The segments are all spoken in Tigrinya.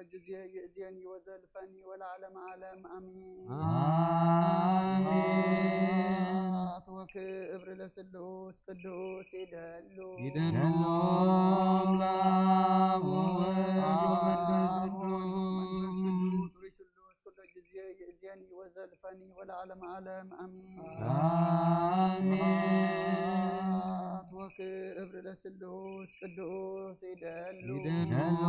ጊዜ ይእዜኒ ወዘልፈኒ ወለዓለመ ዓለም አሜን። አሜን። ስብሐት ወክብር ለስሉስ ቅዱስ ይደሉ ይደሉ ለአብ ወወልድ አብ ወመንፈስ ወወልድ ቅዱስ ወመንፈስ ቅዱስ ሩይ ስሉስ ኩሎ ጊዜ ይእዜኒ ወዘልፈኒ ወለዓለመ ዓለም አሜን። አሜን። ስብሐት ወክብር ለስሉስ ቅዱስ ይደሉ ይደሉ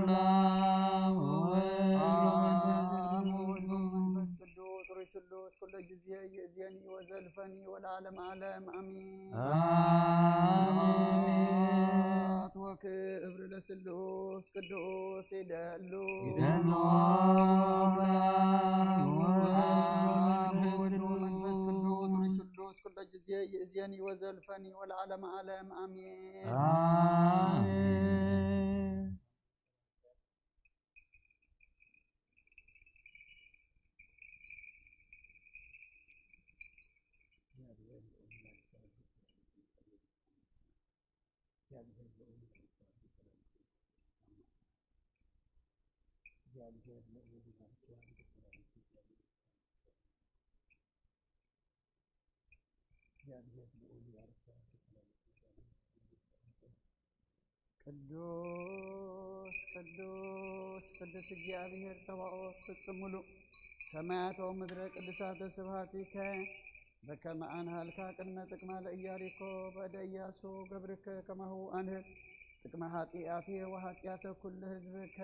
ለአብ ወወልድ አብ ወመንፈስ ወወልድ ቅዱስ ወመንፈስ ቅዱስ ሩይ ስሉስ ኩሎ ጊዜ ይእዜኒ ወዘልፈኒ ወለዓለመ ዓለም አሜን። አሜን። ስብሐት ወክብር ለስሉስ ቅዱስ ይደሉ ይደሉ አብ ወወልድ ለአብ ወመንፈስ ወወልድ ቅዱስ ሩይ ስሉስ ኩሎ ጊዜ ይእዜኒ ወዘልፈኒ ወለዓለመ ዓለም አሜን። አሜን። ቅዱስ ቅዱስ ቅዱስ እግዚኣብሔር ጸባኦት ፍጹም ምሉእ ሰማያት ወምድረ ቅዱሳተ ስብሐቲከ በከመ አንሃልካ ቅድመ ጥቅማ ለኢያሪኮ በእደ ኢያሱ ገብርከ ከማሁ አንህብ ጥቅመ ኃጢአቴ ወኃጢአተ ኩሉ ህዝብከ።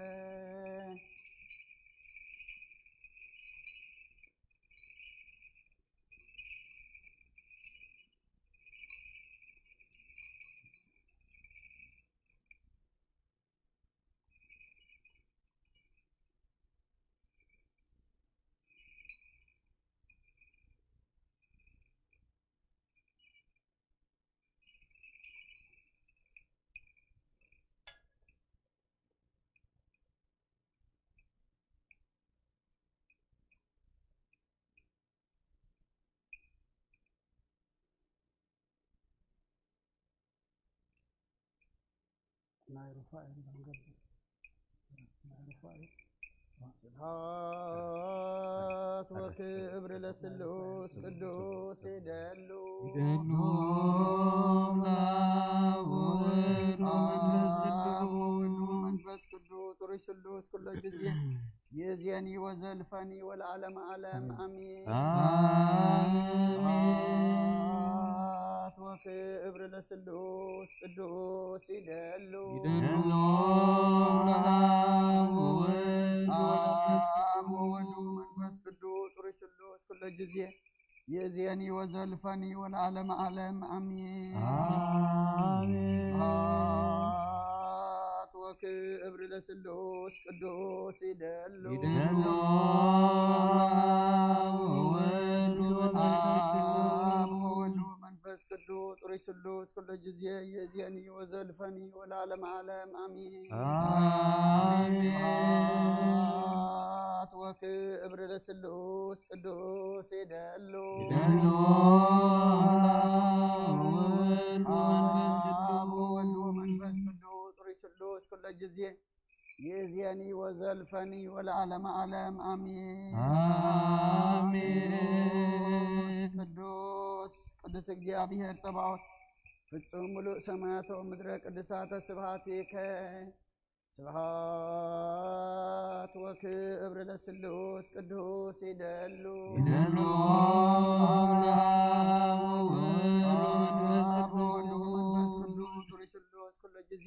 ናይ ሩፋኤል ደንገል ናይ ሩፋኤል ስብሐት ወክብር ለስሉስ ቅዱስ ይደሉ ይደሉ ለአብ ወወልድ ወመንፈስ አብ ቅዱስ ወወልድ ወመንፈስ ቅዱስ ጥሩይ ስሉስ ኩሎ ጊዜ ይእዜኒ ወዘልፈኒ ወለዓለመ ዓለም አሜን። አሜን። ስብሐት ወክብር ለስሉስ ቅዱስ ይደሉ ይደሉ ለአብ ወወልድ ወመንፈስ አብ ወወልድ ወመንፈስ ቅዱስ ጥሩይ ስሉስ ኩሎ ጊዜ ይእዜኒ ወዘልፈኒ ወለዓለመ ዓለም አሜን። አሜን። ስብሐት ወክብር ለስሉስ ቅዱስ ይደሉ ይደሉ ለአብ ወወልድ ወመንፈስ ቅዱስ አብ ወወልድ ወመንፈስ ቅዱስ ጥሩይ ስሉስ ኩሎ ጊዜ ይእዜኒ ወዘልፈኒ ወለዓለመ ዓለም አሜን። አሜን። ስብሐት ወክብር ለስሉስ ቅዱስ ይደሉ ይደሉ ለአብ ወወልድ ወመንፈስ አብ ቅዱስ ወወልድ ወመንፈስ ቅዱስ ጥሩይ ስሉስ ኩሎ ጊዜ ይእዜኒ ወዘልፈኒ ወለዓለመ ዓለም አሜን። አሜን። ቅዱስ ቅዱስ እግዚአብሔር ጸባኦት ፍጹም ምሉእ ሰማያት ወምድረ ቅዱሳተ ስብሐቲከ ስብሐት ወክብር ለስሉስ ቅዱስ ይደሉ ይደሉ ለአብ ወወልድ ወመንፈስ አብ ወወልድ ወመንፈስ ቅዱስ ቅዱስ ጥሩይ ስሉስ ኩሎ ጊዜ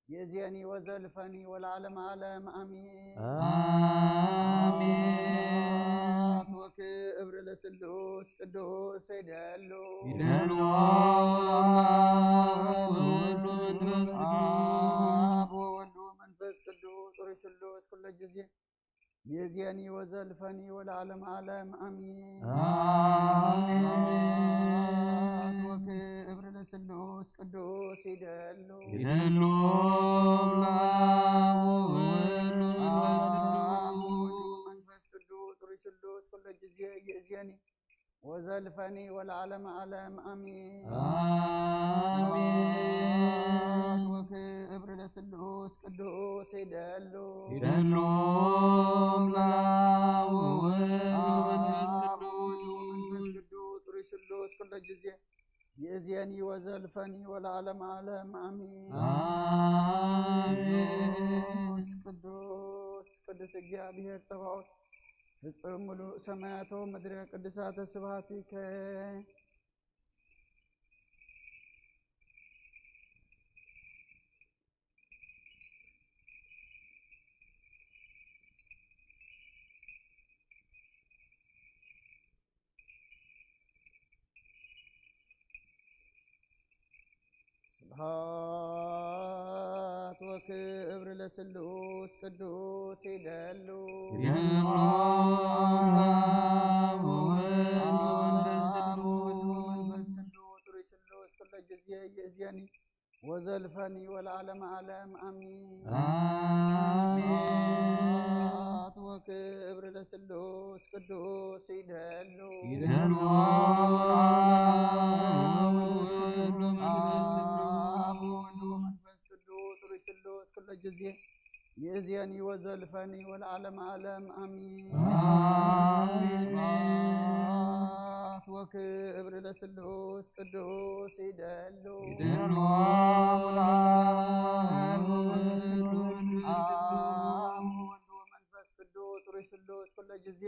ይእዜኒ ወዘልፈኒ ወለዓለመ ዓለም አሜን። አሜን። ስብሐት ወክብር ለስሉስ ቅዱስ ይደሉ ይደሉ ለአብ ወወልድ ወመንፈስ ቅዱስ አብ ወወልድ ወመንፈስ ቅዱስ ጥሩይ ስሉስ ኩሎ ጊዜ ይእዜኒ ወዘልፈኒ ወለዓለመ ዓለም አሜን። አሜን። ስብሐት ወክብር ለስሉስ ቅዱስ ይደሉ ይደሉ ለአብ ወወልድ ወመንፈስ አብ ቅዱስ ወወልድ ወመንፈስ ቅዱስ ጥሩይ ስሉስ ኩሎ ጊዜ ይእዜኒ ወዘልፈኒ ወለዓለመ ዓለም አሜን። አሜን። ስብሐት ክብር ለስሉስ ቅዱስ ይደሉ። ይደሎም ለአብ ወወልድ ወመንፈስ አብ ወወልድ ቅዱስ። ወመንፈስ ቅዱስ ጥሩይ ስሉስ ኩሎ ጊዜ ይእዜኒ ወዘልፈኒ ወለዓለም ዓለም አሜን። አሜን። ቅዱስ ቅዱስ ቅዱስ እግዚአብሔር ጸባኦት ፍጹም ምሉእ ሰማያቶ ምድረ ቅዱሳተ ስብሐቲከ። ስብሐት ወክብር ለስሉስ ቅዱስ ይደሉ። ይደሎም ለአብ ወወልድ ወመንፈስ አብ ወወልድ ቅዱስ። ወመንፈስ ቅዱስ ርሱሉስ ኩሎ ጊዜ ይእዜኒ ወዘልፈኒ ወለዓለም ዓለም አሚን። አሜን። ስብሐት ወክብር ለስሉስ ቅዱስ ይደሉ። ይደሎም ለአብ ወወልድ ወመንፈስ ቅዱስ። አብ ወወልድ ወመንፈስ ቅዱስ ርሱሉስ ኩሎ ጊዜ ይእዜኒ ወዘልፈኒ ወለዓለም ዓለም አሚን። አሜን። ስብሐት ወክብር ለስሉስ ቅዱስ ይደሉ። ይደሎም ለአብ ወወልድ ወመንፈስ ቅዱስ። አብ ወወልድ ወመንፈስ ቅዱስ ርሱሉስ ኩሎ ጊዜ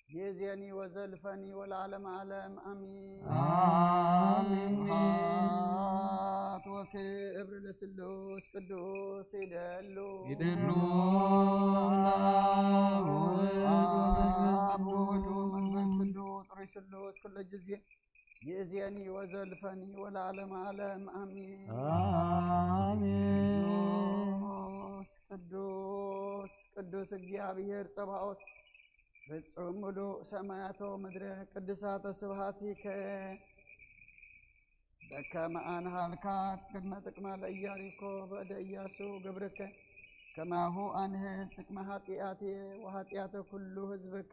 ይእዜኒ ወዘልፈኒ ወለዓለም ዓለም አሚን። አሜን። ስብሐት ወክብር ለስሉስ ቅዱስ ይደሉ። ይደሎም ለአብ ወወልድ ወመንፈስ አብ ወወልድ ቅዱስ። ወመንፈስ ቅዱስ ርሱሉስ ኩሎ ጊዜ ይእዜኒ ወዘልፈኒ ወለዓለም ዓለም አሚን። አሜን። ቅዱስ ቅዱስ ቅዱስ እግዚአብሔር ጸባኦት ፍጹም ምሉእ ሰማያቶ ምድረ ቅዱሳተ ስብሐቲከ። በከመ አንሃልካ ቅድመ ጥቅማ ለኢያሪኮ በእደ ኢያሱ ገብርከ ከማሁ አንህል ጥቅመ ኃጢአትየ ወኃጢአተ ኩሉ ህዝብከ።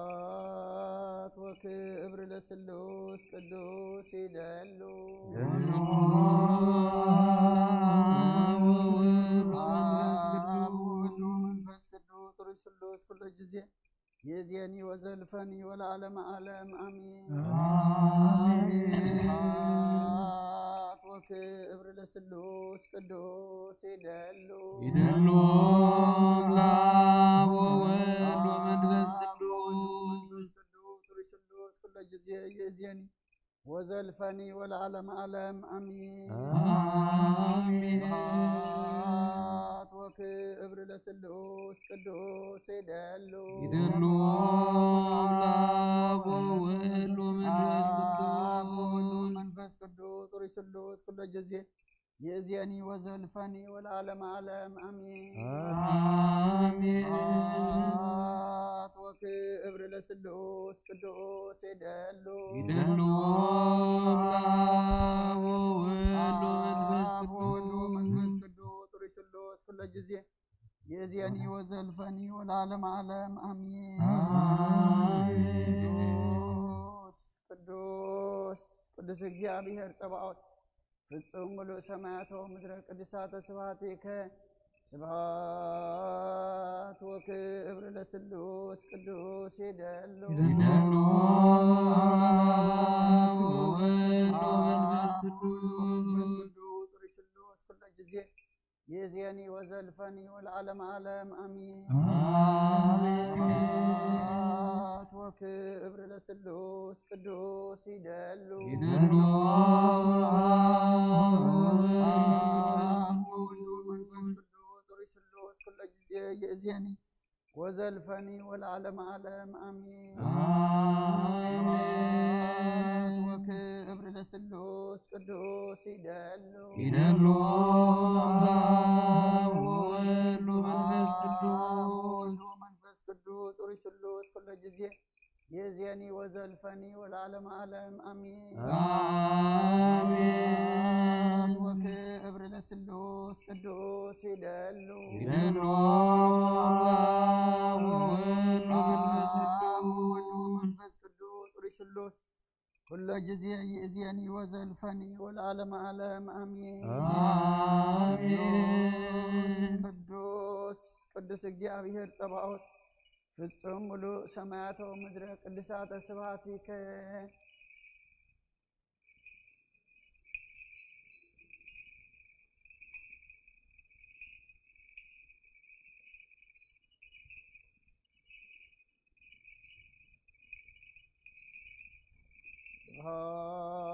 ስብሐት ወክብር ለስሉስ ቅዱስ ይደሉ። ይደሎም ለአብ ወወልድ ወመንፈስ አብ ቅዱስ። ወወልድ ወመንፈስ ቅዱስ ርሱሉስ ኩሎ ጊዜ ይእዜኒ ወዘልፈኒ ወለዓለመ ዓለም አሜን። አሜን። ስብሐት ወክብር ለስሉስ ቅዱስ ይደሉ። ይደሎም ለአብ ወወልድ ወመንፈስ አብ ወወልድ ቅዱስ። ወመንፈስ ቅዱስ ርሱሉስ ኩሎ ጊዜ ይእዜኒ ወዘልፈኒ ወለዓለመ ዓለም አሜን። አሜን። ስብሐት ወክብር ለስሉስ ቅዱስ ይደሉ። ይደሎም ለአብ ወወልድ ወመንፈስ አብ ወወልድ ቅዱስ። ወመንፈስ ቅዱስ ርሱሉስ ኩሎ ጊዜ ይእዜኒ ወዘልፈኒ ወለዓለመ ዓለም አሜን። አሜን። ስብሐት ወክብር ለስሉስ ቅዱስ ይደሉ። ይደሎም ለአብ ወወልድ ወመንፈስ አብ ወወልድ ወመንፈስ ቅዱስ። ቅዱስ ርሱሉስ ኩሎ ጊዜ ይእዜኒ ወዘልፈኒ ወለዓለመ ዓለም አሜን። አሜን። ቅዱስ ቅዱስ ቅዱስ እግዚአብሔር ጸባኦት ፍጹም ምሉእ ሰማያት ወምድረ ቅዱሳተ ስብሐቲከ። ስብሐት ወክብር ለስሉስ ቅዱስ ይደሉ። ይደሎም ለአብ ወወልድ ወመንፈስ ቅዱስ። መንፈስ ቅዱስ ርሱሉስ ኩሎ ጊዜ ይእዜኒ ወዘልፈኒ ወለዓለመ ዓለም ኣሚን። ኣሜን። ስብሐት ወክብር ለስሉስ ቅዱስ ይደሉ። ይደሉ። አብ ወወልድ ወመንፈስ ቅዱስ ርሱሉስ ኩለ ጊዜ ይእዜኒ ወዘልፈኒ ወለዓለመ ዓለም ኣሚን። ኣሜን። ስብሐት ወክብር ለስሉስ ቅዱስ ይደሉ። ይደሉ። አብ ወወልድ ወመንፈስ ቅዱስ። ወወልድ ወመንፈስ ቅዱስ ርሱሉስ ኩለ ጊዜ ይእዜኒ ወዘልፈኒ ወለዓለመ ዓለም ኣሚን። ኣሜን። ስብሐት ወክብር ለስሉስ ቅዱስ ይደሉ። ይደሉ። አብ ወወልድ ወመንፈስ ቅዱስ። አብ ወወልድ ወመንፈስ ቅዱስ ርሱሉስ ኩለ ጊዜ ይእዜኒ ወዘልፈኒ ወለዓለመ ዓለም ኣሚን። አሜን። ቅዱስ ቅዱስ ቅዱስ እግዚኣብሔር ጸባኦት ፍጹም ምሉእ ሰማያተ ወምድረ ቅዱሳተ ስብሐቲከ።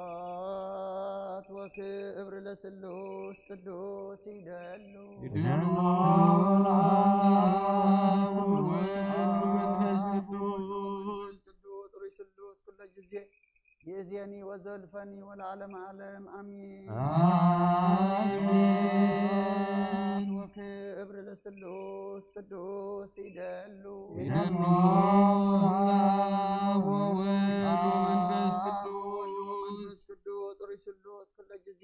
ስብሐት ወክብር ለስሉስ ቅዱስ ይደሉ። ይደሉ። አብ ወወልድ ወመንፈስ ቅዱስ። ቅዱስ ርሱሉስ ኩለ ጊዜ ይእዜኒ ወዘልፈኒ ወለዓለመ ዓለም ኣሚን። አሜን። ስብሐት ወክብር ለስሉስ ቅዱስ ይደሉ። ይደሉ። አብ ወወልድ ወመንፈስ ቅዱስ። መንፈስ ቅዱስ ርሱሉስ ኩለ ጊዜ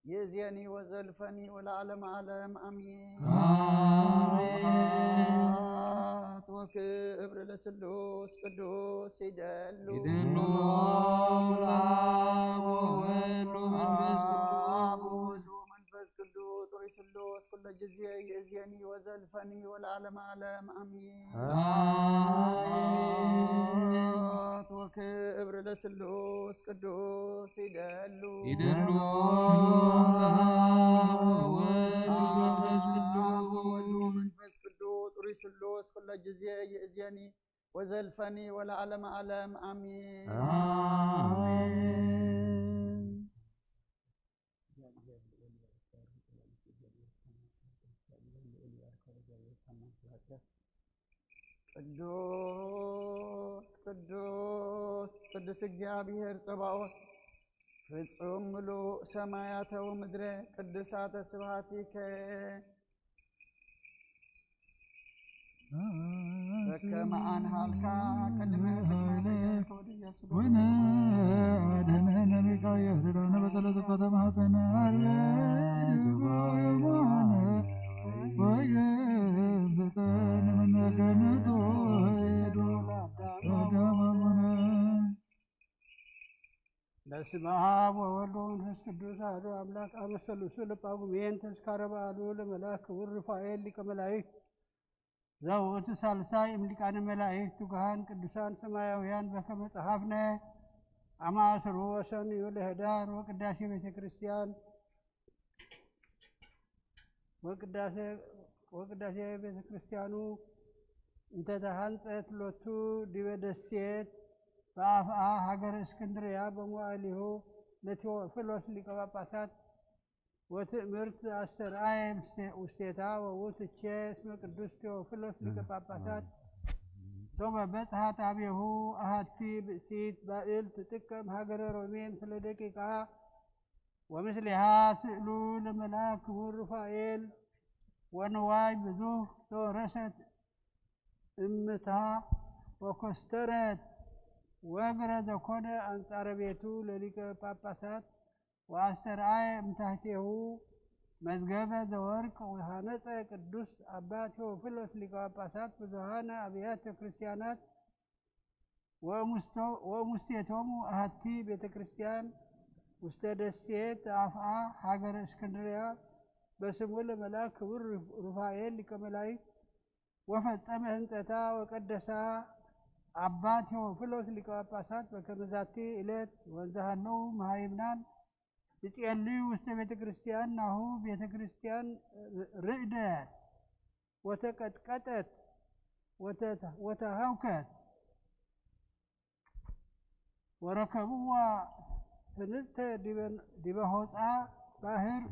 ይእዜኒ ወዘልፈኒ ወለዓለመ ዓለም ኣሚን። አሜን። ስብሐት ወክብር ለስሉስ ቅዱስ ይደሉ። ይደሉ። አብ ወወልድ ወመንፈስ ቅዱስ። አብ ወወልድ ወመንፈስ ቅዱስ ርሱሉስ ኩለ ጊዜ ይእዜኒ ወዘልፈኒ ወለዓለመ ዓለም ኣሚን። አሜን። ስብሐት ወክብር ለስሉስ ቅዱስ ይደሉ። ይደሉ። አብ ወወልድ ወመንፈስ ቅዱስ። አብ ወወልድ ወመንፈስ ቅዱስ ርሱሉስ ኩለ ጊዜ ይእዜኒ ወዘልፈኒ ወለዓለመ ዓለም ኣሚን። አሜን። ቅዱስ ቅዱስ ቅዱስ እግዚኣብሔር ጸባኦት ፍጹም ምሉእ ሰማያተ ወምድረ ቅዱሳተ ስብሐቲከ። በከመ አንሃልካ ቅድመ ፍጥረት ዓለም ወድየስሉ ወነ አድኅነነ ሚካኤል ኪዳነ በጸሎት ከተማህፀነ አርያም ወየማነ ወየም ስልጣን መነገነቶ ሄዶ አዳም አቡነ። በስመ አብ ወወልድ ወመንፈስ ቅዱስ አሐዱ አምላክ። አመ ሰሉሱ ለጳጉሜን ተስካረ በዓሉ ለመልአክ ክቡር ሩፋኤል ሊቀ መላእክት ዘውእቱ ሳልሳይ እምሊቃነ መላእክት ትጉሃን ቅዱሳን ሰማያውያን በከመ ጸሐፍነ አመ አስሩ ወሰኑዩ ለህዳር ወቅዳሴ ቤተ ክርስቲያን ወቅዳሴ ወቅዳሴ ቤተ ክርስቲያኑ እንተ ተሃንጸት ሎቱ ዲበ ደሴት በአፍአ ሀገር እስክንድርያ በመዋዕሊሁ ለቴዎፍሎስ ሊቀ ጳጳሳት ወትእምርት አስተርአየ ውስቴታ ወውእቱ ቼ እስመ ቅዱስ ቴዎፍሎስ ሊቀ ጳጳሳት ሶበ በጽሐት አቤሁ አሐቲ ብእሲት ባእል ትጥቀም ሀገረ ሮሜ ምስለ ደቂቃ ወምስሌሃ ስእሉ ለመልአክ ክቡር ሩፋኤል ወንዋይ ብዙህ ተወረሰት እምታ ወኮስተረት ወግረ ዘኮነ አንጻረ ቤቱ ለሊቀ ጳጳሳት ወአስተርአየ እምታህቴሁ መዝገበ ዘወርቅ ወሃነጸ ቅዱስ አባ ቴዎፍሎስ ሊቀ ጳጳሳት ብዙሃነ አብያተ ክርስቲያናት ወእሙስቴቶሙ አሐቲ ቤተ ክርስቲያን ውስተ ደሴት አፍአ ሀገረ እስክንድርያ በስሙ ለመልአክ ክቡር ሩፋኤል ሊቀ መላእክት ወፈጸመ ህንጸታ ወቀደሳ አባ ቴዎፍሎስ ሊቀ ጳጳሳት በከመ ዛቲ ዕለት ወንዘሃለው መሃይምናን ይጽየልዩ ውስተ ቤተ ክርስቲያን ናሁ ቤተ ክርስቲያን ርዕደት ወተቀጥቀጠት ወተሃውከት ወረከብዋ ህንድተ ዲበ ሆፃ ባሕር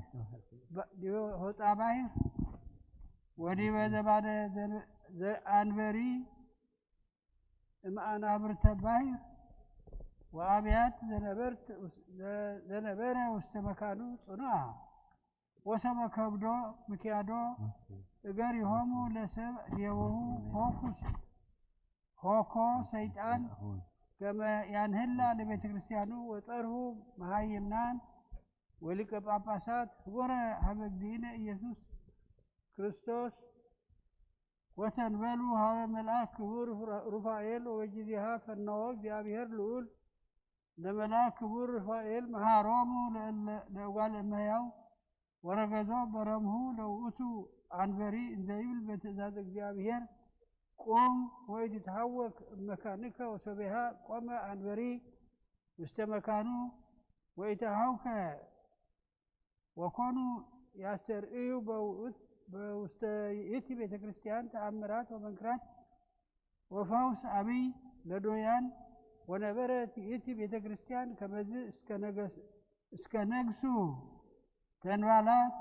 ዲበ ሆፃ ባሕር ወዲበ ዘባደ ዘአንበሪ እምኣናብርተ ባሕር ወኣብያት ዘነበረ ውስተ መካኑ ጽኑዓ ወሰመ ከብዶ ምክያዶ እገሪሆሙ ለሰብ ዲየወሁ ሆኩስ ሆኮ ሰይጣን ከመ ያንህላ ለቤተ ክርስቲያኑ ወጸርሁ መሃይምናን ወሊቀ ጳጳሳት ህቦረ ሀበ እግዚእነ ኢየሱስ ክርስቶስ ወተንበሉ ሀበ መልአክ ክቡር ሩፋኤል ወበጊዜሃ ፈነወ እግዚአብሔር ልዑል ለመልአክ ክቡር ሩፋኤል መሃሮሙ ለእጓለ እመሕያው ወረገዞ በረምሁ ለውእቱ አንበሪ እንዘይብል በትእዛዝ እግዚአብሔር ቁም ወኢትትሃወክ እመካንከ ወሶቢሃ ቆመ አንበሪ ውስተ መካኑ ወኢተሃውከ ወኮኑ ያስተርእዩ በውስተ ይእቲ ቤተ ክርስቲያን ተአምራት ወመንክራት ወፈውስ አብይ ለዶያን ወነበረት ይእቲ ቤተ ክርስቲያን ከመዝ እስከ ነግሱ ተንባላት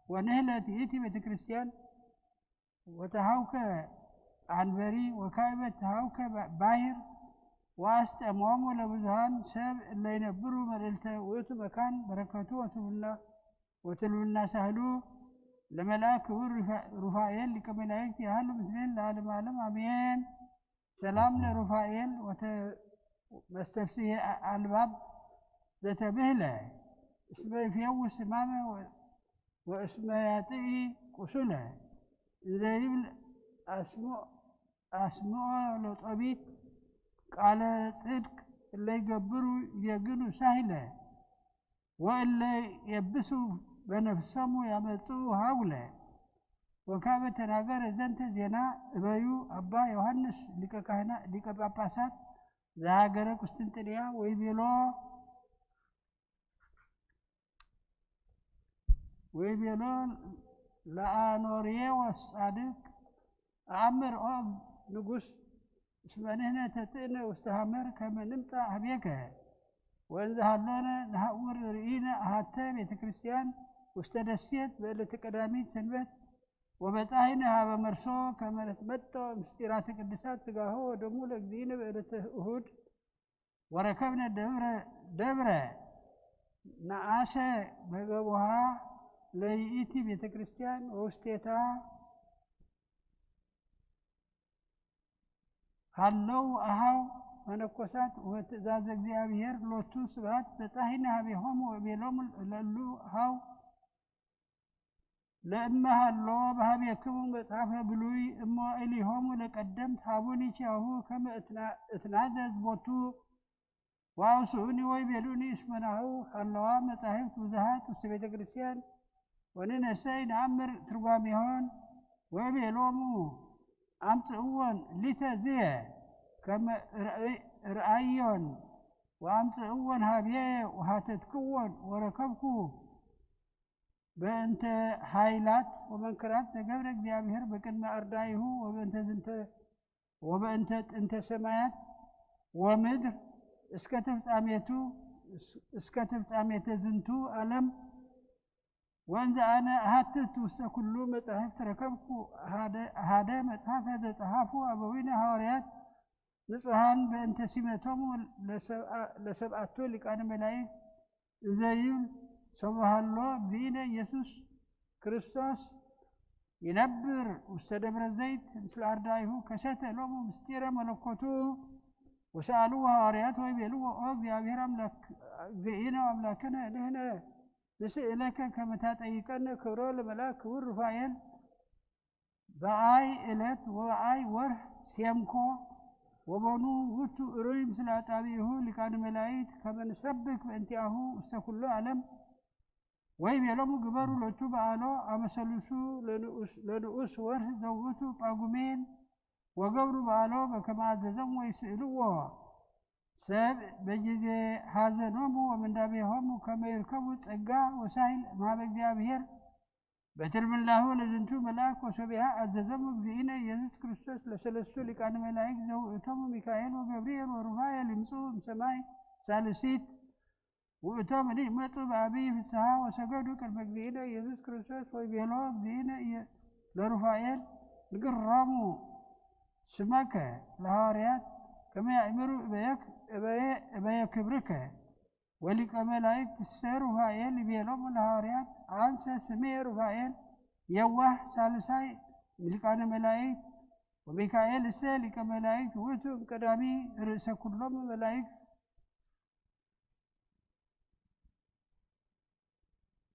ወንህለት ይእቲ ቤተ ክርስቲያን ወተሃውከ አንበሪ ወካዕበ ተሃውከ ባሕር ወአስጠሞሙ ለብዙሃን ሰብ እለ ይነብሩ መልዕልተ ውእቱ መካን በረከቱ ወትሉና ወትሉና ሳህሉ ለመልአክ ክቡር ሩፋኤል ሊቀ መላእክት ያህሉ ምስሌን ለዓለም ዓለም አሜን። ሰላም ለሩፋኤል ወተ መስተፍስሔ አልባብ ዘተብህለ እስመ ይፌውስ ሕማመ ወእስመ ያጥኢ ቁሱለ እንዘ ይብል አስምዖ ለጦቢት ቃለ ጽድቅ እለ ይገብሩ ይዜግኑ ሳህለ ወእለ የብሱ በነፍሶሙ ያመጽኡ ሃጉለ። ወካበ ተናገረ ዘንተ ዜና እበዩ አባ ዮሐንስ ሊቀ ካህና ሊቀ ጳጳሳት ዘሃገረ ቁስጥንጥንያ ወይቤሎ ወይቤሎ ለአኖርዬዎስ ጻድቅ አአምር ኦ ንጉስ እስመ ንሕነ ተጽእነ ውስተ ሐመር ከመ ንምጻእ ሀቤከ ወእንዘ ሀሎነ ነሐውር ርኢነ አሐተ ቤተ ክርስቲያን ውስተ ደሴት በዕለተ ቀዳሚት ሰንበት ወበጻሒነ ሀበ መርሶ ከመ ንትመጦ ምስጢራተ ቅድሳት ሥጋሁ ወደሙ ለእግዚእነ በዕለተ እሁድ ወረከብነ ደብረ ደብረ ነአሰ በገቦሃ ለይእቲ ቤተ ክርስቲያን ወውስቴታ ሃለው አሃው መነኮሳት ወትእዛዘ እግዚአብሔር ሎቱ ስብሐት በጻሒነ ሀቤሆሙ ወቤሎሙ ለእሉ አሃው ለእመ ሀሎ በሀቤክሙ መጽሐፈ ብሉይ እሞ እሊሆሙ ለቀደምት ሀቡኒ ኪያሁ ከመ እትናዘዝ ቦቱ ወአውስኡኒ ወይቤሉኒ እስመ ናሁ ሀለዋ መጻሕፍት ብዙሃት ውስተ ቤተ ክርስቲያን ወንነሰ ኢነአምር ትርጓሜሆን ወይቤሎሙ አምጽእዎን ሊተ ዝየ ከመ ርአዮን ወአምጽእዎን ሀብየ ወሃተትክዎን ወረከብኩ በእንተ ኃይላት ወመንክራት ዘገብረ እግዚአብሔር በቅድመ አርዳኢሁ ወበእንተ ዝንተ ወበእንተ ጥንተ ሰማያት ወምድር እስከ ተፍጻሜቱ እስከ ተፍጻሜተ ዝንቱ ዓለም ወእንዘ አነ እሃትት ውስተ ኩሉ መጻሕፍት ረከብኩ ሓደ መጽሐፈ ዘጸሓፉ አበዊነ ሐዋርያት ንጹሐን በእንተ ሲመቶሙ ለሰብአቱ ሊቃነ መላእክት እንዘ ይብል ሶበ ሀሎ እግዚእነ ኢየሱስ ክርስቶስ ይነብር ውስተ ደብረ ዘይት ምስለ አርዳኢሁ ከሰተ ሎሙ ምስጢረ መለኮቱ ወሰአልዎ ሐዋርያት ወይቤልዎ ኦ እግዚአብሔር አምላክ እግዚእነ አምላክነ ንሕነ ንስእለከ ከመ ታጠይቀነ ክብሮ ለመልአክ ክቡር ሩፋኤል በአይ ዕለት ወበአይ ወርህ ሴምኮ ወበኑ ውቱ እሩይ ምስለ አጻብዒሁ ሊቃነ መላእክት ከመ ንሰብክ በእንቲአሁ ውስተ ኩሉ ዓለም ወይቤሎሙ ግበሩ ሎቱ በዓሎ አመ ሰሉሱ ለንኡስ ወርህ ዘውእቱ ጳጉሜን ወገብሩ በዓሎ በከመ አዘዞም ወይስእልዎ ሰብ በጊዜ ሐዘኖሙ ወምንዳቤሆሙ ከመ ይርከቡ ጸጋ ወሳይል እምሃበ እግዚኣብሔር በትር ምላሁ ለዝንቱ መልአክ ወሶቢሃ አዘዘሙ እግዚእነ ኢየሱስ ክርስቶስ ለሰለስቱ ሊቃነ መላእክት ዘውእቶሙ ሚካኤል ወገብርኤል ወሩፋኤል ይምጽኡ እምሰማይ ሳልሲት ውእቶም እሊ መጹ በአብይ ፍስሐ ወሰገዱ ቅድመ እግዚእነ ኢየሱስ ክርስቶስ ወይቤሎ እግዚእነ ኢየ- ለሩፋኤል ንግሮሙ ስመከ ለሐዋርያት ከመ ያእምሩ እበየክ- እበየ- እበየ ክብርከ ወሊቀ መላእክት እሰ ሩፋኤል ይቤሎሙ ለሐዋርያት አንሰ ስሜ ሩፋኤል የዋህ ሳልሳይ ሊቃነ መላእክት ወሚካኤል እሰ ሊቀ መላእክት ውእቱ እምቀዳሚ ርእሰ ኩሎም መላእክት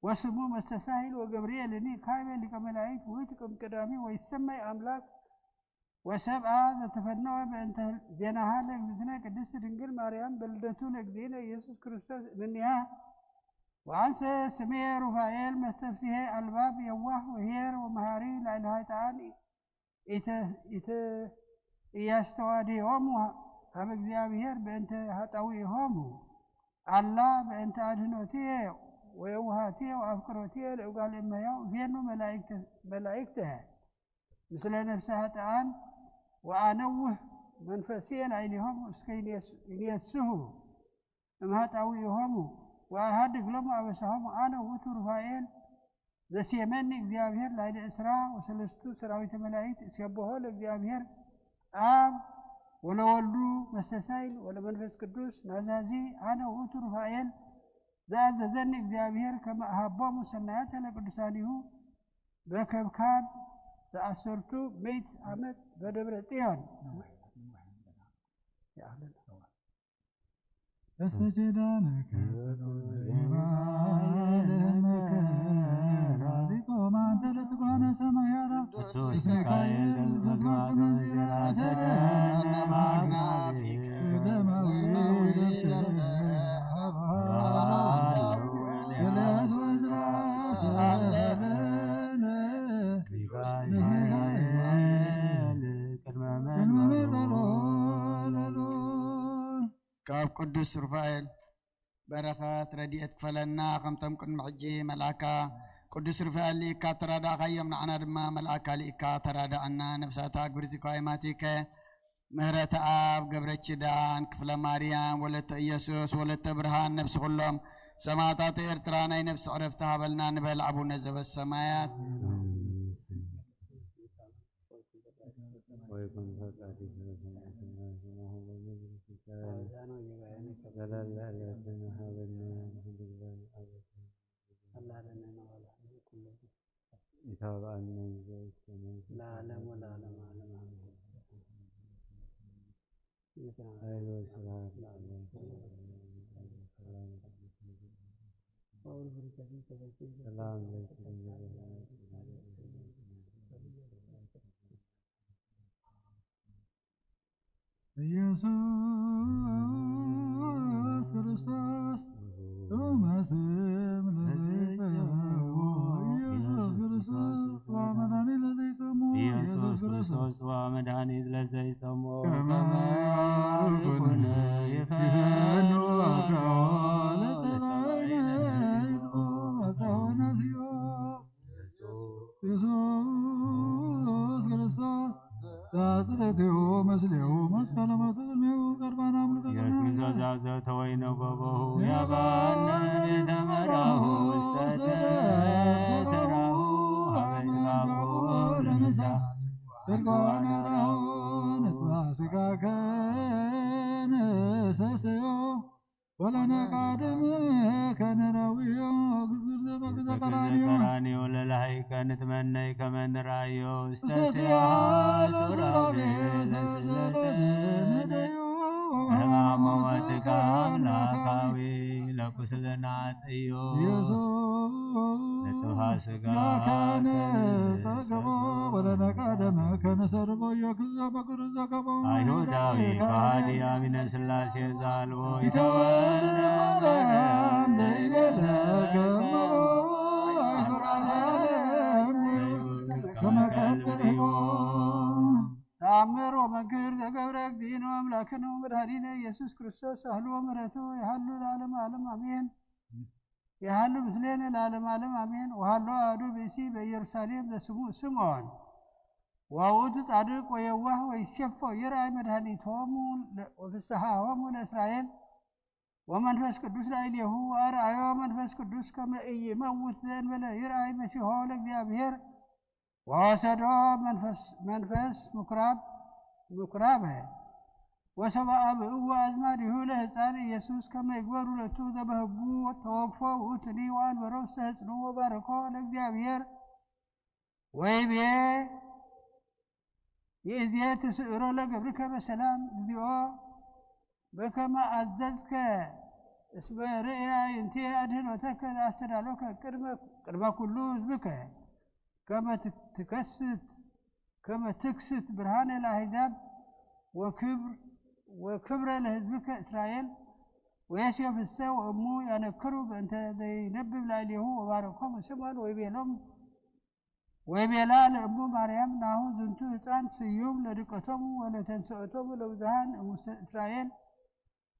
ወስሙ መስተሳሂል ወገብርኤልኒ ካይበ ሊቀ መላእክት ውእቱ እምቀዳሚ ወይሰመይ አምላክ ወሰብአ ዘተፈነወ በእንተ ዜናሃ ለእግዝእትነ ቅድስት ድንግል ማርያም በልደቱ ለእግዚእነ ኢየሱስ ክርስቶስ እምኔሃ ወአንሰ ስሜ ሩፋኤል መስተፍስሔ አልባብ የዋህ ወሄር ወመሃሪ ላዕለ ኃጥኣን ኢተ- ኢተ- ኢያስተዋድዮሙ ሀበ እግዚአብሔር በእንተ ኃጣውኢሆሙ አላ በእንተ አድህኖትየ ወየዋሃትየ ወአፍቅሮትየ ለእጓለ እመሕያው እፌኑ መላእክተ- መላእክተ ምስለ ነፍሰ ኃጥኣን ወአነውህ መንፈስየ ላዕሌሆሙ እስከ ይኔስ- ይኔስሁ እምኃጣውኢሆሙ ወአሃድግ ሎሙ አበሳሆሙ አነ ውእቱ ሩፋኤል ዘሴመኒ እግዚአብሔር ላዕለ እስራ ወሰለስቱ ሰራዊተ መላእክት እሴብሖ ለእግዚአብሔር አብ ወለወልዱ መስተሳይል ወለመንፈስ ቅዱስ ናዛዚ አነ ውእቱ ሩፋኤል ዘአዘዘኒ እግዚአብሔር ከመ አሃቦሙ ሰናያተ ለቅዱሳኒሁ በከብካብ ዘአሰርቱ ምእት ዓመት በደብረ ጽዮን። እስመ ኪዳንከ ሊቆም አንተ ለትጓነ ሰማያራ ቅዱስ ሚካኤል ቅዱስ ገብርኤል ካብ ቅዱስ ሩፋኤል በረኸት ረድኤት ክፈለና። ከምቶም ቅድሚ ሕጂ መልኣካ ቅዱስ ሩፋኤል ልኢካ ተራዳእካዮም፣ ንዓና ድማ መልኣካ ልኢካ ተራዳእና። ነብሳታ ግብርቲ ኳይማቲከ ምህረተ ኣብ ገብረ ኪዳን ክፍለ ማርያም ወለተ ኢየሱስ ወለተ ብርሃን ነብሲ ኩሎም ሰማዕታት ኤርትራ ናይ ነብሲ ዕረፍቲ ሃበልና ንበል። አቡነ ዘበሰማያት ወይኩን ፈቃድከ በከመ በሰማይ ከማሁ በምድር። ሲሳየነ ዘለለ ዕለትነ ሀበነ ዮም፣ ወህድግ ለነ አበሳነ ኢታብአነ ዘውስተ መንግስት ለዓለም ወለዓለም ዓለም አሜን። ኃይል ወስብሐት ለዓለም። ሰላም ለኪ ድንግል በህላዌኪ ኢየሱስ ክርስቶስ ጡመ ስም ለዘይጸውዖ ኢየሱስ ክርስቶስ ዋ መድኃኒት ለዘይሰሙ ኢየሱስ ክርስቶስ ዋ መድኃኒት ለዘይሰሙ ከመ ከመ ይኩን ይፈኑ አብርሆ ለሰማይነ አብርሆ ነስዮ ኢየሱስ ክርስቶስ ዛጽረትዮ መስሌሁ መስቀለ ሞቱ ቅድሜሁ ቀርባና ሙሉ ኢየሱስ ክርስቶስ ዘአዘዘ ወይነ ጎቦሁ ያባነ ቤተ መራሁ ውስተ ተራሁ ሀበ ይትባቦ ለምሳ ጽድቆ ነራሁ ንትባ ስጋከ ንሰስዮ ወለነቃድም ከነራዊዮ ግዝግዝ ዘበግዘ ቀራንዮ ቀራንዮ ለላይከ ንትመነይ ከመ ንራዮ ውስተ ውስተ ሲያሃ ሲያሃ ሱራፌል ሱራፌል ዘስለተ ዘስለተ ነደዮ ህማሞ ወትካ አምላካዊ ለቁስልና ጥዮ ኢየሱስ ንጥፋ ስጋ ያካነ ጸገቦ ወለነቃደመ ከነሰርቦ ኢየሱስ ዘበግሩ ዘገቦ አይሁዳዊ ከሃዲ አሚነ ስላሴ ዛልቦ ይተወልደ ማርያም በይደለ ከመቦ አይፈራለም ከመከልብዮ ተኣምር ወመንክር ዘገብረ እግዚእነ ወአምላክነ ወመድኃኒነ ኢየሱስ ክርስቶስ ሳህሉ ወምሕረቱ ይሃሉ ለዓለመ ዓለም አሜን። ይሃሉ ምስሌነ ለዓለመ ዓለም አሜን። ወሃሎ አሐዱ ብእሲ በኢየሩሳሌም ዘስሙ ስምዖን ወውእቱ ጻድቅ ወየዋህ ወይሴፎ ይርአይ መድኃኒቶሙ ወፍስሓሆሙ ለእስራኤል ወመንፈስ ቅዱስ ላዕሌሁ ወአርአዮ መንፈስ ቅዱስ ከመ ኢይመውት ዘእንበለ ይርአይ መሲሖ ለእግዚአብሔር ወወሰዶ መንፈስ መንፈስ ምኩራብ ምኩራበ ወሰባ አብኡ አዝማዲሁ ለህፃን ኢየሱስ ከመ ይግበሩ ለቱ ዘበህጉ ተወግፎ ውእቱኒ ወአንበሮ ውስተ ህፅኑ ወባረኮ ለእግዚአብሔር ወይቤ ይእዜ ትስእሮ ለገብርከ በሰላም እግዚኦ በከመ አዘዝከ እስመ ርእየ አዕይንትየ አድህኖተከ ዘአስተዳሎከ ቅድመ ቅድመ ኩሉ ህዝብከ ከመ ትከስት ከመ ትክስት ብርሃነ ለአሕዛብ ወክብር ወክብረ ለህዝብከ እስራኤል ወዮሴፍሰ ወእሙ ያነክሩ በእንተ ዘይነብብ ላዕሌሁ ወባረኮሙ ስምዖን ወይቤሎም ወይቤላ ለእሙ ማርያም ናሁ ዝንቱ ህፃን ስዩም ለድቀቶሙ ወለተንስኦቶሙ ለብዙሃን እሙስተ እስራኤል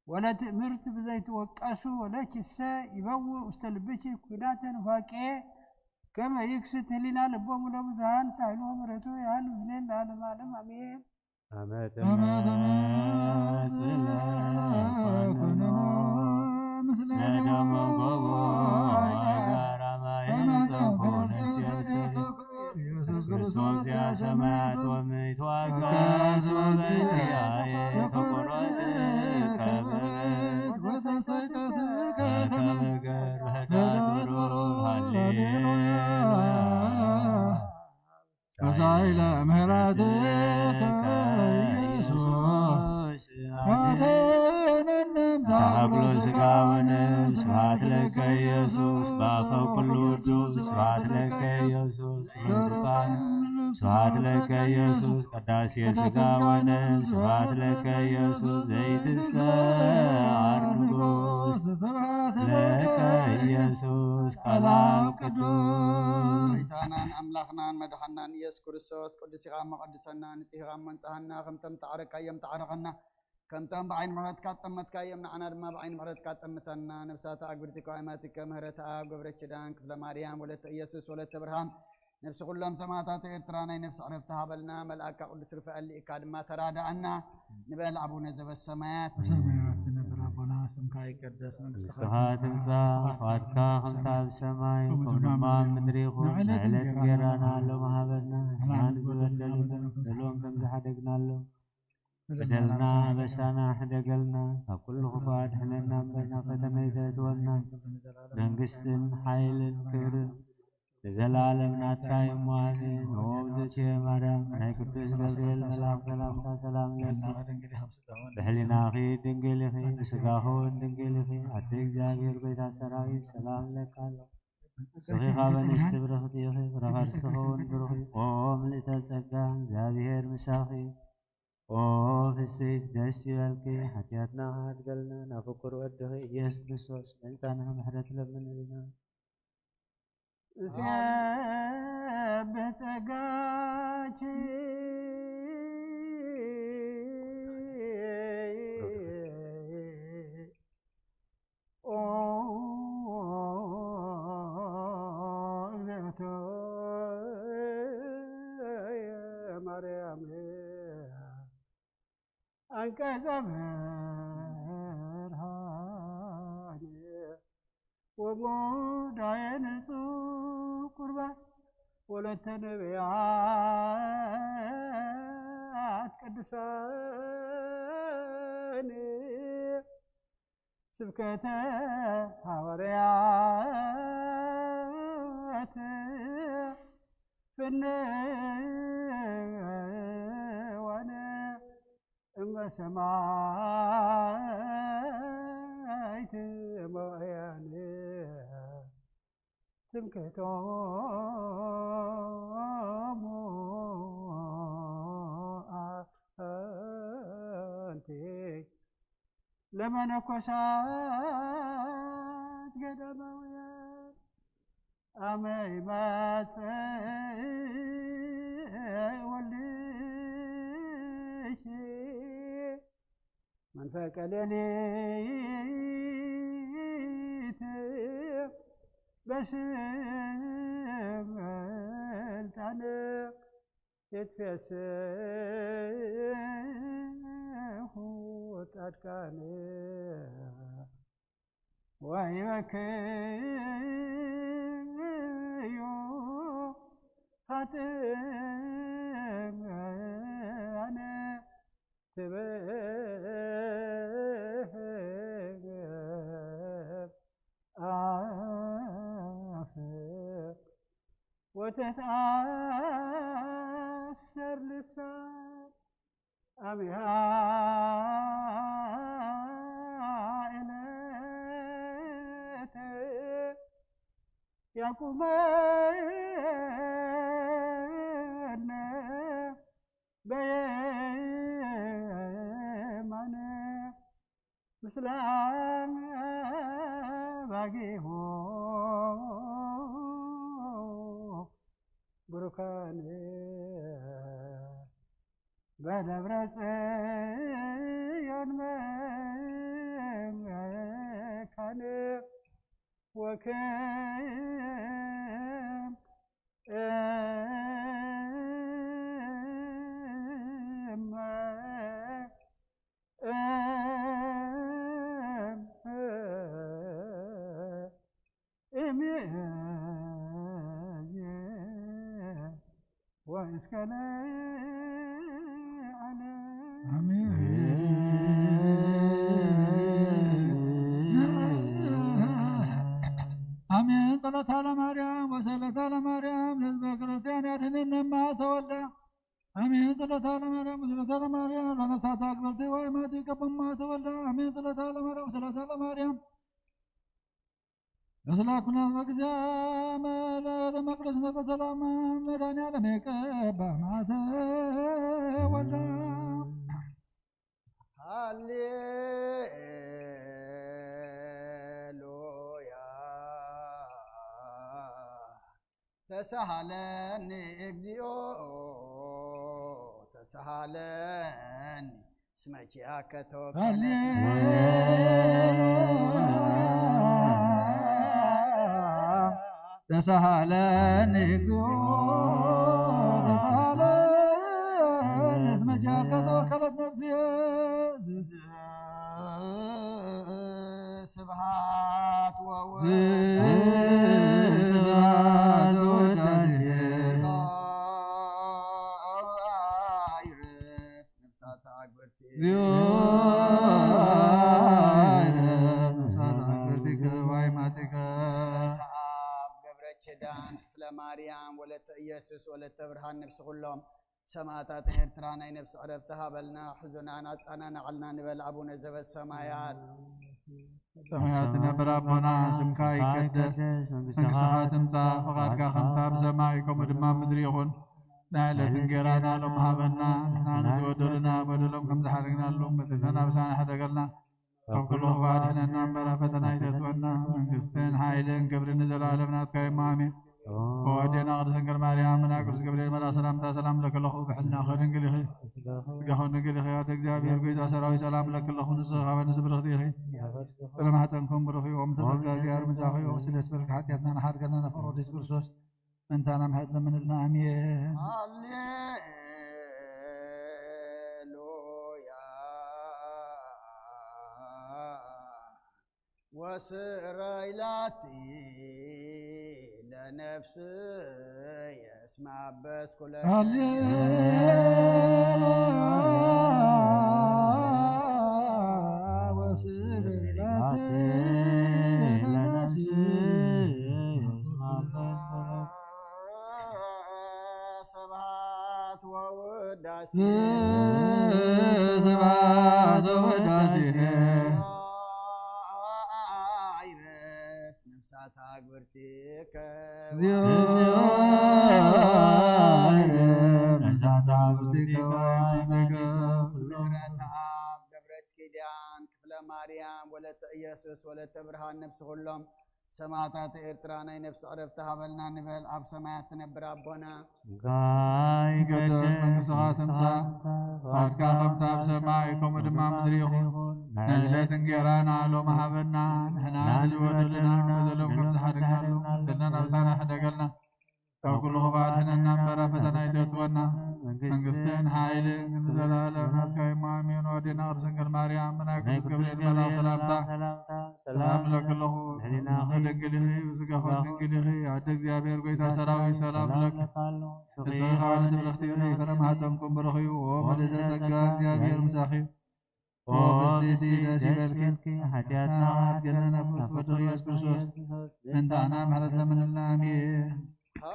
ወለትእምርት ብዘይትወቀሱ ወለኪሰ ይበውእ ውስተ ልብኪ ኩናተ ኑፋቄ ከመ ይክስት ህሊና ልቦሙ ለብዙሃን ሳይሉ ምሕረቱ ያህል ምስሌን ለዓለመ ዓለም አሜን። አመ ትመጽእ ለኩሉ ምስለ ደመ ጎቦ ጋራ ማየ ነጸፎ ነፍስየ ውስተ ኢየሱስ ክርስቶስ ያሰማያት ወምይትዋቀስ ወበኪያየ ተቆረጥ ከበድ ወተሰይጠት ከመገር ህዳት ብሩር ሃሌሉያ። ሳይለ ምህረትከ ኢየሱስ አድነነ ተሃብሎ ስጋ ወነፍስ ስብሐት ለከ ኢየሱስ በአፈ ኩሉ ቅዱስ ስብሐት ለከ ኢየሱስ ዙፋን ስብሐት ለከ ኢየሱስ ቅዳሴ ስጋ ወነፍስ ስብሐት ለከ ኢየሱስ ዘይትሰዓር ንጉስ ስብሐት ለከ ኢየሱስ ቃላም ቅዱስ። ጌታናን ኣምላኽናን መድሓናን ኢየሱስ ክርስቶስ ቅዱስ ኢኻ እሞ ቀድሰና፣ ንጹህ ኢኻ እሞ ኣንጽሃና፣ ከምቶም ተዓረካዮም ተዓረኸና፣ ከምቶም ብዓይኒ ምሕረትካ ጠመትካዮም ንዓና ድማ ብዓይኒ ምሕረትካ ጠምተና። ነፍሳት ኣግብርቲ ከዋይማቲከ ምህረት ኣብ ገብረ ኪዳን ክፍለ ማርያም ወለተ ኢየሱስ ወለተ ብርሃን ነፍሲ ኩሎም ሰማዕታት ኤርትራ ናይ ነፍሲ ዕረፍቲ ሃበልና። መልኣካ ቅዱስ ሩፋኤል ልኢካ ድማ ተራዳኣና። ንበል ኣቡነ ዘበሰማያት። በሰማያት ትነብር ኣቦና ስምካ ይቀደስ መንግስትኻ መንግስትኻ ትምጻእ ፍቓድካ ከምታ ኣብ ሰማይ ከምኡ ድማ ኣብ ምድሪ ይኹን። ንዕለት እንጀራና ሎሚ ሃበና። ንሕና ንዝበደሉና ንበድሎም ከም ዝሓደግናሎም በደልና ኣበሳና ሕደገልና፣ ካብ ኩሉ ክፉ ኣድሕነና እምበር ናብ ፈተነ ኣይተእትወና። መንግስትን ሓይልን ክብርን ንዘለኣለም ናትካ እዩ እሞ ኣሜን። ኦ እግዝእትየ ማርያም ናይ ቅዱስ ገብርኤል መልኣክ ሰላምታ ሰላም ለኪ፣ ብሕሊናኺ ድንግል ኢኺ፣ ብስጋኺ እውን ድንግል ኢኺ። ኣደ እግዚኣብሔር ጎይታ ሰራዊት ሰላም እለኪ ኣሎ። ንስኺ ካብ ኣንስቲ ብርኽቲ ኢኺ፣ ፍረ ከርስኺ እውን ብሩኽ እዩ። ኦ ምልእተ ጸጋ እግዚኣብሔር ምሳኺ ኦ ፍስሕቲ ደስ ይበልኪ፣ ሓጢኣትና ክሓድገልና ናብ ፍቁር ወድኺ ኢየሱስ ክርስቶስ ምእንታና ምሕረት ለምንልና። እሴብሕ ጸጋኪ ኦ እግዝእትየ ማርያም አንቀጸ ብርሃን ወሙዳየ ንጹህ ቁርባን ወለተ ነቢያት ቅዱሳን ስብከተ ሃዋርያት ፍንዋነ እመ ሰማይት ሞያን ትምክህቶሙ ኣንቲ ለመነኮሳት ገዳማውያን አመ ይመጽእ ወልድ ፈቀ ሌሊት በስልጣንክ ይትፌስሑ ጻድቃን ወይበክዩ ኃጥኣን ትበ ኣፍ ወተትኣሰር ልሳን ኣሚሃ እለት ያቁመነ በየማነ ምስለ አባጊሁ ብሩካን በደብረ ጽዮን መካን ወክም እመ እምየ ወእስከ ለዓለም። አሜን። አሜን። ጸሎታ ለማርያም ወሰለታ ለማርያም ለሕዝበ ክርስቲያን ያድህነነ እማ ተወልዳ። አሜን። ጸሎታ ለማርያም ወሰለታ ለማርያም ለነፍሳት አግበርቲ ወይማቲ ከበማ ተወልዳ። አሜን። ጸሎታ ለማርያም ወሰለታ ለማርያም ለስላኩነ በጊዜ መለ ለመቅደስ ነፈ ሰላም መድኃኔዓለም የቀባ ማተ ወልዳ። ሃሌሉያ ተሳሃለኒ እግዚኦ ተሳሃለኒ እስመ ኪያከ ተወከለ። ሃሌሉያ ተሳሃለኒ እግዚኦ ተሳሃለኒ እስመ ኪያከ ተወከለት ነፍስየ። ስብሐት ወውዳሴ ስብሐት ወውዳሴ። ይረፍ ነፍሳት አግብርቲ። እግዚኦ ይረፍ ነፍሳት አግብርቲከ ወአይማቲከ። ወለተ አብ ገብረ ኪዳን ክፍለ ማርያም ወለተ ኢየሱስ ወለተ ብርሃን ነፍሲ ኩሎም ሰማዕታት ኤርትራ ናይ ነፍሲ ዕረፍቲ ሃበልና። ሕዙናን ኣጻናናዕልና ንበል ኣቡነ ዘበሰማያት። ሰማያት ትነብር ኣቦና ስምካ ይቀደስ፣ መንግስትኻ ትምጻእ፣ ፈቓድካ ከምታ ብሰማይ ከምኡ ድማ ኣብ ምድሪ ይኹን። ናይ ዕለት እንጌራና ሎም ሃበና፣ ንሕና ንዝበደሉና በደሎም ከም ዝሓረግናሎም በደልና ናብሳና ሕደገልና። ካብ ኩሉ ክፉእ ኣድሕነና እምበር፣ ኣብ ፈተና ኣይተእትወና። መንግስትን ሓይልን ክብርን ንዘለኣለም ናትካ እዩ እሞ፣ ኣሜን። ኦ ኣዴና ቅድስት ድንግል ማርያም፣ መልኣክ ቅዱስ ገብርኤል መልኣክ ሰላምታ ሰላም ለክለኹ፣ ብሕልናኺ ድንግል ኢኺ፣ ስጋኺ ድንግል ኢኺ። ኣደ እግዚኣብሔር ጎይታ ሰራዊት ሰላም ለክለኹ፣ ንስኺ ካብ ኣንስቲ ብርኽቲ ኢኺ። ፍረ ማሕፀንኩም ብሩኽ እዩ። ኦም ተጸጋ እግዚኣብሔር ምሳኺ፣ ኦም ስለ ስበርክ ሓጢኣትና ንሓርገልና፣ ነፍቅሮ ወደስ ክርስቶስ ምእንታና ምሕረት ለምንልና። ኣሜን። ሃሌሉያ ወስረይ ላቲ ለነፍስየ እስመ አበስኩ ለከ። ሃሌሉያ ወስረይ ላቲ ለነፍስየ እስመ አበስኩ ለከ። ስብሐት ወውዳሴ ስብሐት ወውዳሴ። ይረፍ ነፍሳት አግብርቲከ። እግዚኦ ይረፍ ነፍሳት አግብርቲከ ወአይማቲከ። ምሕረት አብ ገብረት ኪዳን ክፍለ ማርያም ወለተ ኢየሱስ ወለተ ብርሃን ነፍሲ ኩሎም ሰማዕታት ኤርትራ ናይ ነፍሲ ዕረፍቲ ሃበልና ንበል። ኣብ ሰማያት ትነብር ኣቦና፣ ስምካ ይቀደስ፣ መንግስትኻ ትምጻእ፣ ፍቓድካ ከምታ ኣብ ሰማይ ከምኡ ድማ ኣብ ምድሪ ይኹን። ናይ ዕለት እንጌራና ሎሚ ሃበና፣ ንሕና ንዝበደሉና ንበደሎም ከም ዝሓደግናሉ፣ በደልና ናብታ ኣይሕደገልና፣ ካብ ኩሉ ክፉእ ኣድሕነና እምበር ኣብ ፈተና ኣይተእትወና። መንግስትን ሓይልን ንዘለኣለም ናትካ እዩ። ኣሜን። ወዴና ቅድስት ድንግል ማርያም፣ ናይ ቅዱስ ገብርኤል መልኣክ ሰላምታ ሰላም እብለኪ ኣለኹ። ድንግል ኢኺ፣ ብስጋኺ ድንግል ኢኺ። ኣደ እግዚኣብሔር፣ ጎይታ ሰራዊት፣ ሰላም እብለኪ። ንስኺ ካብ ኣንስቲ ብርኽቲ ኢኺ፣ ፍረ ማህፀንኩም ብሩኽ እዩ። ኦ ምልዕተ ጸጋ፣ እግዚኣብሔር ምሳኺ እዩ። ኦ ፍስሕቲ ደስ ይበልኪ፣ ሓጢኣትና ሓድገና ናብ ፍቅር ወድኺ ኢየሱስ ክርስቶስ ምእንታና ምሕረት ለምንልና። ኣሜን። ሃሌ፣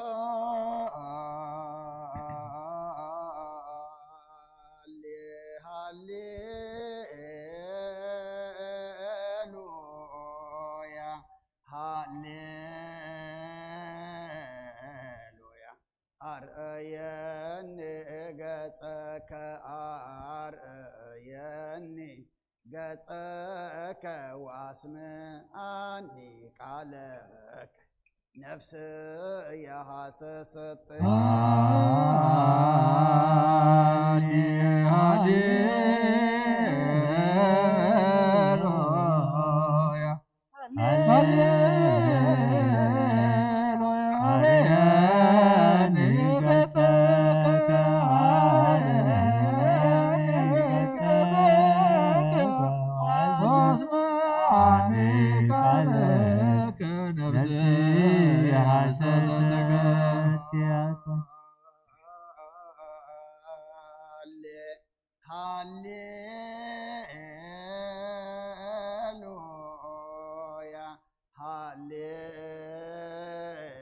ሃሌሉያ፣ ሃሌሉያ። ኣርእየኒ ገጸከ፣ ኣርእየኒ ገጸከ፣ ወኣስምዓኒ ቃለከ፣ ነፍስየ ሃሰሰት። ሃሌ፣ ሃሌሉያ፣ ሃሌሉያ፣ አርያኒ ገጸከ፣ አርያኒ ገጸከ፣ ወአስምዓኒ ቃለከ፣ ነፍስየ ሐሰሰት። ሃሌ፣ ሃሌሉያ፣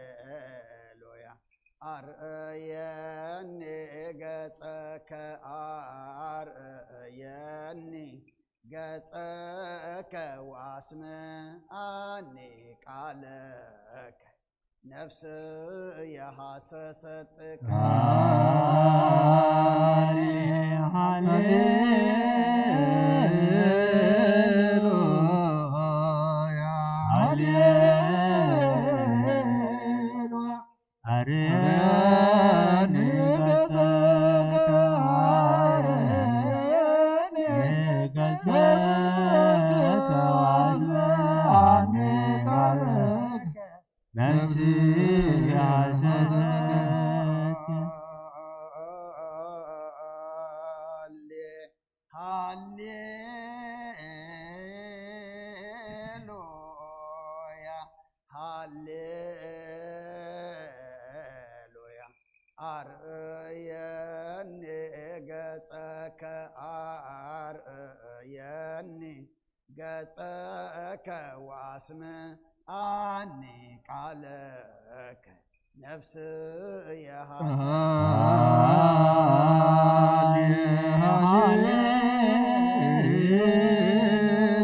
ሃሌሉያ። ኣርእየኒ ገጸከ፣ ኣርእየኒ ገጸከ፣ ወአስምዓኒ ቃለከ፣ ነፍስየ ሃሰሰት። ሃሌ፣ ሃሌሉያ፣ ሃሌሉያ። አርያኒ ገጸከ፣ አርያኒ ገጸከ፣ ወአስምዓኒ ቃለከ፣ ነፍስየ ሐሰሰት። ሃሌ፣ ሃሌሉያ፣ ሃሌሉያ። ኣርእየኒ ገጸከ፣ ኣርእየኒ ገጸከ፣ ወአስምዓኒ ቃለከ፣ ነፍስየ ሃሰሰት። ሃሌ፣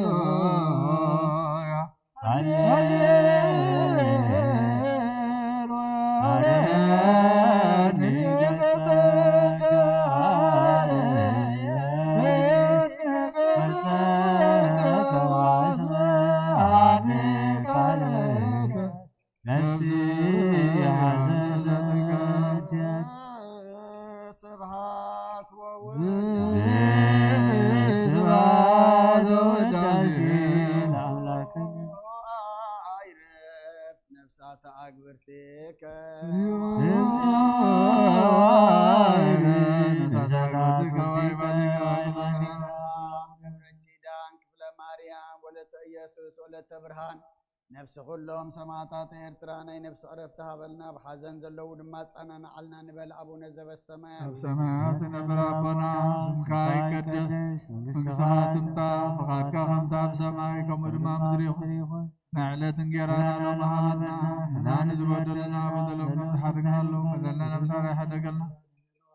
ሃሌሉያ፣ ሃሌሉያ። አርያኒ ገጸከ፣ አርያኒ ገጸከ፣ ወአስምዓኒ ቃለከ፣ ነፍስየ ሐሰሰት። ስብሐት ወውዳሴ፣ ስብሐት ወውዳሴ ለአምላክነ። አይረፍ ነፍሳተ አግብርቲከ፣ ገብረ ኪዳን፣ ክፍለ ማርያም፣ ወለተ ኢየሱስ፣ ወለተ ብርሃን፣ ነፍሲ ኩሎም ሰማዕታት ኤርትራ ናይ ነፍሲ ዕረፍቲ ሃበልና፣ ኣብ ሓዘን ዘለዉ ድማ ኣጸናንዓልና ንበል። ኣቡነ ዘበሰማያት፣ ኣብ ሰማያት እትነብር ኣቦና፣ ስምካ ይቀደስ፣ መንግስትኻ ትምጻእ፣ ፍቓድካ ከምታ ኣብ ሰማይ ከምኡ ድማ ኣብ ምድሪ ይኹን። ናይ ዕለት እንጌራና ሎሚ ሃበና፣ ንሕና ንዝበደሉና በደሎም ከም ዝሓደግናሎም፣ በደልና ናብ ምሕረት ኣይሕደገልና፣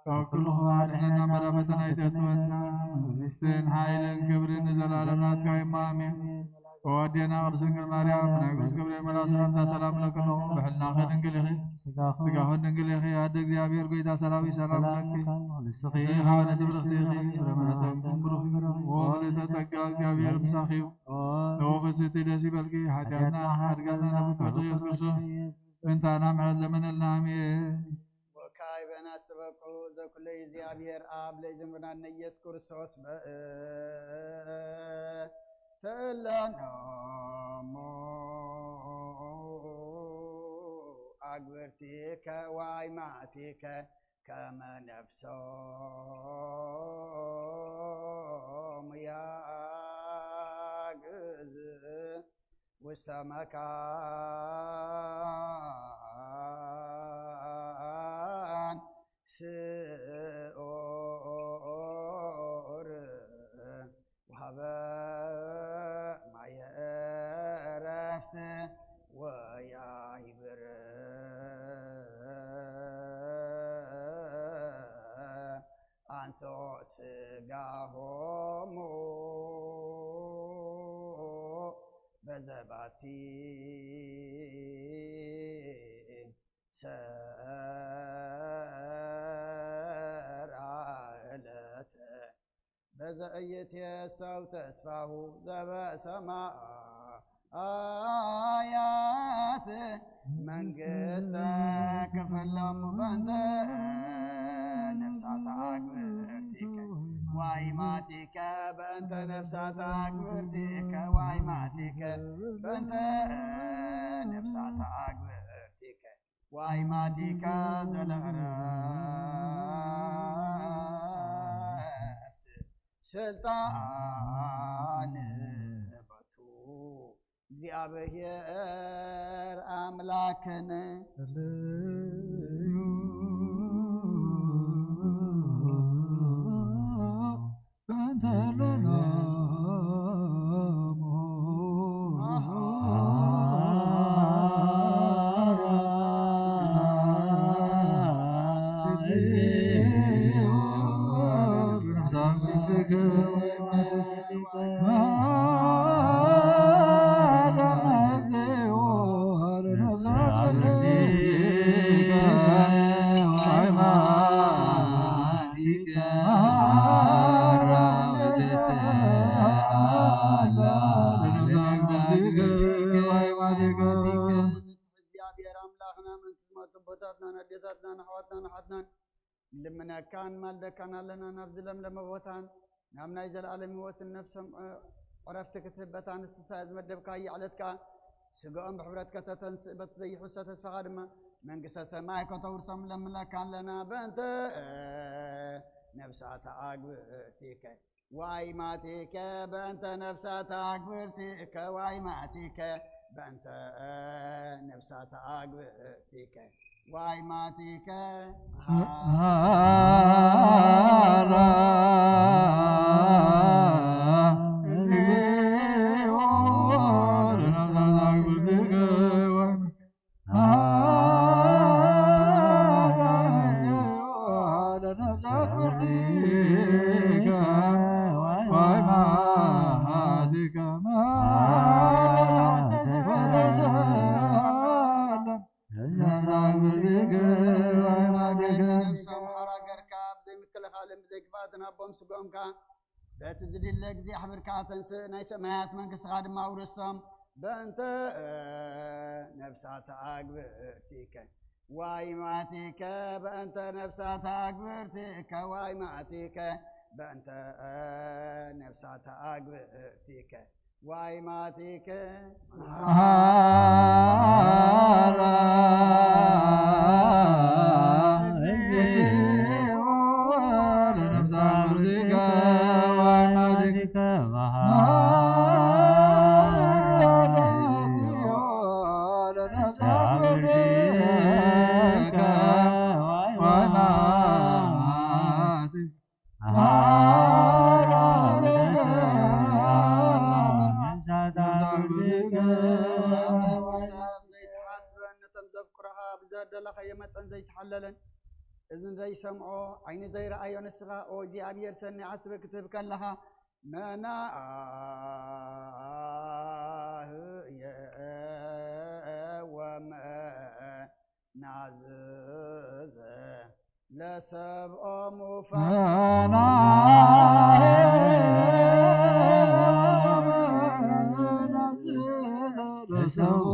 ካብ ኩሉ ክፉእ ኣድሕነና እምበር ኣብ ፈተና ኣይተእትወና። መንግስትን ሓይልን ክብርን ንዘለኣለም ናትካ እዩ እሞ፣ ኣሜን። ኦ ኣዴና ቅድስት ድንግል ማርያም፣ ናይ ቅዱስ ገብርኤል መልኣክ ሰላምታ ሰላም እብለኪ ኣለኹ። ብሕልናኺ ድንግል ኢኺ፣ ስጋኺ ድንግል ኢኺ። ኣደ እግዚኣብሔር ጎይታ ሰራዊት ሰላም እብለኪ። ንስኺ ንስኺ ከኣ ንእስቲ ብርኽቲ ኢኺ፣ ፍረ ማህፀንኩም ብሩኽ እዩ። ኦ ምልዕተ ጸጋ፣ እግዚኣብሔር ምሳኺ እዩ። ተወፈስቲ ደስ ይበልኪ፣ ሓጢኣትና ሓድጋትና ናብ ፍትወት ኢየሱስ ክርስቶስ ምንታና ምሕረት ለመነልና። ኣሜን። ወካይ በናስበኩ ዘኩለ እግዚኣብሔር ኣብ ለይዝምርናነ ኢየሱስ ክርስቶስ በእ ተለኖሙ ኣግብርቲከ ዋይማቲከ ከመ ነፍሶሙ ያግዝ ውስተ መካን ስዑር ወሀበ ማየ ዕረፍት ወያይብር አንሶ ስጋሆሙ በዘባቲ ሰርዐ ዕለተ በዘ ኢይትየሰው ተስፋሁ ዘበሰማያት መንግስተ ክፍሎም በእንተ ነፍሳት አግብርቲከ ዋይማቲከ በእንተ ነፍሳት አግብርቲከ ዋይማቲከ በእንተ ነፍሳት አግብርቲከ ዋይማቲከ ዘለዕረፍት ስልጣን በቱ እግዚኣብሔር አምላክን እግዚኣብሔር ኣምላኽና፣ ምእንቲ ዝሞቱ ኣቦታትናን ኣዴታትናን ኣሕዋትናን ኣሓትናን ንልምነካን ማልደካን ኣለና። ናብዚ ለምለመ ቦታን ናብ ናይ ዘለኣለም ህይወትን ነፍሶም ዕረፍቲ ክትህብ በታ ንስሳ ዝመደብካያ ዕለት ከኣ ስጋኦም ብሕብረት ከተተንስእ በቲ ዘይሕሶ ተስፋኻ ድማ መንግስተ ሰማይ ከተውርሶም ንለምነካ ኣለና። በእንተ ነፍሳት ኣግብእቲከ ዋይማቲከ በእንተ ነፍሳት አግብርቲከ ዋይማቲከ በእንተ ነፍሳት አግብርቲከ ዋይማቲከ ሃራ ነብሶም ሓራ ገርካ ብዘይ ምክልኻልን ብዘይ ክፍኣትን ሃቦም ስግኦም ከኣ በቲ ዝድለ ግዜ ኣሕብርካ ተንስእ፣ ናይ ሰማያት መንግስትኻ ድማ ኣውርሶም። በእንተ ነፍሳት ኣግብእቲከ ዋይማቲከ በእንተ ነፍሳት ኣግብእቲከ ዋይማቲከ በእንተ ነፍሳት ኣግብእቲከ ዋይማቲከ መሃራ ዘይትሓስበን ነቶም ዘፍቅሩኻ ብዘደለኻዮ መጠን ዘይተሓለለን እዝኒ ዘይሰምዖ ዓይኒ ዘይረኣዮ ንስኻ ኦ እግዚኣብሔር ሰኒ ዓስቢ ክትህብ ከለኻ መናህየ ወመናዝዘ ለሰብኦሙ ፈና ሰብኦ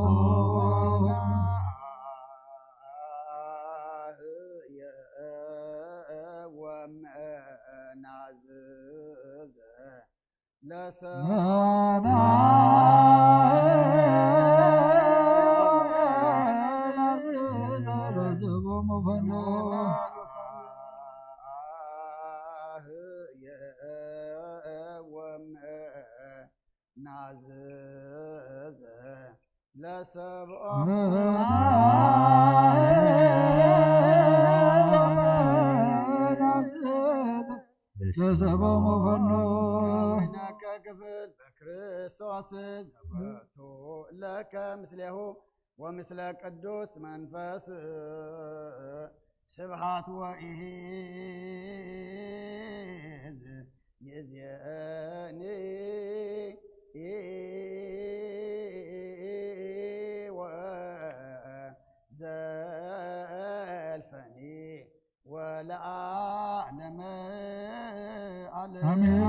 ናዝዝ ለሰብኦ ለሰብኦ መፈኖ ከመይነከ ክፍል በክርስቶስ ዘበቱ ለከ ምስሌሁ ወምስለ ቅዱስ መንፈስ ስብሃት ወኢዝ ይእዜኒ ወዘልፈኒ ወለዓለመ ዓለም። አሜን።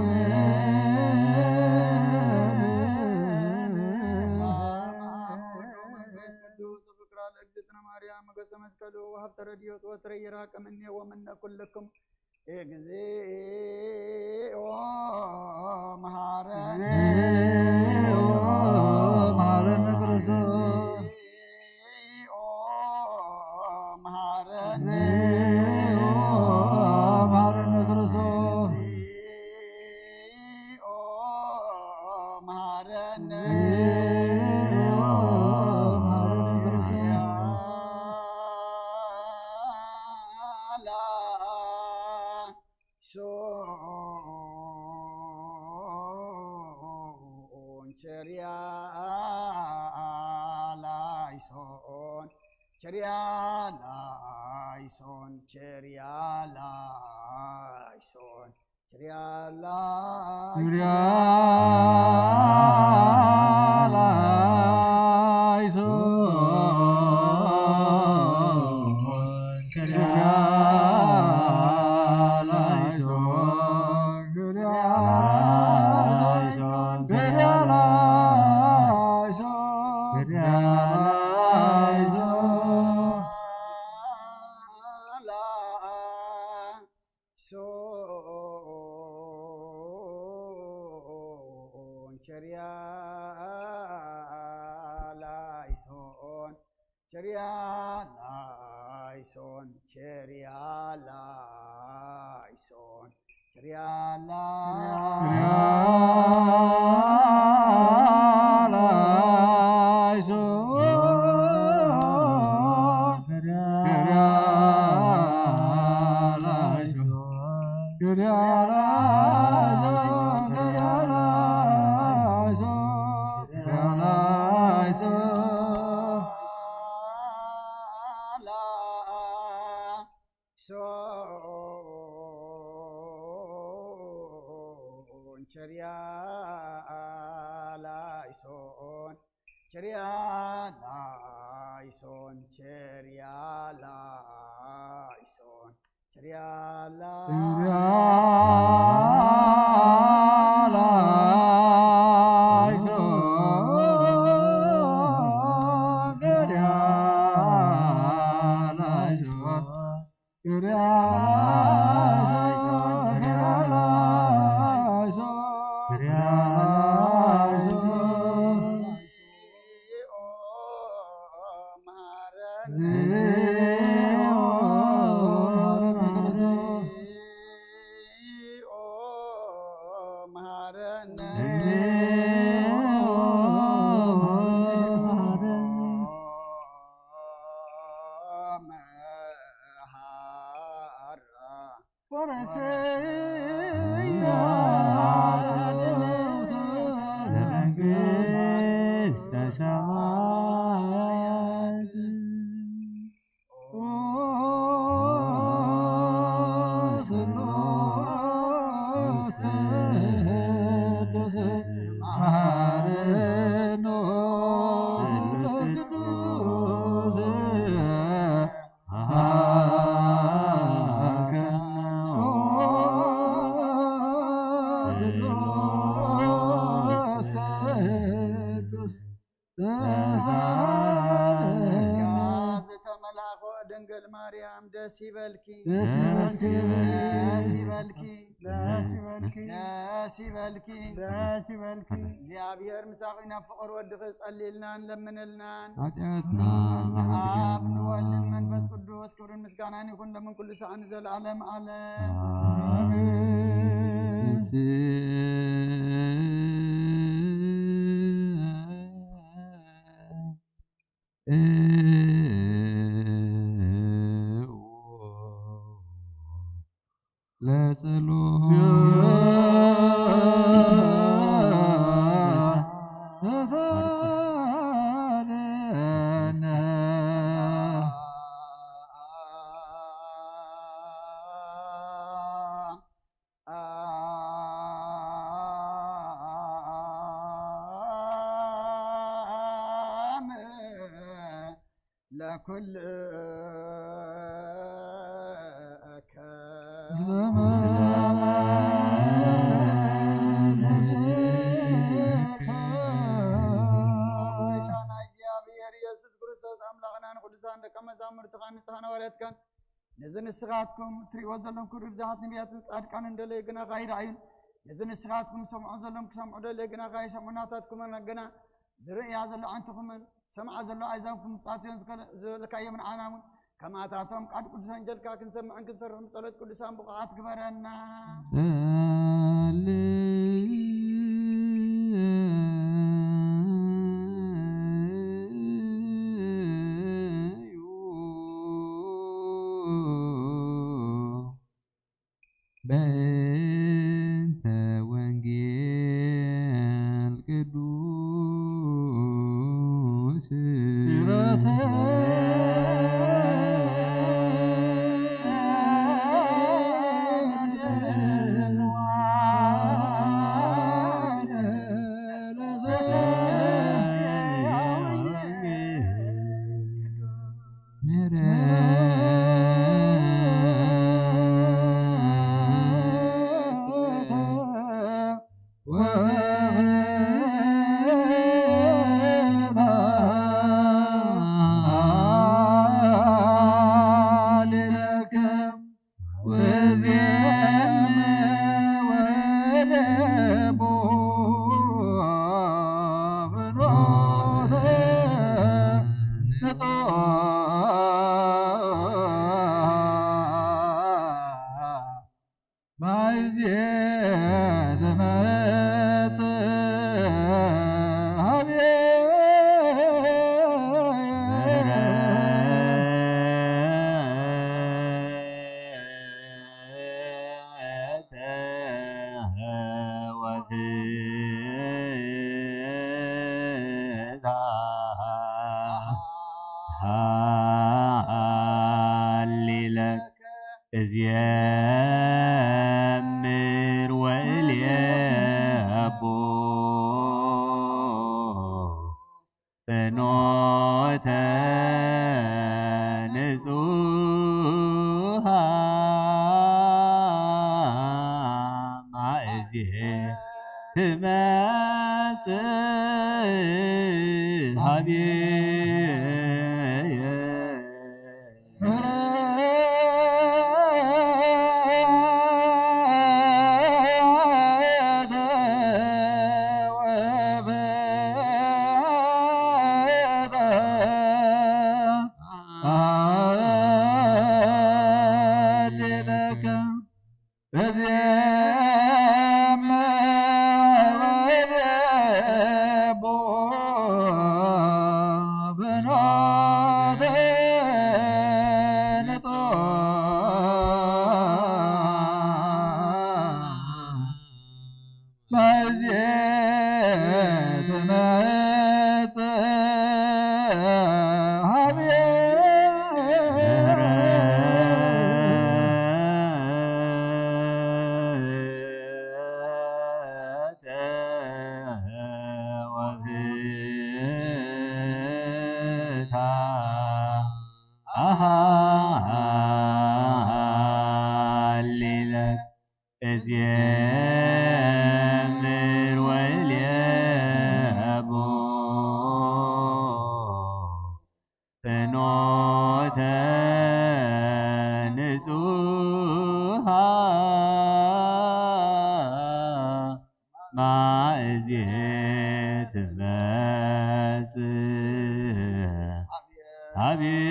ሰላም አብ ወወልድ ወመንፈስ ቅዱስ። ፍቅራ ለእግዝእትነ ማርያም ሞገሰ መስቀሉ ወሀብተ ረድኤት ወትረ ይራቅ እምኔ ወምነ ኩልክሙ። እግዚኦ መሐረነ። እግዚኦ መሐረነ ክርስቶስ። እግዚኦ መሐረነ። እግዚኦ መሐረነ ክርስቶስ። እግዚኦ መሐረነ። እግዚኦ መሐረነ ክርስቶስ። ሶን ቸሪያ ላይሶን ቸሪያ ላይሶን ቸሪያ ላይሶን ቸሪያ ላይሶን ቸሪያ ላይሶን ቸሪያ ላይሶን ቸሪያ ላይሶን ቸሪያ ላይሶን ቸሪያ ላይሶን ሶን ቸሪያ ላይሶን ቸሪያ ላይሶን ቸሪያ ላይሶን ቸሪያ ላይሶን ሶን ቸሪያ ላይሶን ቸሪያ ላይሶን ቸሪያ ላይሶን ቸሪያ ላይሶን ቸሪያ ላይሶን ደስ ይበልኪ፣ ደስ ይበልኪ፣ ደስ ይበልኪ፣ ደስ ይበልኪ፣ ደስ ይበልኪ፣ ደስ ይበልኪ። ደስ ይበልኪ። እግዚኣብሔር ምሳኺ ናብ ፍቕር ወድኺ ጸልይልናን ለምንልናን። ኃጢኣትና ኣብ ንወልድን መንፈስ ቅዱስ ክብርን ምስጋናን ይኹን ለምን ኩሉ ሰዓን ዘለዓለም ዓለም። ኣሜን። ለጸሎት ለኩልከ ጎይታና እግዚኣብሔር ኢየሱስ ክርስቶስ ኣምላኽና ንቅዱሳን ደቀ መዛሙርትኻን ንስኻን ሃዋርያትካን ነዚ ንስኻትኩም ትርእይዎ ዘለኹም ክብሪ ብዙሓት ነቢያትን ጻድቃንን ደለየ ግናኻ ኣይረኣዩን። ነዚ ንስኻትኩም ዝሰምዖ ዘለኹም ክሰምዑ ደለየ ግናኻ ኣይሰምዑ። ናታትኩምን ግና ዝርእያ ዘሎ ኣዕንትኹምን ዝሰምዓ ዘሎ ኣእዛንኩም ምጽኣት ጽዮን ዝበልካዮ ንዓና እውን ከማታቶም ቃል ቅዱስ ወንጀልካ ክንሰምዕን ክንሰርሕን ብጸሎት ቅዱሳን ብቑዓት ግበረና። በእንተ ወንጌል ቅዱስ እዜምር ወእልየቦ ፍኖተ ንጹሃ ማእዜ ትመጽእ ሀቤየ። እዜምር ወእልየቦ ጊዜ ትመጽእ። አቤት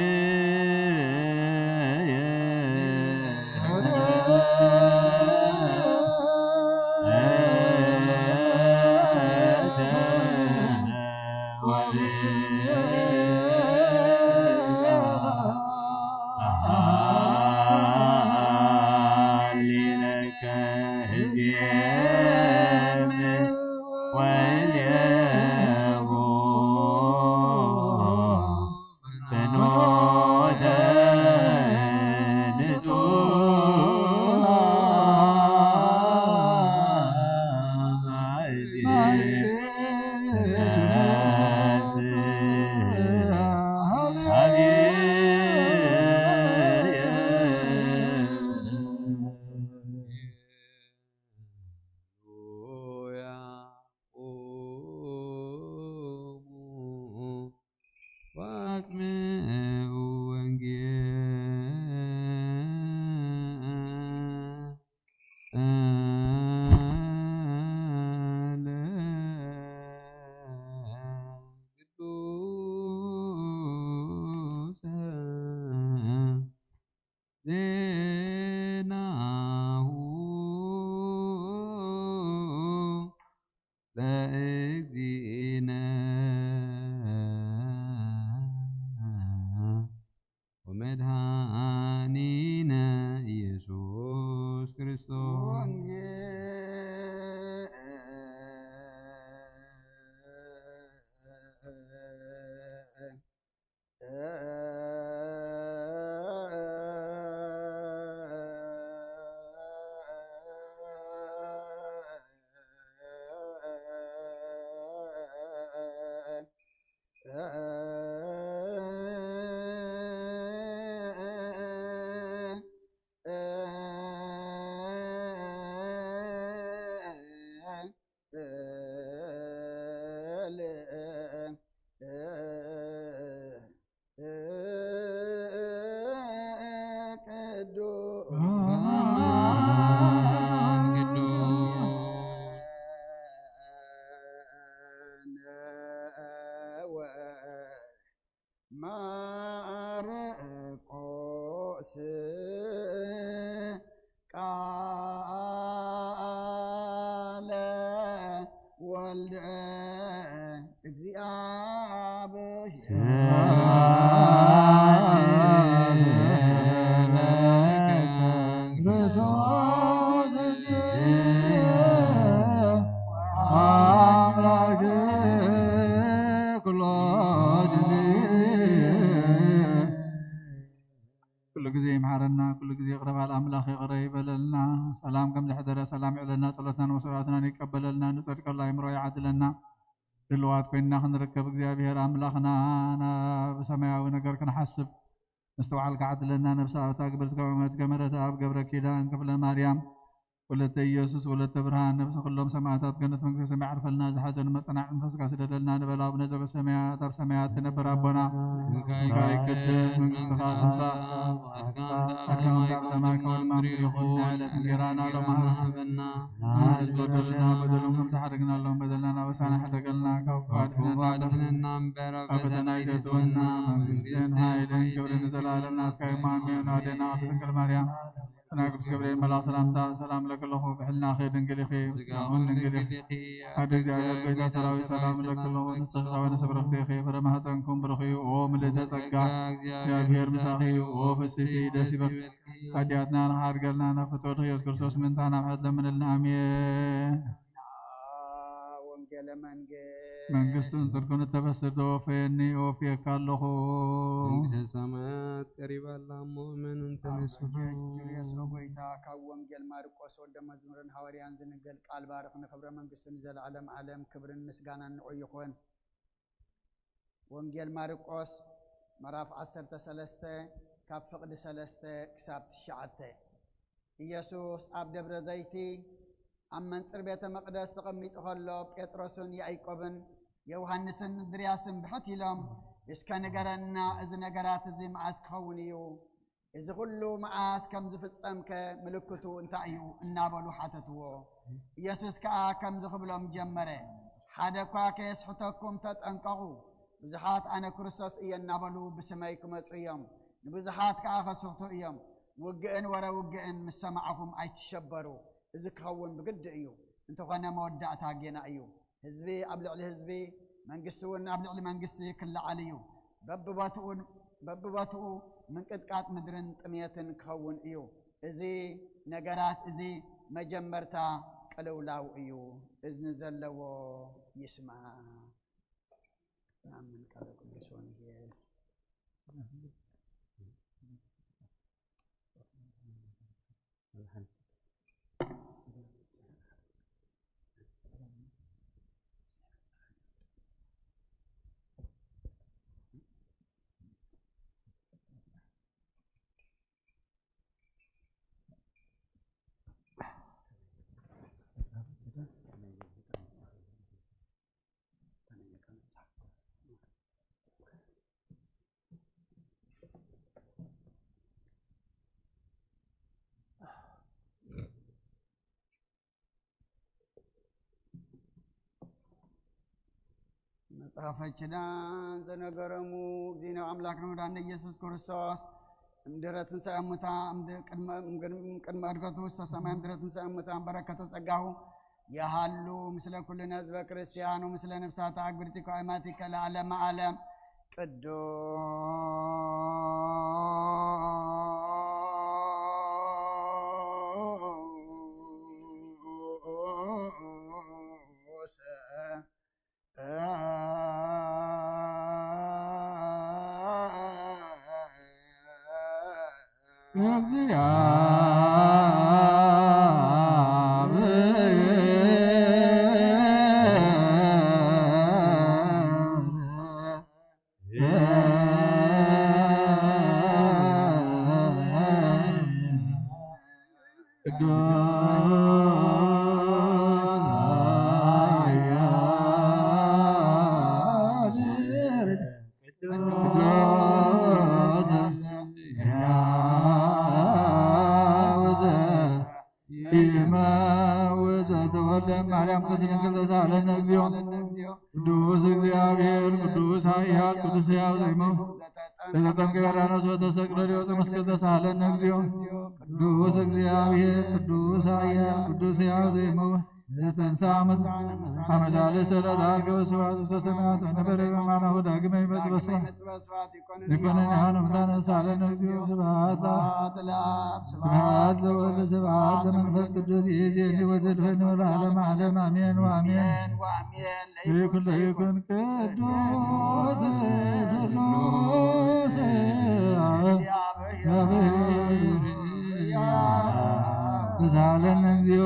ኩሉ ግዜ ይምሓረና፣ ኩሉ ግዜ ይቕረ በሃል ኣምላኽ ይቕረ ይበለልና። ሰላም ከም ዝሕደረ ሰላም ይዕለልና። ጸሎትናን መስዋዕትናን ይቀበለልና። ንጸድቀሉ ኣእምሮ ይዓድለና። ድልዋት ኮይንና ክንርከብ እግዚኣብሔር ኣምላኽና ናብ ሰማያዊ ነገር ክንሓስብ ምስትውዓል ክዓድለና። ነብሰ ኣብ ታግብርት ከመ መትከ ምሕረት ኣብ ገብረ ኪዳን ክፍለ ማርያም ወለተ ኢየሱስ ወለተ ብርሃን ነብሰ ኩሎም ሰማዕታት ገነት መንግስተ ሰማይ ዓርፈልና። ዝሓዘኑ መጸናዕቲ መንፈስካ ስደደልና ንበል። ኣቡነ ዘበሰማያት ኣብ ሰማያት ትነብር ኣቦና ስምካ ይቀደስ መንግስትኻ ትምጻእ። ፈቃድካ ከም ኣብ ሰማይ ከምኡ ድማ ምድሪ ይኹን። ዕለት እንጀራና ሎሚ ሃበና። ንሕና ንዝበደሉና በደሎም ከም ዝሓደግናሎም በደልና ናበሳና ሕደገልና። ካብ ክፉ ኣድሕነና እምበር ኣብ ፈተና ኣይተእትወና። መንግስትን ሓይልን ክብርን ንዘለኣለም ናትካ እዩ። ኣሜን። ኣዴና ቅድስት ድንግል ማርያም ናይ ቅዱስ ገብርኤል መልኣክ ሰላምታ ሰላም እለኪ ኣለኹ። ብሕልናኺ ድንግል ኢኺ፣ ብስጋኺ እውን ድንግል ኢኺ። ኣደ እግዚኣብሔር ጎይታ ሰራዊት ሰላም እለኪ ኣለኹ። ንስኺ ከበነ ስብርኽቲ ኢኺ፣ ፍረ ማህፀንኩም ብሩኽ እዩ። ኦ ምልእተ ጸጋ እግዚኣብሔር ምሳኺ እዩ። ኦ ፍስቲ ደስ ይበል። ሓጢኣትና ንኻሓድገልና ናብ ፍትወት ኢየሱስ ክርስቶስ ምንታ ናብ ሕት ለምንልና። ኣሜን። ወንጌለ መንግስት መንግስትን ጽድቅን እተበስር ዘወፈየኒ እወፍየካ ኣለኹ። መንግስተ ሰማያት ቀሪባ ኣላ እሞ እመኑን ተነስሑ። ጁልዮስ ኦጎይታ ካብ ወንጌል ማርቆስ ወደ መዝሙርን ሃዋርያን ዝንገል ቃል ባርኽ ንክብረ መንግስቱ ንዘለዓለም ዓለም ክብርን ምስጋናን ንዑ ይኹን። ወንጌል ማርቆስ ምዕራፍ ዓሰርተ ሰለስተ ካብ ፍቕዲ ሰለስተ ክሳብ ትሽዓተ። ኢየሱስ ኣብ ደብረ ዘይቲ ኣብ መንጽር ቤተ መቕደስ ተቐሚጡ ኸሎ፣ ጴጥሮስን ያዕቆብን ዮሃንስን እንድርያስን ብሕት ኢሎም፣ "እስከ ንገረና፣ እዚ ነገራት እዚ መዓስ ክኸውን እዩ? "እዚ ኹሉ መዓስ ከም ዝፍጸምከ ምልክቱ እንታይ እዩ?" እናበሉ ሓተትዎ። ኢየሱስ ከኣ ከምዚ ክብሎም ጀመረ፣ "ሓደ እኳ ከየስሕተኩም ተጠንቀቑ። ብዙሓት ኣነ ክርስቶስ እየ እናበሉ ብስመይ ክመጹ እዮም፣ ንብዙሓት ከኣ ከስሕቱ እዮም። ውግእን ወረ ውግእን ምስ ሰማዕኹም ኣይትሸበሩ። እዚ ክኸውን ብግዲ እዩ፣ እንተኾነ መወዳእታ ጌና እዩ። ህዝቢ ኣብ ልዕሊ ህዝቢ፣ መንግስቲ እውን ኣብ ልዕሊ መንግስቲ ክለዓል እዩ። በብቦትኡ በብቦትኡ ምንቅጥቃጥ ምድርን ጥሜትን ክኸውን እዩ። እዚ ነገራት እዚ መጀመርታ ቅልውላው እዩ። እዝኒ ዘለዎ ይስማዕ። ኣምን ቃለ ቅዱስ ወንጌል። መጽሐፈችና ዘነገረሙ ጊዜና ኣምላክ ንወዳነ ኢየሱስ ክርስቶስ እምድረ ትንሣኤ ሙታን፣ እምድ-፣ ቅድመ፣ እም-፣ ቅድመ እድገቱ ውስተ ሰማይ እምድረ ትንሣኤ ሙታን በረከተ ጸጋሁ የሃሉ ምስለ ኩልነ ህዝበ ክርስቲያን ወምስለ ነፍሳተ አግብርቲከ ወአማቲከ ለዓለመ ዓለም። ቅዱስ ይመውት ዘተወልደ ማርያም ቅድስት ድንግል ተሳለነ እግዚኦ። ቅዱስ እግዚአብሔር፣ ቅዱስ ኃያል፣ ቅዱስ ሕያው ዘይመውት፣ ዘተጠምቀ ዮርዳኖስ ወተሰቅለ ሊወፀ መስቀል ተሳለነ እግዚኦ። ቅዱስ እግዚአብሔር፣ ቅዱስ ኃያል፣ ቅዱስ ሕያው ዘይመውት፣ ዘተንሳ ሙታነ አመዳለ ሰለታ አርገው ስብሐት ውስተ ሰማያት ወነበረ በማናሁ ዳግመ ይመጽእ በስብሐት። ይኮነን ያህል ሙታነ ሳለነ እግዚኦ ስብሐት ለአብ ስብሐት ለወልድ ስብሐት ለመንፈስ ቅዱስ ይእዜኒ ወዘልፈኒ ወለዓለመ ዓለም አሜን ወአሜን። ይኩን ለይኩን ቅዱስ ስሉስ እግዚአብሔር ተሳለን እግዚኦ።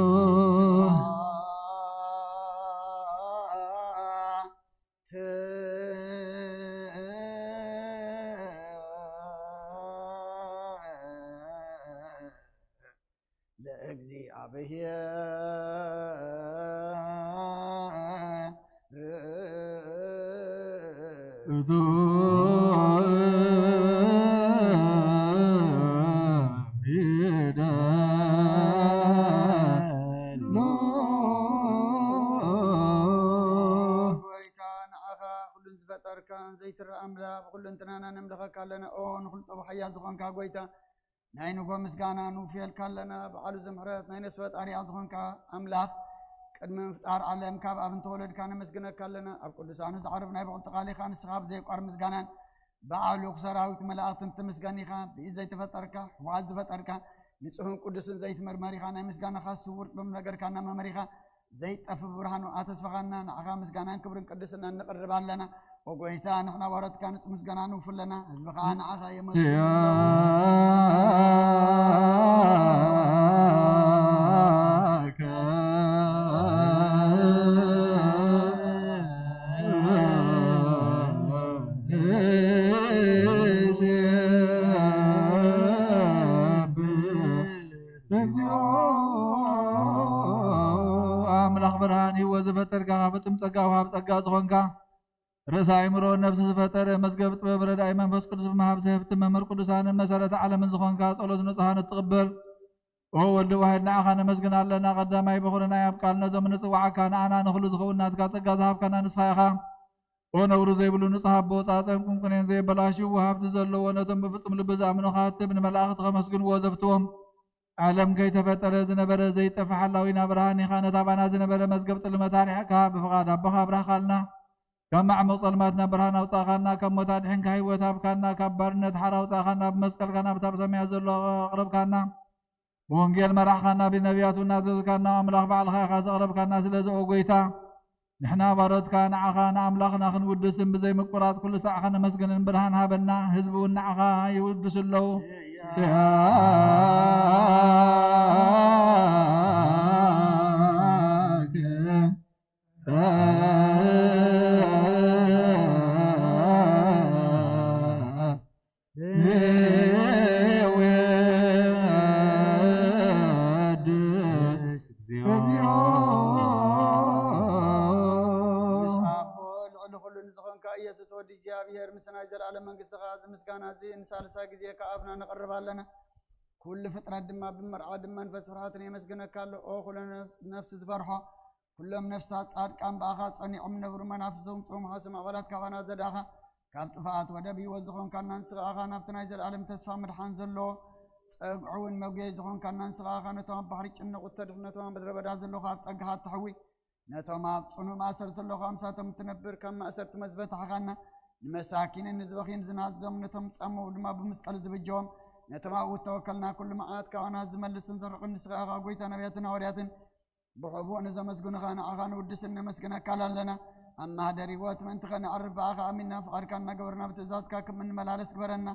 ለእግዚአብሔር እቱ ይደሉ። ጎይታ ንዓኻ ኩሉን ዝፈጠርካን ዘይትረኣ ኣምላኽ ብኩሉ እንትናና ነምልኸካ ኣለና። ኦ ንኹሉ ጥበብ ሓያል ዝኾንካ ጎይታ ናይ ንጎ ምስጋና ንውፍየልካ ኣለና። በዓሉ ዘምሕረት ናይ ነፍሲ ፈጣሪኣ ዝኾንካ ኣምላኽ ቅድሚ ምፍጣር ዓለም ካብ ኣብ እንተወለድካ ነመስግነካ ኣለና። ኣብ ቅዱሳኑ ዝዓርብ ናይ ብቕልቲ ቃሊኻ ንስኻ ብዘይቋር ምስጋናን ብኣዕሉኽ ሰራዊት መላእኽትን ትምስገን ኢኻ። ብኢድ ዘይተፈጠርካ፣ ሕቡኣት ዝፈጠርካ፣ ንጹህን ቅዱስን ዘይትመርመር ኢኻ። ናይ ምስጋናኻ ስውር ጥበብ ነገርካ እናመመሪኻ ዘይጠፍ ብርሃኑ ኣተስፋኻና። ንዓኻ ምስጋናን ክብርን ቅድስናን ንቕርብ ኣለና። ኦ ጎይታ፣ ንሕና ባሮትካ ንጹህ ምስጋና ንውፍ ኣለና። ህዝቢ ኸኣ ንዓኻ የመስግኑ። እግዚኦ ኣምላኽ ብርሃን ህይወት ዝፈጠርካ፣ ፍጹም ጸጋ ወሃብ ጸጋ ዝኾንካ፣ ርእሰ ኣእምሮ ነፍሲ ዝፈጠረ መዝገብ ጥበብ ረዳኢ መንፈስ ቅዱስ ብምሃብ ዝህብቲ መምህር ቅዱሳንን መሰረተ ዓለምን ዝኾንካ ጸሎት ንጹሃን እትቕበል ኦ ወልድ ዋሕድ ንዓኻ ነመስግን ኣለና። ቀዳማይ በኹሪ ናይ ኣብ ቃል ነዞም ንጽዋዓካ ንዓና ንኹሉ ዝኸውን ናትካ ጸጋ ዝሃብካና ንስኻ ኢኻ። ኦ ነውሪ ዘይብሉ ንጹሕ ኣቦ ጻጸን ቁንቁኔን ዘየበላሽው ሃብቲ ዘለዎ ነቶም ብፍጹም ልቢ ዝኣምኑኻ እትብ ንመላእኽቲ ከመስግንዎ ዘፍትዎም ዓለም ከይተፈጠረ ዝነበረ ዘይጠፍእ ሓላዊና ብርሃን ኢኻ። ነታ ባና ዝነበረ መዝገብ ጥልመት ኣርሒቕካ ብፍቓድ ኣቦኻ ኣብራህኻልና። ካብ ማዕሙቕ ጸልማት ናብ ብርሃን ኣውጻእኻና፣ ካብ ሞት ኣድሒንካ ህይወት ሃብካና፣ ካብ ባርነት ሓራ ኣውጻእኻና፣ ብመስቀልካ ናብታ ብሰማያት ዘሎ ኣቕረብካና፣ ብወንጌል መራሕኻና፣ ብነቢያቱ እናዘዝካና ኣምላኽ ባዕልኻ ኢኻ ዘቕረብካና። ስለዚ ኦ ጎይታ ንሕና ባሮትካ ንዓኻ ንኣምላኽና ክንውድስን ብዘይ ምቁራጽ ኩሉ ሳዕ ከነመስግንን ብርሃን ሃበና። ህዝቢ እውን ንዓኻ ይውድሱ ኣለዉ። ምስ ኣቦ ልዕሊ ኩሉ ንዝኾንካ ኢየሱስ ወዲ እግዚኣብሔር ምስ ናይ ዘለኣለም መንግስትኻ እዚ ምስጋና እዚ ንሳልሳይ ግዜ ካብ ኣብና ነቕርብ ኣለና። ኩሉ ፍጥረት ድማ ብመርዓ ድማ መንፈስ ፍርሃትን የመስግነካ ኣሎ። ኦ ኩሉ ነፍሲ ዝፈርሖ፣ ኩሎም ነፍሳት ጻድቃን ብኣኻ ጸኒዖም ነብሩ መናፍስቶም ጽሙሓ ስም ኣባላት ካባና ዘዳኻ ካብ ጥፍኣት ወደብ ህይወት ዝኾንካና ንስኻ ኢኻ። ናብቲ ናይ ዘለኣለም ተስፋ ምድሓን ዘለዎ ጸግዑ እውን መጉየይ ዝኾንካና ንስኻ ኢኻ። ነቶም ኣብ ባሕሪ ጭነቑ እተድሕኑ፣ ነቶም ኣብ ምድረ በዳ ዘለዉ ኣብ ጸጋኻ እተሕዊ፣ ነቶም ኣብ ጽኑዕ ማእሰርቲ ዘለዉ ኣምሳቶም እትነብር ካብ ማእሰርቲ መዝበ ተሓኻና። ንመሳኪንን ንዝበኽዩን ዝናዞም ነቶም ዝጸመዉ ድማ ብመስቀል ዝብጀዎም ነቶም ኣብኡ ዝተወከልና ኩሉ መዓት ካባና ዝመልስን ዘርቕን ንስኻ ኢኻ። ጎይታ ነቢያትን ሃዋርያትን ብሕቡእ ንዘመስግኑኻ ንዓኻ ንውድስን ነመስግነካ ኣለና። ኣብ ማህደር ህይወት ምእንቲ ኸነዕርፍ ብኣኻ ኣሚንና ፍቓድካ እናገበርና ብትእዛዝካ ከም እንመላለስ ግበረና።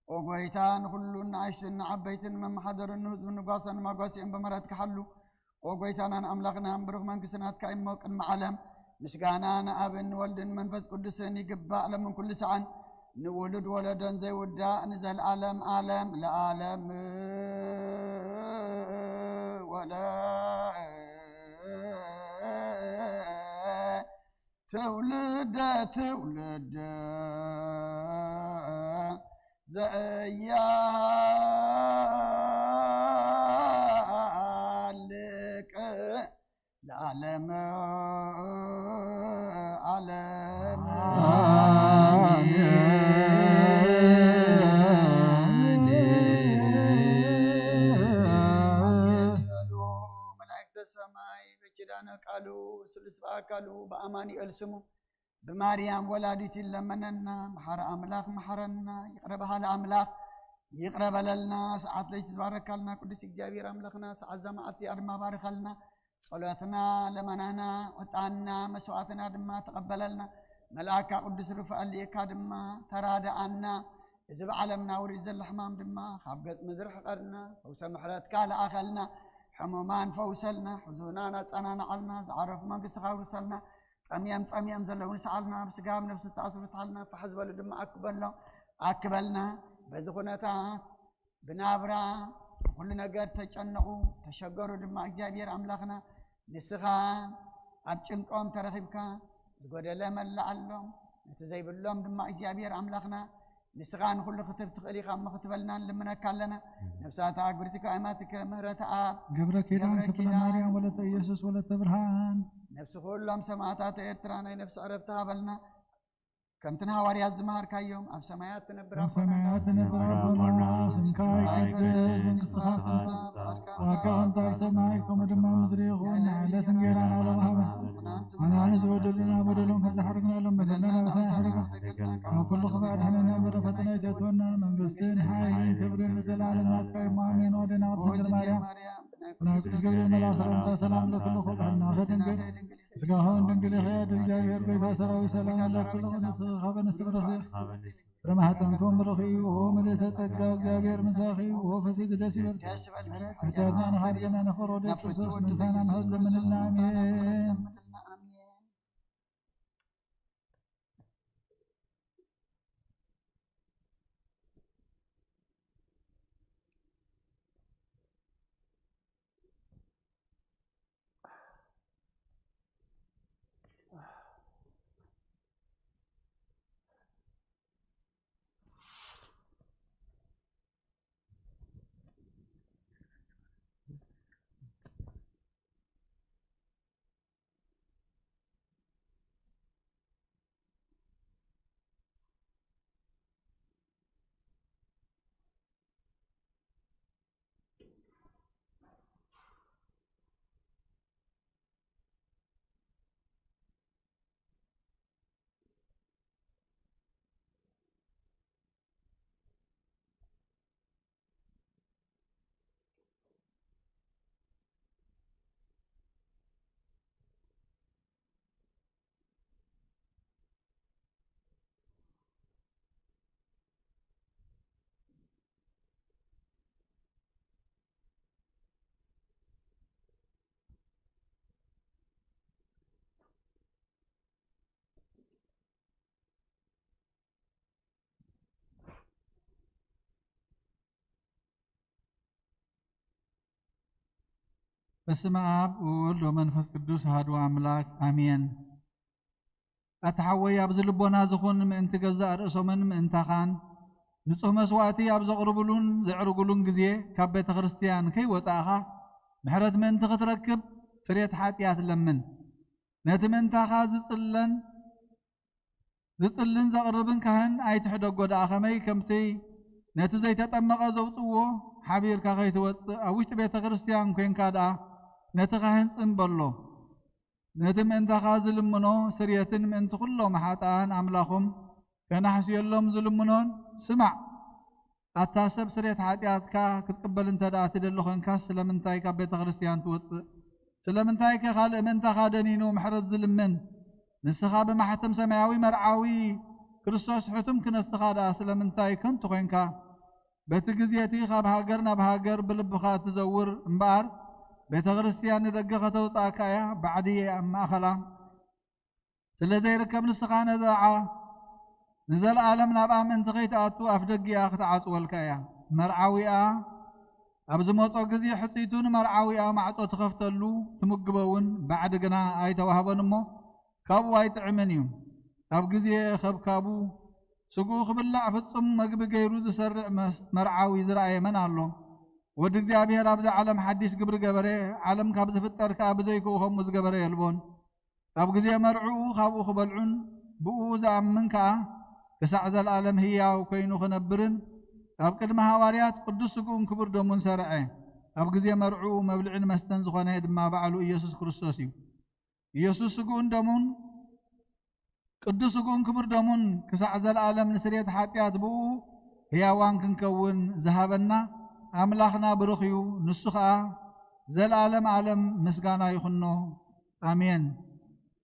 ኦ ጎይታ ንኹሉ ንኣሽትን ንዓበይትን መመሓደርን ንህዝቡ ንጓሳን ማጓሲኦም ብምህረትካ ሓሉ። ኦ ጎይታናን ኣምላኽናን ብሩኽ መንግስቲ ናትካ እሞ ቅድሚ ዓለም ምስጋና ንኣብን ንወልድን መንፈስ ቅዱስን ይግባእ ለምን ኩሉ ሰዓን ንውሉድ ወለዶን ዘይውዳእ ንዘለኣለም ዓለም ለዓለም ወለ ትውልደ ትውልደ ዘያሃልቅ ለዓለመ ዓለም። ኣሜን። ኣሜን በሉ። መላእክተ ሰማይ በኪዳነ ቃሉ ስሉስ በአካሉ በአማኑኤል ስሙ ብማርያም ወላዲት ይለመነና። መሓሪ ኣምላኽ መሓረና፣ ይቕረ በሃሊ ኣምላኽ ይቕረ በለልና። ሰዓት ለይቲ ዝባረካልና ቅዱስ እግዚኣብሔር ኣምላኽና ሰዓት እዛ መዓልቲ እዚኣ ድማ ባርከልና። ጸሎትና፣ ለመናና፣ ዕጣንና፣ መስዋዕትና ድማ ተቐበለልና። መልኣካ ቅዱስ ሩፋኤል ልኢካ ድማ ተራድኣና። እዚ ብዓለምና ወሪዱ ዘሎ ሕማም ድማ ካብ ገጽ ምድሪ ሕቐልና። ፈውሰ ምሕረትካ ለኣኸልና። ሕሙማን ፈውሰልና፣ ሕዙናን ኣጸናንዓልና፣ ዝዓረፉ መንግስትኻ ኣውርሰልና። ጠምዮም ጠምዮም ዘለዉ ንስኣልና፣ ኣብ ስጋ ኣብ ነፍሲ ተኣስሩ ፍትሓልና፣ ፋሕ ዝበሉ ድማ ኣክበሎም፣ ኣክበልና። በዚ ኩነታት ብናብራ ኩሉ ነገር ተጨነቑ፣ ተሸገሩ ድማ እግዚኣብሔር ኣምላኽና ንስኻ ኣብ ጭንቆም ተረኺብካ ዝጎደለ መላኣሎም፣ ነቲ ዘይብሎም ድማ እግዚኣብሔር ኣምላኽና ንስኻ ንኹሉ ክትህብ ትኽእል ኢኻ እሞ ክትበልና ንልምነካ ኣለና። ነፍሳት ኣግብርቲካ ኣእማትከ ምህረተ ኣብ ገብረ ኪዳን ገብረ ክፍለ ኪዳን ማርያም ወለተ ኢየሱስ ወለተ ብርሃን ነፍሲ ኩሎም ሰማዕታት ኤርትራ ናይ ነፍሲ ዕረፍቲ ሃበልና። ከምቲ ንሃዋርያት ዝመሃርካዮም ኣብ ሰማያት ትነብር ኣብ ኣቦና ሰማያት ትነብር ኣቦና ስምካ ይቀደስ መንግስትኻ ትምጻእ ፍቃድካ ከምቲ ኣብ ሰማይ ከምኡ ድማ ምድሪ ይኹን። ንዕለት እንጌራና ሎሚ ሃበና። ንዓና ዝበደሉና በደሎም ከም ዝሓረግናሎም በደልና ኣበሳና ሓረገ። ካብ ኩሉ ክፉእ ኣድሕነና፣ በረኸትና ኣይተእትወና። መንግስትን ሓይልን ክብርን ንዘለኣለም ናትካ እዩ። ኣሜን። ወደና ወደ ድንግል ማርያም ናይ ቅዱስ ገብርኤል መልኣክ ሰላምታ ሰላም ለክልኹ ብሕና ከድንግል ስጋሆን ድንግል ኢኺ። እግዚኣብሔር ጎይታ ሰራዊት ሰላም ለክልኹ። ንስኻበ ንስብርኺ ፍረ ማህፀንኩም ብሩኽ እዩ። ኦ ምልእተ ጸጋ፣ እግዚኣብሔር ምሳኺ እዩ። ኦ ፍስሕቲ ደስ ይበልኪ። ደስ ይበልኪ። ኃጢአትና ንሓድገና ነፈሮ ደስ ናብ ፍትወት ክርስቶስ ምሳና ምሕረት ለምንልና። ኣሜን። ኣሜን። በስመ ኣብ ወወልድ ወመንፈስ ቅዱስ ኣሐዱ ኣምላክ ኣሜን። ኣታ ሓወይ፣ ኣብዚ ልቦና ዝኹን ምእንቲ ገዛእ ርእሶምን ምእንታኻን ንጹህ መስዋእቲ ኣብ ዘቕርብሉን ዘዕርግሉን ግዜ ካብ ቤተ ክርስቲያን ከይወጻእኻ ምሕረት ምእንቲ ክትረክብ ስርየት ሓጢኣት ለምን። ነቲ ምእንታኻ ዝጽለን ዝጽልን ዘቕርብን ካህን ኣይትሕደጎ ደኣ፣ ከመይ ከምቲ ነቲ ዘይተጠመቐ ዘውጽእዎ ሓቢርካ ከይትወጽእ ኣብ ውሽጢ ቤተ ክርስቲያን ኮንካ ደኣ ነቲ ካህን ጽን በሎ። ነቲ ምእንታኻ ዝልምኖ ስርየትን ምእንቲ ኩሎም ሓጥኣን ኣምላኹም ከናሕስየሎም ዝልምኖን ስማዕ። ኣታ ሰብ ስርየት ሓጢኣትካ ክትቅበል እንተ ደኣ ትደሊ ኾንካ ስለምንታይ ካብ ቤተ ክርስቲያን ትወጽእ? ስለምንታይ ከ ካልእ ምእንታኻ ደኒኑ ምሕረት ዝልምን? ንስኻ ብማሕተም ሰማያዊ መርዓዊ ክርስቶስ ሕቱም ክነስኻ ደኣ ስለምንታይ ከንቱ ኾንካ? በቲ ግዜ እቲ ካብ ሃገር ናብ ሃገር ብልብኻ እትዘውር እምበኣር ቤተ ክርስቲያን ንደገ ከተውጽኣካ እያ፣ ባዕዲ ኣብ ማእኸላ ስለ ዘይርከብ ንስኻ ነዛዓ ንዘለኣለም ናብኣ ምእንቲ ከይትኣቱ ኣፍ ደጊኣ ክትዓጽወልካ እያ። መርዓዊኣ ኣብ ዝመጾ ግዜ ሕጽይቱ ንመርዓዊኣ ማዕጾ ትኸፍተሉ ትምግቦ እውን ባዕዲ ግና ኣይተዋህቦን እሞ ካብኡ ኣይጥዕምን እዩ። ኣብ ግዜ ኸብካቡ ስግኡ ክብላዕ ፍጹም መግቢ ገይሩ ዝሰርዕ መስ-፣ መርዓዊ ዝረኣየ መን ኣሎ? ወዲ እግዚኣብሔር ኣብዚ ዓለም ሓዲስ ግብሪ ገበረ፣ ዓለም ካብ ዝፍጠር ከኣ ብዘይክኡ ከምኡ ዝገበረ የልቦን። ኣብ ግዜ መርዕኡ ካብኡ ክበልዑን ብኡ ዝኣምን ከኣ ክሳዕ ዘለኣለም ህያው ኮይኑ ክነብርን ኣብ ቅድሚ ሃዋርያት ቅዱስ ስግኡን ክቡር ደሙን ሰርዐ። ኣብ ግዜ መርዕኡ መብልዕን መስተን ዝኾነ ድማ ባዕሉ ኢየሱስ ክርስቶስ እዩ። ኢየሱስ ስግኡን ደሙን ቅዱስ ስግኡን ክቡር ደሙን ክሳዕ ዘለኣለም ንስርየት ሓጢኣት ብኡ ህያዋን ክንከውን ዝሃበና ኣምላኽና ብሩኽ እዩ። ንሱ ኸኣ ዘለኣለም ዓለም ምስጋና ይኹኖ። ኣሜን።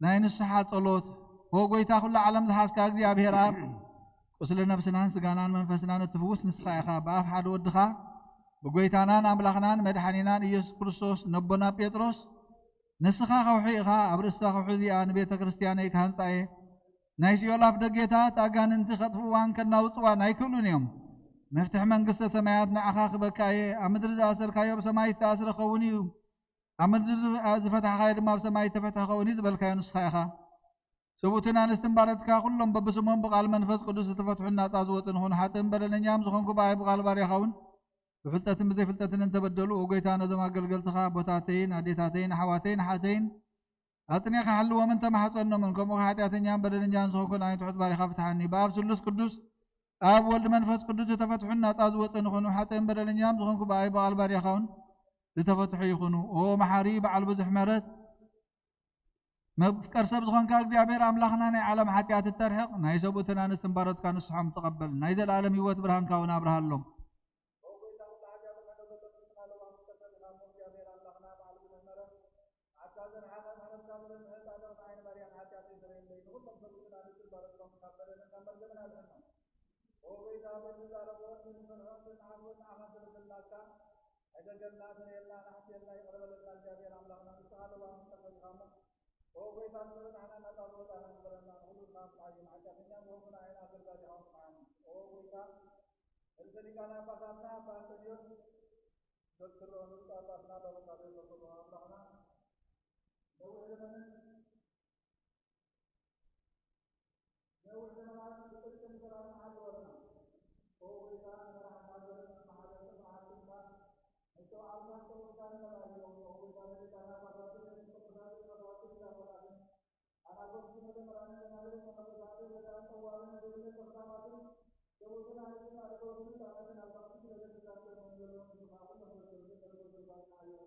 ናይ ንስሓ ጸሎት። ኦ ጐይታ፣ ኩሉ ዓለም ዝሓዝካ እግዚኣብሔር ኣብ፣ ቁስሊ ነብስናን ስጋናን መንፈስናን እትፍውስ ንስኻ ኢኻ። ብኣፍ ሓደ ወድኻ ብጐይታናን ኣምላኽናን መድሓኒናን ኢየሱስ ክርስቶስ ነቦና ጴጥሮስ፣ ንስኻ ከውሒ ኢኻ፣ ኣብ ርእስታ ከውሒ እዚኣ ንቤተ ክርስቲያነይ ክሃንጻ እየ። ናይ ሲኦል ኣፍ ደጌታት ኣጋንንቲ ከጥፍእዋን ከናውጽዋን ኣይክእሉን እዮም። መፍትሒ መንግስተ ሰማያት ንዓኻ ክበካ እየ። ኣብ ምድሪ ዝኣሰርካዮ ኣብ ሰማይ ዝተኣስረ ክኸውን እዩ። ኣብ ምድሪ ዝፈታሕካዮ ድማ ኣብ ሰማይ ዝተፈትሐ ክኸውን እዩ ዝበልካዮ ንስኻ ኢኻ። ሰብኡትን ኣንስትን ባረትካ ኩሎም በብስሞም ብቃል መንፈስ ቅዱስ ዝተፈትሑን ናጻ ዝወጹን ይኹኑ። ሓጥእን በደለኛም ዝኾንኩ ብኣይ ብቃል ባርያኻ እውን ብፍልጠትን ብዘይፍልጠትን እንተበደሉ፣ ኦ ጐይታ፣ ነዞም ኣገልገልትኻ ኣቦታተይን ኣዴታተይን ኣሕዋተይን ኣሓተይን ኣጽኒዕካ ሓልዎምን ተማሕጸኖምን። ከምኡ ሓጢኣተኛን በደለኛን ዝኾንኩ ንኣይ ትሑት ባሪኻ ፍትሓኒ። ብኣብ ስሉስ ቅዱስ፣ ኣብ ወልድ መንፈስ ቅዱስ ዝተፈትሑን ናጻ ዝወጹን ይኹኑ። ሓጥእን በደለኛም ዝኾንኩ ብኣይ ብቃል ባርያኻ እውን ዝተፈትሑ ይኹኑ። ኦ መሓሪ በዓል ብዙሕ ምሕረት፣ መፍቀር ሰብ ዝኾንካ እግዚኣብሔር ኣምላኽና፣ ናይ ዓለም ሓጢኣት እተርሕቕ፣ ናይ ሰብኡትን ኣንስትን ባሮትካ ንስሖም ተቐበል። ናይ ዘለኣለም ህይወት ብርሃንካ እውን ኣብርሃሎም። ኣይደገልና፣ ተርእየልና፣ ናሕስየልና፣ ይቕረ በለልና። እግዚኣብሔር ኣምላኽና፣ ንስኻ ለዋህ ምሕረት ኢኻ እሞ፣ ኦ ጐይታ፣ ንበደልና ናጻ ዝወጻእና ግበረና፣ ንኹሉ ድማ ምጽኣይ ሓጢኣተኛ ዝኾንኩና ኣይና ኣገልጋሊኻ ስምዓኒ። ኦ ጐይታ፣ ርእሰ ሊቃነ ጳጳሳትና ኣባ እንጦንዮስ ዘክሮ፣ ንብፁዕ ጳጳስና ኣባ መቃርዮስ ዘክሮ፣ ኣምላኽና ነዊሕ ዘመንን ነዊሕ ዘመናት ብጽድቅን ሰላምን ሓልወና። ኦ ጐይታ፣ ንመራሕቲ ሃገርን መሓደርትን መዓልቲ ድማ መስተውዓልታን ጸሎትካን ነማልኦ። ኦ ጐይታ፣ ንሊቃነ ጳጳሳትን ኤጲስቆጶሳትን ሊቀ ጳጳሳትን ዲያቆናትን ኣናብርትን መዘምራንን ደናግልን መነኮሳትን ረዳእን ጸዋርን ዘይብለ ተኽታማትን ሰብኡትን ኣንስትን ኣድግኦትን ህጻናትን ኣብ ባሕቲ ስለ ዘተሳትፎም ዘለዎም ንስኻ ኩሎም ዘክር፣ ዘክር፣ ዘክር ባርካዮ።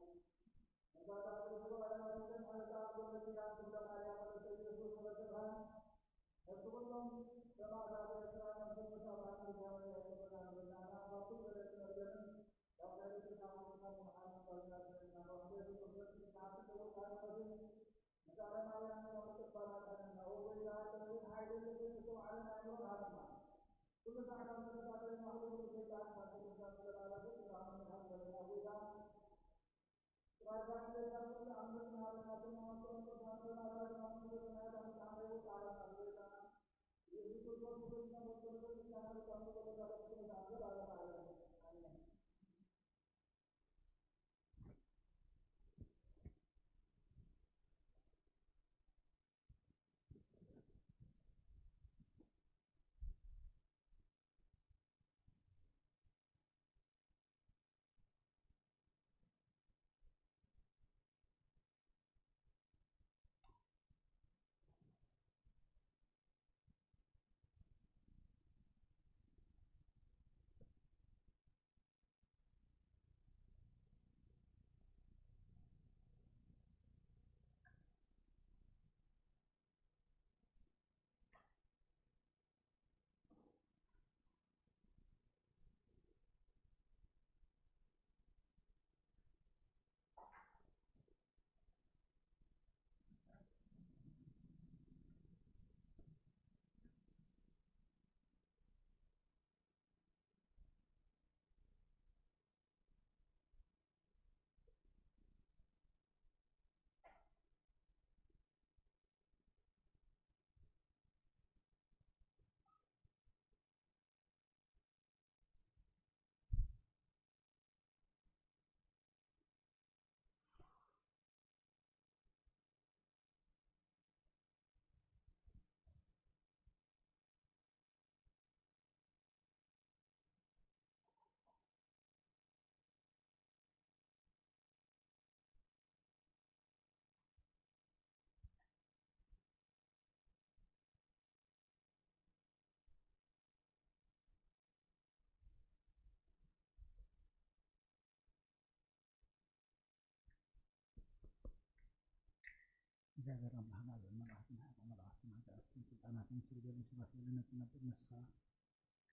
እግዚኣብሔር ኣምላኽና፣ ልዑል መላእኽትን ሓይሊ መላእኽትን ኣጋእዝትን ስልጣናትን ኪሩቤልን ሱራፌልን እትነብር ንስኻ፣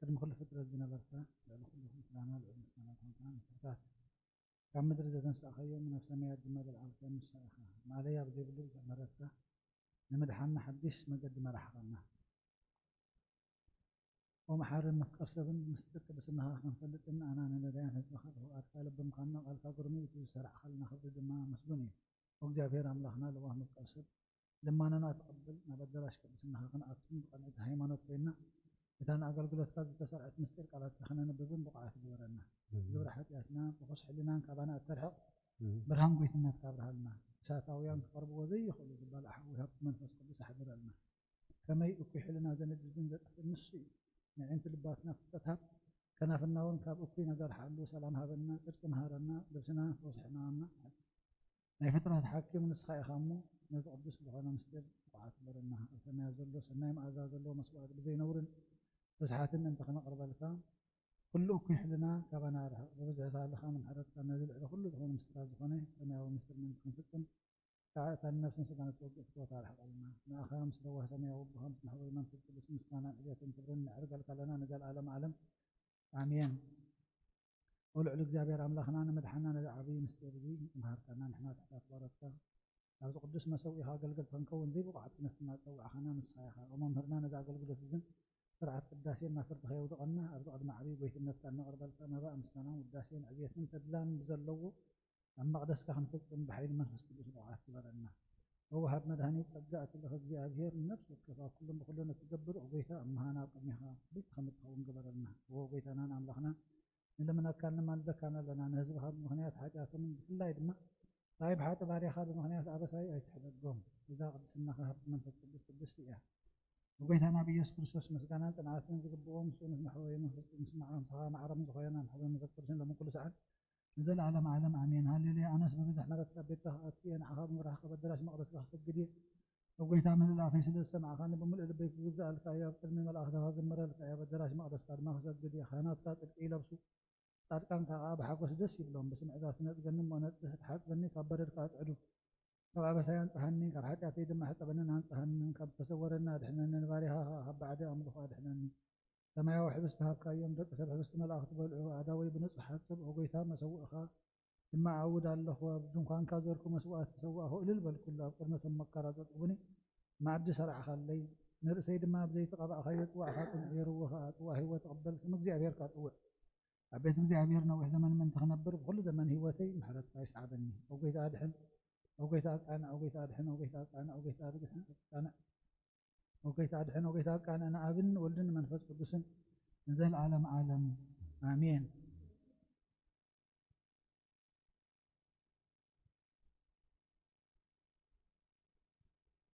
ቅድሚ ኩሉ ፍጥረት ዝነበርካ፣ ልዕሊ ኩሉ ምስጋና ልዑል ምስጋና ዝኾንካ ምድርታት ካብ ምድሪ ዘተንሳእኻዮም፣ ናብ ሰማያት ድማ ዘልዓልካዮም ንስኻ ኢኻ። ማእለያ ብዘይብሉ ብዘምህረትካ፣ ንምድሓንና ሓድሽ መገዲ መራሕኻና። ኦ መሓርን መፍቀር ሰብን፣ ምስጢር ቅድስናኻ ክንፈልጥን ኣና ንነዳያን ህዝብኻ ብፍቓድካ ልቢ ምዃንና፣ ቃልካ ግሩም እዩ፣ እቲ ዝሰራዕኻልና ክብሪ ድማ ምስጉን እዩ። ኦ እግዚኣብሔር ኣምላኽና፣ ለዋህ መፍቀር ሰብ፣ ልማናና ትቕብል፣ ናብ ኣዳራሽ ቅድስናኻ ክንኣቱን ብቐንዕቲ ሃይማኖት ኮይንና፣ እታ ንኣገልግሎትካ ዝተሰርዐት ምስጢር ቃላትካ ከነንብብን ብቑዓት ግበረና። እም። ግብሪ ሓጢኣትና፣ ርኹስ ሕልናን ካባና እተርሕቕ፣ እም። ብርሃን ጎይትነትካ ኣብርሃልና። እሳታውያን ክቐርብዎ ዘይኽእሉ ዝባልዕ ሓዊ ሃብቲ መንፈስ ቅዱስ ኣሕድረልና። ከመይ እኩይ ሕልና ዘነድድን ዘጥፍእን ንሱ እዩ። ንዕንቲ ልባትና ፍልጠት ሃብ፣ ከናፍርና እውን ካብ እኩይ ነገር ሓሉ። ሰላም ሃበና፣ ጽድቂ መሃረና፣ ልብስና ፈውሲ ሕማምና። ናይ ፍጥረት ሓኪም ንስኻ ኢኻ እሞ፣ ነዚ ቅዱስ ዝኾነ ምስጢር ብቑዓት ግበረና። ኣብ ሰማያት ዘሎ ሰናይ መኣዛ ዘለዎ መስዋእቲ ብዘይነውርን ርስሓትን ምእንቲ ከነቕርበልካ፣ ኩሉ እኩይ ሕልና ካባና ርሕቕ። ብብዝሒ ሳህልኻ ምሕረትካ ነዚ ልዕሊ ኩሉ ዝኾነ ምስጢራት ዝኾነ ሰማያዊ ምስጢር ምእንቲ ክንፍጽም፣ ከዓ እታ ንነፍስን ስጋን እትወግእ ፍትወት ኣርሕቐልና። ንኣኻ ምስ ለዋህ ሰማያዊ ኣቦኻ ምስ መሕወይ መንፈስ ቅዱስ ምስጋናን ዕብየትን ክብርን ነዕርገልካ ኣለና ንዘለኣለም ዓለም። ኣሜን። ኦ ልዑል እግዚኣብሔር ኣምላኽና፣ ንምድሓና ነዚ ዓብዪ ምስጢር እዚ ምሃርካና፣ ንሕና ትሕታት ባሮትካ ኣብዚ ቅዱስ መሰውኢኻ ኣገልገልቲ ክንከውን ዘይብቑዓት ነፍስና ዝጸዋዕኻና ንስኻ ኢኻ። ኦ መምህርና፣ ነዚ ኣገልግሎት እዝን ስርዓት ቅዳሴን እናፈርድኻ የውድቐና፣ ኣብዚ ቅድሚ ዓብዪ ጎይትነትካ እነቕርበልካ መባእ ምስጋናን ውዳሴን ዕብየትን ተድላን ብዘለዎ ኣብ መቕደስካ ክንፍጽም ብሓይሊ መንፈስ ቅዱስ ብቕዓት ግበረና። ኦ ወሃብ መድኃኒት ጸጋ ኣትልኽ እግዚኣብሔር ንነፍሲ ወከፍ ኣብ ኩሉን ብኹሉን እትገብር ኦ ጎይታ፣ እምሃና ኣብ ቅድሜኻ ክብርቲ ከም እትኸውን ግበረልና። ኦ ጎይታናን ኣምላኽና፣ ንልምነካን ንማልደካን ኣለና። ንህዝብኻ ብምኽንያት ሓጢኣቶምን ብፍላይ ድማ ራእይ ብሓቂ ባርያኻ ብምኽንያት ኣበሳይ ኣይትሕደጎም። እዛ ቅድስናኻ ሃብቲ መንፈስ ቅዱስ ቅድስቲ እያ። ብጎይታና ብኢየሱስ ክርስቶስ ምስጋናን ጽንዓትን ዝግብኦ፣ ምስኡ ምስ መሕወዩ መንፈስ ቅዱስ ምስማዕ፣ ምስኻ ማዕረ ምስ ዝኾነ መሕወዩ መንፈስ ቅዱስን ሎሚ ኩሉ ሰዓት ንዘለዓለም ዓለም ኣሜን። ሃሌሉያ። ኣነስ ብብዝሒ ምሕረትካ ኣብ ቤትካ ክኣቱ እየ፣ ንዓኻ ብምፍራህ ካብ ኣዳራሽ መቕደስካ ክሰግድ እየ። ኦ ጐይታ፣ ምሉእ ኣፈይ ስለ ዝሰማዕካኒ፣ ብምሉእ ልበይ ክግዛኣልካ እየ። ኣብ ቅድሚ መላእኽትኻ ክዝምረልካ እየ፣ ኣብ ኣዳራሽ መቕደስካ ድማ ክሰግድ እየ። ካህናትካ ጽድቂ ይለብሱ፣ ጻድቃንካ ከኣ ብሓጎስ ደስ ይብሎም። ብስምዒታት ትነጽገኒ እሞ ነጽህ፣ ትሓጽበኒ፣ ካብ በደል ከኣ ኣጽዕዱ። ካብ ኣበሳይ ኣንጽሃኒ፣ ካብ ሓጢኣተይ ድማ ሕጸበንን ኣንጽሃንን፣ ካብ ዝተሰወረኒ ኣድሕነኒ፣ ንባርያኻ ከኣ ካብ ባዕዲ ኣምልኾ ኣድሕነኒ። ሰማያዊ ሕብስቲ ሃብካዮም፣ ደቂ ሰብ ሕብስቲ መላእኽቲ በልዑ። ኣእዳወይ ብንጹሓት ሰብ፣ ኦ ጐይታ፣ መሰውእኻ ድማ ኣእውድ ኣለኹ። ኣብ ድንኳንካ ዘርኩ መስዋእቲ ተሰዋእኹ፣ እልል በልኩሉ። ኣብ ቅድሚ እቶም መከራ ዘጥግቡኒ መኣዲ ሰራዕኻለይ። ንርእሰይ ድማ ብዘይቲ ቀባእካዮ፣ ጽዋዕካ ጽንዑ፣ የርዊ ከኣ። ጽዋዕ ህይወት ትቕበል ስም እግዚኣብሔር ከኣ ጽውዕ። ኣብ ቤት እግዚኣብሔር ነዊሕ ዘመን ምእንቲ ክነብር፣ ብኹሉ ዘመን ህይወተይ ምሕረትካ ይስዓበኒ። ኦ ጐይታ ኣድሕን፣ ኦ ጐይታ ኣቃንዕ፣ ኦ ጐይታ ኣድሕን፣ ኦ ጐይታ ኣቃንዕ፣ ኦ ጐይታ ኣድሕን፣ ኣቃንዕ። ኦ ጐይታ ኣድሕን፣ ኦ ጐይታ ኣቃንዕ፣ ንኣብን ንወልድን ንመንፈስ ቅዱስን ንዘለዓለም ዓለም ኣሜን።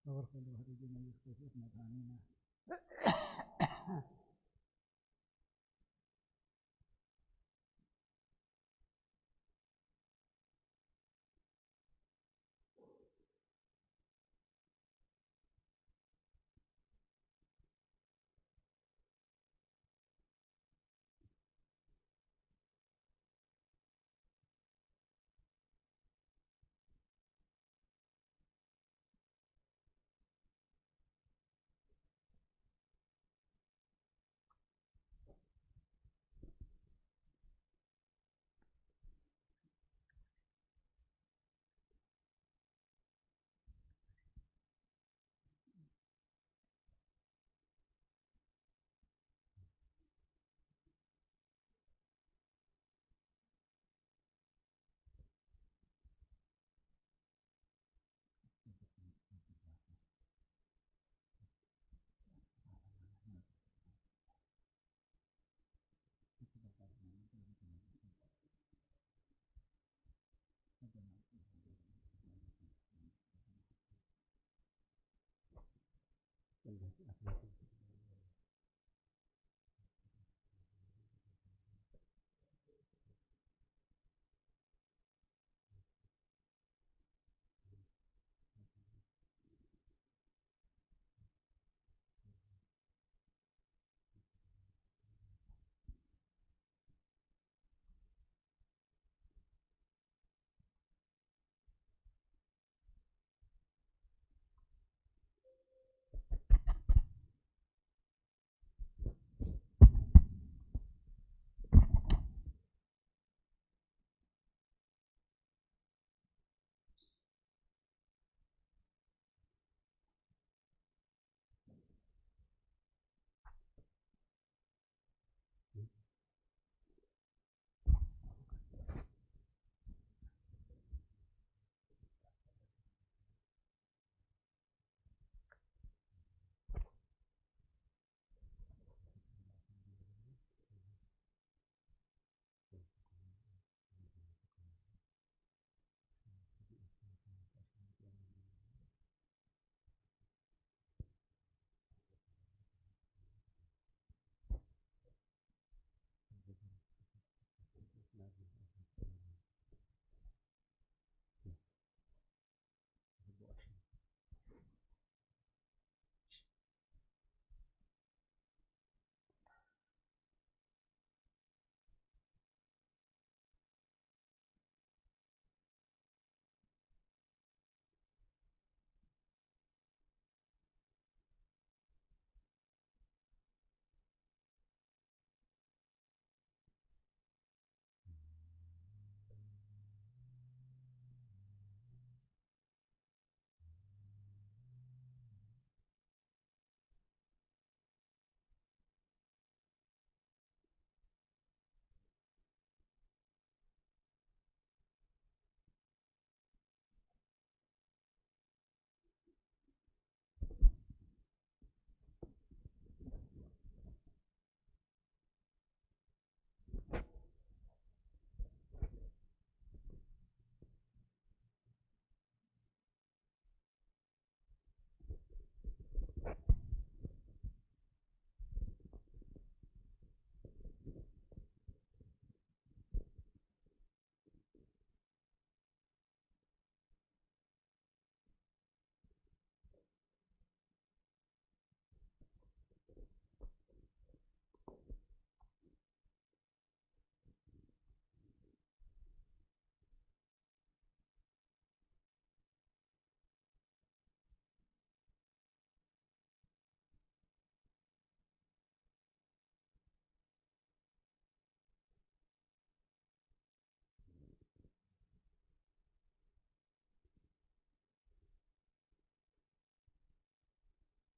ክብር ኩሉ ባህሪ ጅን ኢየሱስ ክርስቶስ መድኃኒና።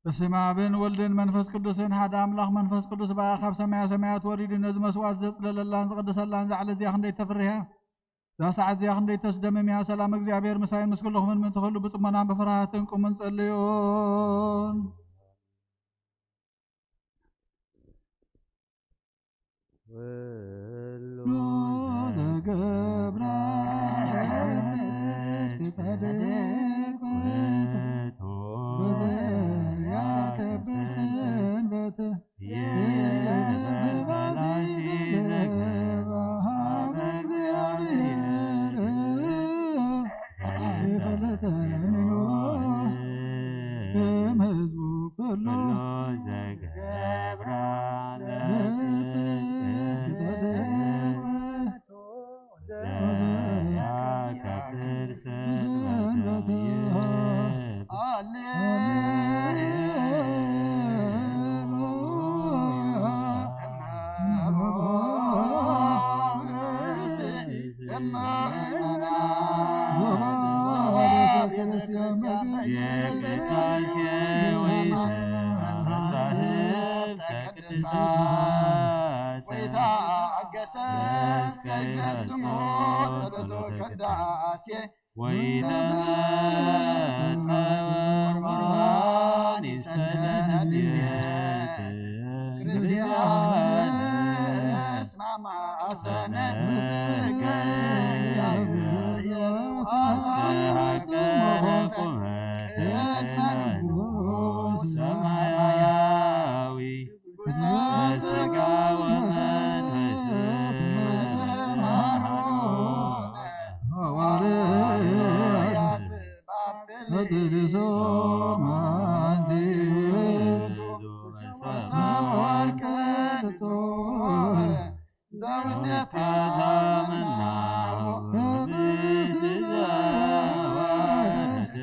በስመ ኣብን ወልድን መንፈስ ቅዱስን ሓደ ኣምላኽ። መንፈስ ቅዱስ ብኣ ካብ ሰማያ ሰማያት ወሪዱ ነዚ መስዋዕት ዘጽለለላን ዝቐደሰላን እዛ ዕለት እዚኣ ክንደይ ተፍርህ እያ! እዛ ሰዓት እዚኣ ክንደይ ተስደምም እያ! ሰላም እግዚኣብሔር ምሳይን ምስ ኩልኹምን ምእንቲ ኩሉ ብጽሞናን ብፍርሃትን ቁምን ጸልዩን። ኩሉ ዘገብራ ጽድቅ ውእቱ ወዘያከብር ሰንበት ይበላሲ ዘገባ ሀበ እግዚአብሔር ይፈለጠ ምኖ እም ህዝቡ ኩሉ ኩሉ ዘገብራ ለጽድቅ ዘያከብር ሰንበት ይበ ወይታ አገሰስ ከይፈጽሞ ጸሎቶ ከዳሴ ወይተ ቁርባን ይሰደድ ቤት ክርስቲያን እስማማ አሰነ አስተሐቀረ ቁመ ቅድመ ንጉሥ ሰማያዊ ስጋ ወመንፈስ ሐዋርያት በትልሶ ማንቲ ወሰወርቅ ዘውሴታ መናሁ ብስዘዋረድ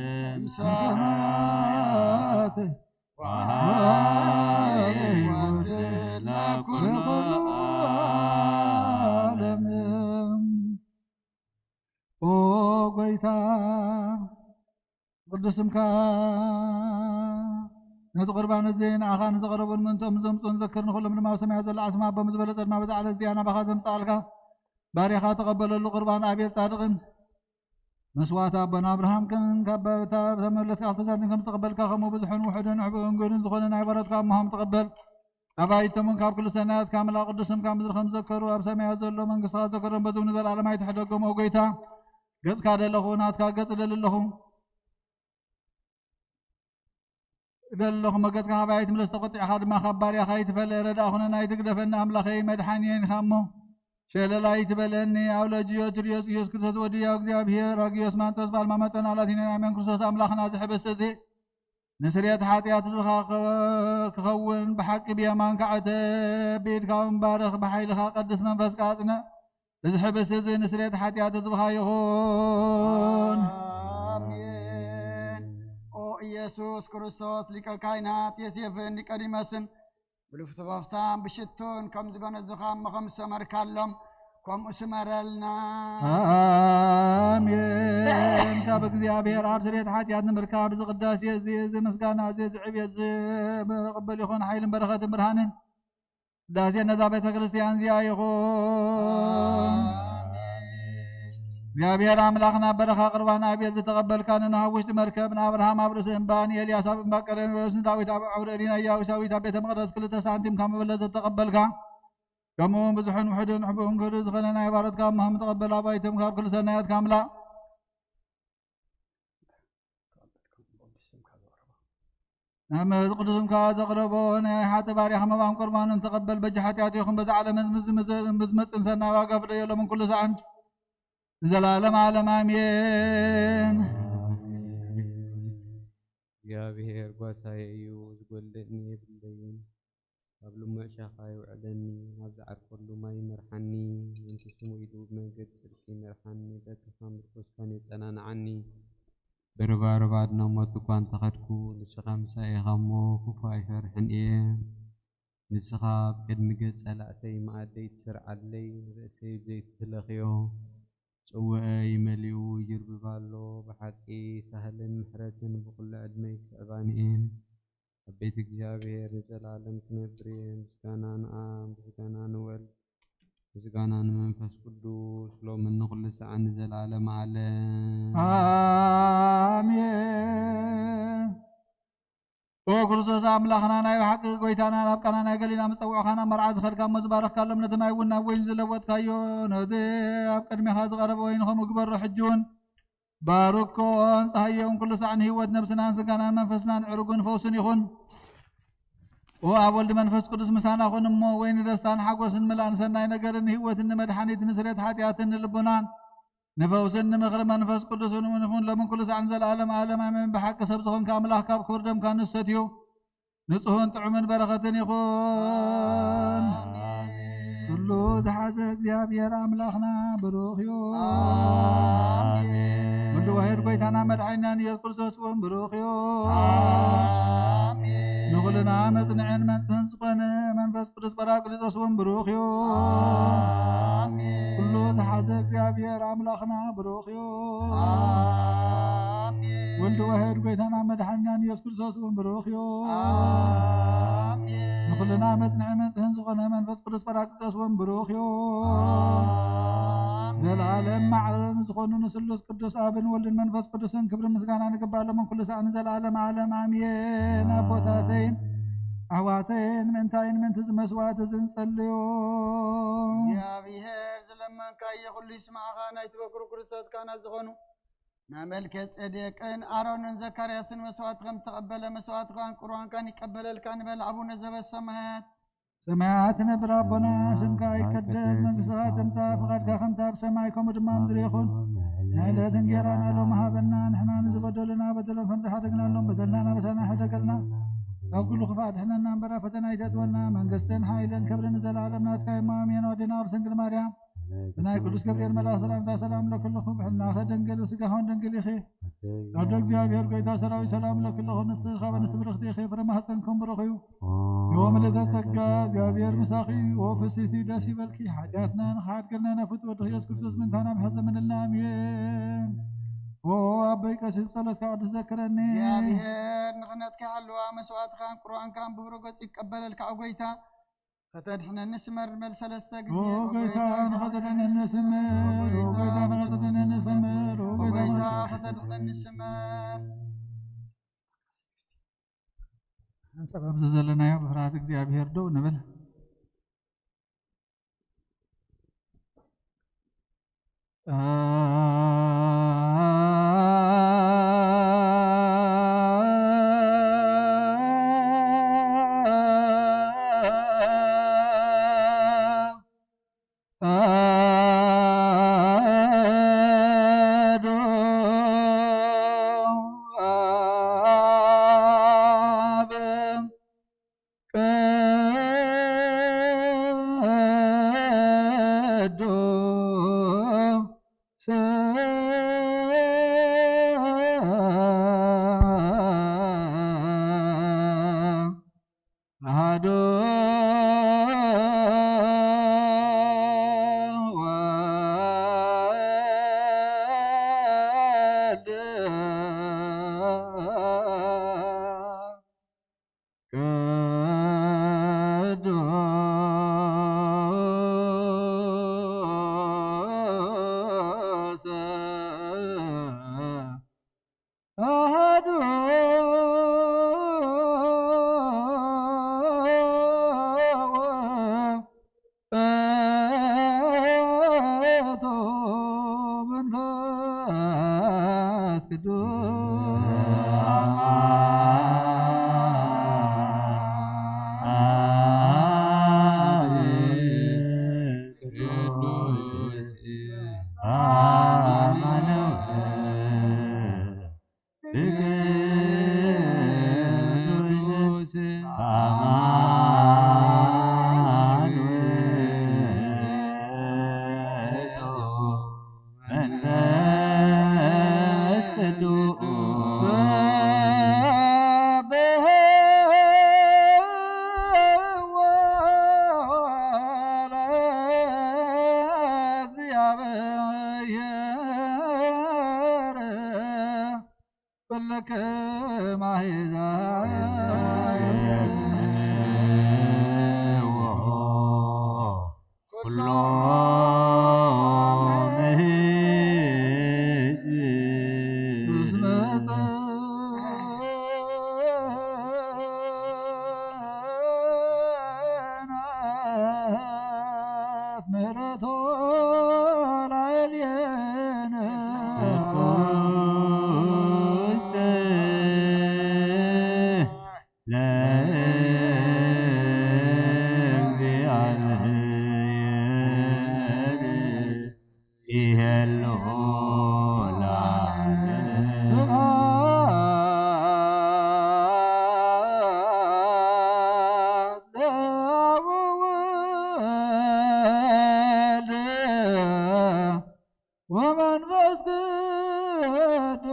እምሰማያት ወሃበ ሕይወት ለኩሉ ዓለም። ኦ ጎይታ፣ ቅዱስ ስምካ ነቲ ቁርባን እዚ ንኣኻ ንዘቕረቡን ምእንትኦም ዘምጽኡን ዘክር። ንኹሎም ድማ ኣብ ሰማያት ዘሎ ዓስማ ኣቦም ዝበለጸ ድማ በዛ ዕለት እዚኣ ናባኻ ዘምጽኣልካ ባሪኻ ተቐበለሉ። ቁርባን ኣቤል ጻድቕን መስዋዕቲ ኣቦና ኣብርሃም ከም ካብ እታ ተመለስካ ክልተ ሳንቲም ከም ዝተቐበልካ፣ ከምኡ ብዙሕን ውሑድን ዕቡን ግኑን ዝኾነ ናይ በረትካ እሞሃም ተቐበል። ኣባይቶም እውን ካብ ኩሉ ሰናያት ካብ መልኣ ቅዱስ ስምካ ምድሪ ከም ዝዘከሩ ኣብ ሰማያት ዘሎ መንግስትኻ ዘከሮም በዚ እውን ንዘለኣለም ኣይትሕደጎም። ኦ ጎይታ፣ ገጽካ ደለኹ፣ ናትካ ገጽ እደሊ ኣለኹ። እደሊ ኣለኹ፣ መገጽካ ካባይ ኣይትምለስ፣ ተቖጢዕኻ ድማ ካብ ባርያኻ ኣይትፈለ። ረዳእ ኩነና ኣይትግደፈኒ፣ ኣምላኸይ መድሓኒየን ኢኻ እሞ ሸለል ኣይትበለኒ። ኣብ ለጅዮ ትርዮስ ኢየሱስ ክርስቶስ ወድያ እግዚኣብሔር ኣግዮስ ማንጦስ ባልማ መጠን ኣላቲነን ኣሜን። ክርስቶስ ኣምላኽና ዝሕብስቲ እዚ ንስርየት ሓጢኣት ህዝብኻ ክኸውን ብሓቂ ብየማንካ ዕተብ፣ ብኢድካ እውን ባርኽ፣ ብሓይልኻ ቀድስ፣ መንፈስካ ኣጽንዕ። እዚ ሕብስቲ እዚ ንስርየት ሓጢኣት ህዝብኻ ይኹን። ኣሜን። ኦ ኢየሱስ ክርስቶስ ሊቀ ካህናት ዮሴፍን ኒቆዲሞስን ብልፍቲ በፍታን ብሽቱን ከም ዝገነዙኻ እሞ ከም ዝሰመርካሎም ከምኡ ስመረልና። ኣሜን። ካብ እግዚኣብሔር ኣብ ስርየት ሓጢኣት ንምርካብ እዚ ቅዳሴ እዚ፣ እዚ ምስጋና እዚ፣ እዚ ዕብየት እዚ መቐበል ይኹን ሓይልን በረኸትን ብርሃንን ቅዳሴ ነዛ ቤተ ክርስቲያን እዚኣ ይኹን። ኣሜን። እግዚኣብሔር ኣምላኽ ናብ በረኻ ቅርባን ኣቤል ዝተቐበልካ ንኖህ ኣብ ውሽጢ መርከብ ንኣብርሃም ኣብ ርእሲ እምባ ንኤልያስ ኣብ እምባ ቀርሜሎስ ንዳዊት ኣብ ዓውደ ሪና ኢያቡሳዊት ኣብ ቤተ መቕደስ ክልተ ሳንቲም ካብ መበለት ዝተቐበልካ ከምኡ እውን ብዙሕን ውሑድን ሕቡእን ክህሉ ዝኾነ ናይ ባሮትካ እሞሃም ተቐበል። ኣባይቶም ካብ ኩሉ ሰናያት ካምላ ናብ መዚ ቅዱስምካ ዘቕረቦ ናይ ሓጢ ባርያኻ መባን ቁርባንን ተቐበል። በጃ ሓጢኣቱ ይኹን በዛ ዓለምን ምስ ዝመጽእን ሰናይ ዋጋ ፍደዮ ሎምን ኩሉ ሰዓን ንዘለዓለም ዓለም ኣሜን። እግዚኣብሔር ጓሳየ እዩ፣ ዝጎልደኒ የብለይን። ኣብ ልሙዕ ሻኻ የውዕለኒ፣ ኣብ ዝዓርፈሉ ማይ ይመርሓኒ። ምእንቲ ስሙ ኢሉ ብመንገዲ ጽድቂ ይመርሓኒ፣ በትርኻ ምርኮስካን የጸናንዓኒ። ብርባርብ ኣድነ ሞት እኳ እንተኸድኩ፣ ንስኻ ምሳይ ኢኻ እሞ ክፉእ ኣይፈርሕን እየ። ንስኻ ኣብ ቅድሚ ገጽ ጸላእተይ መኣደይ ትሰርዓለይ፣ ንርእሰይ ብዘይቲ ትለኽዮ ጽውኤይ መሊኡ ይጅርብብ ኣሎ። ብሓቂ ሳህልን ምሕረትን ብኹሉ ዕድመይ ክስዕባኒ እየን። ኣብ ቤት እግዚኣብሔር ንዘለዓለም ክነብር እየ። ምስጋና ንኣብ፣ ምስጋና ንወልድ፣ ምስጋና ንመንፈስ ቅዱስ፣ ሎምን ንኹሉ ሰዓት ንዘለዓለም ዓለም። ኣሜን። ኦ ክርስቶስ ኣምላኽና፣ ናይ ብሓቂ ጎይታና፣ ናብ ቃና ናይ ገሊላ ምጸውዕኻና፣ መርዓ ዝኸድካ እሞ ዝባረኽካሎም፣ ነቲ ማይ እውን ናብ ወይኒ ዝለወጥካዮ፣ ነዚ ኣብ ቅድሜኻ ዝቐረበ ወይኒ ከምኡ ግበሮ። ሕጂ እውን ባርኮን ጸሃየውን ኩሉ ሳዕ ንህይወት ነብስናን ስጋናን መንፈስናን ዕሩግን ፈውስን ይኹን። ኦ ኣብ ወልድ መንፈስ ቅዱስ ምሳና ኩን እሞ፣ ወይ ንደስታን ሓጎስን ምላእን ሰናይ ነገርን ንህይወትን ንመድሓኒት ንስሬት ሓጢኣትን ንልቡናን ንፈውስን ንምኽሪ መንፈስ ቅዱስን እውን ይኹን፣ ሎምን ኩሉ ሳዕን ዘለዓለም ዓለም ኣሜን። ብሓቂ ሰብ ዝኾንካ ኣምላኽ ካብ ክቡር ደምካ ንሰትዩ፣ ንጹህን ጥዑምን በረኸትን ይኹን። ኣሜን። ኩሉ ዝሓዘ እግዚኣብሔር ኣምላኽና ብሩኽ እዩ። ኣሜን። ወልድ ዋሕድ ጎይታና መድሓኒናን ኢየሱስ ክርስቶስ እውን ብሩኽ እዩ። ኣሜን። ንኹልና መጽንዕን መንጽህን ዝኾነ መንፈስ ቅዱስ ጳራቅሊጦስ እውን ብሩኽ እዩ። ኣሜን። ኩሉ ዝሓዘ እግዚኣብሔር ኣምላኽና ብሩኽ እዩ። ኣሜን። ወልድ ዋሕድ ጎይታና መድሓኒናን ኢየሱስ ክርስቶስ እውን ብሩኽ እዩ። ኣሜን። ንኹልና መጽንዒ መንጽህን ዝኾነ መንፈስ ቅዱስ ጳራቅሊጦስ እውን ብሩኽ እዩ። ኣሜን። ዘለዓለም ማዕረ ንዝኾኑ ንስሉስ ቅዱስ ኣብን ወልድን መንፈስ ቅዱስን ክብሪ ምስጋና ንግባእ፣ ሎምን ኩሉ ሳዕ ንዘለዓለም ዓለም ኣሜን። ኣቦታተይን ኣሕዋተይን፣ ምእንታይን ምእንቲ እዚ መስዋዕት እዚ ንጸልዮ። እግዚኣብሔር ዝለመንካዮ ኩሉ ይስማዕኻ። ናይቲ በኩር ክርስቶስ ካህናት ዝኾኑ ናይ መልከ ጼዴቅን ኣሮንን ዘካርያስን መስዋዕት ከም ተቐበለ፣ መስዋዕትኻን ቁርባንካን ይቀበለልካ ንበል። ኣቡነ ዘበሰማያት፣ ሰማያት ትነብር ኣቦና፣ ስምካ ይቀደስ፣ መንግስትኻ ትምጻእ፣ ፍቓድካ ከምታ ኣብ ሰማይ ከምኡ ድማ ኣብ ምድሪ ይኹን። ንዕለት እንጌራና ሎሚ ሃበና፣ ንሕና ንዝበደሉና በደሎም ከም ዝሓደግናሎም በደልና ናበሳና ሕደገልና፣ ካብ ኩሉ ክፋእ ድሕነና እምበር፣ ኣብ ፈተና ኣይተእትወና። መንግስትን ሓይልን ክብርን ንዘለኣለም ናትካ እዩ፣ ኣሜን። ወዴና ቅድስት ድንግል ማርያም፣ ብናይ ቅዱስ ገብርኤል መልኣኽ ሰላምታ ሰላም እብለኪ ኣለኹ፣ ብሕልናኺ ድንግል፣ ብስጋኺ እውን ድንግል ኢኺ። ኣደ እግዚኣብሔር ጎይታ ሰራዊት ሰላም እብለኪ ኣለኹ፣ ንስኺ ካብ ኣንስቲ ብርኽቲ ኢኺ፣ ፍረ ማህፀንኩም ብሩኽ እዩ። ዮም ምልዕተ ጸጋ፣ እግዚኣብሔር ምሳኺ እዩ። ኦ ፍስሕቲ ደስ ይበልኪ፣ ሓጢኣትና ንኽሓድገልና ናብ ፍትወ ወድኺ ኢየሱስ ክርስቶስ ምእንታና ምሕረት ለምንልና፣ ኣሜን። ኦ ኣቦይ ቀሲስ፣ ብጸሎትካ ቅዱስ ዘክረኒ። እግዚኣብሔር ንኽነትካ ይሓልዋ፣ መስዋዕትኻን ቁርባንካን ብብሩህ ገጹ ይቀበለልካ፣ ኦ ጎይታ። ከተድሕነኒ ስመር በል ሰለስተ ግዜ። ኦ ጎይታ፣ ንኸተድሕነኒ ስመር፣ ኦ ጎይታ፣ ንኸተድሕነኒ ስመር፣ ኦ ጎይታ፣ ከተድሕነኒ ስመር። ሓንሳብ ኣብዚ ዘለናዮ ብፍርሃት እግዚኣብሔር ደው ንብል። እግዚአብሔር ይሄሉ ለዓለም። ወመንፈስ ቅዱስ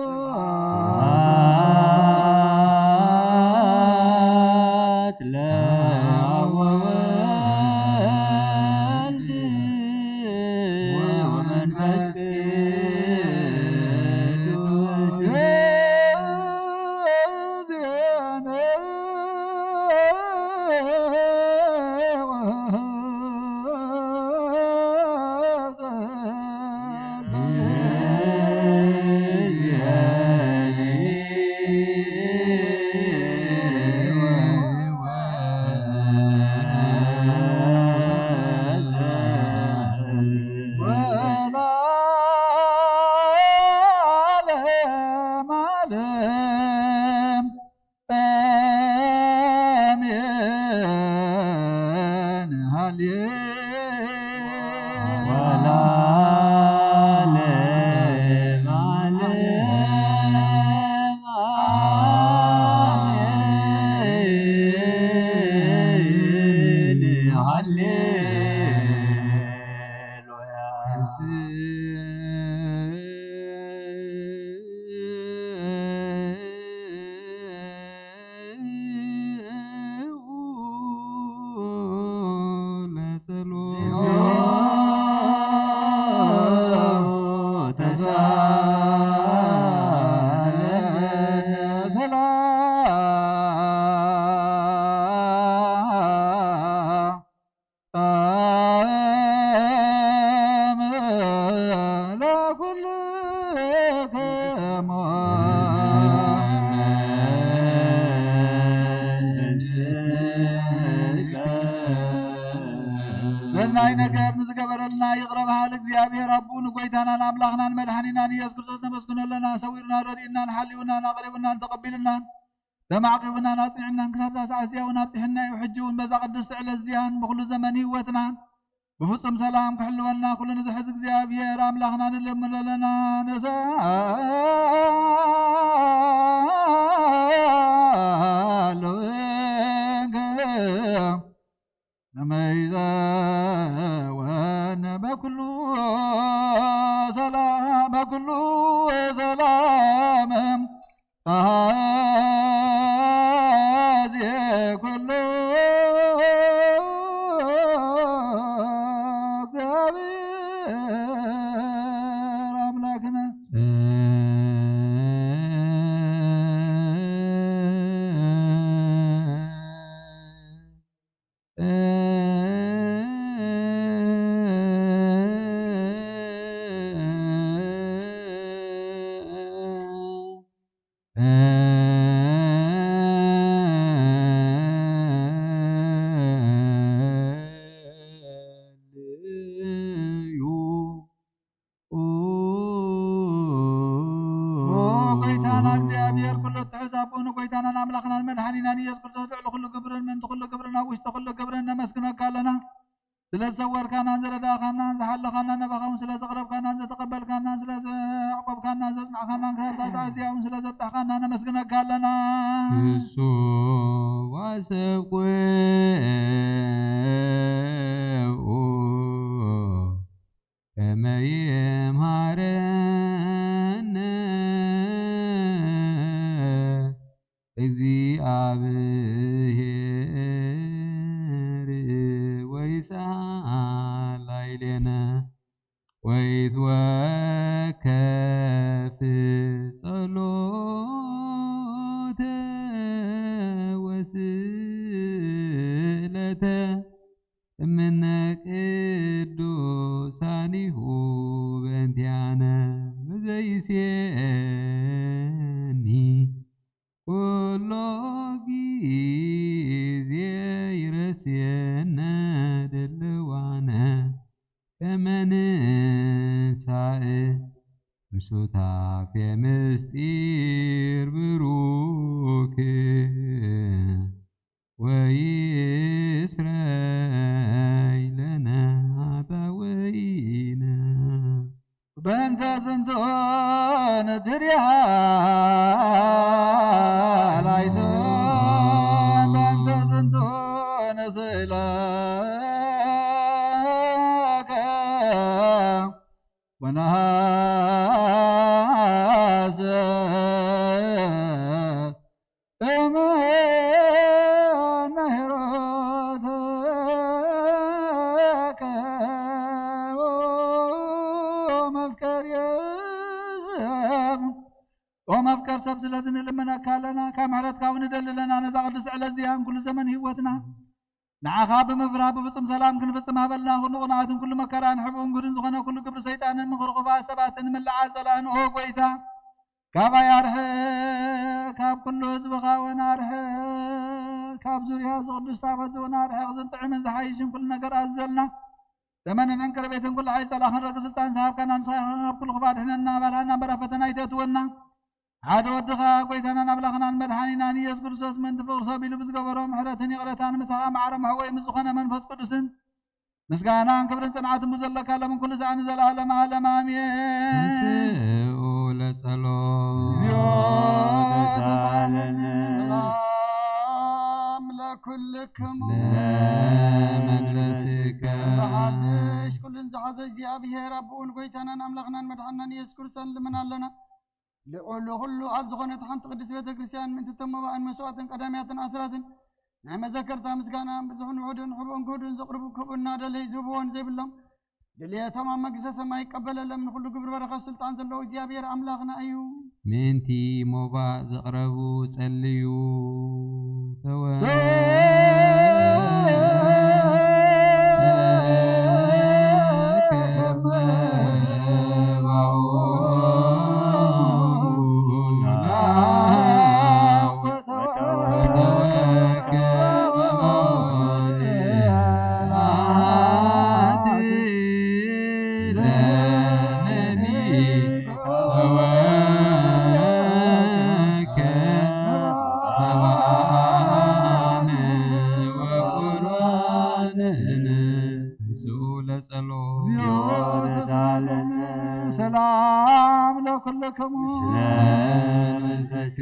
ስብሐት ለወልድ ወመንፈስ ቅዱስ። ሰናይ ነገር ንዝገበረልና ይቕረ በሃል እግዚኣብሔር ኣቦ ንጎይታናን ኣምላኽናን መድሓኒናን ኢየሱስ ክርስቶስ ነመስግኖ ኣለና። ሰዊሩና፣ ረዲኡናን፣ ሓልዩናን፣ ኣቕሪቡናን፣ ተቐቢሉናን፣ ተማዕቂቡናን፣ ኣጽኒዑናን ክሳብ እዛ ሰዓት እዚኣ እውን ኣብጽሕና እዩ። ሕጂ እውን በዛ ቅድስቲ ዕለት እዚኣን ብኹሉ ዘመን ህይወትና ብፍጹም ሰላም ክሕልወና ኩሉ ንዝሕዝ እግዚኣብሔር ኣምላኽና ንልምን ኣለና። ነሳለወ ከመይዘ ወነ በኩሉ ሰላም፣ በኩሉ ሰላም ተሃዜ ኩሉ። እግዚአብሔር አምላክነ። ኦ ጎይታና እግዚኣብሔር ኩሉ ትሕዝ ኣቦ ንጎይታናን ኣምላኽናን መድሓኒናን ኢየሱስ ክርስቶስ ልዕሊ ኩሉ ግብርን ምእንቲ ኩሉ ግብርን ኣብ ውሽጢ ኩሉ ግብርን ነመስግነካ ኣለና። ስለ ዝሰወርካናን ዝረዳእካናን ዝሓለኻናን ናባኻ እውን ስለ ዘቕረብካናን ዘተቐበልካናን ስለ ዘዕቆብካናን ዘጽናዕካናን ክሳብ ሳዕ እዚኣ እውን ስለ ዘብጻሕካና ነመስግነካ ኣለና። እሱ ዋሰብ ቁ ከመ ይምሃረነ እግዚአብሔር ወይስአል ላዕሌነ ወይትወከፍ ጸሎተ ወስእለተ እምነ ቅዱሳኒሁ በእንቲአነ በዘይሴኒ ኩሎ ጊዜ ይረስየነ ድልዋነ ከመ ንሳእ ምሱታፌ ምስጢር ብሩክ ወይስረይ ለነ ኃጣውኢነ። በእንተ ዝንቱ ንድርያ ላይሶ በእንተ ዝንቱ ንስእለከ ወነሃሰ እምነ ኄሮተከ ወመፍቀርየ ሰብ ወመፍቀር ሰብ ስለዚ ንልምነካ ኣለና። ካብ ምሕረትካ እውን ንደሊ ኣለና። ነዛ ቅዱስ ዕለት እዚኣን ኩሉ ዘመን ህይወትና ንዓኻ ብምፍራህ ብፍጹም ሰላም ክንፍጽም ሃበልና። ኩሉ ቅንኣትን ኩሉ መከራን ሕብኡን ግህዱን ዝኾነ ኩሉ ግብሪ ሰይጣንን ምኽሪ ክፉኣት ሰባትን ምልዓል ጸላእን ኦ ጎይታ ካባይ ኣርሕቕ፣ ካብ ኩሉ ህዝብኻ እውን ኣርሕቕ። ካብ ዙርያ እዚ ቅዱስ ታቦት እውን ኣርሕቕ። ዝጥዕምን ዝሓይሽን ኩሉ ነገር ኣዘልና። ዘመንን ዕንቅርቤትን ኩሉ ሓይሊ ጸላእኽን ረቂ ስልጣን ዝሃብካና ንስኻ ኢኻ። ካብ ኩሉ ክፉእ ኣድሕነና፣ ባልሃና በራ ፈተና ኣይተእትወና። ሓደ ወድኻ ጎይታናን ኣምላኽናን መድሓኒናን ኢየሱስ ክርስቶስ ምእንቲ ፍቕሪ ሰብ ኢሉ ብዝገበሮ ምሕረትን ይቕረታን ምሳኻ ማዕረ መሕወይ ምስ ዝኾነ መንፈስ ቅዱስን ምስጋናን ክብርን ጽንዓትን ብዘለካ ሎምን ኩሉ ሰዓትን ንዘለዓለመ ዓለም ኣሜን። ተንስኡ ለጸሎት። እግዚኦ ተሳለነ። ሰላም ለኩልክሙ። ለመንፈስከ። ብሓድሽ ኩሉን ዝሓዘ እግዚኣብሔር ኣቦኡን ጎይታናን ኣምላኽናን መድሓናን ኢየሱስ ክርስቶስ ንልምን ኣለና። ልዑል ኩሉ ኣብ ዝኾነት ሓንቲ ቅድስት ቤተ ክርስቲያን ምእንቲ እቶም መባእን መስዋእትን ቀዳምያትን ኣስራትን ናይ መዘከርታ ምስጋና ብዙሕን ውሑድን ሕቡእን ክህዱን ዘቕርቡ ክህቡ እናደለዩ ዝህብዎ ንዘይብሎም ድልየቶም ኣብ መንግስተ ሰማይ ይቀበለሎም። ንኹሉ ግብሪ በረኸት ስልጣን ዘለዎ እግዚኣብሔር ኣምላኽና እዩ። ምእንቲ ሞባእ ዘቕረቡ ጸልዩ። ተወ ለጸሎት። እግዚኦ ተሳለነ። ሰላም ለኩልክሙ። ምስለ መንፈስከ።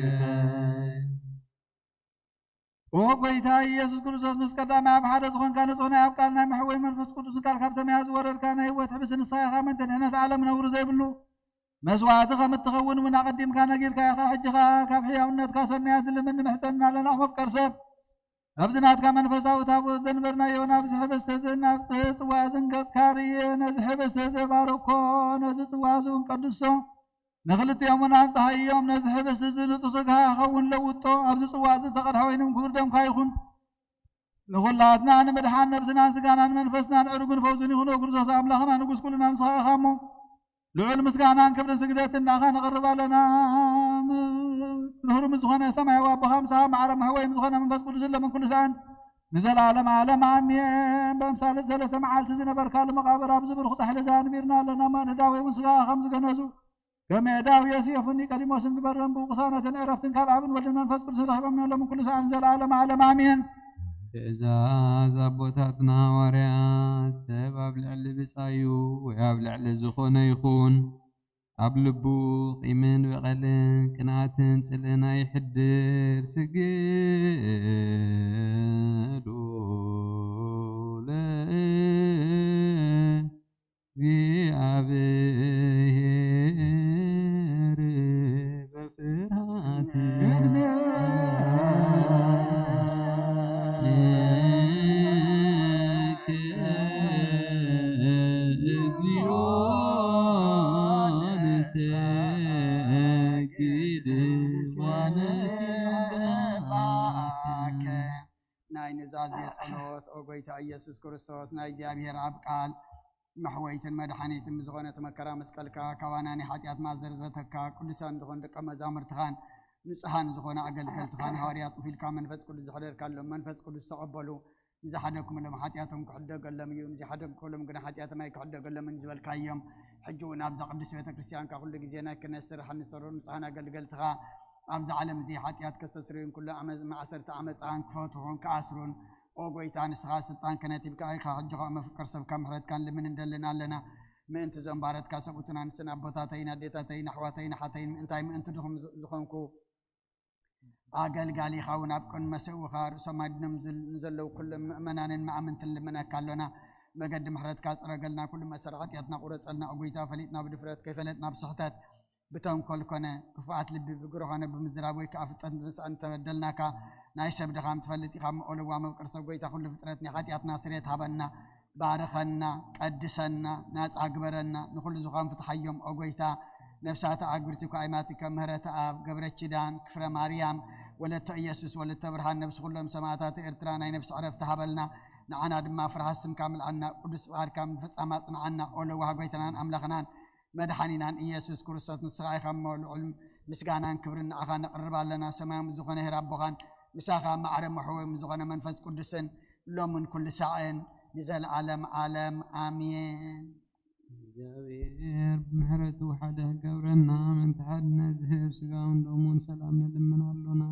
ኦ ጎይታ ኢየሱስ ክርስቶስ፣ ምስ ቀዳማይ ኣብ ሓደ ዝኾንካ ንጹሕ ናይ ኣብ ቃል ናይ መሕወይ መንፈስ ቅዱስ ቃል ካብ ሰማያት ዝወረድካ ናይ ህይወት ሕብሲ ንስኻ ኢኻ፣ ምእንቲ ድሕነት ዓለም ነውሪ ዘይብሉ መስዋዕቲ ከም እትኸውን እውን ኣቐዲምካ ነጊርካ ኢኻ። ሕጂ ኸኣ ካብ ሕያውነትካ ሰናያት ንልምን ንምሕጸን ኣለና። መፍቀር ሰብ ኣብዚ ናትካ መንፈሳዊ ታቦት ዘንበርናዮ ናብዚ ሕብስቲ እዚ ናብቲ ጽዋ እዚ ንገጽካ ርእየ። ነዚ ሕብስቲ እዚ ባርኮ፣ ነዚ ጽዋ እዚ እውን ቀድሶ። ንኽልቲኦም እውን ኣንጽሃዮም። ነዚ ሕብስቲ እዚ ንጹህ ስጋኻ ክኸውን ለውጦ። ኣብዚ ጽዋ እዚ ዝተቐድሐ ወይኒ እውን ክቡር ደምካ ይኹን። ንኹላትና ንምድሓን ነብስናን ስጋናን መንፈስናን ዕሩግን ፈውሱን ይኹን። ክርስቶስ ኣምላኽና ንጉስ ኩልና ንስኻ ኢኻ እሞ፣ ልዑል ምስጋናን ክብርን ስግደትን ንኣኻ ነቕርብ ኣለና። ምህሩ ምስ ዝኾነ ሰማያዊ ኣቦኻ፣ ምሳኻ ማዕረ መሕወይ ምስ ዝኾነ መንፈስ ቅዱስ ለምን ኩሉ ሰዓን ንዘለዓለም ዓለም ኣሜን። በምሳሌ ሰለስተ መዓልቲ ዝነበርካሉ መቓብር ኣብዚ ብሩኽ ጻሕሊ እዚ ኣንቢርና ኣለና። እሞ ንዳዌ እውን ስጋኻ ከም ዝገነዙ፣ ከም የእዳው ዮሴፍ ኒቆዲሞስን ግበረን። ብቅሳነትን ዕረፍትን ካብ ኣብን ወልድን መንፈስ ቅዱስን ረኺቦም ኣለምን ኩሉ ሰዓን ንዘለዓለም ዓለም ኣሜን። ትእዛዝ ኣቦታትና ሃዋርያት፣ ሰብ ኣብ ልዕሊ ብጻዩ ወይ ኣብ ልዕሊ ዝኾነ ይኹን፣ ኣብ ልቡ ቂምን በቐልን ቅንኣትን ጽልእን ኣይሕድር። ስግድ ለእግዚኣብሔር በፍርሃት። ናይ ኑዛዜ ጸሎት። ኦ ጎይታ ኢየሱስ ክርስቶስ፣ ናይ እግዚኣብሔር ኣብ ቃል መሕወይትን መድሓኒትን ብዝኾነ እቲ መከራ መስቀልካ፣ ካባና ናይ ሓጢኣት ማእሰር ዝፈተካ፣ ቅዱሳን ዝኾኑ ደቀ መዛሙርትኻን ንጹሃን ዝኾኑ ኣገልገልትኻን ሃዋርያት ጡፍ ኢልካ መንፈስ ቅዱስ ዘሕደርካሎም፣ መንፈስ ቅዱስ ተቐበሉ። ንዝሓደግኩምሎም ሓጢኣቶም ክሕደገሎም እዩ፣ ንዘይሓደግኩምሎም ግን ሓጢኣቶም ኣይክሕደገሎምን ዝበልካዮም፣ ሕጂ እውን ኣብዛ ቅድስት ቤተ ክርስቲያንካ ኩሉ ግዜ ናይ ክህነት ስራሕ ንሰሩ ንጹሃን ኣገልገልትኻ ኣብዚ ዓለም እዚ ሓጢኣት ከስተስርዩን ኩሉ ኣመ-፣ ማእሰርቲ ዓመፃን ክፈትሑን ክኣስሩን፣ ኦ ጎይታ፣ ንስኻ ስልጣን ከነቲብካ ኢኻ። ሕጂ ኸኣ መፍቀር ሰብካ ምሕረትካን ልምን እንደልን ኣለና። ምእንቲ እዞም ባረትካ ሰብኡትን ኣንስትን ኣቦታተይን ኣዴታተይን ኣሕዋተይን ኣሓተይን ምእንታይ ምእንቲ ድኹም ዝ-፣ ዝኾንኩ ኣገልጋሊኻ እውን ኣብ ቅን መሰውኻ ርእሶም ኣድኖም ዝል-፣ ንዘለዉ ኩሎም ምእመናንን መኣምንትን ልምነካ ኣሎና። መገዲ ምሕረትካ ጽረገልና፣ ኩሉ መእሰሪ ሓጢኣትና ቁረጸልና። ኦ ጎይታ፣ ፈሊጥና ብድፍረት፣ ከይፈለጥና ብስሕተት፣ ብተንኮል ኮነ፣ ክፉኣት ልቢ ብግብሪ ኾነ ብምዝራብ ወይ ከኣ ፍጥረት ብምስኣን እንተበደልናካ፣ ናይ ሰብ ድኻም ትፈልጥ ኢኻ እሞ፣ ኦ ለዋህ መፍቀር ሰብ ጎይታ፣ ኩሉ ፍጥረት ናይ ሓጢኣትና ስርየት ሃበና። ባርኸና፣ ቀድሰና፣ ናጻ ግበረና፣ ንኹሉ ዝኾን ፍትሓዮም ኦ ጎይታ። ነፍሳት ኣግብርቲ እኳ ኣይማቲከ ምህረተ ኣብ፣ ገብረ ኪዳን፣ ክፍረ ማርያም፣ ወለተ ኢየሱስ፣ ወለተ ብርሃን፣ ነብሲ ኩሎም ሰማዕታት ኤርትራ ናይ ነፍሲ ዕረፍቲ ሃበልና። ንዓና ድማ ፍርሃት ስምካ ምልኣና፣ ቅዱስ ፍቓድካ ምፍጻም ኣጽንዓና። ኦ ለዋህ ጎይታናን ኣምላኽናን መድሓኒናን ኢየሱስ ክርስቶስ፣ ንስኻ ኢኻ እሞ ልዑል ምስጋናን ክብርን ንዓኻ ነቕርብ ኣለና። ሰማያዊ ዝኾነ ሄር ኣቦኻን ምሳኻ ማዕረ መሕወም ዝኾነ መንፈስ ቅዱስን ሎምን ኩሉ ሳዕን ንዘለዓለም ዓለም ኣሜን። እግዚኣብሔር ብምሕረቱ ሓደ ክገብረና፣ ምእንቲ ሓድነት ዝህብ ስጋውን ደሙን ሰላም ንልምን ኣሎና።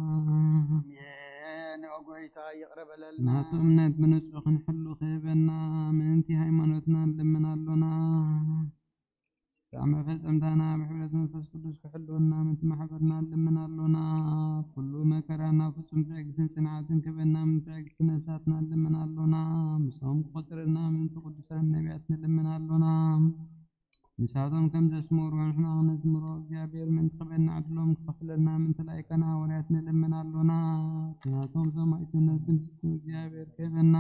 ኣሜን። ኦ ጎይታ ይቕረ በለልና። ናቱ እምነት ብንጹህ ክንሕሉ ክህበና፣ ምእንቲ ሃይማኖትና ንልምን ኣሎና። ስጋዕ መፈጸምታና ብሕብረት መንፈስ ቅዱስ ክሕልወና፣ ምእንቲ ማሕበርና ንልምን ኣሎና። ኩሉ መከራና ፍጹም ትዕግስትን ጽንዓትን ክህበና፣ ምእንቲ ትዕግስቲ ነፍሳትና ንልምን ኣሎና። ምስኦም ክቆጽረና፣ ምእንቲ ቅዱሳን ነቢያት ንልምን ኣሎና። ንሳቶም ከም ዘስመሩ ንሕና ክነስምሮ፣ እግዚኣብሔር ምእንቲ ክበና ዕድሎም ክኸፍለልና፣ ምእንቲ ላይካና ሃዋርያት ንልምን ኣሎና። ናቶም ሰማዕትነት ክንፍጽም እግዚኣብሔር ክህበና፣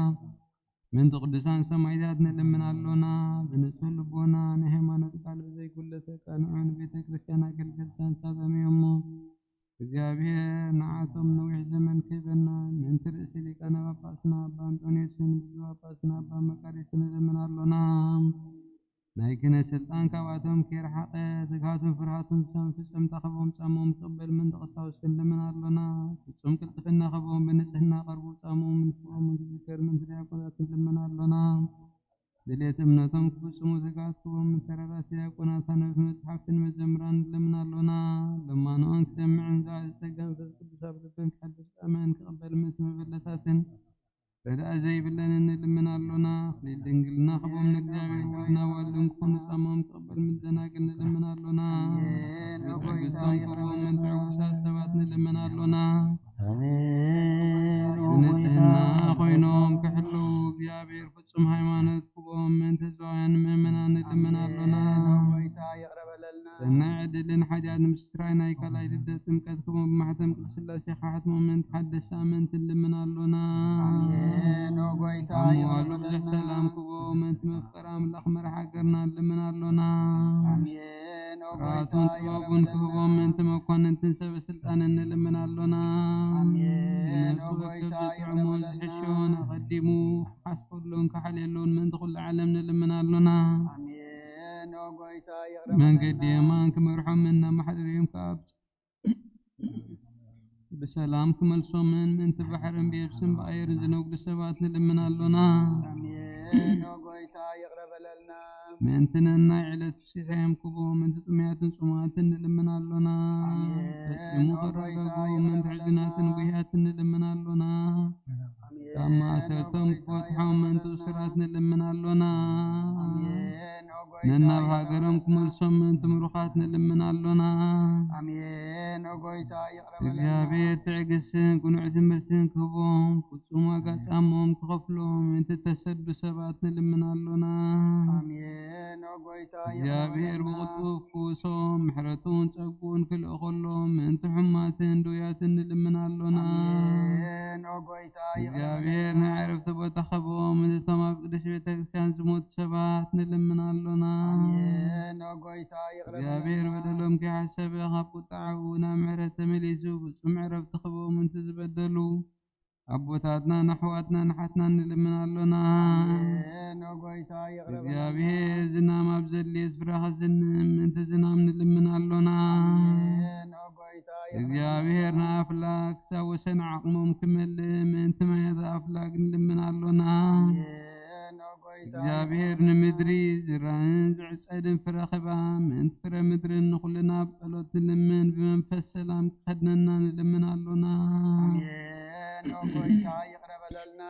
ምእንቲ ቅዱሳን ሰማዕታት ንልምን ኣሎና። ብንጹህ ልቦና ናይ ሃይማኖት ቃል ብዘይጉለተ ቃንዑ ንቤተ ክርስቲያን ኣገልገልቲ ንሳቶም እዮም እሞ፣ እግዚኣብሔር ንዓቶም ነዊሕ ዘመን ክህበና፣ ምእንቲ ርእሲ ሊቃነ ጳጳስና ኣባ ኣንጦንዮስን ብፁዕ ጳጳስና ኣባ መቃርዮስን ንልምን ኣሎና። ናይ ክህነት ስልጣን ካብኣቶም ከይረሓቐ፣ ትግሃቱን ፍርሃቱን ፍጹምታ ክህቦም ጻሞም ክቕበል ምእንቲ ቀሳውስቲ ንልምን ኣሎና። ፍጹም ቅልጥፍና ክህቦም ብንጽህና ቀርቡ ጻሞም ንፍቕሮምን ክዝከር ምእንቲ ዲያቆናት ንልምን ኣሎና። ድሌት እምነቶም ክፍጽሙ ትግሃት ክህቦም ምእንቲ ተረዳእቲ ዲያቆናት ኣንበብቲ መጽሓፍትን መዘምራን ንልምን ኣሎና። ልማኖኦም ክሰምዕን ዝዓዘዘ ጸጋ መንፈስ ቅዱስ ኣብ ልበን ክሓድር ጻምእን ክቕበል ምእንቲ መበለታትን ረዳኢ ዘይብለንን ንልምን ኣሎና። ኣኽሊል ድንግልና ክህቦም ንእግዚኣብሔር ወልድና ዋልድን ክኾኑ ጻሞም ክቕበል ምእንቲ ደናግል ንልምን ኣሎና። ኣሜን። ኦ ጎይታ ትዕግስቶም ይቕረ ክህቦም ምእንቲ በለልና። ዕጉሳት ሰባት ንልምን ኣሎና። ኣሜን። ኦ ጎይታ ብንጽህና ይቕረ ኮይኖም በለልና። ክሕልዉ እግዚኣብሔር ፍጹም ሃይማኖት ክህቦም ምእንቲ ህዝባውያን ምእመናን ንልምን ኣሎና። ኣሜን። ኦ ጎይታ ይቕረ በለልና። ሰናይ ዕድልን ሓጢኣት ምስትራይ ናይ ካልኣይ ልደት ጥምቀት ክህቦም ብማሕተም ቅድስት ሥላሴ ክሓትሞም ምእንቲ ሓደስቲ ኣመንቲ ንልምን ኣሎና። ኣሜን። ኦ ጎይታ ኣብ ይቕረ መዋሉ ብዙሕ በለልና። ሰላም ክህቦም ምእንቲ መፍቀር ኣምላኽ መራሕ ሃገርና ንልምን ኣሎና። ኣሜን። ኦ ጎይታ ስርዓቱን ይቕረ ጥበቡን በለልና። ክህቦም ምእንቲ መኳንንትን ሰበ ስልጣንን ንልምን ኣሎና። ኣሜን። ኦ ንነፍሲ ጎይታ ወከፍ ይቕረ ዝጥዕሞን በለልና። ዝሕሾን ኣቐዲሙ ክሓስበሉን ክሓልየሉን ምእንቲ ኩሉ ዓለም ንልምን ኣሎና። ኣሜን። ኦ ጎይታ ይቕረ መንገዲ በለልና። የማን ክመርሖምን እናመሓደርዮም ከኣ ብሰላም ክመልሶምን ምእንቲ ባሕርን ብየብስን ብኣየርን ዝነግዱ ሰባት ንልምን ኣሎና። ኣሜን። ኦ ጎይታ ይቕረ በለልና። ምእንቲ ነናይ ዕለት ሲሳዮም ክህቦም ምእንቲ ጥሙያትን ጽሙኣትን ንልምን ኣሎና። ኣሜን። ፈጺሙ ኦ ጎይታ ክረጋግኡ ይቕረ ምእንቲ በለልና። ሕዙናትን ጉህያትን ንልምን ኣሎና። ኣሜን። ካብ ማእሰርቶም ኦ ጎይታ ክፈትሖም ይቕረ ምእንቲ በለልና። እሱራት ንልምን ኣሎና። ኣሜን። ኦ ጎይታ ነናብ ይቕረ ሃገሮም በለልና። ክመልሶም ምእንቲ ምሩኻት ንልምን ኣሎና። ኣሜን። ኦ ጎይታ ይቕረ በለልና። እግዚኣብሔር ትዕግስትን ቅኑዕ ትምህርትን ክህቦም፣ ፍጹም ዋጋ ጻሞም ክኸፍሎም ምእንቲ ተሰዱ ሰባት ንልምን ኣሎና። ኣሜን። ኦ ጎይታ ይቕረ እግዚኣብሔር በለልና። ብቕልጡፍ ክውሶም፣ ምሕረቱን ጸግኡን ክልእኸሎም ምእንቲ ሕሙማትን ድውያትን ንልምን ኣሎና። ኣሜን። ኦ ጎይታ ይቕረ እግዚኣብሔር በለልና። ናይ ዕረፍቲ ቦታ ክህቦም፣ ምእንቲ እቶም ኣብ ቅድስት ቤተ ክርስቲያን ዝሞቱ ሰባት ንልምን ኣሎና። ኣሜን። ኦ ጎይታ ይቕረ እግዚኣብሔር በለልና። በደሎም ከይሓሰበ ካብ ቁጣዓኡ ናብ ምሕረት ተመሊሱ ፍጹም ዕረፍቲ ክህቦም ምእንቲ ዝበደሉ ኣቦታትናን ኣሕዋትናን ኣሓትናን ንልምን ኣሎና። ኣሜን። ኦ ጎይታ ይቕረ በለልና። እግዚኣብሔር ዝናም ኣብ ዘድልየ ስፍራ ክዝንም ምእንቲ ዝናም ንልምን ኣሎና። ኣሜን። ኦ ጎይታ ይቕረ እግዚኣብሔር በለልና። ንኣፍላግ ክሳብ ወሰን ዓቕሞም ክመልእ ምእንቲ ማያት ኣፍላግ ንልምን ኣሎና። ኣሜን። ኦ ጎይታ እግዚኣብሔር ይቕረ በለልና። ንምድሪ ዝራእን ዝዕ ጸድን ፍረ ኸባ ምእንቲ ፍረ ምድርን ንኹልና ብጸሎት ንልምን፣ ብመንፈስ ሰላም ክኸድነና ንልምን ኣሎና። ኣሜን። ኦ ጎይታ ይቕረ በለልና።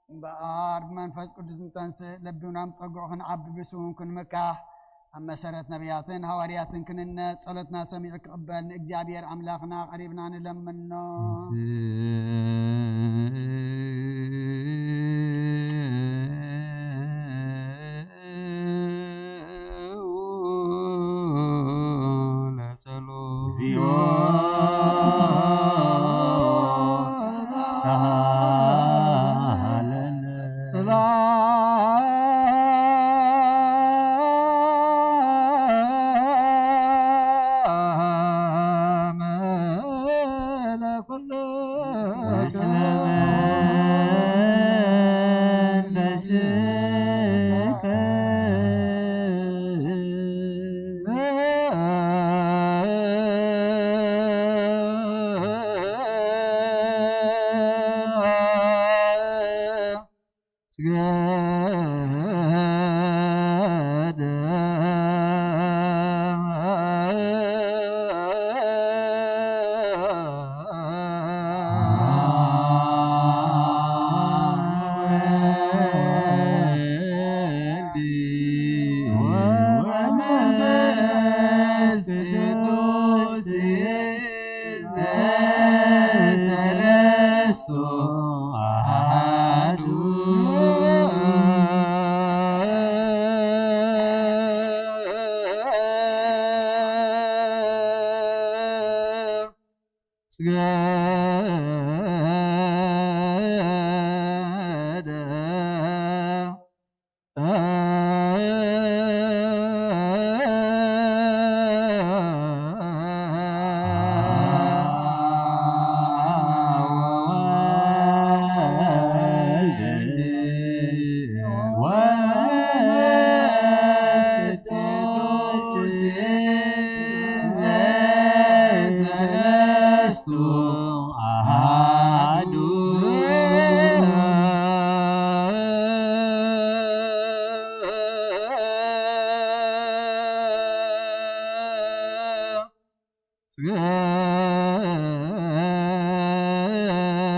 እምበኣር ብመንፈስ ቅዱስ ንተንስእ፣ ለቢውና ምስ ጸግዑ ክንዓቢ፣ ብስውን ክንምካሕ፣ ኣብ መሰረት ነቢያትን ሃዋርያትን ክንነ፣ ጸሎትና ሰሚዑ ክቕበል ንእግዚኣብሔር ኣምላኽና ቀሪብና ንለምኖ። ለጸሎት። እግዚኦ ተሳሃለነ። ሰላም ለኩሉ። ምስለ መንፈስከ። ወመንፈስ ቅዱስ ዘሰለስቱ አሐዱ።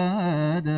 ስገደ።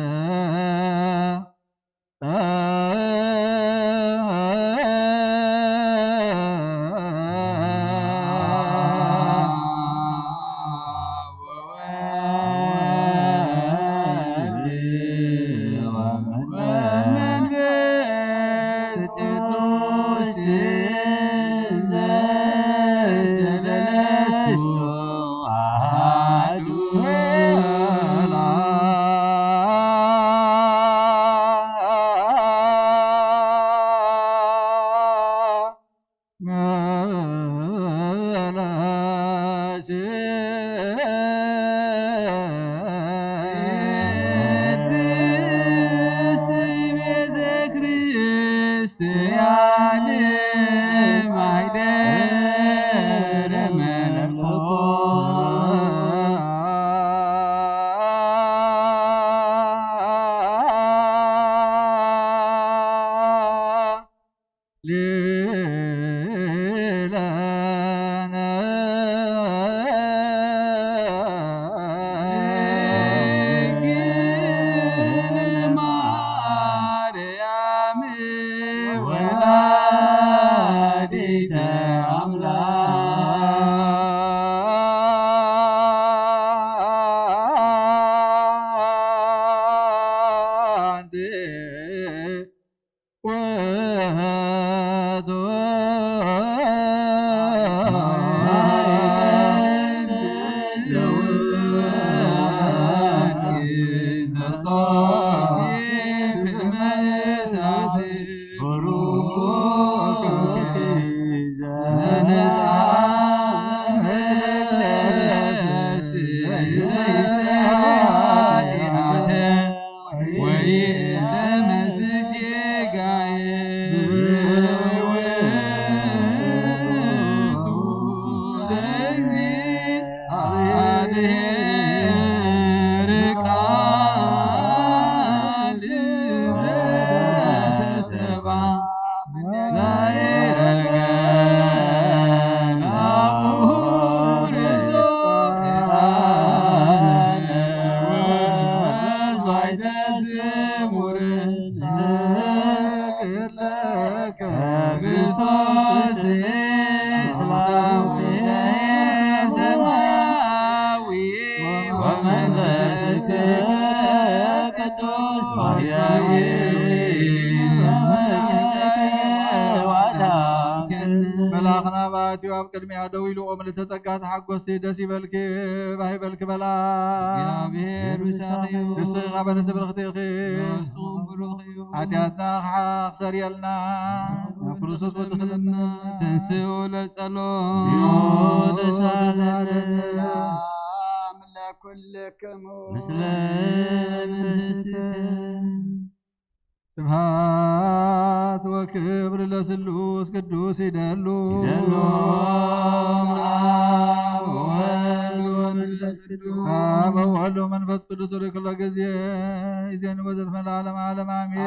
ሰማያዊ ወመንፈስ ቅዱስ መልኣኽና በኣትዩ ኣብ ቅድሚኣ ደው ኢሉ፣ ኦ ምልዕተ ጸጋ ተሓጎሲ፣ ደስ ይበልኪ፣ ባህ ይበልኪ በላ። እግዚኣብሔር ምሳኺ እዩ። ንስኺ ኸኣ በለስ ብርኽቲ ኢኺ። ብሩኽ እዩ። ሓጢኣትና ክሓ-፣ ክሰርየልና ናብ ክርስቶስ ወድኽልና። ተንስኡ ለጸሎ። ሰላም ለኩልክሙ። ምስለ መንፈስከ። ስብሐት ወክብር ለስሉስ ቅዱስ ይደሉ። ይደሉ። አብ ወወልድ ወመንፈስ ቅዱስ። አብ ወወልድ ወመንፈስ ቅዱስ ወደ ኩሎ ጊዜ ይዜን ወዘልፈ ለዓለም ዓለም አሜን።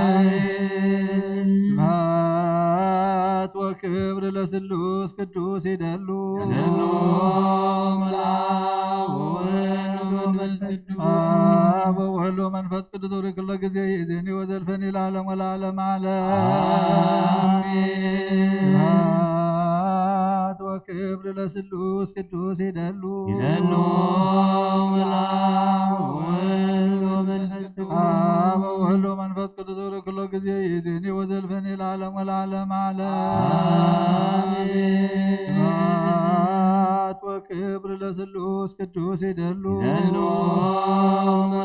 አሜን። ስብሐት ወክብር ለስሉስ ቅዱስ ይደሉ። ይደሉ። አብ ወወልድ ወመንፈስ ቅዱስ። አብ ወወልድ ወመንፈስ ቅዱስ ወደ ኩሎ ጊዜ ይዜኒ ወዘልፈኒ ለዓለም ወለዓለም ዓለም። አሜን። ስብሐት ወክብር ለስሉስ ቅዱስ ይደሉ። ይደሉ። አብ ወወልድ ወመንፈስ ቅዱስ። አብ ወወልድ ወመንፈስ ቅዱስ ወደ ኩሎ ጊዜ ይዜኒ ወዘልፈኒ ለዓለም ወለዓለም ዓለም። አሜን። ስብሐት ወክብር ለስሉስ ቅዱስ ይደሉ። ይደሉ።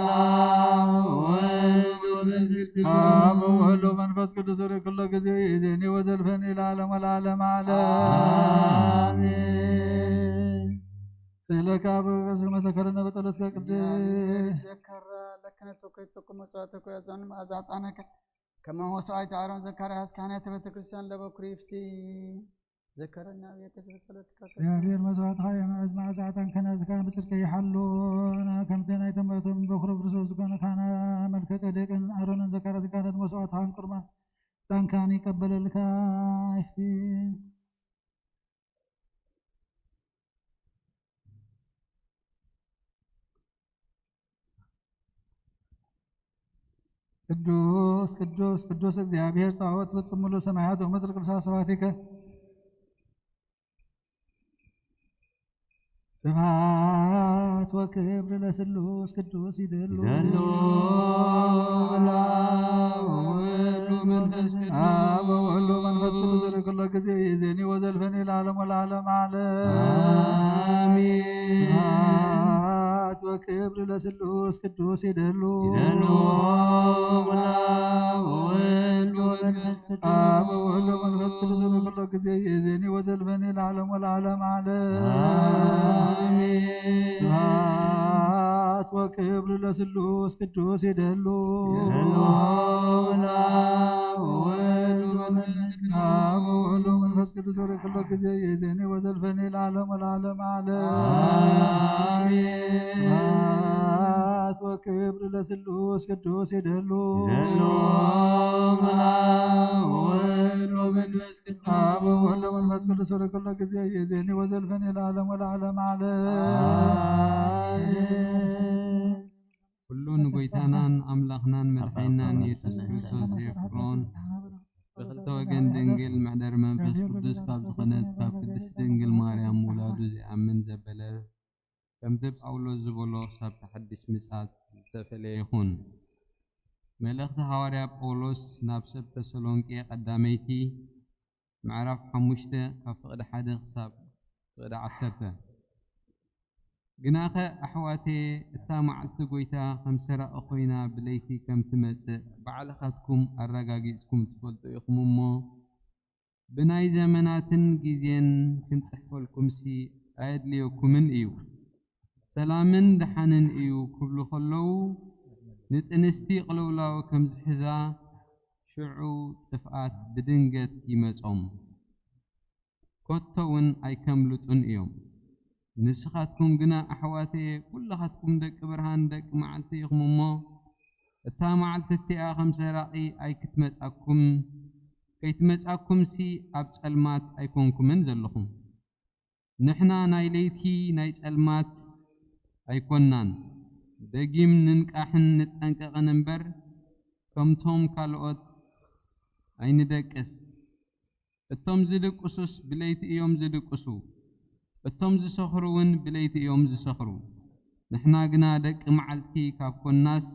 አብ ወወልድ ወመንፈስ ቅዱስ። አብ ወወልድ ወመንፈስ ቅዱስ ወደ ኩሎ ጊዜ ይዜኒ ወዘልፈኒ ለዓለም ወለዓለም ዓለም። አሜን። ስእለከ አብ መሰከረነ በጸሎትከ ቅድስት። እግዚአብሔር ይዘከር ለክህነትከ ይትኩ መስዋዕትከ ያዘኑ መዓዛ ዕጣንከ ከመ መስዋዕት አሮን ዘካርያስ ካህናተ ቤተ ክርስቲያን ለበኩር ይፍቲ። ዘከረና አብየ ቅድስት ጸሎትከ። እግዚአብሔር መስዋዕትካ የምዕዝ መዓዛ ዕጣንከ ናዝካ ብጽድቀ ይሓሉ። ከምቲ ናይ ተመረቶም በኩረ ክርስቶስ ዝኾነ ካህና መልከ ጼዴቅን አሮንን ዘካርያስ ካህናት መስዋዕትካን ቁርባን ዕጣንካን ይቀበለልካ ይፍቲ። ቅዱስ ቅዱስ ቅዱስ እግዚአብሔር ጸባኦት ፍጹም ሙሉ ሰማያት ወምድር ቅዱሳት ስብሐቲከ። ስብሐት ወክብር ለስሉስ ቅዱስ ይደሉ። ይደሉ። አብ ወወልድ ወመንፈስ ቅዱስ። አብ ወወልድ ወመንፈስ ቅዱስ ለኩሎ ጊዜ ይዜኒ ወዘልፈኒ ለዓለም ወለዓለም ዓለም። አሜን። ስብሐት ወክብር ለስሉስ ቅዱስ ይደሉ። ይደሉ። አብ ወወልድ ወመንፈስ ቅዱስ። አብ ወወልድ ወመንፈስ ቅዱስ ለኩሎ ጊዜ ይዜኒ ወዘልፈኒ ለዓለም ወለዓለም ዓለም። አሜን። ስብሐት ወክብር ለስሉስ ቅዱስ ይደሉ። ይደሉ። አብ ወወልድ ወመንፈስ ቅዱስ። አብ ወወልድ ወመንፈስ ቅዱስ ወደ ኩሎ ጊዜ ይዜኒ ወዘልፈኒ ለዓለም ወለዓለም ዓለም። አሜን። ስብሐት ወክብር ለስሉስ ቅዱስ ይደሉ። ይደሉ። አብ ወወልድ ወመንፈስ ቅዱስ። አብ ወወልድ ወመንፈስ ቅዱስ ወደ ኩሎ ጊዜ ይዜኒ ወዘልፈኒ ለዓለም ወለዓለም ዓለም። አሜን። ኩሉ ንጎይታናን ኣምላኽናን መድሓኒናን የሱስ ክርስቶስ የፍቅሮን፣ ብኽልተ ወገን ድንግል መሕደሪ መንፈስ ቅዱስ ካብ ዝኾነት ካብ ቅድስቲ ድንግል ማርያም ምውላዱ ዘይኣምን ዘበለ፣ ከምቲ ጳውሎስ ዝበሎ ክሳብ እቲ ሓድሽ ምጽኣት ዝተፈልየ ይኹን። መልእኽቲ ሃዋርያ ጳውሎስ ናብ ሰብ ተሰሎንቄ ቀዳመይቲ ምዕራፍ ሓሙሽተ ካብ ፍቕዲ ሓደ ክሳብ ፍቕዲ ዓሰርተ። ግናኸ ኣሕዋተየ፣ እታ መዓልቲ ጐይታ ከም ሰራቒ ኾይና ብለይቲ ከም ትመጽእ ባዕልኻትኩም ኣረጋጊጽኩም ትፈልጡ ኢኹም እሞ፣ ብናይ ዘመናትን ግዜን ክንጽሕፈልኩምሲ ኣየድልየኩምን እዩ። ሰላምን ደሓንን እዩ ክብሉ ከለዉ፣ ንጥንስቲ ቅልውላው ከም ዝሕዛ፣ ሽዑ ጥፍኣት ብድንገት ይመጾም፣ ከቶ እውን ኣይከምልጡን እዮም። ንስኻትኩም ግና ኣሕዋተየ፣ ኩልኻትኩም ደቂ ብርሃን ደቂ መዓልቲ ኢኹም እሞ፣ እታ መዓልቲ እቲኣ ከም ሰራቒ ኣይክትመጻኩም፣ ከይትመጻኩምሲ ኣብ ጸልማት ኣይኮንኩምን ዘለኹም። ንሕና ናይ ለይቲ ናይ ጸልማት ኣይኮንናን። ደጊም ንንቃሕን ንጠንቀቕን እምበር፣ ከምቶም ካልኦት ኣይንደቅስ። እቶም ዝድቅሱስ ብለይቲ እዮም ዝድቅሱ፣ እቶም ዝሰኽሩ እውን ብለይቲ እዮም ዝሰኽሩ። ንሕና ግና ደቂ መዓልቲ ካብ ኮንናስ፣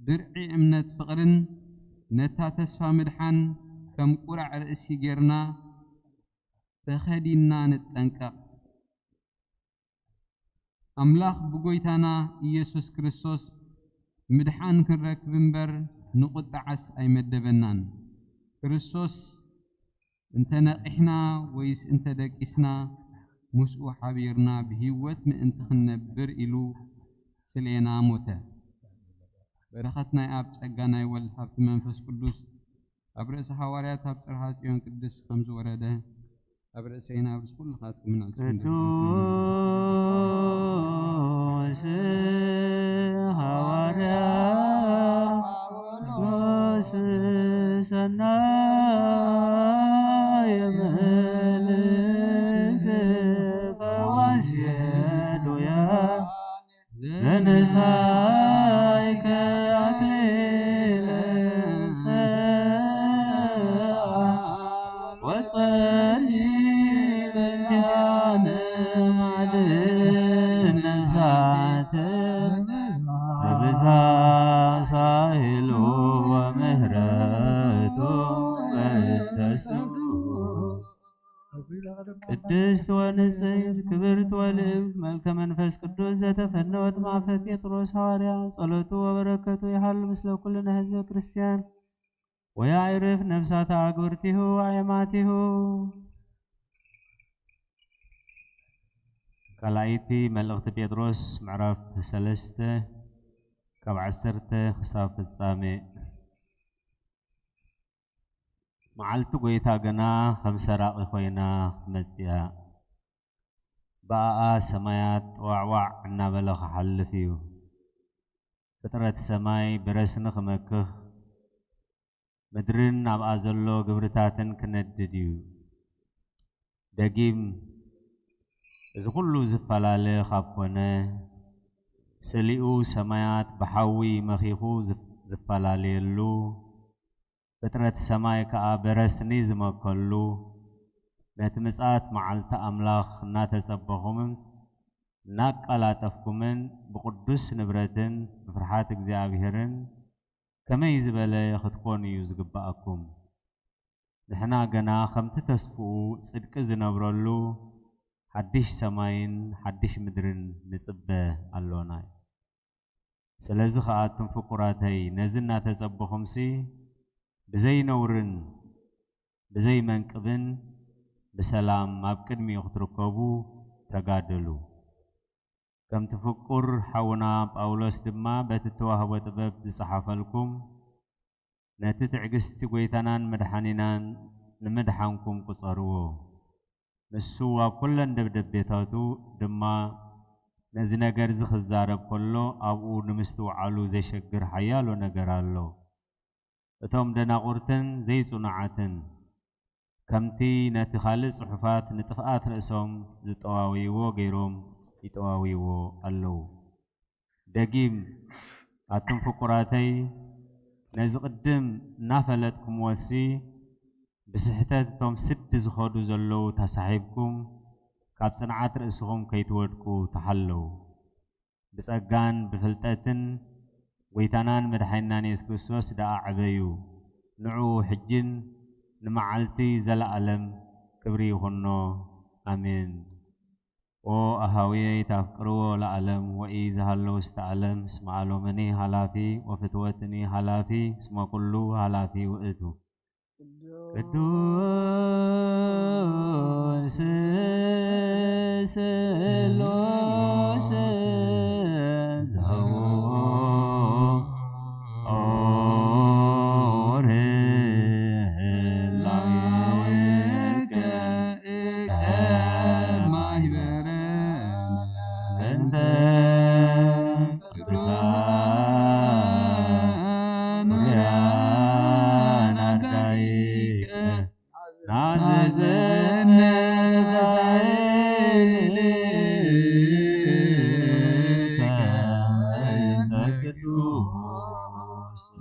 ድርዒ እምነት ፍቕርን ነታ ተስፋ ምድሓን ከም ቁራዕ ርእሲ ጌርና ተኸዲንና ንጠንቀቕ። ኣምላኽ ብጎይታና ኢየሱስ ክርስቶስ ምድሓን ክንረክብ እምበር ንቑጥዓስ ኣይመደበናን። ክርስቶስ እንተ ነቒሕና ወይስ እንተ ደቂስና ምስኡ ሓቢርና ብህይወት ምእንቲ ክንነብር ኢሉ ስሌና ሞተ። በረኸት ናይ ኣብ፣ ጸጋ ናይ ወልድ፣ ሃብቲ መንፈስ ቅዱስ ኣብ ርእሲ ሃዋርያት ኣብ ጽርሃ ጽዮን ቅድስት ከም ዝወረደ ኣብ ርእሰይን ኣብ ርእሲ ኩልኻትኩምን ኣጽንቱ። ቅዱስ ሃዋርያ ጳውሎስ ሰናይ መልእክት ፈዋሲ ዱያ ዘነሳይከ ኣክሊለ ሰብአ ወጸሊ በጃነ ማዕድን ነፍሳተ በብዛ ሳህሉ ወምህረቱ በተስፉ። ቅድስት ወንጽሕት ክብርት ወልዕልት መልከ መንፈስ ቅዱስ ዘተፈነወት ማፈ ጴጥሮስ ሃዋርያ ጸሎቱ ወበረከቱ ይሃሉ ምስለ ኩልነ ህዝበ ክርስቲያን ወያዕርፍ ነፍሳተ ኣግብርቲሁ ወኣየማቲሁ። ካልኣይቲ መልእኽቲ ጴጥሮስ ምዕራፍ ሰለስተ ካብ ዓሰርተ ክሳብ ፍጻሜ። መዓልቲ ጐይታ ግና ከም ሰራቒ ኾይና ክትመጽእ እያ። ብኣኣ ሰማያት ጠዋዕዋዕ እናበለ ክሓልፍ እዩ። ፍጥረት ሰማይ ብረስኒ ክመክኽ፣ ምድርን ኣብኣ ዘሎ ግብርታትን ክነድድ እዩ። ደጊም እዚ ኩሉ ዝፈላለ ካብ ኮነ፣ ስሊኡ ሰማያት ብሓዊ መኺኹ ዝፍ-፣ ዝፈላለየሉ፣ ፍጥረት ሰማይ ከኣ በረስኒ ዝመከሉ፣ ነቲ ምጽኣት መዓልቲ ኣምላኽ እናተጸበኹምን እናቀላጠፍኩምን ብቕዱስ ንብረትን ብፍርሃት እግዚኣብሄርን ከመይ ዝበለ ክትኮኑ እዩ ዝግብኣኩም? ንሕና ገና ከምቲ ተስፍኡ ጽድቂ ዝነብረሉ ሓድሽ ሰማይን ሓድሽ ምድርን ንጽበ ኣሎና። ስለዚ ኸኣ ኣቱም ፍቁራተይ፣ ነዚ እናተጸበኹምሲ ብዘይ ነውርን ብዘይ መንቅብን ብሰላም ኣብ ቅድሚኡ ክትርከቡ ተጋደሉ። ከምቲ ፍቁር ሓውና ጳውሎስ ድማ በቲ እተዋህቦ ጥበብ ዝጸሓፈልኩም፣ ነቲ ትዕግስቲ ጐይታናን መድሓኒናን ንምድሓንኩም ቁጸርዎ። ንሱ ኣብ ኩለን ደብዳቤታቱ ድማ ነዚ ነገር እዚ ክዛረብ ከሎ፣ ኣብኡ ንምስትውዓሉ ዘሸግር ሓያሎ ነገር ኣሎ። እቶም ደናቑርትን ዘይጽኑዓትን፣ ከምቲ ነቲ ካልእ ጽሑፋት ንጥፍኣት ርእሶም ዝጠዋውይዎ ገይሮም ይጠዋውይዎ ኣለዉ። ደጊም፣ ኣቱም ፍቁራተይ፣ ነዚ ቅድም እናፈለጥኩምዎሲ፣ ብስሕተት እቶም ስዲ ዝኸዱ ዘለዉ ተሳሒብኩም፣ ካብ ጽንዓት ርእስኹም ከይትወድቁ ተሓለዉ። ብጸጋን ብፍልጠትን ጐይታናን መድሓኒናን የሱስ ክርስቶስ ደኣ ዕበዩ። ንዕኡ ሕጅን ንመዓልቲ ዘለኣለም ክብሪ ይኹኖ። ኣሜን። ኦ ኣሃውየይ ታፍቅርዎ ለዓለም ወኢ ዝሃሎ ውስተ ዓለም፣ እስመ ዓለምኒ ሃላፊ ወፍትወትኒ ሃላፊ፣ እስመ ኩሉ ሃላፊ ውእቱ። ቅዱስ ስሉስ ዘውኦ ኦርህላዊከ ማይበረ እንተ ቅዱሳን ርያን ኣዳይከ ናዘዘነ ሳይል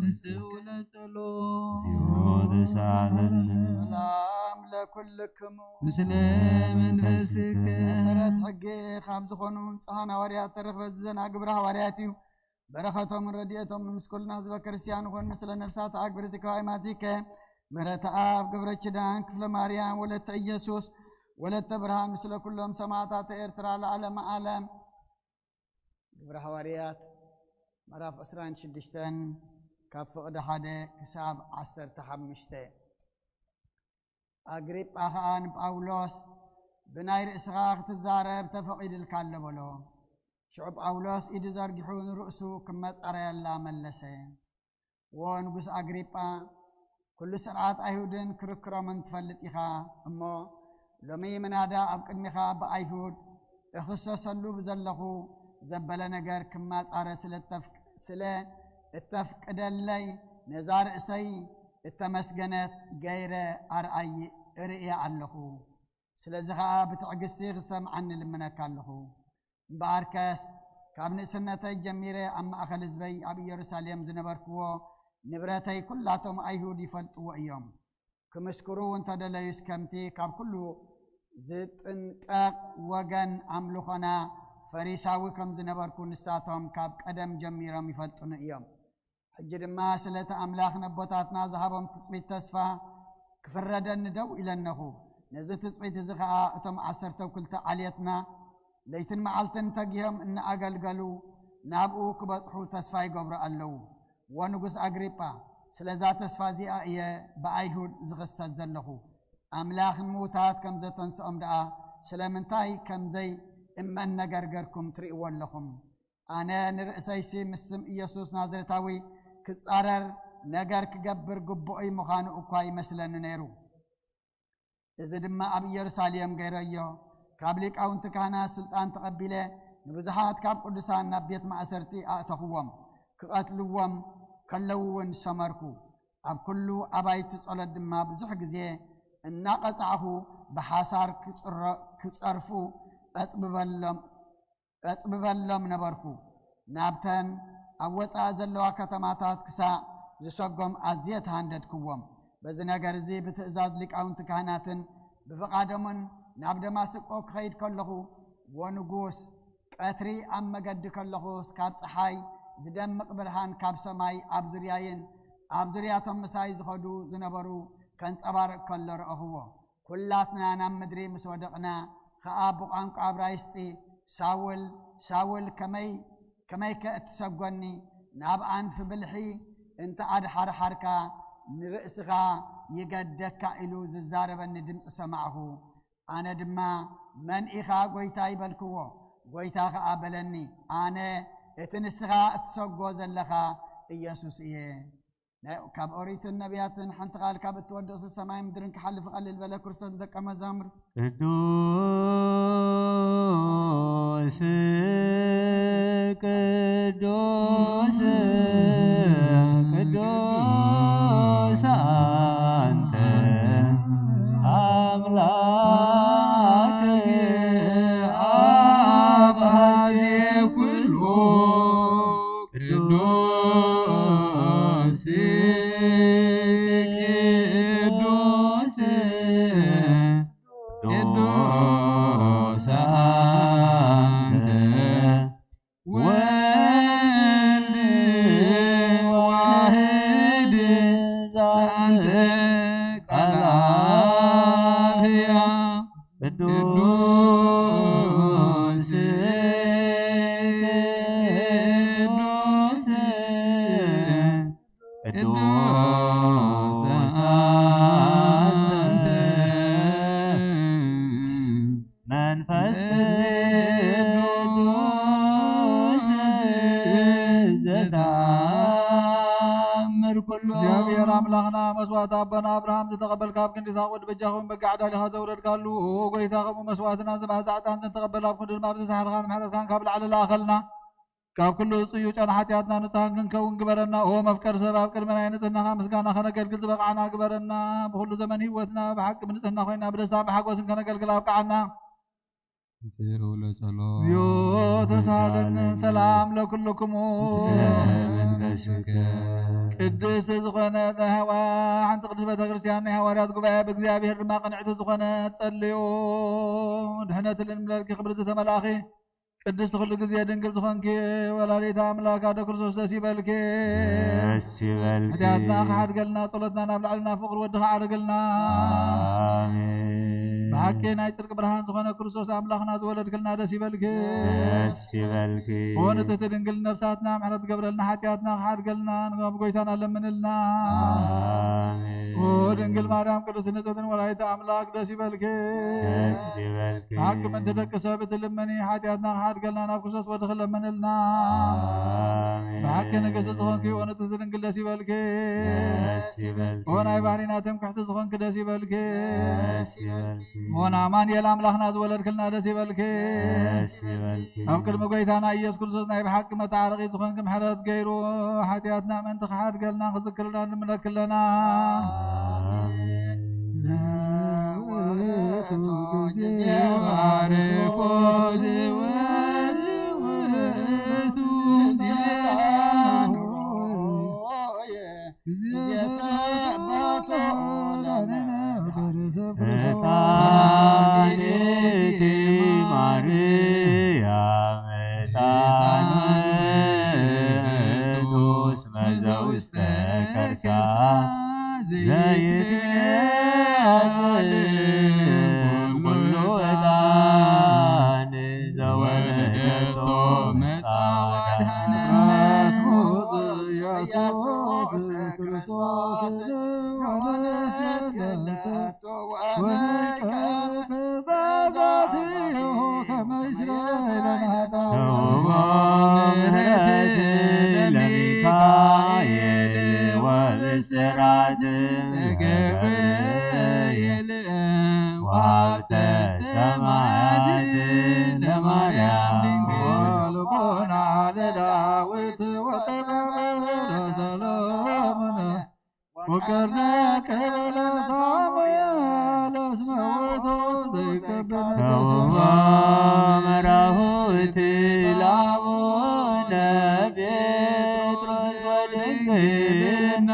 ንስው ለጸሎ። እግዚኦ ተሳለነ። ሰላም ለኩልክሙ። ምስለ መንፈስከ። መሰረት ሕጊ ካብ ዝኾኑ ንጹሓን ሃዋርያት ተረኽበ ዝዘና ግብረ ሃዋርያት እዩ። በረኸቶምን ረድኤቶምን ምስ ኩልና ህዝበ ክርስቲያን ይኹን። ምስለ ነፍሳት ኣግብርቲ ከዋይማቲከ ምሕረት ኣብ ገብረ ኪዳን ክፍለ ማርያም ወለተ ኢየሱስ ወለተ ብርሃን ምስለ ኩሎም ሰማዕታት ኤርትራ ለዓለመ ዓለም። ግብረ ሃዋርያት ምዕራፍ ዕስራን ሽዱሽተን ካብ ፍቕዲ ሓደ ክሳብ ዓሰርተ ሓሙሽተ። ኣግሪጳ ኸኣ ንጳውሎስ፣ "ብናይ ርእስኻ ክትዛረብ ተፈቒዱልካ ኣሎ" በሎ። ሽዑ ጳውሎስ ኢዱ ዘርጊሑ ንርእሱ ክመጸረየላ መለሰ። "ዎ ንጉስ ኣግሪጳ፣ ኩሉ ስርዓት ኣይሁድን ክርክሮምን ትፈልጥ ኢኻ። እሞ ሎሚ ምናዳ ኣብ ቅድሚኻ ብኣይሁድ እኽሰሰሉ ብዘለኹ ዘበለ ነገር ክማጻረ ስለ እተፍቅ-፣ ስለ እተፍቅደለይ፣ ነዛ ርእሰይ እተመስገነት ገይረ ኣርኣይ እርእያ ኣለኹ። ስለዚ ኸኣ ብትዕግስቲ ክሰምዓኒ ልምነካ ኣለኹ። እምበኣርከስ ካብ ንእስነተይ ጀሚረ ኣብ ማእከል ህዝበይ ኣብ ኢየሩሳሌም ዝነበርክዎ ንብረተይ ኩላቶም ኣይሁድ ይፈልጥዎ እዮም። ክምስክሩ እንተ ደለዩስ ከምቲ ካብ ኩሉ ዝጥንቀቕ ወገን ኣምልኾና ፈሪሳዊ ከም ዝነበርኩ ንሳቶም ካብ ቀደም ጀሚሮም ይፈልጡኒ እዮም። ሕጂ ድማ ስለቲ ኣምላኽ ነቦታትና ዝሃቦም ትጽቢት ተስፋ ክፍረደኒ ደው ኢለ ኣለኹ። ነዚ ትጽቢት እዚ ኸኣ እቶም ዓሰርተ ክልተ ዓልየትና ለይትን መዓልትን ተጊሆም እናኣገልገሉ ናብኡ ክበጽሑ ተስፋ ይገብሩ ኣለዉ። ዎ ንጉስ ኣግሪጳ፣ ስለዛ ተስፋ እዚኣ እየ ብኣይሁድ ዝኽሰስ ዘለኹ። ኣምላኽ ንምዉታት ከም ዘተንስኦም ደኣ ስለምንታይ ከም ዘይእመን ነገር ገርኩም ትርእይዎ ኣለኹም? ኣነ ንርእሰይሲ ምስ ስም ኢየሱስ ናዝሬታዊ ክጻረር ነገር ክገብር ግቡእይ ምዃኑ እኳ ይመስለኒ ነይሩ። እዚ ድማ ኣብ ኢየሩሳሌም ገይረዮ፣ ካብ ሊቃውንቲ ካህናት ስልጣን ተቐቢለ ንብዙሓት ካብ ቅዱሳን ናብ ቤት ማእሰርቲ ኣእተኽዎም፣ ክቐትልዎም ከለዉ እውን ሰመርኩ። ኣብ ኩሉ ኣባይቲ ጸሎት ድማ ብዙሕ ግዜ እናቐጻዕኹ ብሓሳር ክጽረ-፣ ክጸርፉ እጽብበሎም፣ እጽብበሎም ነበርኩ። ናብተን ኣብ ወጻኢ ዘለዋ ከተማታት ክሳዕ ዝሰጎም ኣዝየ ተሃንደድክዎም። በዚ ነገር እዚ ብትእዛዝ ሊቃውንቲ ካህናትን ብፍቓዶምን ናብ ደማስቆ ክኸይድ ከለኹ፣ ዎ ንጉስ፣ ቀትሪ ኣብ መገዲ ከለኹስ ካብ ጸሓይ ዝደምቕ ብርሃን ካብ ሰማይ ኣብ ዙርያይን ኣብ ዙርያቶም ምሳይ ዝኸዱ ዝነበሩ ከንጸባርቕ ከሎ ረኣኽዎ። ኩላትና ናብ ምድሪ ምስ ወደቕና ኸኣ ብቋንቋ እብራይስጢ፣ "ሳውል፣ ሳውል፣ ከመይ፣ ከመይከ እትሰጎኒ? ናብ ኣንፊ ብልሒ እንተ ኣድሓርሓርካ ንርእስኻ ይገደካ" ኢሉ ዝዛረበኒ ድምጺ ሰማዕኹ። ኣነ ድማ፣ "መን ኢኻ ጐይታይ?" በልክዎ። ጐይታ ኸኣ በለኒ፣ "ኣነ እቲ ንስኻ እትሰጎ ዘለኻ ኢየሱስ እየ።" ናይ፣ ካብ ኦሪትን ነቢያትን ሓንቲ ቃል ካብ እትወድቕሲ ሰማይ ምድርን ክሓልፍ ቀልል በለ። ክርስቶስ ንደቀ መዛሙርቱ ቅዱስ፣ ቅዱስ፣ ቅዱስ ኣንተ ኣምላክ ኣብ ኣዜ ኩሉ ቅዱስ፣ ቅዱስ፣ ቅዱስ ኣንተ ወልድ ዋህድ ዛንተ ቃል ኣብ ሕያው ቅዱስ፣ ቅዱስ፣ ቅዱስ ኣንተ መንፈስ ቅዱስ ዘተኣምር ኩሎ። እግዚኣብሔር ኣምላኽና መስዋዕቲ ኣቦና ኣብርሃም ዝተቐበልካ ኣብ ክንዲ ይስሐቅ ወዲ በጃኹም በጋ ዕዳሊኻ ዘውረድካሉ፣ ኦ ጎይታ፣ ከምኡ መስዋዕትና ዝማእዛ ዕጣን ዝተቐበል ኣብ ክንዲ ድማ ብዝተሳህልካ ንምሕረትካን ካብ ላዕሊ ለኣኸልና። ካብ ኩሉ ጽዩ ጨና ሓጢኣትና ንጹሃን ክንከውን ግበረና። ኦ መፍቀር ሰብ፣ ኣብ ቅድሚ ናይ ንጽህናኻ ምስጋና ከነገልግል ዝበቕዓና ግበረና። ብኹሉ ዘመን ህይወትና ብሓቂ ብንጽህና ኮይና ብደስታን ብሓጎስን ከነገልግል ኣብቅዓና። ንስኡ ለጸሎ። እግዚኦ ተሳለነ። ሰላም ለኩልክሙ። ስለ መንፈስከ። ቅድስቲ ዝኾነት ናይ ሃዋ-፣ ሓንቲ ቅድስት ቤተ ክርስቲያን ናይ ሃዋርያት ጉባኤ ብእግዚኣብሔር ድማ ቅንዕቲ ዝኾነት ጸልዩ። ድሕነት ልንምለልኪ ክብርቲ ተመላእኺ ቅድስቲ ኩሉ ግዜ ድንግል ዝኾንኪ ወላዲተ ኣምላክ ኣደ ክርስቶስ ደስ ይበልኪ። ደስ ይበልኪ። ሓጢኣትና ክሓድገልና ጸሎትና ናብ ላዕልና ፍቕሪ ወዲ ክዓርግልና። ኣሜን። ብሓቂ ናይ ጽድቂ ብርሃን ዝኾነ ክርስቶስ ኣምላኽና ዝወለድክልና ደስ ይበልኪ። ደስ ይበልኪ። ኦ ንጽሕቲ ድንግል ነፍሳትና ምሕረት ገብረልና ሓጢኣትና ክሓድገልና ንጋብ ጎይታና ለምንልና። ኣሜን። ኦ ድንግል ማርያም ቅድስት ንጽሕትን ወላዲተ ኣምላክ ደስ ይበልኪ። ደስ ይበልኪ። ብሓቂ ምእንቲ ደቂ ሰብ እትልምኒ ሓጢኣትና ክሓድገልና ናብ ክርስቶስ ወድኺ ለምንልና። ኣሜን። ብሓቂ ንግስቲ ዝኾንኪ ኦ ንጽሕቲ ድንግል ደስ ይበልኪ። ደስ ይበልኪ። ኦ ናይ ባህሪና ትምክሕቲ ዝኾንኪ ደስ ይበልኪ። ደስ ይበልኪ። ሞን ኣማኑኤል ኣምላኽና ዝወለድክልና ደስ ይበልኪ። ደስ ይበልኪ። ኣብ ቅድሚ ጎይታና ኢየሱስ ክርስቶስ ናይ ብሓቂ መተዓረቒ ዝኾንኪ ምሕረት ገይሩ ሓጢኣትና ምእንቲ ክሓድገልና ክዝክርና ንምለክለና። ኣሜን። ዘውእቱ ጊዜ ባርኮ ዘወዝወቱ ጊዜ ጣኑ ጊዜ ሰባቶ ለነብር ፈጣሪቲ ማርያም ጣንቱ እስመ ዘውስተ ከርሳ ዘይትያዘን ኩሉ ዕጣን ዘወለደቶ መጻወት ኢየሱስ ክርስቶስ ዮሐንስ ገለቶ ወነይቀብ ተውቦ ምሕረት ለሚካኤል ወብስራት ገብርኤል ወሀብተ ሰማያት ለማርያም ድንግል ወልቦና ለዳዊት ወጠበበ ለሰሎሞን ወቀርነ ከበለ ሳሙኤል እስመ ውእቱ ዘይከብር ተውቦ መራሁት ለአቡነ ጴጥሮስ ወድንግልና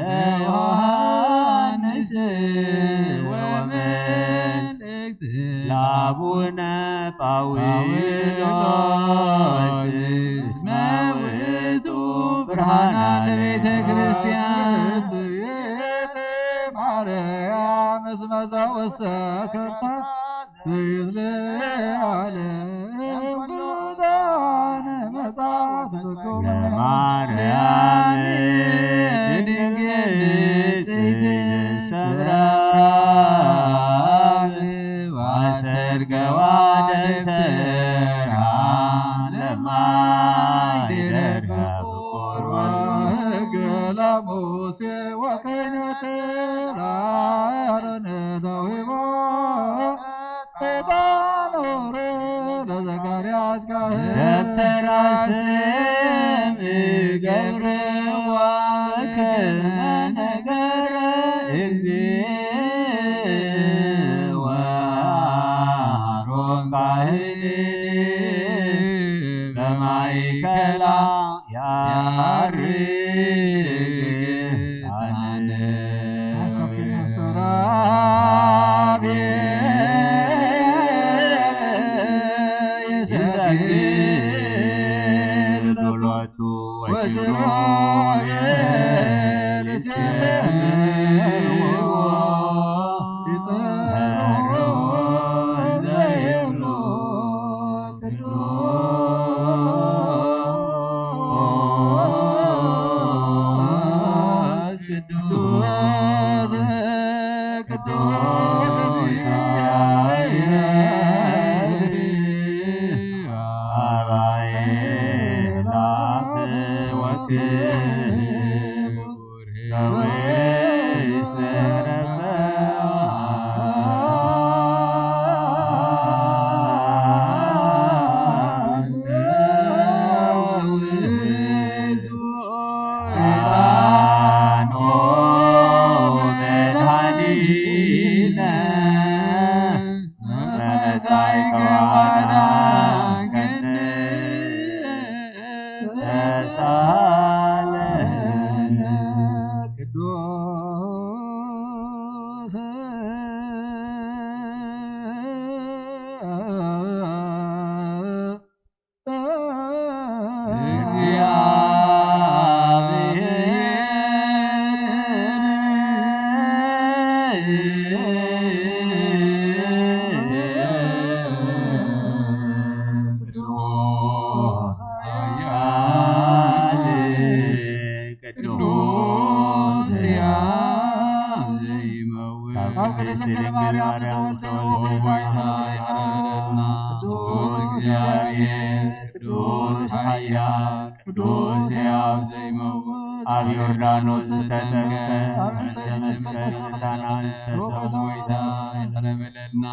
ለዮሐንስ ወመልእክት ለአቡነ ጳውሎስ እስመ ውእቱ ብርሃና ለቤተ ክርስቲያን። ማርያም እስመ ዘውስተ ከርሳ ዘይትለዓለ እምብዛን መጻት ብኩም ለማርያም ድንግል ንጽሕት ሰብራብ ዋሰርገዋ ደብተራ ለማይ ደርጋ ፍቁር ወሕግ ለሙሴ ወክህነት ለአሮን ተውቦ ዕጣን ኦሪት ለዘካርያስ ካህን። ደብተራ ስም እገብርዋ በከመ ነገረ እግዚእ ወአሮን ካህን በማእከላ ያርግ ዕጣን። ሱራፌል ይሰግድ ሎቱ ወኪሩቤል ይሴብሕዎ ይጸርዎ ዘይብሉ ቅዱስ ቅዱስ ቅዱስ እግዚአብሔር አባየ ላፍ ወክቡር ቅድስት ድንግል ማርያም ተወልደ፣ ኦ ጌታ፣ ይቅር በለልና። ቅዱስ እግዚአብሔር፣ ቅዱስ ኃያል፣ ቅዱስ ሕያው ዘይመውት፣ ኣብ ዮርዳኖስ ዝተጠምቀ፣ ዕፀ መስቀል ስልጣናን ዝተሰወ፣ ጌታ፣ ይቅር በለልና።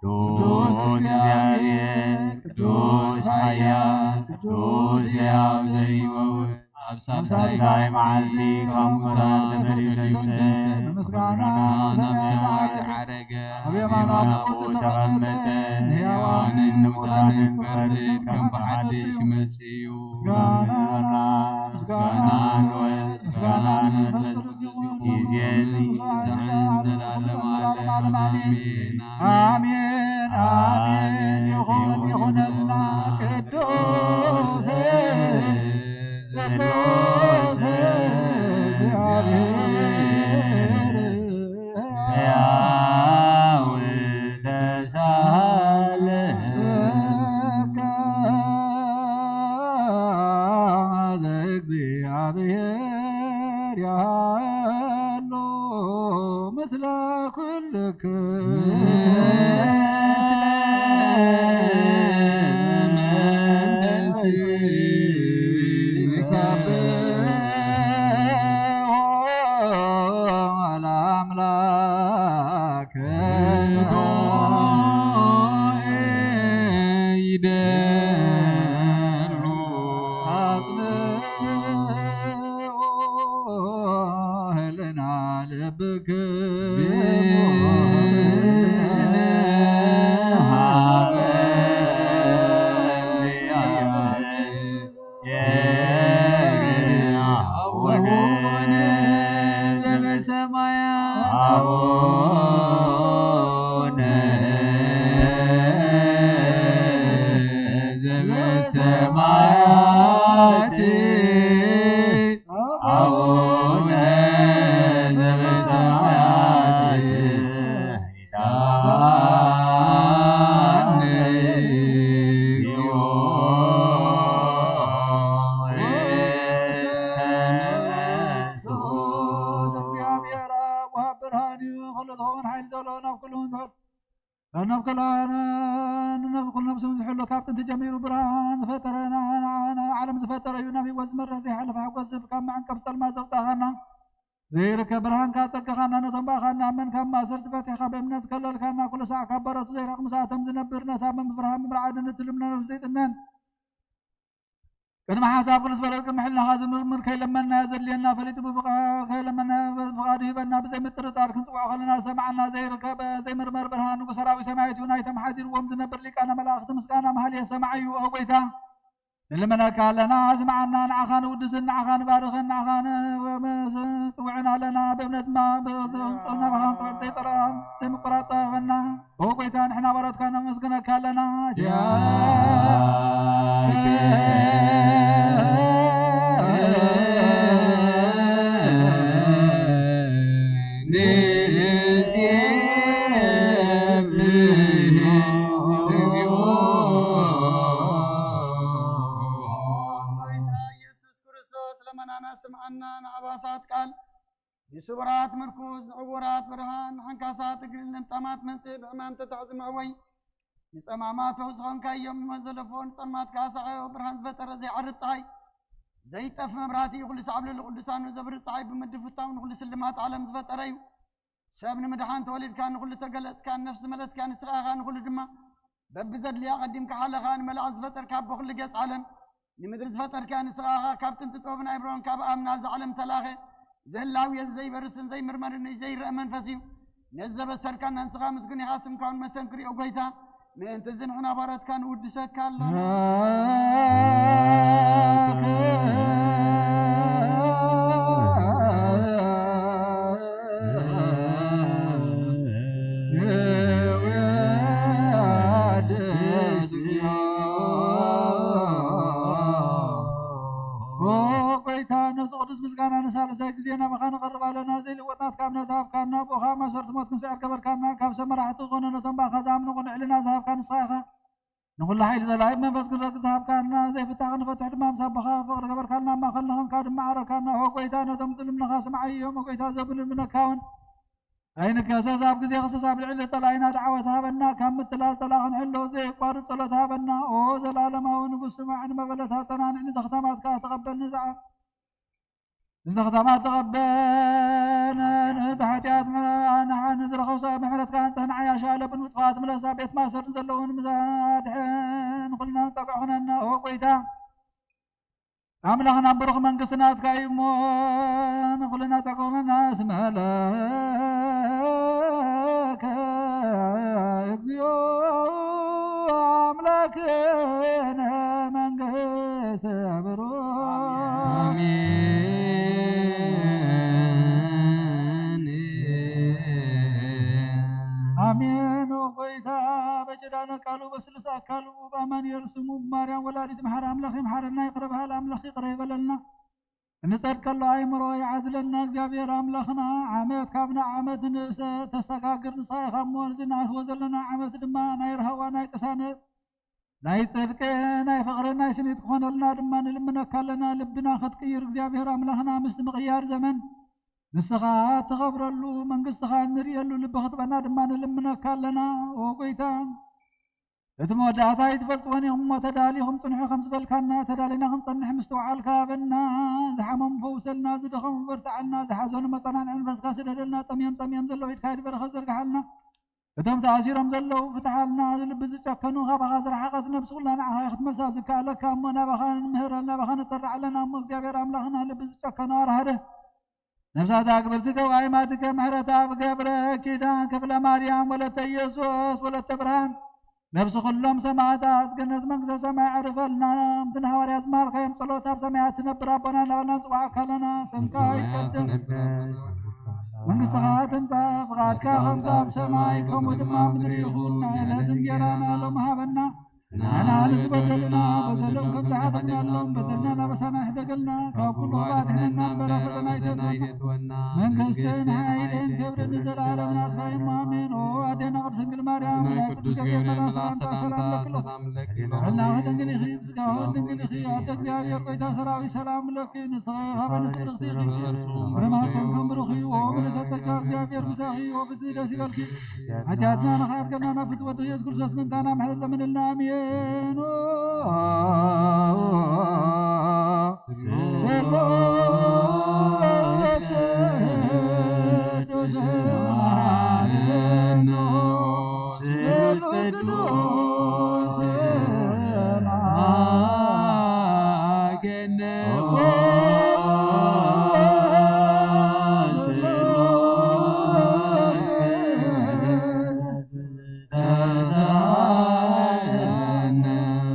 ቅዱስ እግዚአብሔር፣ ቅዱስ ኃያል፣ ቅዱስ ሕያው ዘይመውት፣ ኣብ ሳልሳይ መዓልቲ ካብ ሙታን ተፈልዩ ተንሥአ፣ ምስጋና ናብ ሰማይ ዓረገ፣ ኣብ የማነ ኣቦኡ ተቐመጠ፣ ንሕያዋንን ንሙታንን ክፈርድ ከም ብሓድሽ ይመጽእ እዩ። ምስጋና፣ ምስጋና ንወልድ፣ ምስጋና ንመንፈስ ቅዱስ ይኹን፣ ይእዜኒ፣ ዘላለመ ዓለም፣ ኣሜን። ኣሜን፣ ኣሜን። ይኹን፣ ይኹነልና። ቅዱስ፣ ቅዱስ እግዚአብሔር ሕያው ተሳለከ ዘእግዚአብሔር ያሉ ምስለ ኩልክ፣ ምስለ መንፈስከ ይሰብሖ ለአምላክ። ይደሉ። አጽንዑ ህልና ልብክሙ ሀበ እግዚአብሔር። አቡነ ዘበሰማያት፣ አቡነ ዘበሰማያት፣ አቡነ ዘበሰማያት፣ እግዚአብሔር አብ ወሃብ ብርሃን እዩ። ኩሉ ዝኸውን ሓይሊ ዘሎ፣ ናብ ኩሉ እውን ዝሕሉ፣ ናብ ኩሉ፣ ናብ ኩሉ ነፍሱ እውን ዝሕሉ፣ ካብ ጥንቲ ጀሚሩ ብርሃን ዝፈጠረ፣ ና-፣ ና-፣ ና-፣ ዓለም ዝፈጠረ እዩ። ናብ ህይወት ዝመርሕ ዘይሓልፍ ሓጎስ ዝህብ፣ ካብ መዐንቀፊ ጸልማት ዘውጻእኻና፣ ዘይርከብ ብርሃንካ ኣጸጋኻና፣ ነቶም ብኣኻ እናኣመንካ ማእሰርቲ ፈቲሕካ ብእምነት ከለልካና፣ ኩሉ ሳዕ ካብ በረቱ ዘይራቕ ምስኣቶም ዝነብር፣ ነታ ብምፍርሃ ብምርዓድ ንትልምና ነፍሲ ዘይጥነን፣ ቅድሚ ሓሳብ ኩሉ ዝበለ ቅድሚ ሕልናኻ ዝምርምር፣ ከይለመንናዮ ዘድልየና ፈሊጡ ብፍቃ-፣ ከይለመንናዮ ብፍቃዱ ሂበና፣ ብዘይ ምጥርጣር ክንጽውዖ ከለና ዝሰማዓና ዘይርከብ ዘይምርመር ብርሃን ንጉሰ ሰራዊት ሰማያት እዩ። ናይቶም ሓዲርዎም ዝነብር ሊቃነ መላእኽቲ ምስጋና መሃልየ ሰማዒ እዩ። ኦ ጎይታ፣ ንልመነካ ኣለና፣ ስምዓና። ንዓኻ ንውድስን፣ ንዓኻ ንባርኽን፣ ንዓኻ ንጽውዕን ኣለና። ብእምነት ድማ ብዘምጽኡና ብኻን ጥበብ ዘይጠራ ዘይምቁራጽ ጥበበና። ኦ ጎይታ፣ ንሕና ባሮትካ ነመስግነካ ኣለና። ንሴብሖ። ጌታ ኢየሱስ ክርስቶስ ለመናና ስምዓና፣ ንዓባሳት ቃል፣ ንስውራት ምርኩስ፣ ንዕውራት ብርሃን፣ ንሓንካሳት እግሪ፣ ንለምጻማት መንጽእ፣ ብሕማም ተታሕዚ መዕወይ፣ ንጸማማት ፈውሲ ኾንካዮም፣ ንሞት ዘለፎ፣ ንጸልማት ከኣ ሰቓዮ፣ ብርሃን ዝፈጠረ ዘይዓርብ ጸሓይ፣ ዘይጠፍ መብራህቲ፣ ኩሉ ሳዕ ኣብ ልዕሊ ቅዱሳኑ ዘብርህ ጸሓይ ብምድፍታው ንኹሉ ስልማት ዓለም ዝፈጠረ እዩ። ሰብ ንምድሓን ተወሊድካ፣ ንኹሉ ተገለጽካ፣ ንነፍሲ ዝመለስካ ንስኻ ኢኻ፣ ንኹሉ ድማ በብዘድልያ ቀዲምካ ሓለኻ፣ ንመላእኽቲ ዝፈጠርካ፣ ኣቦ ኩሉ ገጽ ዓለም ንምድሪ ዝፈጠርካ ንስኻ ኢኻ። ካብ ጥንቲ ጥበብን ኣይምሮን ካብ ኣብ ናብዚ ዓለም ተላኸ፣ እዚ ህላዌ እዚ ዘይበርስን ዘይምርመርን እዩ፣ ዘይረአ መንፈስ እዩ። ነዚ ዘበሰርካና ንስኻ ምስጉን ኢኻ፣ ስምካ እውን መሰንክር እዩ፣ ኦ ጎይታ። ምእንቲ እዚ ንሕና ባሮትካ ንውድሰካ ኣለና። ኦ ጎይታ፣ ነዚ ቅዱስ ምስጋና ንሳልሳይ ግዜ ናባኻ ንቐርብ ኣለና። ዘይልወጥ ናትካ እምነት ሃብካና፣ ብኡኻ ማእሰርቲ ሞት ክንስዕር ገበርካና። ካብ ሰብ መራሕቲ ዝኾነ ነቶም ብኣኻ ዝኣምኑ ቅኑዕ ሕልና ዝሃብካ ንስኻ ኢኻ። ንኹሉ ሓይሊ ዘላዊ መንፈስ ቅዱስ ዝሃብካና፣ ዘይፍታሕ ክንፈትሕ ድማ ምስ ኣቦኻ ፍቕሪ ገበርካልና፣ ኣብ ማእኸልና ኾንካ ድማ ዓረርካና። ኦ ጎይታ፣ ነቶም ዝልምኑኻ ስምዓዮም። ኦ ጎይታ፣ ዘብሉ ልምነካ እውን ኣይንከሰስ፣ ኣብ ግዜ ክሰስ ኣብ ልዕሊ ጸላኢና ደዓወት ሃበና፣ ካብ ምትላል ጸላኢ ክንሕሎ ዘየቋርጽ ጸሎት ሃበና። ኦ ዘላለማዊ ንጉስ፣ ስማዕ ንመበለታ፣ ጸናንዕ ንዘኽታማትካ ተቐበል፣ ንዝዓ-፣ ንዘኽታማት ተቐበል፣ ንእንተ ሓጢኣት ምሕረ-፣ ንሓ-፣ ንዝረኸሶ ምሕረትካ ኣንጽህ፣ ንዓያሽ ኣለብን ውጥፋት ምለሳ፣ ቤት ማእሰር ዘለውን ምሳድሕን ኩልና ጸግዑ ኹነና። ኦ ጐይታ፣ ኣምላኽና ብሩኽ መንግስቲ ናትካ እዩ እሞ፣ ንኹልና ጸገምና ስመለከ እግዚኦ ኣምላክነ መንግስተ ብሩኽ። ኣሜን። ኣሜን። ኦ ጐይታ፣ በኪዳነ ቃሉ በስሉስ ኣካሉ ብኣማኑኤል ስሙ ብማርያም ወላዲት መሓሪ ኣምላኽ ይምሓረና፣ ይቕረ በሃሊ ኣምላኽ ይቕረ ይበለልና። እንጸድቀሉ ኣእምሮ ይዓድለና እግዚኣብሔር ኣምላኽና። ዓመት ካብ ናብ ዓመት ንእሰ ተሰጋግር ንስኻ ኢኻ እሞ፣ እዚ ንኣትዎ ዘለና ዓመት ድማ ናይ ራህዋ፣ ናይ ቅሳነት፣ ናይ ጽድቂ፣ ናይ ፍቕሪ፣ ናይ ስኒት ክኾነልና ድማ ንልምነካ ኣለና። ልብና ክትቅይር እግዚኣብሔር ኣምላኽና፣ ምስቲ ምቕያር ዘመን ንስኻ እትኸብረሉ መንግስትኻ እንርእየሉ ልቢ ክትበና ድማ ንልምነካ ኣለና። ኦ ጐይታ፣ እቲ መወዳእታ ኣይትፈልጥዎን ኢኹም እሞ፣ ተዳሊኹም ጽንሑ ከም ዝበልካና፣ ተዳሊና ክንጸንሕ ምስትውዓልካ ሃበና። ዝሓመሙ ፈውሰልና፣ ዝደኸሙ በርትዓልና፣ ዝሓዘኑ መጸናንዒ መንፈስካ ስደደልና፣ ጠምዮም ጸሚኦም ዘለዉ ኢድካ ይድበረኸ ዘርግሓልና። እቶም ተኣሲሮም ዘለዉ ፍትሓልና። ልቢ ዝጨከኑ፣ ካባኻ ዝረሓቐት ነብሲ ኩላ ንዓኻ ክትመልሳ ዝከኣለካ እሞ፣ ናባኻ ንምህረል፣ ናባኻ ንጠርዕ ኣለና እሞ፣ እግዚኣብሔር ኣምላኽና፣ ልቢ ዝጨከኑ ኣርሃደ። ነፍሳት ኣክብርቲ ገባይ ማትከ ምሕረት ኣብ ገብረ ኪዳን ክፍለ ማርያም ወለተ ኢየሱስ ወለተ ብርሃን፣ ነፍሲ ኩሎም ሰማዕታት ገነት መንግስተ ሰማይ ዕርፈልና። እምቲ ንሃዋርያት ዝመሃርካዮም ጸሎት ኣብ ሰማያት ትነብር ኣቦና እናበልና ንጽውዓካ ኣለና። ስምካ ይቀደስ፣ መንግስትኻ ትምጻእ፣ ፍቓድካ ከምቲ ኣብ ሰማይ ከምኡ ድማ ኣብ ምድሪ ይኹን። ናይ ዕለት እንጌራና ሎሚ ሃበና። ንዓና ንዝበደሉና በደሎም ከም ዝሓተናሎም በደልና ናበሳና ይሕደገልና፣ ካብ ኩሉ ክፉእ ኣድሕነና እምበር፣ ኣብ ፈተና ኣይተእትወና። መንግስትን ሓይልን ክብርን ንዘለኣለም ናትካ እዩ። ኣሜን። ኦ ኣዴና ቅድስት ድንግል ማርያም፣ ናይ ቅዱስ ገብርኤል መልኣክ ሰላምታ ሰላም ለኪ፣ ሰላም ለኪ። ሰላም ለኪ። በልናኺ ድንግል ኢኺ፣ ብስጋኺ ድንግል ኢኺ። ኣደ እግዚኣብሔር፣ ጐይታ ሰራዊት፣ ሰላም ለኪ። ንስኺ ካብ ኣንስቲ ብርኽቲ ኢኺ፣ ፍሬ ማህፀንኪ ብሩኽ እዩ። ኦ ምልዕተ ጸጋ፣ እግዚኣብሔር ምሳኺ እዩ። ኦ ብዝሒ ደስ ይበልኪ። ሓጢኣትና ንኽሓድገልና ናብ ፍትወት ኢየሱስ ክርስቶስ ምእንታና ምሕረት ለምንልና። ኣሜን።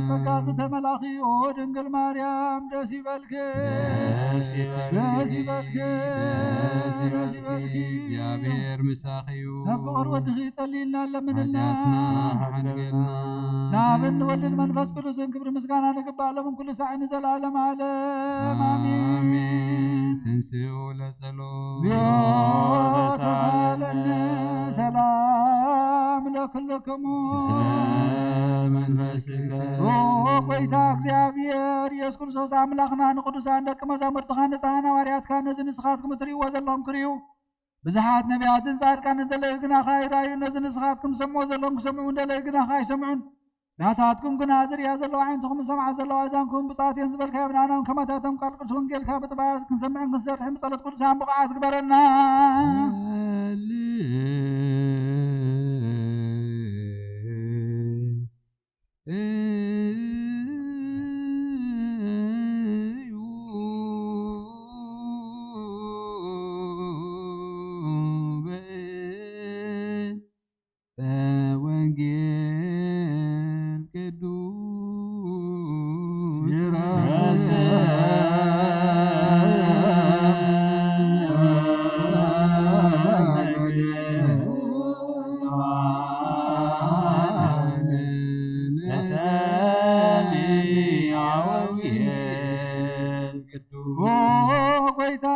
ጸጋ ዝተመላኺ ኦ ድንግል ማርያም ደስ ይበልኪ፣ ደስ ይበልኪ፣ ደስ ይበልኪ፣ ደስ ይበልኪ። እግዚኣብሔር ምሳኺ እዩ። ናብ ፍቕሪ ወድኺ ጸልይልና ኣለምንልና። ሓጢኣትና ሓድገልና። ንኣብን ንወልድን መንፈስ ቅዱስን ክብሪ ምስጋና ንግባእ ሎምን ኩሉ ሳዕ ንዘለዓለም ዓለም። ኣሜን። ኣሜን። ተንሥኡ ለጸሎት። ተሳለነ ሰላም ለክልክሙ። ስለ መንፈስከ። ኦ ጐይታ እግዚኣብሔር ኢየሱስ ክርስቶስ ኣምላኽና ንቅዱሳን ደቂ መዛሙርትኻ ንጽሓን ሃዋርያትካ ነዚ ንስኻትኩም እትርእይዎ ዘለኹም ክርእዩ፣ ብዙሓት ነቢያትን ጻድቃንን እንደለዩ ግናኸ ኣይረኣዩን፣ ነዚ ንስኻትኩም ትሰምዕዎ ዘለኹም ክሰምዑ እንደለዩ ግናኸ ኣይሰምዑን። ናታትኩም ግና ዝርእያ ዘለዋ ዓይንትኹም ዝሰምዓ ዘለዋ ኣእዛንኩም ብፅዓት እየን ዝበልካዮ ብንኣናውን ከማታቶም ቃል ቅዱስ ወንጌልካ ብጥባያት ክንሰምዕን ክንሰርሕን ብጸሎት ቅዱሳን ብቑዓት ግበረና። ወንጌል ቅዱስ ኦ ጐይታ፣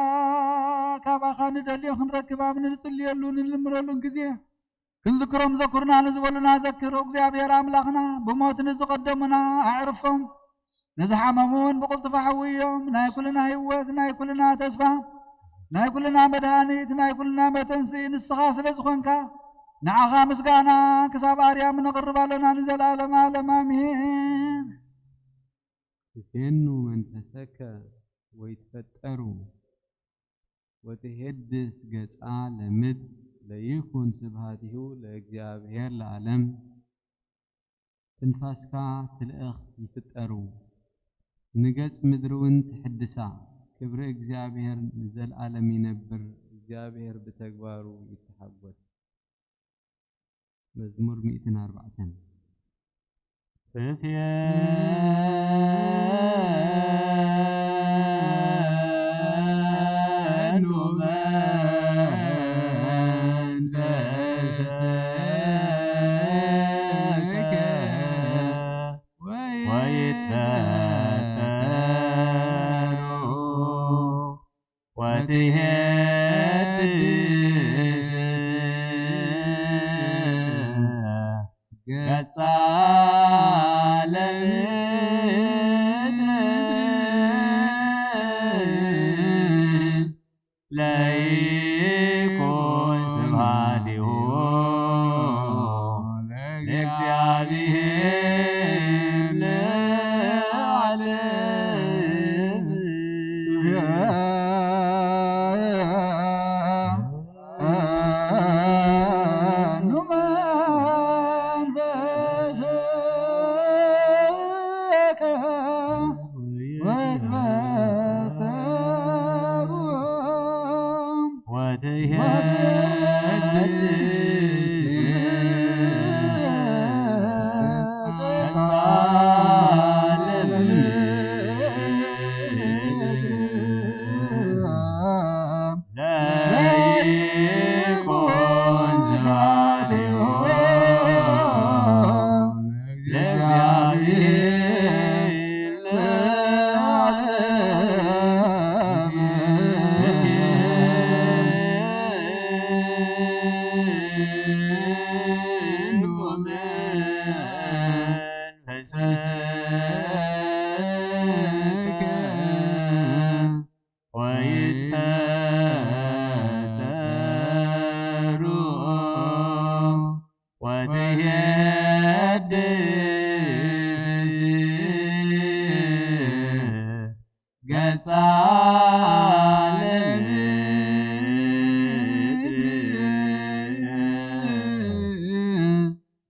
ካባኻ ንደልዮ ክንረክብ ኣብ ንጽልየሉ ንልምረሉን ግዜ፣ ክንዝክሮም ዘኩርና ንዝበሉና ዘክር። ኦ እግዚኣብሔር ኣምላኽና፣ ብሞት ንዝቐደሙና ኣዕርፎም፣ ንዝሓመሙ እውን ብቕልጡፍ ኣሕውዮም። ናይ ኩልና ህይወት፣ ናይ ኩልና ተስፋ፣ ናይ ኩልና መድሃኒት፣ ናይ ኩልና መተንስኢ ንስኻ ስለ ዝኾንካ፣ ንዓኻ ምስጋና ክሳብ ኣርያም ነቕርብ ኣሎና ንዘለኣለም ኣለም። ኣሜን። ትፌኑ መንፈሰከ ወይትፈጠሩ ወትሄድስ ገጻ ለምድር ለይኩን ስብሃቲሁ ለእግዚኣብሔር ለዓለም። ትንፋስካ ትልእኽ ይፍጠሩ ንገጽ ምድሪ እውን ትሕድሳ። ክብሪ እግዚኣብሔር ንዘልዓለም ይነብር። እግዚኣብሔር ብተግባሩ ይተሓጎስ። መዝሙር ሚእትን ኣርባዕተን። ትፌኑ መንፈስከ ወይትፈጠሩ ወትሄድስ ገጻ ለምድር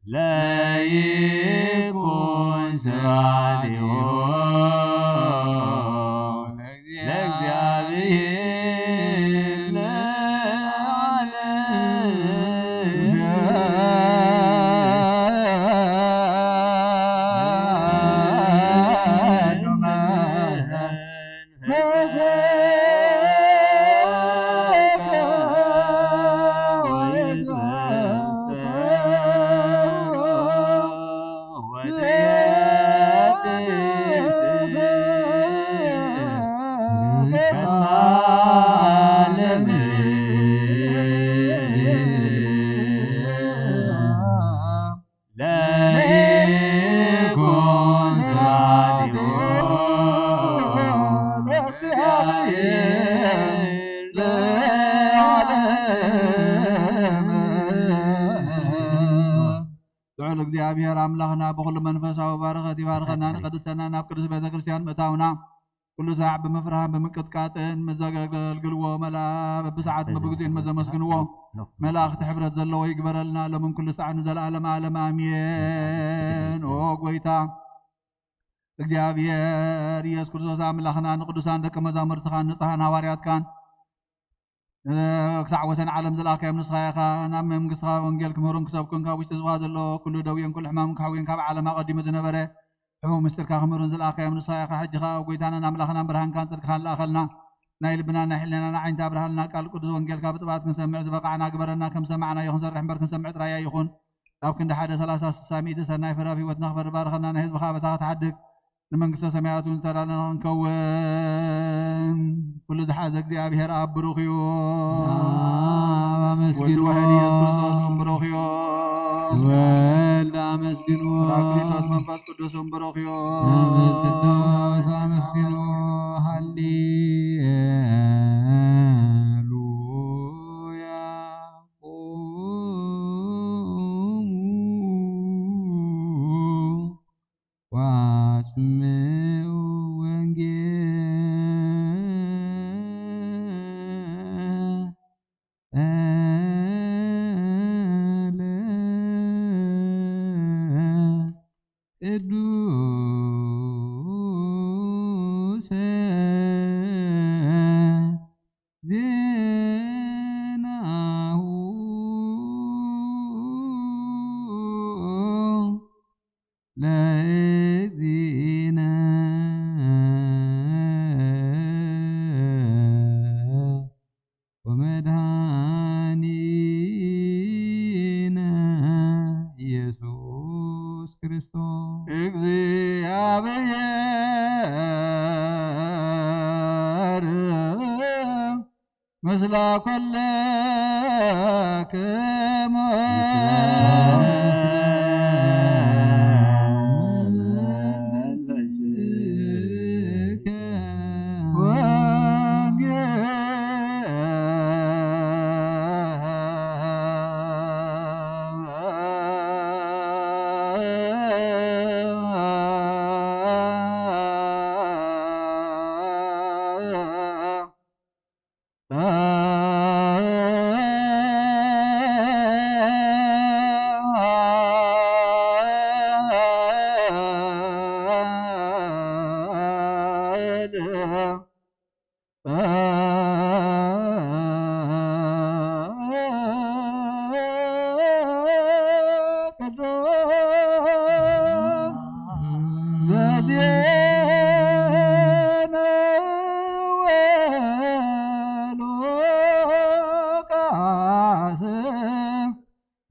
ለይኩን ስብሃቲሁ ለእግዚኣብሔር ለዓለም። ልዑል እግዚኣብሔር ኣምላኽና ብኹሉ መንፈሳዊ በረኸት ይባርኸና፣ ንቅድሰና ናብ ቅድስት ቤተ ክርስቲያን ምእታውና ኩሉ ሳዕ ብምፍራህን ብምቅጥቃጥን ምስ ዘገልግልዎ መላ በብሰዓት በብግዜኡን መዘመስግንዎ መላእኽቲ ሕብረት ዘለዎ ይግበረልና፣ ሎምን ኩሉ ሳዕ ንዘለዓለም ዓለም ኣሜን። ኦ ጎይታ እግዚኣብሔር ኢየሱስ ክርስቶስ ኣምላኽና ንቅዱሳን ደቀ መዛሙርትኻን ንጽሃን ሃዋርያትካን ክሳዕ ወሰን ዓለም ዝለኣኽካዮም ንስኻ ኢኻ። ናብ መንግስትኻ ወንጌል ክምህሩን ክሰብኩን ካብ ውሽጢ ህዝብኻ ዘሎ ኩሉ ደውዮን ኩሉ ሕማምን ክሓውዮን ካብ ዓለም ኣቐዲሙ ዝነበረ ሕቡእ ምስጢርካ ክምህሩን ዝለኣኽካዮም ንስኻ ኢኻ። ሕጂ ኸኣ ጎይታናን ኣምላኽናን ብርሃንካን ጽድቅኻን ለኣኸልና። ናይ ልብናን ናይ ሕልናና ዓይንቲ ኣብርሃልና። ቃል ቅዱስ ወንጌልካ ብጥባት ክንሰምዕ ዝበቓዕና ግበረና። ከም ሰማዕናዮ ክንሰርሕ እምበር ክንሰምዕ ጥራይ ኣይኹን። ካብ ክንዲ ሓደ ሰላሳ ስሳ ሚእቲ ሰናይ ፍረ ኣብ ህይወትና ክፈሪ ባርኸና። ናይ ህዝብኻ ኣበሳ ክትሓድግ ንመንግስተ ሰማያት እውን ዝተዳለና ክንከውን ኩሉ ዝሓዘ እግዚኣብሔር ኣብ ብሩኽ እዩ። ኣብ ኣመስግንዎ። ወዲ ዋሕድ ኢየሱስ ክርስቶስ እውን ብሩኽ እዩ። ወልድ ኣመስግንዎ። ጳራቅሊጦስ መንፈስ ቅዱስ እውን ብሩኽ እዩ። መንፈስ ቅዱስ ኣመስግንዎ። ሃሌ ናሁ ለእግዚእነ ወመድኃኒነ ኢየሱስ ክርስቶስ። እግዚአብሔር ምስለ ኩልክሙ።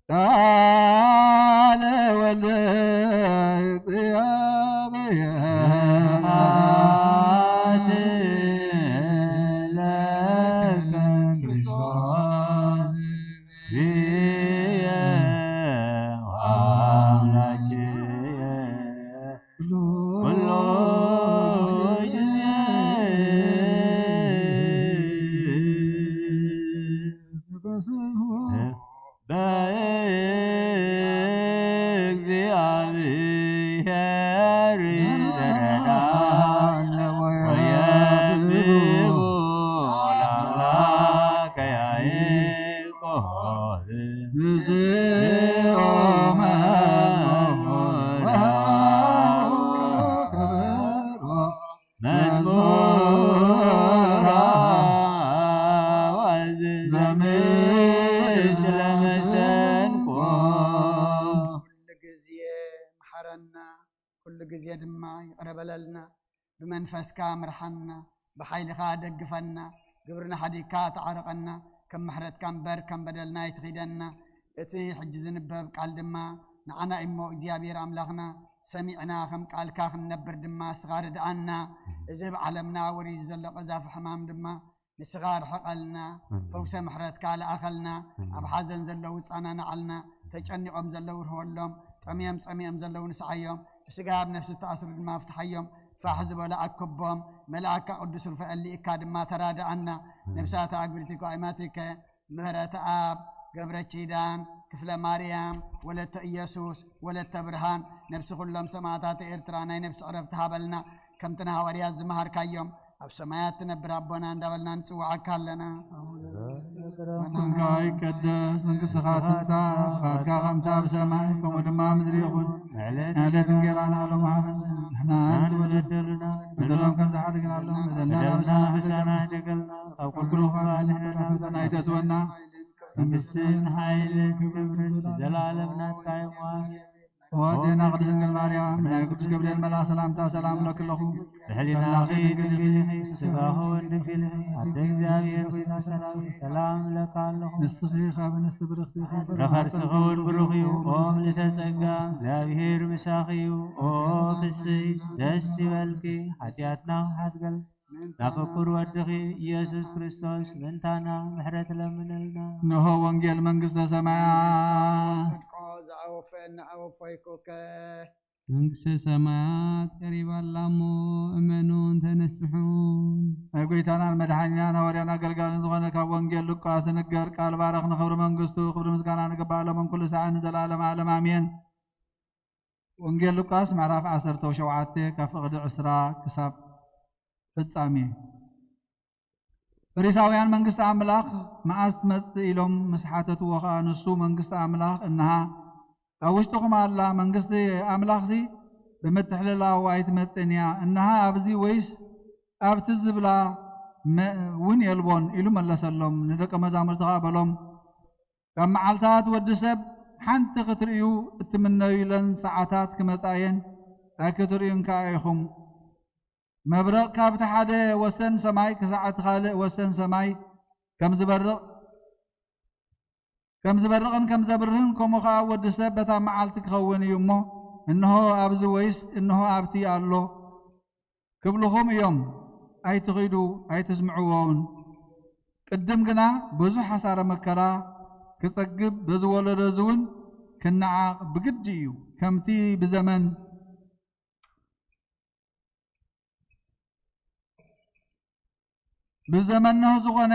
ቃለ ወልደ እግዚአብሔር። ስብሐት ለከ ክርስቶስ አምላክየ ኩሉ ጊዜ። በእግዚአብሔር ዘረዳ ወየብቦ ለአምላከ ያዕቆብ። ምስኦ መዝሙር መዝሙር አዋልድ ዘምስለ መሰንቆ። ኩሉ ግዜ መሓረና፣ ኩሉ ግዜ ድማ ይቕረ በለልና። ብመንፈስካ ምርሓና፣ ብሓይልኻ ደግፈና፣ ግብርና ሓዲግካ ተዓረቐና፣ ከም ምሕረትካ እምበር ከም በደልና ኣይትኺደና። እቲ ሕጂ ዝንበብ ቃል ድማ ንዓና እሞ እግዚኣብሔር ኣምላኽና ሰሚዕና ከም ቃልካ ክንነብር ድማ ንስኻ ርድኣና። እዚ ኣብ ዓለምና ወሪዱ ዘሎ ቀዛፊ ሕማም ድማ ንስኻ ርሕቐልና፣ ኣሜን። ፈውሰ ምሕረትካ ለኣኸልና። ኣሜን። ኣብ ሓዘን ዘለዉ ጻናናዓልና፣ ተጨኒቖም ዘለዉ ርህወሎም፣ ጠምዮም ጸሚኦም ዘለዉ ንስዓዮም፣ ብስጋ ኣብ ነፍሲ ተኣስሩ ድማ ፍትሓዮም፣ ፋሕ ዝበሉ ኣክቦም፣ መልኣካ ቅዱስ ሩፋኤል ልኢካ ድማ ተራድኣና። ኣሜን። ነብሳተ ኣግብርቲኮ ኣይማቲከ ምህረተኣብ፣ ገብረ ኪዳን፣ ክፍለ ማርያም፣ ወለተ ኢየሱስ፣ ወለተ ብርሃን፣ ነብሲ ኩሎም ሰማዕታት ኤርትራ ናይ ነብሲ ዕረፍቲ ሃበልና። ከምቲ ንሃዋርያት ዝመሃርካዮም፣ ኣብ ሰማያት ትነብር ኣቦና እንዳበልና ንጽውዓካ ኣለና። ስምካ ይቀደስ፣ መንግስትኻ ትምጻእ፣ ፍቓድካ ከምቲ ኣብ ሰማይ ከምኡ ድማ ኣብ ምድሪ ይኹን። ዕለት ዕለት እንጌራና ሎሚ ሃበና፣ ንሕና ንበደልና ንበደሎም ከም ዝሓደግናሎም በደልና በደልና ብሰማይ ንበደልና፣ ካብ ኩሉ ክፋል ንሕና ፈተና ኣይተእትወና። መንግስትን ሓይልን ክብርን ንዘለኣለም ናትካ እዩ። ኣሜን። ወኣዴና ቅድስት ድንግል ማርያም፣ ናይ ቅዱስ ገብርኤል መልኣኽ ሰላምታ ሰላም እብለኪ ኣለኹ። ብሕሊናኺ ድንግል ኢኺ፣ ብስጋኺ እውን ድንግል ኢኺ። ኣደ እግዚኣብሔር ጐይታ ሰላም፣ ሰላም እብለኪ ኣለኹ። ንስኺ ካብ ኣንስቲ ብርኽቲ ኢኺ፣ ፍረ ከርስኺ እውን ብሩኽ እዩ። ኦ ምልዕተ ጸጋ፣ እግዚኣብሔር ምሳኺ እዩ። ኦ ፍስሕቲ፣ ደስ ይበልኪ፣ ሓጢኣትና ምሕረት ገል ናብ ፍቁር ወድኺ ኢየሱስ ክርስቶስ ምእንታና ምሕረት ለምንልና። እንሆ ወንጌል መንግስተ ሰማያት። ጽድቆ ዘኣወፈ እናኣወፈይኩከ። መንግስተ ሰማያት ቀሪባ ኣላ እሞ እመኑን ተነስሑን። ናይ ጐይታናን መድሓኒናን ሃዋርያን ኣገልጋልን ዝኾነ ካብ ወንጌል ሉቃስ እንገር ቃል ባረኽ ንኽብሪ መንግስቱ ክብሪ ምስጋና ንግባእ ሎምን ኩሉ ሳዕን ንዘለዓለመ ዓለም ኣሜን። ወንጌል ሉቃስ ምዕራፍ ዓሰርተ ሸውዓተ ካብ ፍቕዲ ዕስራ ክሳብ ፍጻሜ። ፈሪሳውያን መንግስቲ ኣምላኽ መዓስ ትመጽእ ኢሎም ምስ ሓተትዎ ኸኣ ንሱ መንግስቲ ኣምላኽ እንሃ ኣብ ውሽጥኹም ኣላ፣ መንግስቲ ኣምላኽሲ ብምትሕልላው ኣይትመጽእን እያ፣ እንሃ ኣብዚ ወይስ ኣብቲ ዝብላ እውን የልቦን ኢሉ መለሰሎም። ንደቀ መዛሙርቲ ኸዓ በሎም፣ ካብ መዓልታት ወዲ ሰብ ሓንቲ ክትርእዩ እትምነዩለን ሰዓታት ክመጻ እየን፣ ኣይክትርእዩን ከኣ ኢኹም። መብረቕ ካብቲ ሓደ ወሰን ሰማይ ክሳዕ እቲ ካልእ ወሰን ሰማይ ከም ዝበርቕ ከም ዝበርቕን ከም ዘብርህን፣ ከምኡ ኸዓ ወዲ ሰብ በታ መዓልቲ ክኸውን እዩ እሞ፣ እንሆ ኣብዚ ወይስ እንሆ ኣብቲ ኣሎ ክብልኹም እዮም። ኣይትኺዱ፣ ኣይትስምዕዎ እውን። ቅድም ግና ብዙሕ ሓሳረ መከራ ክጸግብ፣ በዚ ወለዶ እዚ እውን ክነዓቕ ብግዲ እዩ። ከምቲ ብዘመን ብዘመን ኖህ ዝኾነ፣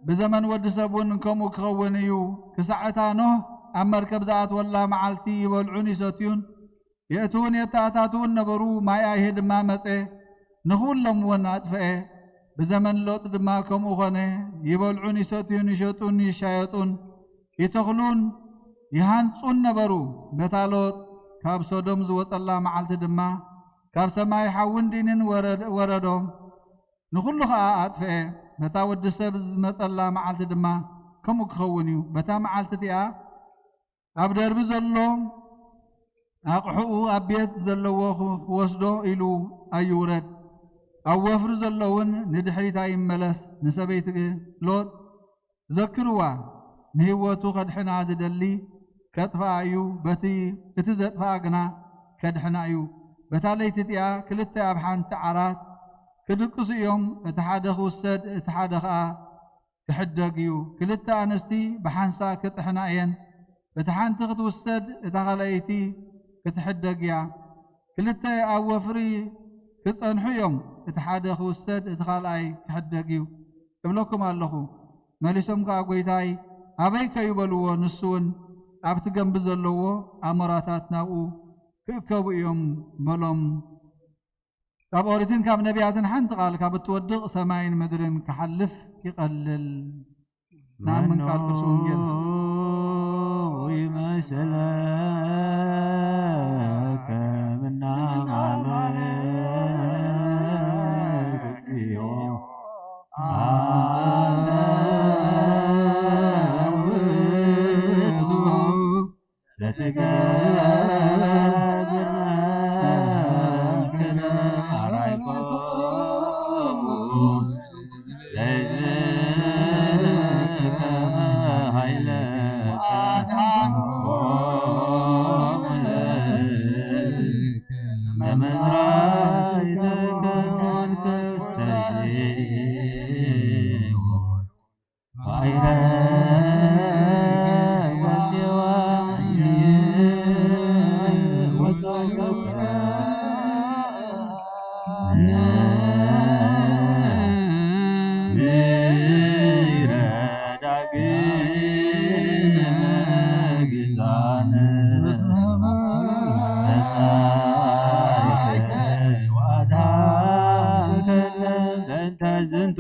ብዘመን ወዲ ሰብ እውን ከምኡ ክኸውን እዩ። ክሳዕ እታ ኖህ ኣብ መርከብ ዝኣትወላ መዓልቲ ይበልዑን ይሰትዩን፣ የእትዉን የተኣታትዉን ነበሩ። ማይ ኣይሂ ድማ መጸ፣ ንኹሎም እውን ኣጥፍኤ። ብዘመን ሎጥ ድማ ከምኡ ኾነ። ይበልዑን ይሰትዩን፣ ይሸጡን ይሻየጡን፣ ይተኽሉን ይሃንጹን ነበሩ። በታ ሎጥ ካብ ሶዶም ዝወጸላ መዓልቲ ድማ ካብ ሰማይ ሓውን ዲንን ወረድ-፣ ወረዶ፣ ንኹሉ ኸኣ ኣጥፍኤ። በታ ወዲ ሰብ ዝመጸላ መዓልቲ ድማ ከምኡ ክኸውን እዩ። በታ መዓልቲ እቲኣ ኣብ ደርቢ ዘሎ ኣቕሑኡ ኣብ ቤት ዘለዎ ክወስዶ ኢሉ ኣይውረድ። ኣብ ወፍሪ ዘሎ እውን ንድሕሪት ኣይመለስ። ንሰበይቲ ሎጥ ዘክርዋ፣ ንህይወቱ ከድሕና ዝደሊ ከጥፍኣ እዩ፣ በቲ እቲ ዘጥፍኣ ግና ከድሕና እዩ። በታ ለይቲ እቲኣ ክልተ ኣብ ሓንቲ ዓራት ክድቅሱ እዮም፣ እቲ ሓደ ክውሰድ፣ እቲ ሓደ ኸኣ ክሕደግ እዩ። ክልተ ኣንስቲ ብሓንሳእ ክጥሕና እየን፣ እታ ሓንቲ ክትውሰድ፣ እታ ካልኣይቲ ክትሕደግ እያ። ክልተ ኣብ ወፍሪ ክጸንሑ እዮም፣ እቲ ሓደ ክውሰድ፣ እቲ ካልኣይ ክሕደግ እዩ እብለኩም ኣለኹ። መሊሶም ከኣ፣ ጐይታይ፣ ኣበይከ እዩ በልዎ። ንሱ እውን፣ ኣብቲ ገምቢ ዘለዎ ኣሞራታት ናብኡ ክእከቡ እዮም በሎም። ካብ ኦሪትን ካብ ነቢያትን ሓንቲ ቃል ካብ እትወድቕ ሰማይን ምድርን ክሓልፍ ይቐልል። ንኣምን ቃል ቅዱስ ወንጌል። ይመስለከ ምናማለት እግዚኦ ኣነ ውእቱ ለትገብር ክብር አራይኮሙ ለሕዝብከ ኃይለ ወአድኃንኮሙ ለመዝራዕከ ውስተ ጽዮን። ዝንቱ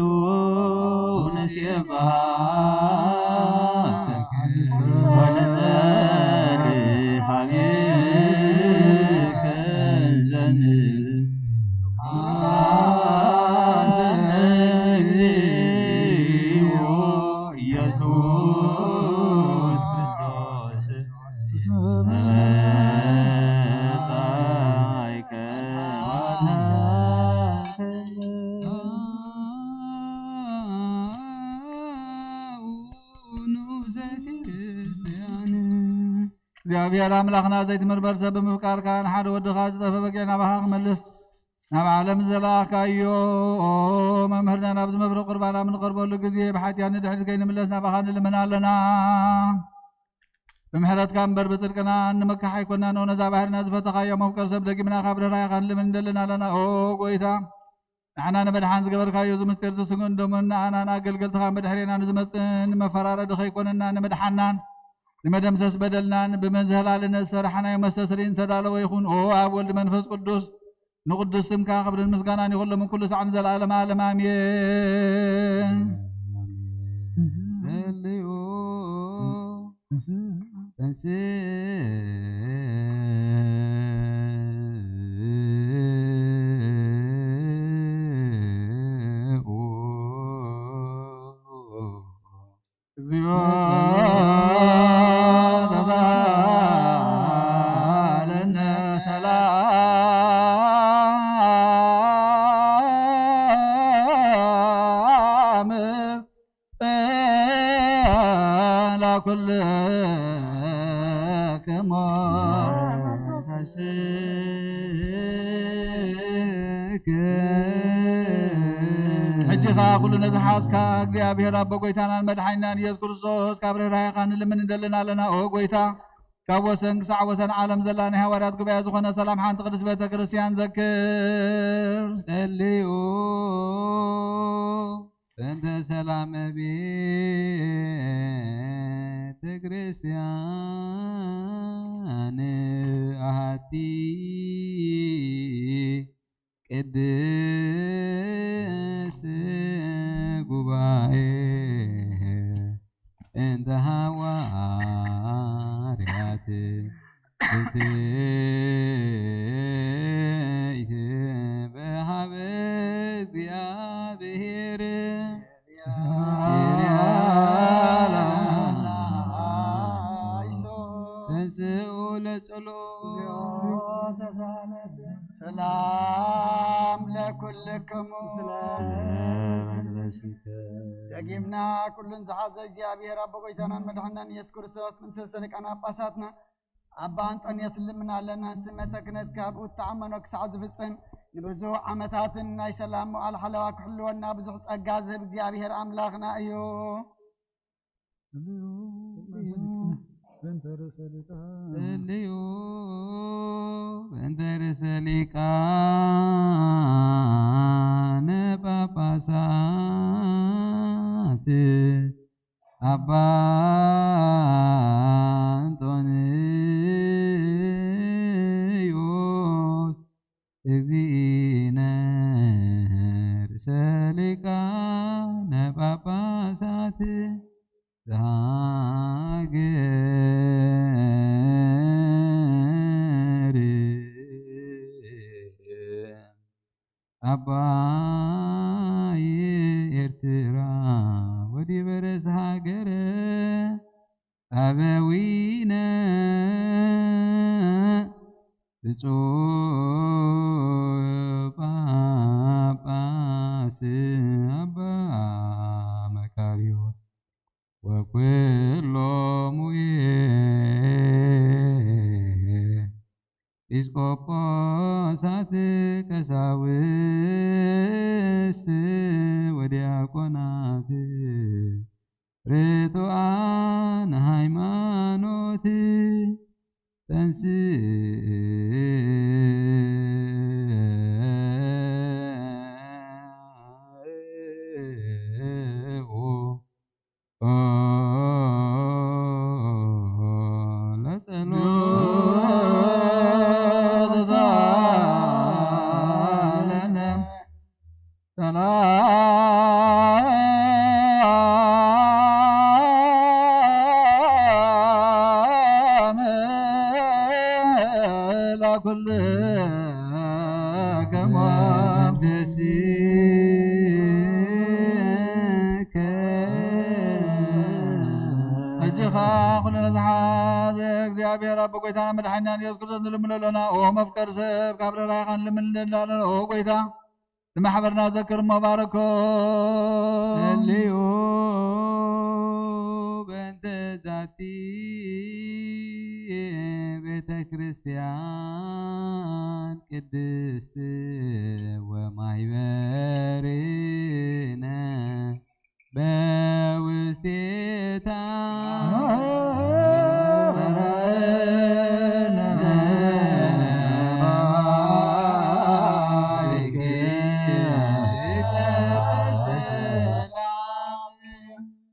ንሴብሐከ ወንጸሊ ሀቤከ ዘንብል። ቃለ እግዚኦ ኢየሱስ ክርስቶስ መጻእከ ንኡሰ ክርስቲያን። እግዚኣብሔር ኣምላኽና ዘይትምርመር ሰብ ብምፍቃርካ ንሓደ ወድኻ ዝጠፈ በጊዕ ናባኻ ክመልስ ናብ ዓለም ዘለኣካዮ መምህርና ናብዚ መብርቕ ቁርባን ኣብ ንቐርበሉ ግዜ ብሓጢኣት ንድሕሪት ከይንምለስ ናባኻ ንልምን ኣለና። ብምሕረትካ እምበር ብጽድቅና እንመካሕ ኣይኮናን። ኦ ነዛ ባህርና ዝፈተኻዮ መፍቀር ሰብ ደጊምና ካብ ርህራሄኻ ንልምን እንደልን ኣለና። ኦ ጎይታ ንዓና ንምድሓን ዝገበርካዮ እዚ ምስጢር ዝስግእን ደሙን ንኣናን ኣገልገልትኻን ብድሕሬና ንዝመጽእን መፈራረዲ ከይኮነና ንምድሓናን ንመደምሰስ በደልናን ብመዝህላልን ዝሰራሕናዮ መስተስርይ ዝተዳለወ ይኹን። ኦ ኣብ ወልድ መንፈስ ቅዱስ ንቅዱስ ስምካ ክብርን ምስጋናን ይኹን ሎምን ኩሉ ሳዕ ንዘለዓለም ዓለም ኣሜን። ተንስኡ እግዚኦ ተሳሃለነ ሰላም ላኩልክሙ ሕጂ ኸዓ ኩሉ ነዝሓዝካ እግዚኣብሔር ኣቦ ጎይታናን መድሓኒናን ኢየሱስ ክርስቶስ ካብ ርህራሄኻ ንልምን እንደልን ኣለና። ኦ ጎይታ፣ ካብ ወሰን ክሳዕ ወሰን ዓለም ዘላ ናይ ሃዋርያት ጉባኤ ዝኾነ ሰላም ሓንቲ ቅድስት ቤተ ክርስቲያን ዘክር። ጸልዩ በእንተ ሰላም ቤተ ክርስቲያን ኣሃቲ ቅድስት ጉባኤ እንተ ሃዋርያት ብትይት በሃበ እግዚኣብሔር ተንስኡ ለጸሎ ሰላም ለኩልክሙ። ደጊምና ኩሉን ዝሓዘ እግዚኣብሔር ኣቦ ጎይታናን መድሓናን ኢየሱስ ክርስቶስ፣ ምንተሰ ሊቃነ ጳጳሳትና ኣባ ኣንጦንዮስ ልምና ኣለና። ስመተ ክህነት ካብ እተኣመኖ ክሳዕ ዝፍጽም ንብዙሕ ዓመታትን ናይ ሰላም መዋል ሓለዋ ክሕልወና ብዙሕ ጸጋ ዝህብ እግዚኣብሔር ኣምላኽና እዩ። ጸልዩ በእንተ ርእሰ ሊቃነ ጳጳሳት ኣባ እንጦንዮስ እግዚእነ ርእሰ ሊቃነ ጳጳሳት ዘሃገር ኣባይ ኤርትራ ወዲበ ርእሰ ሃገረ ኣበዊነ ብፁዕ ጳጳስ ኣባ መቃርዮስ ወኩሎሙ ኤጲስቆጶሳት ቀሳውስት ወዲያቆናት ርቱዓን ሃይማኖት ተንስኡ ለጸሎት ሳለነ ሰላም ላኩልክሙ መንፈስከ። ሕጂ ኸዓ ኩሉ ነዝሓዘ እግዚኣብሔር ኣቦ ጎይታና መድሓኒናን ኢየሱስ ክርስቶስ ንልምኖ ኣለና። ኦ መፍቀር ሰብ፣ ካብ ርህራሄኻ ንልምን ኣለና። ኦ ጎይታ፣ ንማሕበርና ዘክር እሞ ባርኮ። ጸልዩ በእንተ ዛቲ ቤተ ክርስቲያን ቅድስት ወማሕበርነ በውስቴታ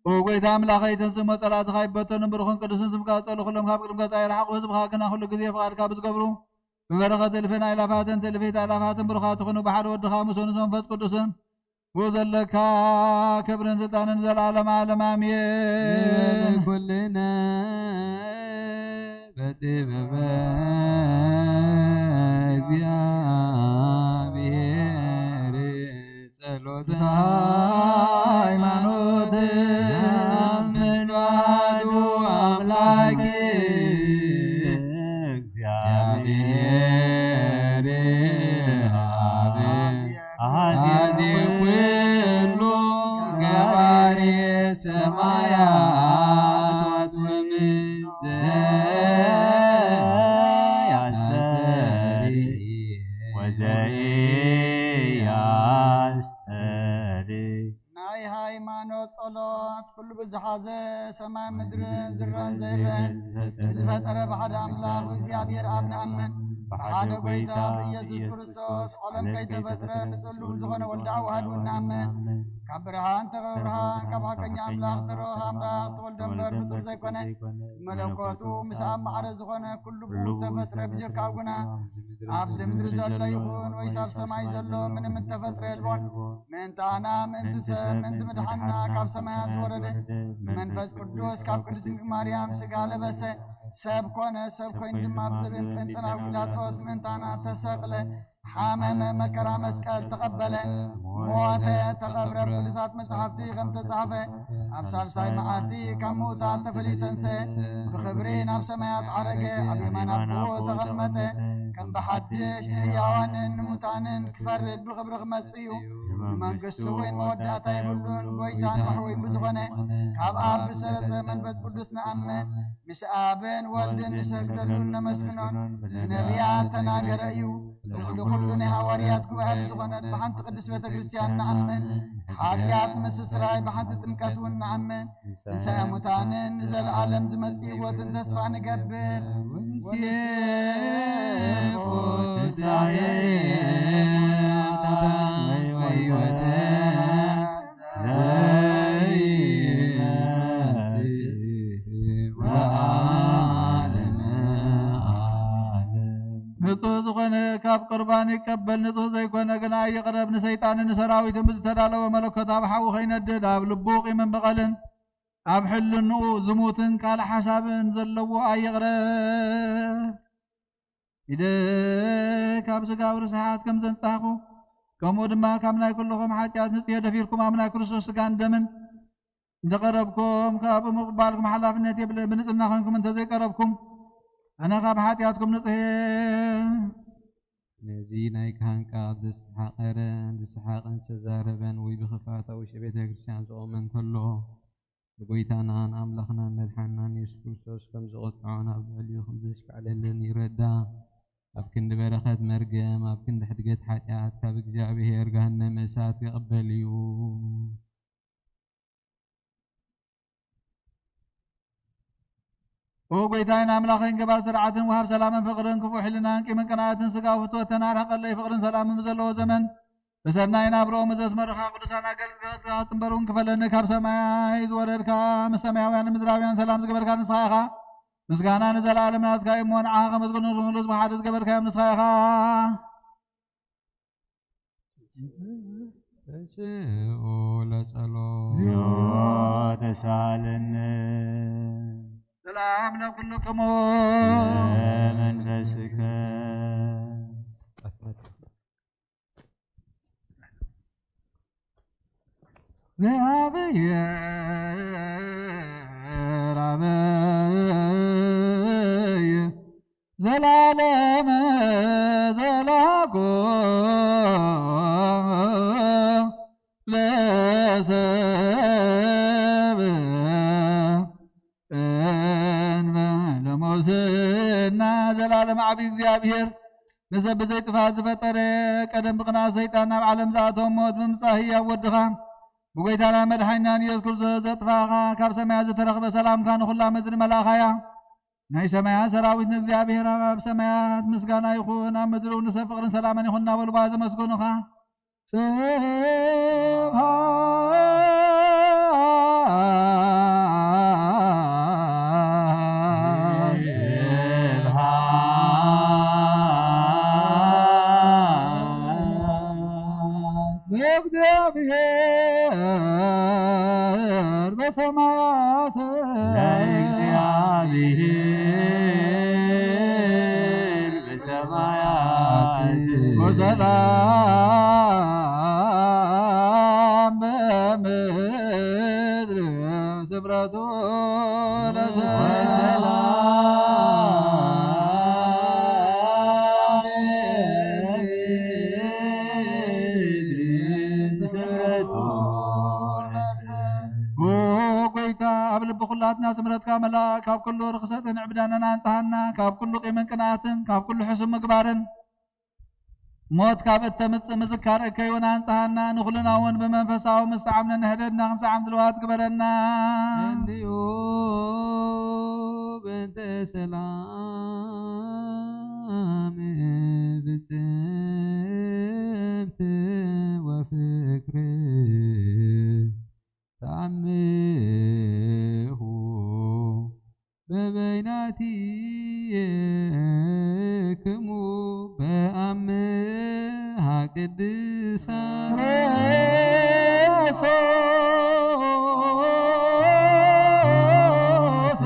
ኦ ጎይታ ኣምላኸይ፣ ተንስሞ ጸላእትኻ ይበተኑ፣ ብሩኽን ቅዱስን ስምካ ዝጸልኡ ኩሎም ካብ ቅድሚ ገጻ ይርሓቑ። ህዝብኻ ግና ኩሉ ግዜ ፍቓድካ ብዝገብሩ ብበረኸት እልፍን ኣእላፋትን ትእልፊት ኣእላፋትን ብሩኻት ይኹኑ። ብሓደ ወድኻ ምስኡ ንመንፈስ ቅዱስን ብኡ ዘለካ ክብርን ስልጣንን ዘለዓለም ዓለም ኣሜን። ኩልነ በጥበበ እግዚኣብሔር ጸሎተ ሃይማኖት ያትወትም ዘያስተሪ ወዘያስተሪ ናይ ሃይማኖት ጸሎት ኩሉ ብዝሓዘ ሰማይ ምድርን ዝራን ዘይረን ዝፈጠረ ብሓደ ኣምላኽ ብእግዚኣብሔር ኣብ ንኣምን። ብሓደ ጎይታ ብኢየሱስ ክርስቶስ ዓለም ከይተፈጥረ ብጽሉ ብዝኾነ ወልዳ ኣዋህዱ ንኣምን። ካብ ብርሃን ተረኸበ ብርሃን፣ ካብ ሓቀኛ ኣምላኽ ተረኸበ ኣምላኽ፣ ተወልደ እምበር ፍጡር ዘይኮነ፣ መለኮቱ ምስ ኣብ ማዕረ ዝኾነ ኩሉ ብኡ ተፈጥረ ብጀካ ኣቡና። ኣብዚ ምድሪ ዘሎ ይኹን ወይስ ኣብ ሰማይ ዘሎ ምንም እተፈጥረ የልቦን። ምእንታና፣ ምእንቲ ሰብ፣ ምእንቲ ምድሓንና ካብ ሰማያት ዝወረደ መንፈስ ቅዱስ ካብ ቅድስት ድንግል ማርያም ስጋ ለበሰ፣ ሰብ ኮነ፣ ሰብ ኮይኑ ድማ ብዘበን ጴንጠናዊ ጲላጦስ ምእንታና ተሰቕለ፣ ሓመመ፣ መከራ መስቀል ተቐበለ፣ ሞተ፣ ተቐብረ። ኣብ ቅዱሳት መጻሕፍቲ ከም ተጻሕፈ፣ ኣብ ሳልሳይ መዓልቲ ካብ ምዉታት ተፈልዩ ተንስአ፣ ብኽብሪ ናብ ሰማያት ዓረገ፣ ኣብ የማናት ብኡ ተቐመጠ። ከም ብሓድሽ ንህያዋንን ንሙታንን ክፈርድ ብኽብሪ ክመጽእ እዩ። ንመንግስቱ እውን መወዳእታ የብሉን። ጎይታን መሕወይን ብዝኾነ ካብ ኣብ ብሰረጸ መንፈስ ቅዱስ ንኣምን። ምስ ኣብን ወልድን ንሰግደሉን ነመስግኖን። ብነቢያት ተናገረ እዩ። ልዕሊ ኩሉ ናይ ሃዋርያት ጉባኤ ብዝኾነት ብሓንቲ ቅድስት ቤተ ክርስቲያን ንኣምን። ሓጢኣት ንምስስራይ ብሓንቲ ጥምቀት እውን ንኣምን። ትንሳኤ ሙታንን ንዘለዓለም ዝመጽእ ህይወትን ተስፋ ንገብር። ወንሴፎ ትንሳኤ ሙታን ወሕይወተ ዘይመጽእ ወዓለመ ዓለም። ንጹህ ዝኾነ ካብ ቁርባን ይቀበል፣ ንጹህ ዘይኮነ ግና ይቕረብ። ንሰይጣንን ንሰራዊቱን ብዝተዳለወ መለኮታዊ ሓዊ ከይነድድ ኣብ ልቡ ቂምን በቐልን ኣብ ሕልንኡ ዝሙትን ካልእ ሓሳብን ዘለዎ ኣይቕረብ። ኢደ ካብ ስጋዊ ርስሓት ከም ዘንጻኹ፣ ከምኡ ድማ ካብ ናይ ኩልኹም ሓጢኣት ንጽዮ ደፊርኩም ኣብ ናይ ክርስቶስ ስጋን ደምን እንተቐረብኩም፣ ካብኡ ምቕባልኩም ሓላፍነት የብለ። ብንጽህና ኮንኩም እንተዘይቀረብኩም፣ ኣነ ካብ ሓጢኣትኩም ንጽህ እየ። ነዚ ናይ ካህን ቃል ዘስተሓቐረን ዝሰሓቐን ዝተዛረበን ወይ ብኽፍኣታዊ ቤተ ክርስቲያን ዝቖመ እንተሎ፣ ንጎይታናን ኣምላኽናን መድሓንናን የሱስ ክርስቶስ ከም ዝቐጽዖን ኣብ ልዕሊኡ ከም ዘሽካዕለለን ይረዳእ። ኣብ ክንዲ በረኸት መርገም፣ ኣብ ክንዲ ሕድገት ሓጢኣት ካብ እግዚኣብሔር ገሃነመ እሳት ይቕበል እዩ። ኦ ጎይታይን ኣምላኸይን፣ ገባር ስርዓትን ወሃብ ሰላምን ፍቕርን፣ ክፉእ ሕልናን ቂምን ቅንኣትን ስጋዊ ፍትወትን ኣርሕቐለይ። ፍቕርን ሰላምን ብዘለዎ ዘመን ብሰናይ ናብርኦም ዘስመርኻ ቅዱሳን ኣገልገልትካ ጽንበር እውን ክፈለኒ። ካብ ሰማይ ዝወረድካ፣ ምስ ሰማያውያን ምድራውያን ሰላም ዝገበርካ ንስኻ ኢኻ። ምስጋና ንዘለኣለም ናትካ እዩ እሞ፣ ንዓኻ ከመስግኑ ንኹሉ ብሓደ ዝገበርካዮም ንስኻ ኢኻ። ተስኡ ለጸሎት። እግዚኦ ተሳለነ። ሰላም ለኩልክሙ። ለመንፈስከ። እግዚአብሔር አበይ ዘላለመ ዘላጎ ለሰብ እንበለ ሞስና። ዘላለም ዓቢ እግዚኣብሔር፣ ንሰብ ብዘይ ጥፋት ዝፈጠረ፣ ቀደም ብቕንኣት ሰይጣን ናብ ዓለም ዝኣተወ፣ ሞት ብምምጻእ ህያው ወድኻ፣ ብጎይታና መድሓኒናን ኢየሱስ ክርስቶስ ዘጥፋኻ፣ ካብ ሰማያት ዝተረኽበ ሰላምካ ንኹላ ምድሪ መላእኻያ። ናይ ሰማያት ሰራዊት ንእግዚኣብሔር ኣብ ሰማያት ምስጋና ይኹን፣ ኣብ ምድሪ እውን ንሰብ ፍቕርን ሰላምን ይኹን እናበሉ ብኣ ዘመስገኑኻ። ስብሐት ለእግዚአብሔር በሰማያት ለእግዚአብሔር በሰማያት ወሰላም በምድር ስምረቱ ለሰላም ስምረቱ ለሰላም። ኦ ጎይታ ኣብ ልቢ ኩላትና ስምረትካ መላእ፣ ካብ ኩሉ ርኽሰትን ዕብዳንን ኣንጽሃና፣ ካብ ኩሉ ቂምን ቅንኣትን፣ ካብ ኩሉ ሕሱም ምግባርን፣ ሞት ካብ እተምጽእ ምዝካር እከይ እውን ኣንጽሃና፣ ንኹልና እውን ብመንፈሳዊ ምስተዓም ነንሕደድና ክንሰዓም ድልዋት ግበረና። እንዲሁ በእንተ ሰላም ፍጽምት ወፍቅር ተአምሁ በበይናቲክሙ በአምሃ ቅድሳት። ክርስቶስ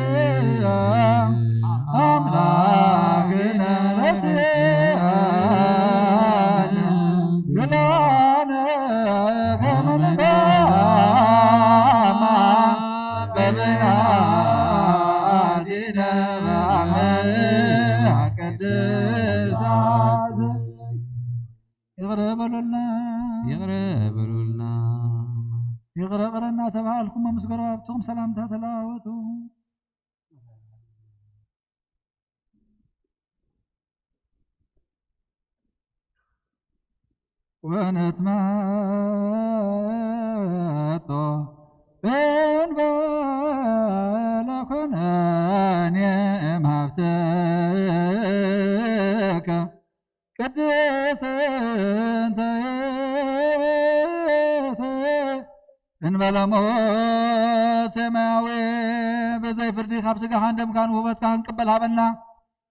አምላክነ በስአነ ብላነ ከመ ንታማ በበይናቲነ በአምሃ ቅድሳት። ይቕረ በሉልና። ይቕረ በሉልና። ይቕረ በለና ተባሃልኩም፣ ምስ ጎረባብትኹም ሰላምታ ተለዋወጡ። ወነትመጦ እንበለ ኮነኔ እምሃብትከ ቅድስት እንተ ይእቲ እንበለ ሞት ሰማያዊ። ብዘይ ፍርዲ ካብ ስጋኻን ደምካን ውህበትካ ክንቅበል ሃበና።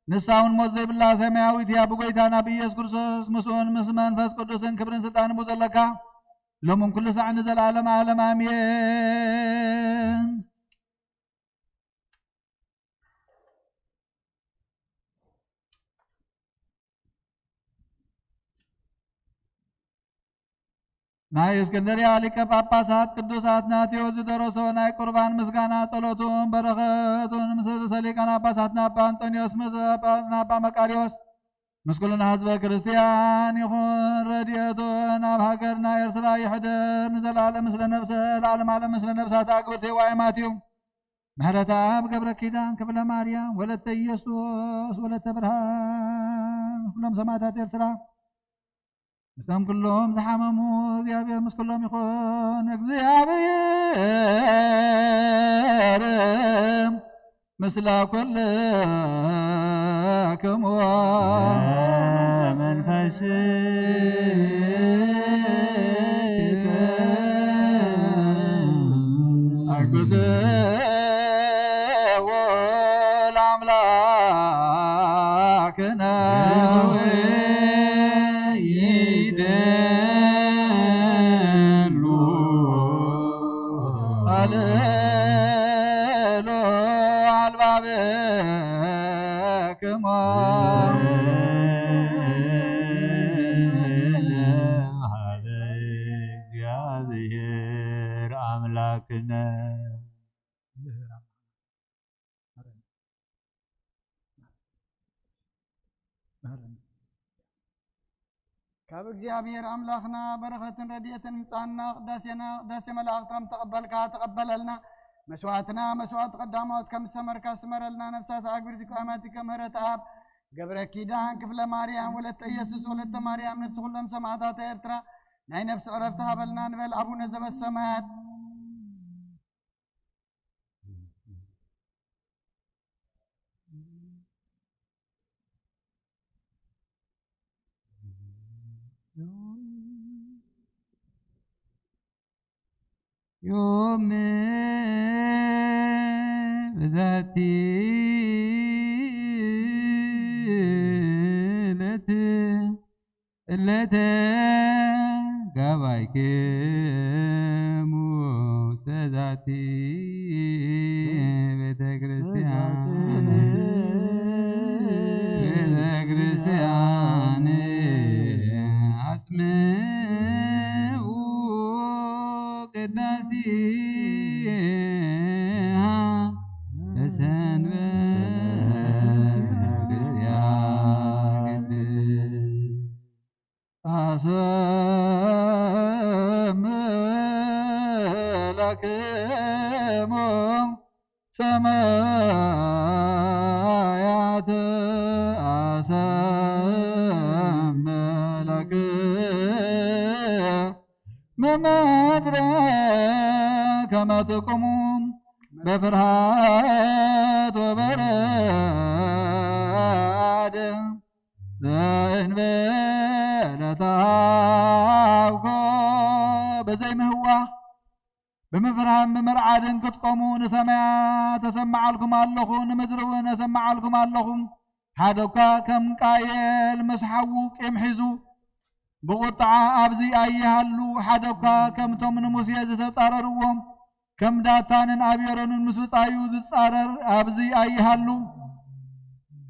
ንሳ እውን ሞት ዘይብላ ሰማያዊት እያ። ብጎይታና ብኢየሱስ ክርስቶስ ምስኡን ምስ መንፈስ ቅዱስን ክብርን ስልጣንን ብኡ ዘለካ ሎምን ኩሉ ሳዕ ንዘለዓለም ዓለም ኣሜን። ናይ እስክንድርያ ሊቀ ጳጳሳት ቅዱስ ኣትናቴዎስ ዝደረሶ ናይ ቁርባን ምስጋና ጸሎቱን በረኸቱን ምስ ርእሰ ሊቃነ ጳጳሳትና ኣባ እንጦንዮስ ምስ ጳጳስና ኣባ መቃርዮስ ምስ ኩልና ህዝበ ክርስቲያን ይኹን። ረድኤቱን ኣብ ሃገርና ኤርትራ ይሕደር ንዘለዓለም ምስለ ነፍሰ ለዓለም ዓለም ምስለ ነፍሳት ኣግብርቲ ዋይማት እዩ። ምሕረት ኣብ ገብረ ኪዳን ክፍለ ማርያም ወለተ ኢየሱስ ወለተ ብርሃን ኩሎም ሰማዕታት ኤርትራ ምስቶም ኩሎም ዝሓመሙ እግዚኣብሔር ምስ ኩሎም ይኹን። እግዚኣብሔር ምስለ ኩልክሙ። መንፈስከ። ኣግብት ለአምላክነ። ይደሉ። አልዕሉ አልባብክሙ። ሀበ እግዚአብሔር አምላክነ። ካብ እግዚኣብሔር ኣምላኽና በረኸትን ረድኤትን ምጻና፣ ቅዳሴና ቅዳሴ መላእኽቲ ከም ተቐበልካ ተቐበለልና። መስዋዕትና መስዋዕት ቀዳማዎት ከም ዝሰመርካ ስመረልና። ነፍሳት ኣግብርቲ ኣማቲ ከም ምሕረት ኣብ ገብረ ኪዳን ክፍለ ማርያም ወለተ ኢየሱስ ወለተ ማርያም ነፍሲ ኩሎም ሰማዕታት ኤርትራ ናይ ነፍሲ ዕረፍቲ ሃበልና ንበል። ኣቡነ ዘበሰማያት። ዮም በዛቲ ዕለት እለተ ጋባይክሙ ውስተ ዛቲ ቤተ ክርስቲያን፣ ቤተ ክርስቲያን አስምዑ ቅዳሴሃ በሰንበት ክርስቲያን ቅድስት። አሰምዕ ለከ ክሙ ሰማያት ኣሰምለክ ምምድረ ከመ ትቁሙ በፍርሃት ወበረድ ዘእንበለ ተሃብኮ። በዘይ ምህዋኽ ብምፍርሃን ብምርዓድን ክትቆሙ ንሰማያት ተሰምዓልኩም ኣለኹ፣ ንምድሪ እውን ተሰምዓልኩም ኣለኹ። ሓደ እኳ ከም ቃየል ምስ ሓዉ ቂም ሒዙ ብቑጥዓ ኣብዚ ኣይሃሉ። ሓደ እኳ ከምቶም ንሙሴ ዝተጻረርዎም ከም ዳታንን ኣቤሮንን ምስ ብጻዩ ዝጻረር ኣብዚ ኣይሃሉ።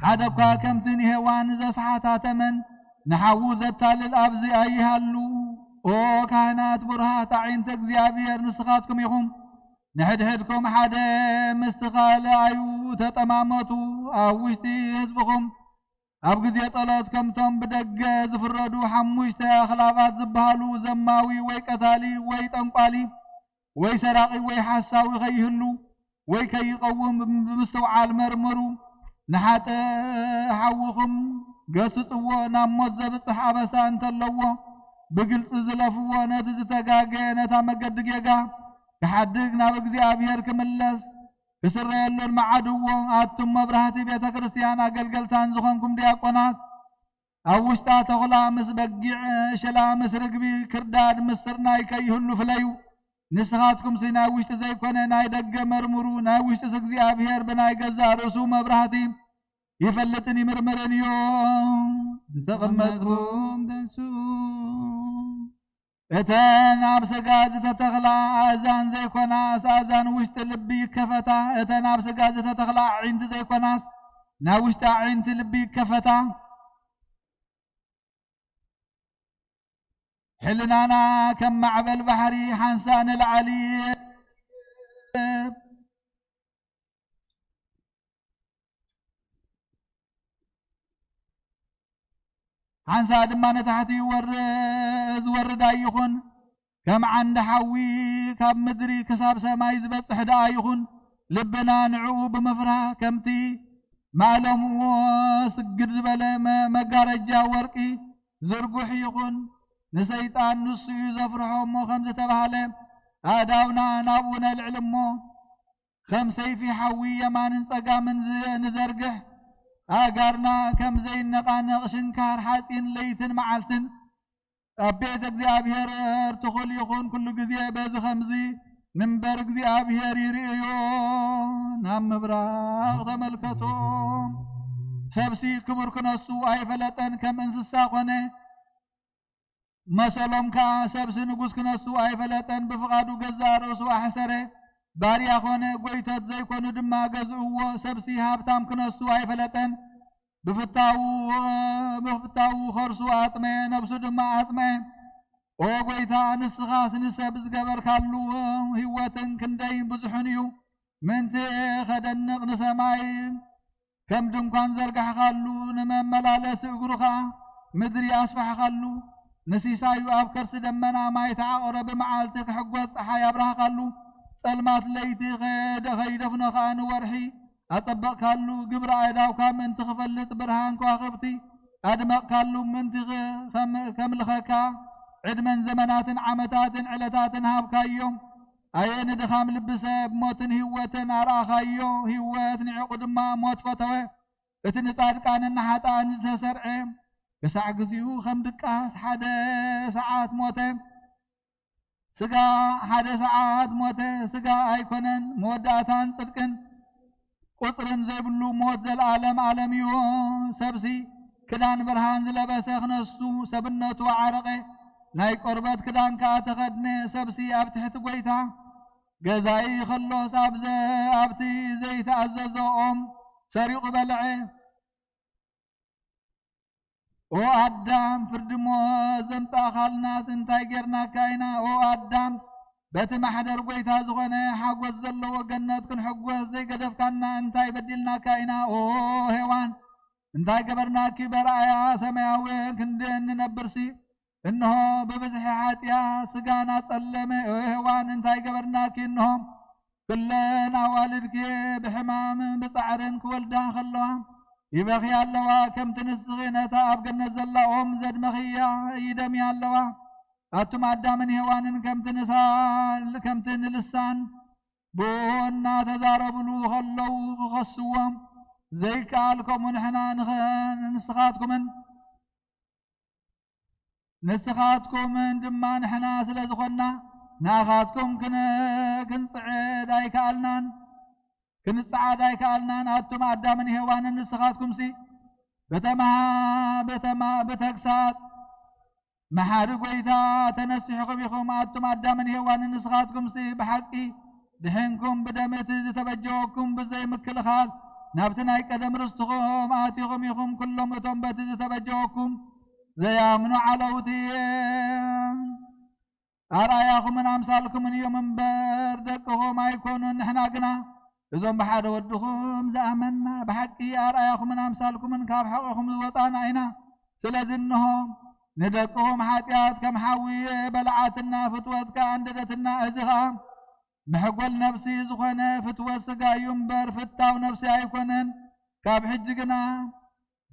ሓደ እኳ ከምቲ ንሄዋን ዘስሓታ ተመን ንሓዉ ዘታልል ኣብዚ ኣይሃሉ። ኦ ካህናት ብሩሃት ኣዒንቲ እግዚኣብሔር ንስኻትኩም ኢኹም። ንሕድሕድኩም ሓደ ምስቲ ካልኣዩ ተጠማመቱ። ኣብ ውሽጢ ህዝብኹም ኣብ ግዜ ጸሎት ከምቶም ብደገ ዝፍረዱ ሓሙሽተ ኣኽላባት ዝበሃሉ ዘማዊ ወይ ቀታሊ ወይ ጠንቋሊ ወይ ሰራቒ ወይ ሓሳዊ ከይህሉ ወይ ከይቐውም ብምስትውዓል መርምሩ። ንሓጥእ ሓውኹም ገስጽዎ፣ ናብ ሞት ዘብጽሕ ኣበሳ እንተለዎ ብግልጺ ዝለፍዎ፣ ነቲ ዝተጋገየ ነታ መገዲ ጌጋ ክሓድግ ናብ እግዚኣብሔር ክምለስ ክስረየሉን መዓድዎ። ኣቱም መብራህቲ ቤተ ክርስቲያን ኣገልገልታን ዝኾንኩም ዲያቆናት፣ ኣብ ውሽጣ ተኹላ ምስ በጊዕ፣ ሽላ ምስ ርግቢ፣ ክርዳድ ምስ ስርናይ ከይህሉ ፍለዩ። ንስኻትኩምሲ ናይ ውሽጢ ዘይኮነ ናይ ደገ መርምሩ፣ ናይ ውሽጢስ እግዚኣብሔር ብናይ ገዛእ ርእሱ መብራህቲ ይፈልጥን ይምርምርን እዩ። ዝተቐመጥኩም ተንስኡ። እተን ኣብ ስጋ ዝተተኽላ ኣእዛን ዘይኮናስ ኣእዛን ውሽጢ ልቢ ይከፈታ። እተን ኣብ ስጋ ዝተተኽላ ኣዒንቲ ዘይኮናስ ናይ ውሽጢ ኣዒንቲ ልቢ ይከፈታ። ሕልናና ከም ማዕበል ባሕሪ ሓንሳ ንላዕሊ ሓንሳ ድማ ንታሕቲ ይወርድ፣ ዝወርድ ኣይኹን። ከም ዓንዲ ሓዊ ካብ ምድሪ ክሳብ ሰማይ ዝበጽሕ ደኣ ይኹን። ልብና ንዕኡ ብምፍራህ ከምቲ ማእለምዎ ስግድ ዝበለ መ-፣ መጋረጃ ወርቂ ዝርጉሕ ይኹን። ንሰይጣን ንሱ እዩ ዘፍርሖ እሞ ከም ዝተባህለ ኣእዳውና ናብኡ ነልዕል እሞ ከም ሰይፊ ሓዊ የማንን ጸጋምን ዝ-፣ ንዘርግሕ፣ ኣእጋርና ከም ዘይነቓነቕ ሽንካር ሓጺን ለይትን መዓልትን ኣብ ቤት እግዚኣብሔር ትኹል ይኹን ኩሉ ግዜ። በዚ ኸምዚ ንንበር እግዚኣብሔር ይርእዮ፣ ናብ ምብራቕ ተመልከቶ። ሰብሲ ክቡር ክነሱ ኣይፈለጠን፣ ከም እንስሳ ኾነ። መሰሎም ከኣ ሰብሲ ንጉስ ክነሱ ኣይፈለጠን፣ ብፍቓዱ ገዛእ ርእሱ ኣሕሰረ። ባርያ ኾነ፣ ጎይቶት ዘይኮኑ ድማ ገዝእዎ። ሰብሲ ሃብታም ክነሱ ኣይፈለጠን፣ ብፍታዉ፣ ብፍታዉ ኸርሱ ኣጥመየ፣ ነብሱ ድማ ኣጽመየ። ኦ ጎይታ፣ ንስኻስ ንሰብ ዝገበርካሉ ህይወትን ክንደይ ብዙሕን እዩ። ምእንቲ ኸደንቕ ንሰማይ ከም ድንኳን ዘርጋሕኻሉ፣ ንመመላለሲ እግሩ ኸኣ ምድሪ ኣስፋሕኻሉ። ንሲሳዩ ኣብ ከርሲ ደመና ማይ ተዓቑረ፣ ብመዓልቲ ክሕጎስ ጸሓይ ኣብራህኻሉ፣ ጸልማት ለይቲ ኸደ-፣ ኸይደፍኖ ኸኣ ንወርሒ ኣጸበቕካሉ። ግብሪ ኣእዳውካ ምእንቲ ክፈልጥ ብርሃን ከዋኽብቲ ኣድመቕካሉ። ምእንቲ ኸ-፣ ከም-፣ ከምልኸካ ዕድመን ዘመናትን ዓመታትን ዕለታትን ሃብካዮም። ኣየ ንድኻም ልቢ ሰብ፣ ሞትን ህይወትን ኣርኣኻዮ። ህይወት ንዕቑ ድማ ሞት ፈተወ። እቲ ንጻድቃንን ንሓጥኣን ዝተሰርዐ ክሳዕ ግዚኡ ከም ድቃስ ሓደ ሰዓት ሞተ። ስጋ ሓደ ሰዓት ሞተ። ስጋ ኣይኮነን መወዳእታን ጽድቅን ቁጽርን ዘይብሉ ሞት ዘለዓለም ዓለም እዩ። ሰብሲ ክዳን ብርሃን ዝለበሰ ክነሱ ሰብነቱ ዓረቐ፣ ናይ ቆርበት ክዳን ከኣ ተኸድነ። ሰብሲ ኣብ ትሕቲ ጐይታ ገዛኢ ኸሎስ ኣብ ዘ-፣ ኣብቲ ዘይተኣዘዞ ኦም ሰሪቑ በልዐ። ኦ ኣዳም፣ ፍርዲ እሞ ዘምጻእካልናስ እንታይ ጌርናካ ኢና? ኦ ኣዳም፣ በቲ ማሕደር ጐይታ ዝኾነ ሓጎስ ዘለዎ ገነት ክንሕጎስ ዘይገደፍካና እንታይ በዲልናካ ኢና? ኦ ሄዋን፣ እንታይ ገበርናኪ? በርኣያ ሰማያዊ ክንዲ እንነብርሲ እንሆ ብብዝሒ ኃጢኣት ሥጋና ጸለመ። ኦ ሔዋን እንታይ ገበርናኪ? እንሆ ኩለን ኣዋልድኪ ብሕማምን ብጻዕርን ክወልዳ ከለዋ ይበኽያ ኣለዋ። ከምቲ ንስኺ ነታ ኣብ ገነት ዘላ ኦም ዘድመኽያ ይደምያ ኣለዋ። ኣቱም ኣዳምን ሔዋንን ከምቲ ንሳ-፣ ከምቲ ንልሳን ብእኡ እናተዛረብሉ ከለዉ ክኸስዎም ዘይከኣል፣ ከምኡ ንሕና ንኸ-፣ ንስኻትኩምን ንስኻትኩምን ድማ ንሕና ስለ ዝኾንና፣ ንኣኻትኩም ክን-፣ ክንጽዕድ ኣይከኣልናን፣ ክንጽዓድ ኣይከኣልናን። ኣቱም ኣዳምን ሔዋንን ንስኻትኩምሲ በተማ-፣ በተማ-፣ ብተግሳጽ መሓሪ ጐይታ ተነሲሕኹም ኢኹም። ኣቱም ኣዳምን ሔዋንን ንስኻትኩምሲ ብሓቂ ድሒንኩም ብደም እቲ ዝተበጀወኩም ብዘይ ምክልኻል ናብቲ ናይ ቀደም ርስትኹም ኣቲኹም ኢኹም። ኩሎም እቶም በቲ ዝተበጀወኩም ዘይኣምኑ ዓለውቲ ኣርኣያኹምን ኣምሳልኩምን እዮም እምበር ደቅኹም ኣይኮኑን። ንሕና ግና እዞም ብሓደ ወድኹም ዝኣመንና ብሓቂ ኣርኣያኹምን ኣምሳልኩምን ካብ ሕቖኹም ዝወጻና ኢና። ስለዚ እንሆ ንደቅኹም ሓጢኣት ከም ሓዊ በልዓትና፣ ፍትወት ከኣ ኣንደደትና። እዚ ኸኣ መሕጎል ነፍሲ ዝኾነ ፍትወት ሥጋ እዩ እምበር ፍታው ነፍሲ ኣይኮነን። ካብ ሕጂ ግና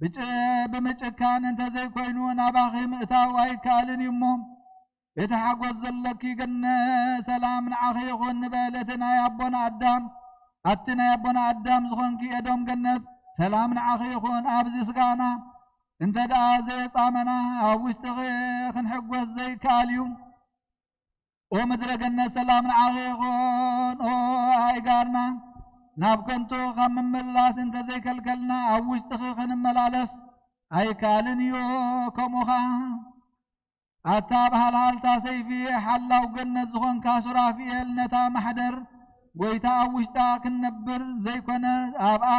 ብጭ-፣ ብምጭካን እንተ ዘይኮይኑ ናባኺ ምእታው ኣይከኣልን እዩ እሞ፣ እቲ ሓጎስ ዘለኪ ገነት ሰላም ንዓኺ ይኹን ንበል። እቲ ናይ ኣቦና ኣዳም፣ ኣቲ ናይ ኣቦና ኣዳም ዝኾንኪ ኤዶም ገነት ሰላም ንዓኺ ይኹን። ኣብዚ ስጋና እንተ ደኣ ዘየጻመና ኣብ ውሽጥኺ ክንሕጎስ ዘይከኣል እዩ። ኦ ምድረ ገነት ሰላም ንዓኺ ይኹን። ኦ ኣእጋርና ናብ ከንቱ ካብ ምምልላስ እንተ ዘይከልከልና ኣብ ውሽጥኺ ክንመላለስ ኣይከኣልን እዩ። ከምኡ ኸኣ ኣታ ብሃልሃልታ ሰይፊ ሓላው ገነት ዝኾንካ ሱራፊኤል ነታ ማሕደር ጐይታ ኣብ ውሽጣ ክንነብር ዘይኮነ ኣብኣ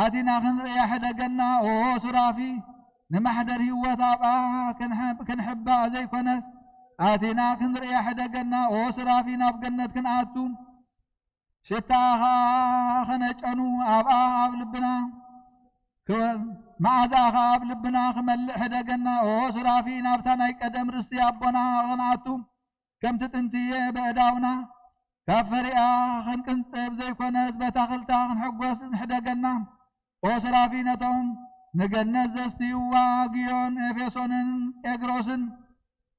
ኣቲና ክንርእያ ሕደገና። ኦ ሱራፊ ንማሕደር ህይወት ኣብኣ ክንሕ-፣ ክንሕባእ ዘይኮነስ ኣቲና ክንርእያ ሕደገና። ኦ ሱራፊ ናብ ገነት ክንኣቱ ሽታኻ ኸነጨኑ ኣብኣ ኣብ ልብና ክ-፣ መዓዛኻ ኣብ ልብና ክመልእ ሕደገና። ኦ ሱራፊ ናብታ ናይ ቀደም ርስቲ ኣቦና ኸንኣቱ ከምቲ ጥንቲ ብእዳውና ካብ ፈሪኣ ኽንቅንጽብ ዘይኮነስ በታ ኽልታ ክንሕጎስ ሕደገና። ኦ ሱራፊ ነቶም ንገነት ዘስትይዋ ግዮን ኤፌሶንን ኤግሮስን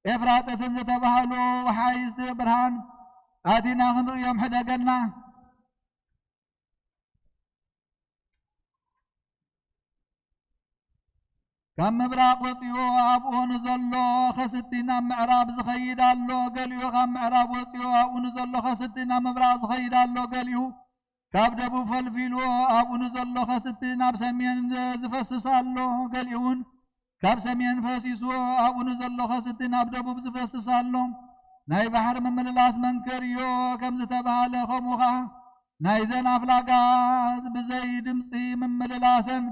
ኤፍራጥስን ዝተባህሉ ወሓይዝቲ ብርሃን ኣቲና ክንርእዮም ሕደገና። ካብ ምብራቕ ወጺኡ ኣብኡ ንዘሎ ኸስቲ ናብ ምዕራብ ዝኸይድ ኣሎ፣ ገሊኡ ካብ ምዕራብ ወጺኡ ኣብኡ ንዘሎ ኸስቲ ናብ ምብራቕ ዝኸይድ ኣሎ፣ ገሊኡ ካብ ደቡብ ፈልፊሉ ኣብኡ ንዘሎ ኸስቲ ናብ ሰሜን ዝፈስስ ኣሎ፣ ገሊኡ እውን ካብ ሰሜን ፈሲሱ ኣብኡ ንዘሎ ኸስቲ ናብ ደቡብ ዝፈስስ ኣሎ። ናይ ባሕሪ ምምልላስ መንክር እዩ ከም ዝተባህለ፣ ከምኡ ኸዓ ናይዘን ኣፍላጋት ብዘይ ድምፂ ምምልላሰን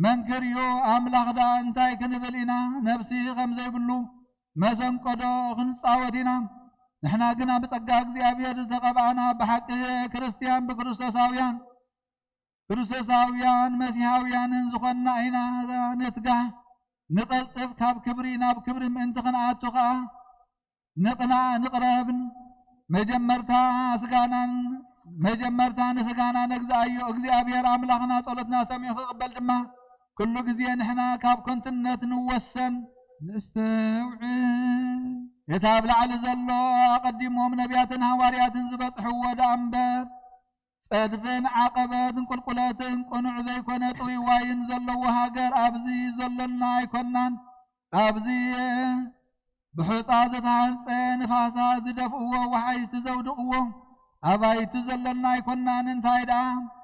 መንክር እዩ። ኣምላኽ ደኣ እንታይ ክንብል ኢና? ነፍሲ ከም ዘይብሉ መሰንቆዶ ክንጻወት ኢና? ንሕና ግና ብጸጋ እግዚኣብሔር ዝተቐብኣና ብሓቂ ክርስትያን ብክርስቶሳውያን፣ ክርስቶሳውያን መሲሓውያንን ዝኾንና ኢና። ንትጋህ፣ ንቐልጥፍ፣ ካብ ክብሪ ናብ ክብሪ ምእንቲ ክንኣቱ ኸኣ ንቕና፣ ንቕረብን። መጀመርታ ስጋናን፣ መጀመርታ ንስጋና ነግዝኣዮ። እግዚኣብሔር ኣምላኽና ጸሎትና ሰሚዑ ክቕበል ድማ ኩሉ ግዜ ንሕና ካብ ከንቱነት ንወሰን። ነስተውዕል። እቲ ኣብ ላዕሊ ዘሎ ኣቐዲሞም ነቢያትን ሃዋርያትን ዝበጽሕዎ ደኣ እምበር፣ ጸድፍን ዓቐበትን ቁልቁለትን ቅኑዕ ዘይኮነ ጥውይዋይን ዘለዎ ሃገር ኣብዚ ዘሎና ኣይኮናን። ኣብዚ ብሑጻ ዝተሃንጸ ንፋሳት ዝደፍእዎ፣ ወሓይዝቲ ዘውድቕዎ፣ ኣባይቲ ዘሎና ኣይኮናን። እንታይ ደኣ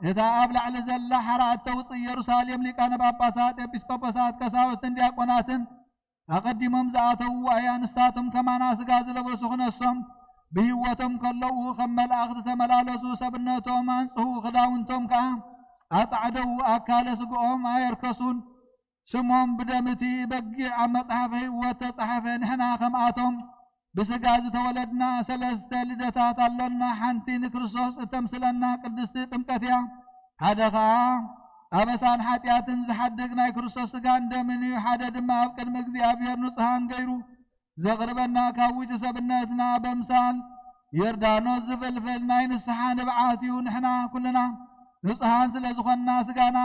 እታ ኣብ ላዕሊ ዘላ ሓራ እተውጽእ ኢየሩሳሌም ሊቃነ ጳጳሳት፣ ኤጲስቆጶሳት፣ ቀሳውስትን ዲያቆናትን ኣቐዲሞም ዝኣተውዋ እያ። ንሳቶም ከማና ስጋ ዝለበሱ ክነሶም ብህይወቶም ከለዉ ከም መላእኽቲ ተመላለሱ፣ ሰብነቶም ኣንጽሁ፣ ክዳውንቶም ከኣ ኣጻዕደዉ፣ ኣካለ ስግኦም ኣየርከሱን። ስሞም ብደም እቲ በጊዕ ኣብ መጽሓፈ ህይወት ተጻሕፈ። ንሕና ከምኣቶም ብስጋ ዝተወለድና ሰለስተ ልደታት ኣሎና። ሓንቲ ንክርስቶስ እተምስለና ቅድስቲ ጥምቀት እያ። ሓደ ኸኣ ኣበሳን ሓጢኣትን ዝሓድግ ናይ ክርስቶስ ስጋን ደምን እዩ። ሓደ ድማ ኣብ ቅድሚ እግዚኣብሔር ንጹሃን ገይሩ ዘቕርበና ካብ ውጭ ሰብነትና በምሳል ዮርዳኖስ ዝፍልፍል ናይ ንስሓ ንብዓት እዩ። ንሕና ኩልና ንጹሓን ስለ ዝኾንና ስጋና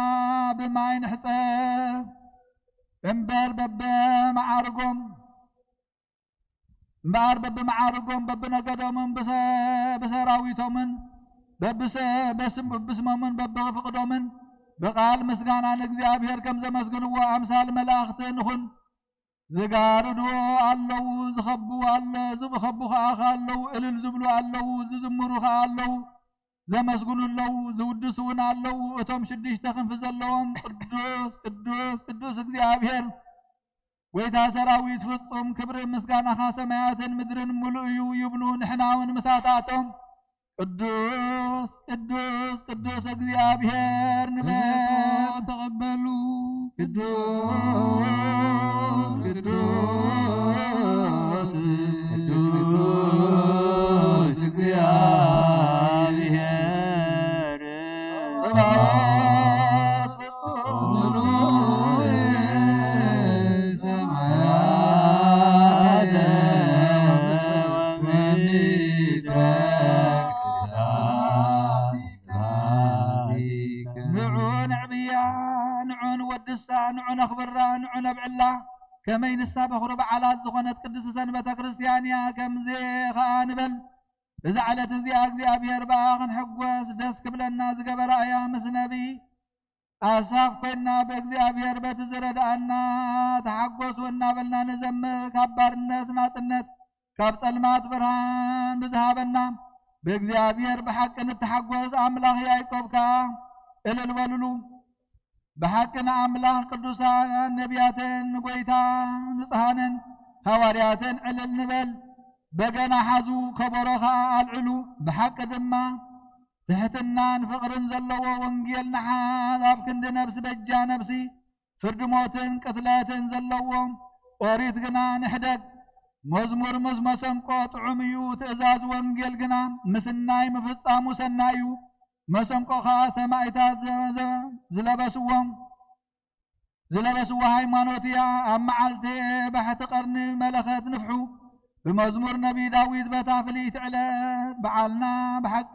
ብማይ ንሕጸብ እምበር በብመዓርጎም እምበኣር በብመዓርጎም በብነገዶምን ብሰ-፣ ብሰራዊቶምን በብሰ-፣ በስም-፣ በብስሞምን በብፍቕዶምን ብቓል ምስጋና ንእግዚኣብሔር ከም ዘመስግንዎ ኣምሳል መላእኽቲ ንኹን። ዝጋርዱ ኣለዉ፣ ዝኸቡ ኣለ-፣ ዝኸቡ ኸኣ ኣለዉ፣ እልል ዝብሉ ኣለዉ፣ ዝዝምሩ ኸኣ ኣለዉ፣ ዘመስግኑ ኣለዉ፣ ዝውድሱ እውን ኣለዉ። እቶም ሽዱሽተ ክንፊ ዘለዎም ቅዱስ፣ ቅዱስ፣ ቅዱስ እግዚኣብሔር ጎይታ ሰራዊት ፍጹም ክብርን ምስጋናኻ ሰማያትን ምድርን ምሉእ እዩ ይብሉ። ንሕና እውን ምሳታቶም ቅዱስ፣ ቅዱስ፣ ቅዱስ እግዚኣብሔር ንበል። ተቐበሉ። ቅዱስ፣ ቅዱስ፣ ቅዱስ እግዚኣብሔር ጸባኦት ፍጹም ምሉእ ሰማያተ ወምድረ ንዑ ነዕብያ፣ ንዑ ንወድሳ፣ ንዑ ነኽብራ፣ ንዑ ነብዕላ። ከመይ ንሳ በኹሪ በዓላት ዝኾነት ቅድስቲ ሰንበተ ክርስቲያን እያ። ከምዚ ኸኣ ንበል፣ እዛ ዕለት እዚኣ እግዚኣብሔር ብኣ ክንሕጎስ ደስ ክብለና ዝገበራ እያ። ምስ ነቢይ ኣሳፍ ኮይንና ብእግዚኣብሔር በቲ ዝረድኣና ተሓጎሱ እናበልና ንዘምር። ካብ ባርነት ናጽነት፣ ካብ ጸልማት ብርሃን ብዝሃበና ብእግዚኣብሔር ብሓቂ ንተሓጎስ። ኣምላኽ ያዕቆብ ከኣ እልል በልሉ። ብሓቂ ንኣምላኽ ቅዱሳን ነቢያትን ንጎይታ ንጹሃንን ሃዋርያትን ዕልል ንበል። በገና ሓዙ፣ ከበሮ ኸኣ ኣልዕሉ። ብሓቂ ድማ ትሕትናን ፍቕርን ዘለዎ ወንጌል ንሓዝ። ኣብ ክንዲ ነብሲ በጃ ነብሲ ፍርዲ ሞትን ቅትለትን ዘለዎ ኦሪት ግና ንሕደግ። መዝሙር ምስ መሰንቆ ጥዑም እዩ፣ ትእዛዝ ወንጌል ግና ምስናይ ምፍጻሙ ሰናይ እዩ። መሰንቆ ኸኣ ሰማይታት ዘ-፣ ዘ-፣ ዝለበስዎም፣ ዝለበስዎ ሃይማኖት እያ። ኣብ መዓልቲ ባሕቲ ቀርኒ መለኸት ንፍሑ። ብመዝሙር ነቢይ ዳዊት በታ ፍልይቲ ዕለት በዓልና ብሓቂ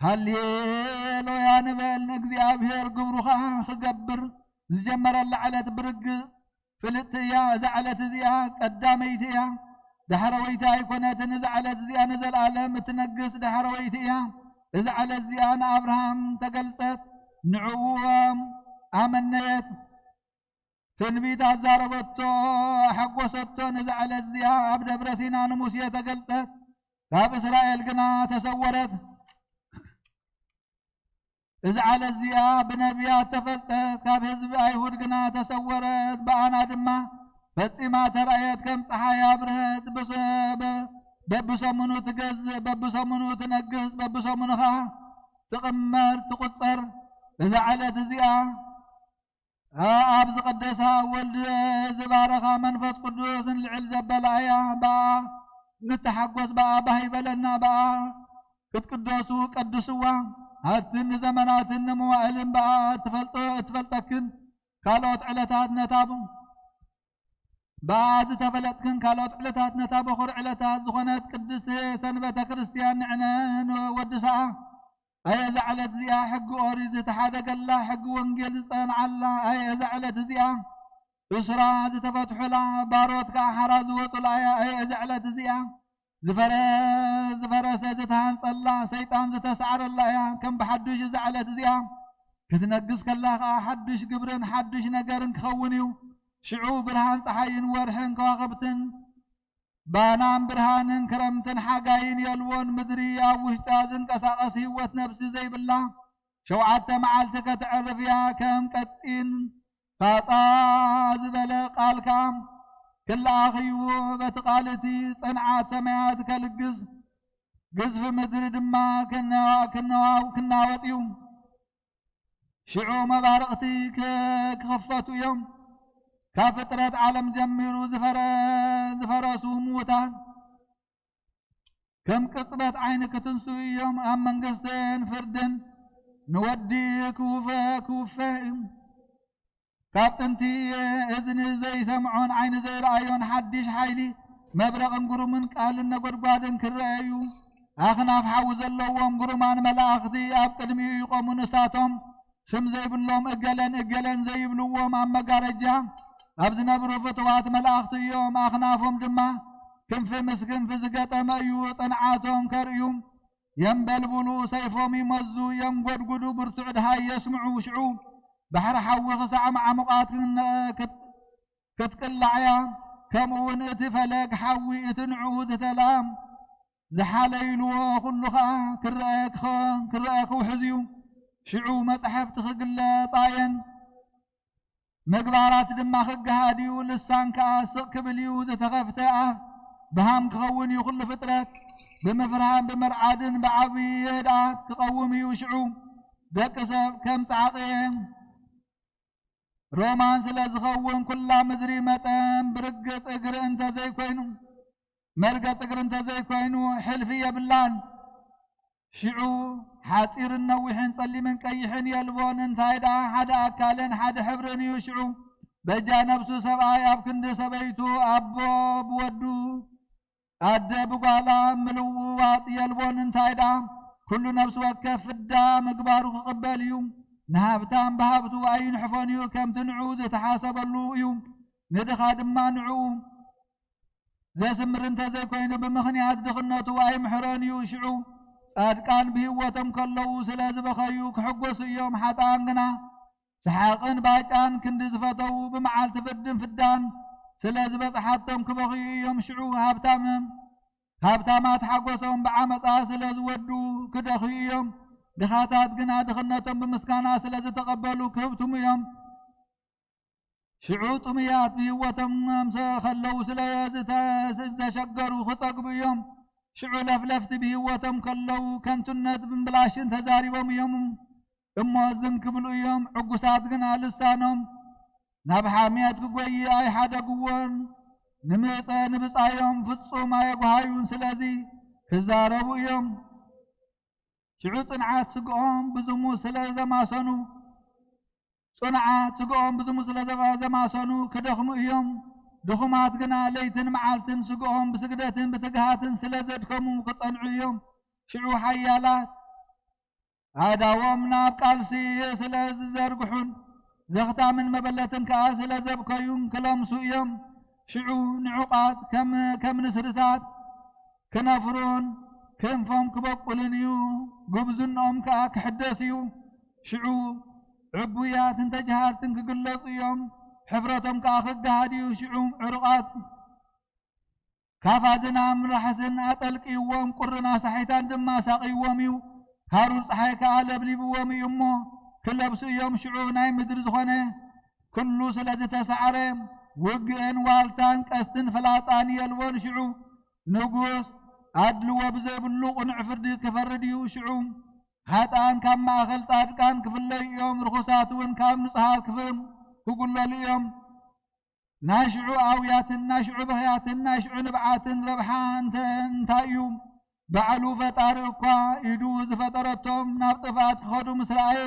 ሃሌሉያ ንበል። ንእግዚኣብሔር ግብሩ ኸኣ ክገብር ዝጀመረላ ዕለት ብርግጽ ፍልጥቲ እያ። እዛ ዕለት እዚኣ ቀዳመይቲ እያ፣ ዳሕረወይቲ ኣይኮነትን። እዛ ዕለት እዚኣ ንዘለኣለም እትነግስ ዳሕረወይቲ እያ። እዛ ዕለት እዚኣ ንኣብርሃም ተገልጸት፣ ንዕኡ ኣመነየት፣ ትንቢት ኣዛረበቶ፣ ኣሐጎሰቶን። እዛ ዕለት እዚኣ ኣብ ደብረ ሲና ንሙሴ ተገልጸት፣ ካብ እስራኤል ግና ተሰወረት። እዛ ዕለት እዚኣ ብነቢያት ተፈልጠት፣ ካብ ህዝቢ ኣይሁድ ግና ተሰወረት። ብኣና ድማ ፈጺማ ተራእየት፣ ከም ጸሓይ ኣብርሀት። ብሰ-፣ በ-፣ በብሰሙኑ ትገዝእ፣ በብሰሙኑ ትነግስ፣ በብሰሙኑ ኸኣ ትቕመር፣ ትቑጸር። እዛ ዕለት እዚኣ ኣብ ዝቐደሳ፣ ወልድ ዝባረኻ፣ መንፈስ ቅዱስ ንልዕል ዘበላ እያ። ብኣ ንተሓጎስ፣ ብኣ ባህ ይበለና፣ ብኣ ክትቅደሱ ቀድስዋ። ኣትን ንዘመናትን ንመዋእልን ብኣ እትፈልጦ-፣ እትፈልጠክን ካልኦት ዕለታት ነታ ብ-፣ ብኣ ዝተፈለጥክን ካልኦት ዕለታት ነታ በኹር ዕለታት ዝኾነት ቅድስቲ ሰንበተ ክርስቲያን ንዕነ ንወድስኣ። ኣየ እዛ ዕለት እዚኣ ሕጊ ኦሪት ዝተሓደገላ፣ ሕጊ ወንጌል ዝጸንዓላ። ኣየ እዛ ዕለት እዚኣ እስራ ዝተፈትሑላ፣ ባሮት ከኣ ሓራ ዝወጹላ እያ። ኣየ እዛ ዕለት እዚኣ ዝፈረ-፣ ዝፈረሰ ዝተሃንጸላ፣ ሰይጣን ዝተሳዕረላ እያ። ከም ብሓዱሽ እዛ ዕለት እዚኣ ክትነግስ ከላ ከኣ ሓዱሽ ግብርን ሓዱሽ ነገርን ክኸውን እዩ። ሽዑ ብርሃን ጸሓይን ወርሕን ከዋኽብትን ባናን ብርሃንን ክረምትን ሓጋይን የልቦን። ምድሪ ኣብ ውሽጣ ዝንቀሳቐስ ህይወት ነብሲ ዘይብላ ሸውዓተ መዓልቲ ከተዕርፍ እያ። ከም ቀጢን ፋጻ ዝበለ ቃልካ ክለኣኽ እዩ። በቲ ቃል እቲ ጽንዓት ሰማያት ከልግስ፣ ግዝፊ ምድሪ ድማ ክነዋ-፣ ክነዋ-፣ ክናወጽ እዩ። ሽዑ መባርቕቲ ክ-፣ ክኽፈቱ እዮም። ካብ ፍጥረት ዓለም ጀሚሩ ዝፈረ-፣ ዝፈረሱ ምዉታን ከም ቅጽበት ዓይኒ ክትንስኡ እዮም። ኣብ መንግስትን ፍርድን ንወዲ ክውፈ-፣ ክውፈ እዩ። ካብ ጥንቲ እዝኒ ዘይሰምዖን ዓይኒ ዘይረኣዮን ሓድሽ ሓይሊ መብረቕን ግሩምን ቃልን ነጎድጓድን ክረአ እዩ። ኣኽናፍ ሓዊ ዘለዎም ግሩማን መላእኽቲ ኣብ ቅድሚኡ ይቖሙ። ንሳቶም ስም ዘይብሎም እገለን እገለን ዘይብልዎም ኣብ መጋረጃ ኣብ ዝነብሩ ፍትዋት መላእኽቲ እዮም። ኣኽናፎም ድማ ክንፊ ምስ ክንፊ ዝገጠመ እዩ። ጽንዓቶም ከርእዩ የንበልብሉ፣ ሰይፎም ይመዙ፣ የንጎድጉዱ፣ ብርቱዕ ድሃይ የስምዑ። ሽዑ ባሕሪ ሓዊ ክሳዕ መዓሙቓት ክነ-፣ ክት-፣ ክትቅላዕ እያ። ከምኡ እውን እቲ ፈለግ ሓዊ እቲ ንዕኡ ዝተላ ዝሓለይልዎ ኩሉ ኸኣ ክረአ ክኸ-፣ ክረአ ክውሕዝ እዩ። ሽዑ መጻሕፍቲ ክግለጻ እየን። ምግባራት ድማ ክገሃድ እዩ። ልሳን ከኣ ስቕ ክብል እዩ። ዝተኸፍተ ኣፍ ብሃም ክኸውን እዩ። ኩሉ ፍጥረት ብምፍርሃን ብመርዓድን ብዓብዪ ህድኣት ክቐውም እዩ። ሽዑ ደቂ ሰብ ከም ጻዕቒ ሮማን ስለ ዝኸውን፣ ኩላ ምድሪ መጠን ብርግጽ እግሪ እንተ ዘይኮይኑ፣ መርገጽ እግሪ እንተ ዘይኮይኑ፣ ሕልፊ የብላን። ሽዑ ሓጺርን ነዊሕን ጸሊምን ቀይሕን የልቦን። እንታይ ደኣ ሓደ ኣካልን ሓደ ሕብርን እዩ። ሽዑ በጃ ነፍሱ ሰብኣይ ኣብ ክንዲ ሰበይቱ፣ ኣቦ ብወዱ፣ ኣደ ብጓላ ምልውዋጥ የልቦን። እንታይ ደኣ ኩሉ ነፍሲ ወከፍ ፍዳ ምግባሩ ክቕበል እዩ። ንሃብታም ብሃብቱ ኣይንሕፎን እዩ፣ ከምቲ ንዑ ዝተሓሰበሉ እዩ። ንድኻ ድማ ንዑ ዘስምር እንተ ዘይኮይኑ፣ ብምኽንያት ድኽነቱ ኣይምሕሮን እዩ። ሽዑ ጻድቃን ብህይወቶም ከለዉ ስለ ዝበኸዩ ክሕጎሱ እዮም። ሓጥኣን ግና ሰሓቕን ባጫን ክንዲ ዝፈተዉ፣ ብመዓልቲ ፍርድን ፍዳን ስለ ዝበጽሓቶም ክበኽዩ እዮም። ሽዑ ሃብታም፣ ሃብታማት ሓጎሶም ብዓመጻ ስለ ዝወዱ ክደኽዩ እዮም። ድኻታት ግና ድኽነቶም ብምስጋና ስለ ዝተቐበሉ ክህብትሙ እዮም። ሽዑ ጥሙያት ብህይወቶም ምስ ከለዉ ስለ ዝተ-፣ ዝተሸገሩ ክጸግቡ እዮም። ሽዑ ለፍለፍቲ ብህይወቶም ከለዉ ከንቱነት ብብላሽን ተዛሪቦም እዮም እሞ ዝን ክብሉ እዮም። ዕጉሳት ግና ልሳኖም ናብ ሓሜት ክጎይ ኣይሓደግዎን። ንምጸ-፣ ንብጻዮም ፍጹም ኣየጓሃዩን። ስለዚ ክዛረቡ እዮም። ሽዑ ጽንዓት ስግኦም ብዙሙ ስለ ዘማሰኑ፣ ጽኑዓት ስግኦም ብዙሙ ስለ ዘባ-፣ ዘማሰኑ ክደኽሙ እዮም። ድኹማት ግና ለይትን መዓልትን ስግኦም ብስግደትን ብትግሃትን ስለ ዘድከሙ ክጸንዑ እዮም። ሽዑ ሓያላት ኣእዳዎም ናብ ቃልሲ ስለ ዝዘርግሑን ዘኽታምን መበለትን ከኣ ስለ ዘብከዩን ክለምሱ እዮም። ሽዑ ንዑቓት ከም፣ ከም ንስርታት ክነፍሩን ክንፎም ክበቁልን እዩ። ጉብዝንኦም ከኣ ክሕደስ እዩ። ሽዑ ዕቡያትን ተጀሃርትን ክግለጹ እዮም። ሕፍረቶም ከኣ ክገሃድ እዩ። ሽዑ ዕሩቓት ካፋ ዝናም ራሕስን ኣጠልቅይዎም፣ ቁርን ኣሳሒታን ድማ ሳቕይዎም እዩ። ሃሩር ጸሓይ ከኣ ለብሊብዎም እዩ እሞ ክለብሱ እዮም። ሽዑ ናይ ምድሪ ዝኾነ ኩሉ ስለ ዝተሳዕረ፣ ውግእን ዋልታን ቀስትን ፍላጻን የልቦን። ሽዑ ንጉስ ኣድልዎ ብዘይብሉ ቅኑዕ ፍርዲ ክፈርድ እዩ። ሽዑ ሓጥኣን ካብ ማእከል ጻድቃን ክፍለዩ እዮም፣ ርኹሳት እውን ካብ ንጹሃት ክፍ-፣ ክጉለሉ እዮም። ናይ ሽዑ ኣውያትን ናይ ሽዑ በኽያትን ናይ ሽዑ ንብዓትን ረብሓ እንተ እንታይ እዩ? ባዕሉ ፈጣሪ እኳ ኢዱ ዝፈጠረቶም ናብ ጥፍኣት ክኸዱ ምስ ረኣየ፣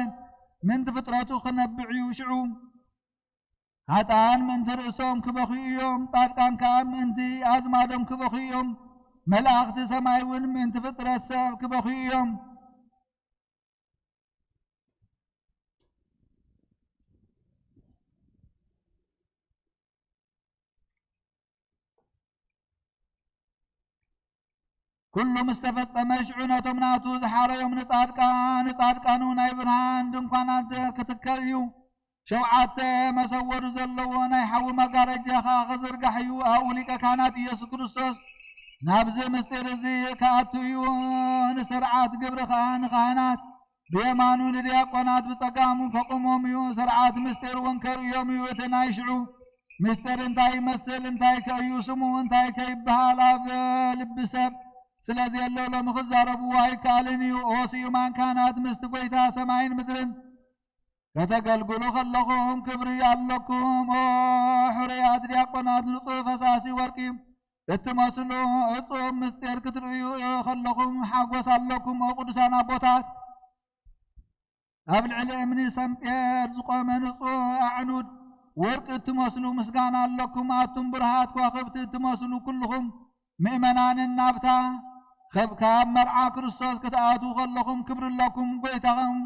ምእንቲ ፍጥረቱ ክነብዕ እዩ። ሽዑ ኃጥኣን ምእንቲ ርእሶም ክበኽዩ እዮም፣ ጻድቃን ከኣ ምእንቲ ኣዝማዶም ክበኽዩ እዮም። መላእኽቲ ሰማይ እውን ምእንቲ ፍጥረት ሰብ ክበኽዩ እዮም። ኩሉ ምስ ተፈጸመ፣ ሽዑ ነቶም ናቱ ዝሓረዮም ንጻድቃን፣ ንጻድቃኑ ናይ ብርሃን ድንኳናት ክትከል እዩ። ሸውዓተ መሰወሪ ዘለዎ ናይ ሓዊ መጋረጃ ኸኣ ክዝርጋሕ እዩ። ኣብኡ ሊቀ ካህናት ኢየሱስ ክርስቶስ ናብዚ ምስጢር እዚ ክኣቱ እዩ። ንስርዓት ግብሪ ኸኣ ንኻህናት ብየማኑ ንዲያቆናት ብጸጋሙ ከቑሞም እዩ። ስርዓት ምስጢር እውን ከርእዮም እዩ። እቲ ናይ ሽዑ ምስጢር እንታይ ይመስል? እንታይ ከ እዩ ስሙ? እንታይ ከ ይበሃል? ኣብ ልቢ ሰብ ስለ ዘየሎ ሎሚ ክዛረብዎ ኣይከኣልን እዩ። ኦ ስዩማን ካህናት፣ ምስቲ ጐይታ ሰማይን ምድርን ከተገልግሉ ከለኹም ክብሪ ኣለኩም። ኦ ሕሩያት ዲያቆናት፣ ንጹህ ፈሳሲ ወርቂ እትመስሉ ዕጹብ ምስጢር ክትርእዩ ከለኹም ሓጎስ ኣለኩም። ኦ ቅዱሳን ኣቦታት፣ ኣብ ልዕሊ እምኒ ሰምጴር ዝቖመ ንጹህ ኣዕኑድ ወርቂ እትመስሉ ምስጋና ኣለኩም። ኣቱም ብሩሃት ከዋኽብቲ እትመስሉ ኩልኹም ምእመናንን ናብታ ከብ-፣ ካብ መርዓ ክርስቶስ ክትኣትዉ ከለኹም ክብሪ ኣለኩም። ጎይታኹም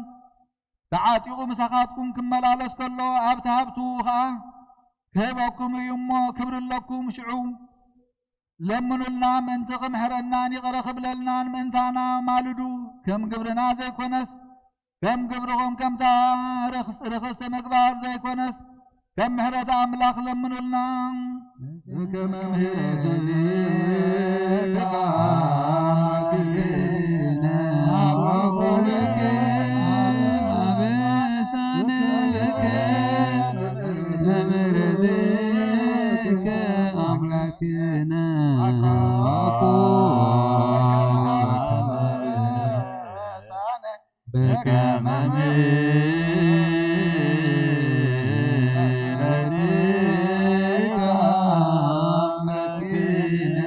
ተዓጢቑ ምሳኻትኩም ክመላለስ ከሎ ኣብቲ ሃብቱ ኸኣ ክህበኩም እዩ እሞ ክብሪ ኣለኩም። ሽዑ ለምኑልና ምእንቲ ክምሕረናን ይቕረ ክብለልናን ምእንታና ማልዱ። ከም ግብርና ዘይኮነስ ከም ግብርኹም ከምታ ርኽስ-፣ ርኽስቲ ምግባር ዘይኮነስ ከም ምሕረት ኣምላኽ ለምኑልና። በከመ ምሕረትከ አበሳነ በከመ ምሕረትከ አምላክነ አኮ በከመ ምሕረትከ አምላክነ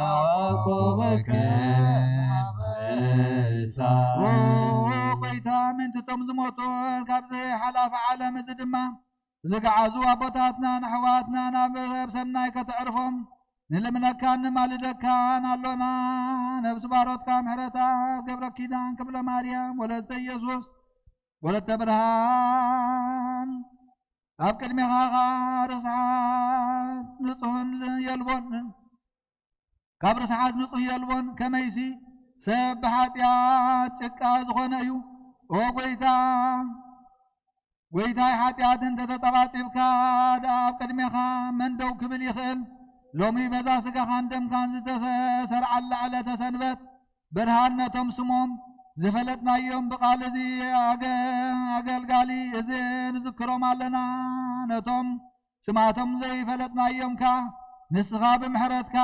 አኮ በከመ አበሳ። ኦ ጎይታ፣ ምእንቲ እቶም ዝሞቱ ካብዚ ሓላፊ ዓለም፣ እዚ ድማ ዝገዓዙ ኣቦታትናን ኣሕዋትናን ኣብ፣ ኣብ ሰናይ ከተዕርፎም ንልምነካን ንማልደካን ኣሎና። ነብሲ ባሮትካ ምሕረታ ገብረ ኪዳን ክፍለ ማርያም ወለተ ኢየሱስ ወለተ ብርሃን ኣብ ቅድሜኻ ርስሓት ንጹህን የልቦን፣ ካብ ርስሓት ንጹህ የልቦን። ከመይሲ ሰብ ብሓጢኣት ጭቃ ዝኾነ እዩ። ኦ ጎይታ፣ ጎይታይ፣ ሓጢኣት እንተ ተጸባጺብካ ደኣ ኣብ ቅድሜኻ መን ደው ክብል ይኽእል? ሎሚ በዛ ስጋኻን ደምካን ዝተሰርዓላ ዕለተ ሰንበት ብርሃን ነቶም ስሞም ዝፈለጥናዮም ብቓል እዚ ኣገ-፣ ኣገልጋሊ እዚ ንዝክሮም ኣለና። ነቶም ስማቶም ዘይፈለጥናዮም ከኣ ንስኻ ብምሕረትካ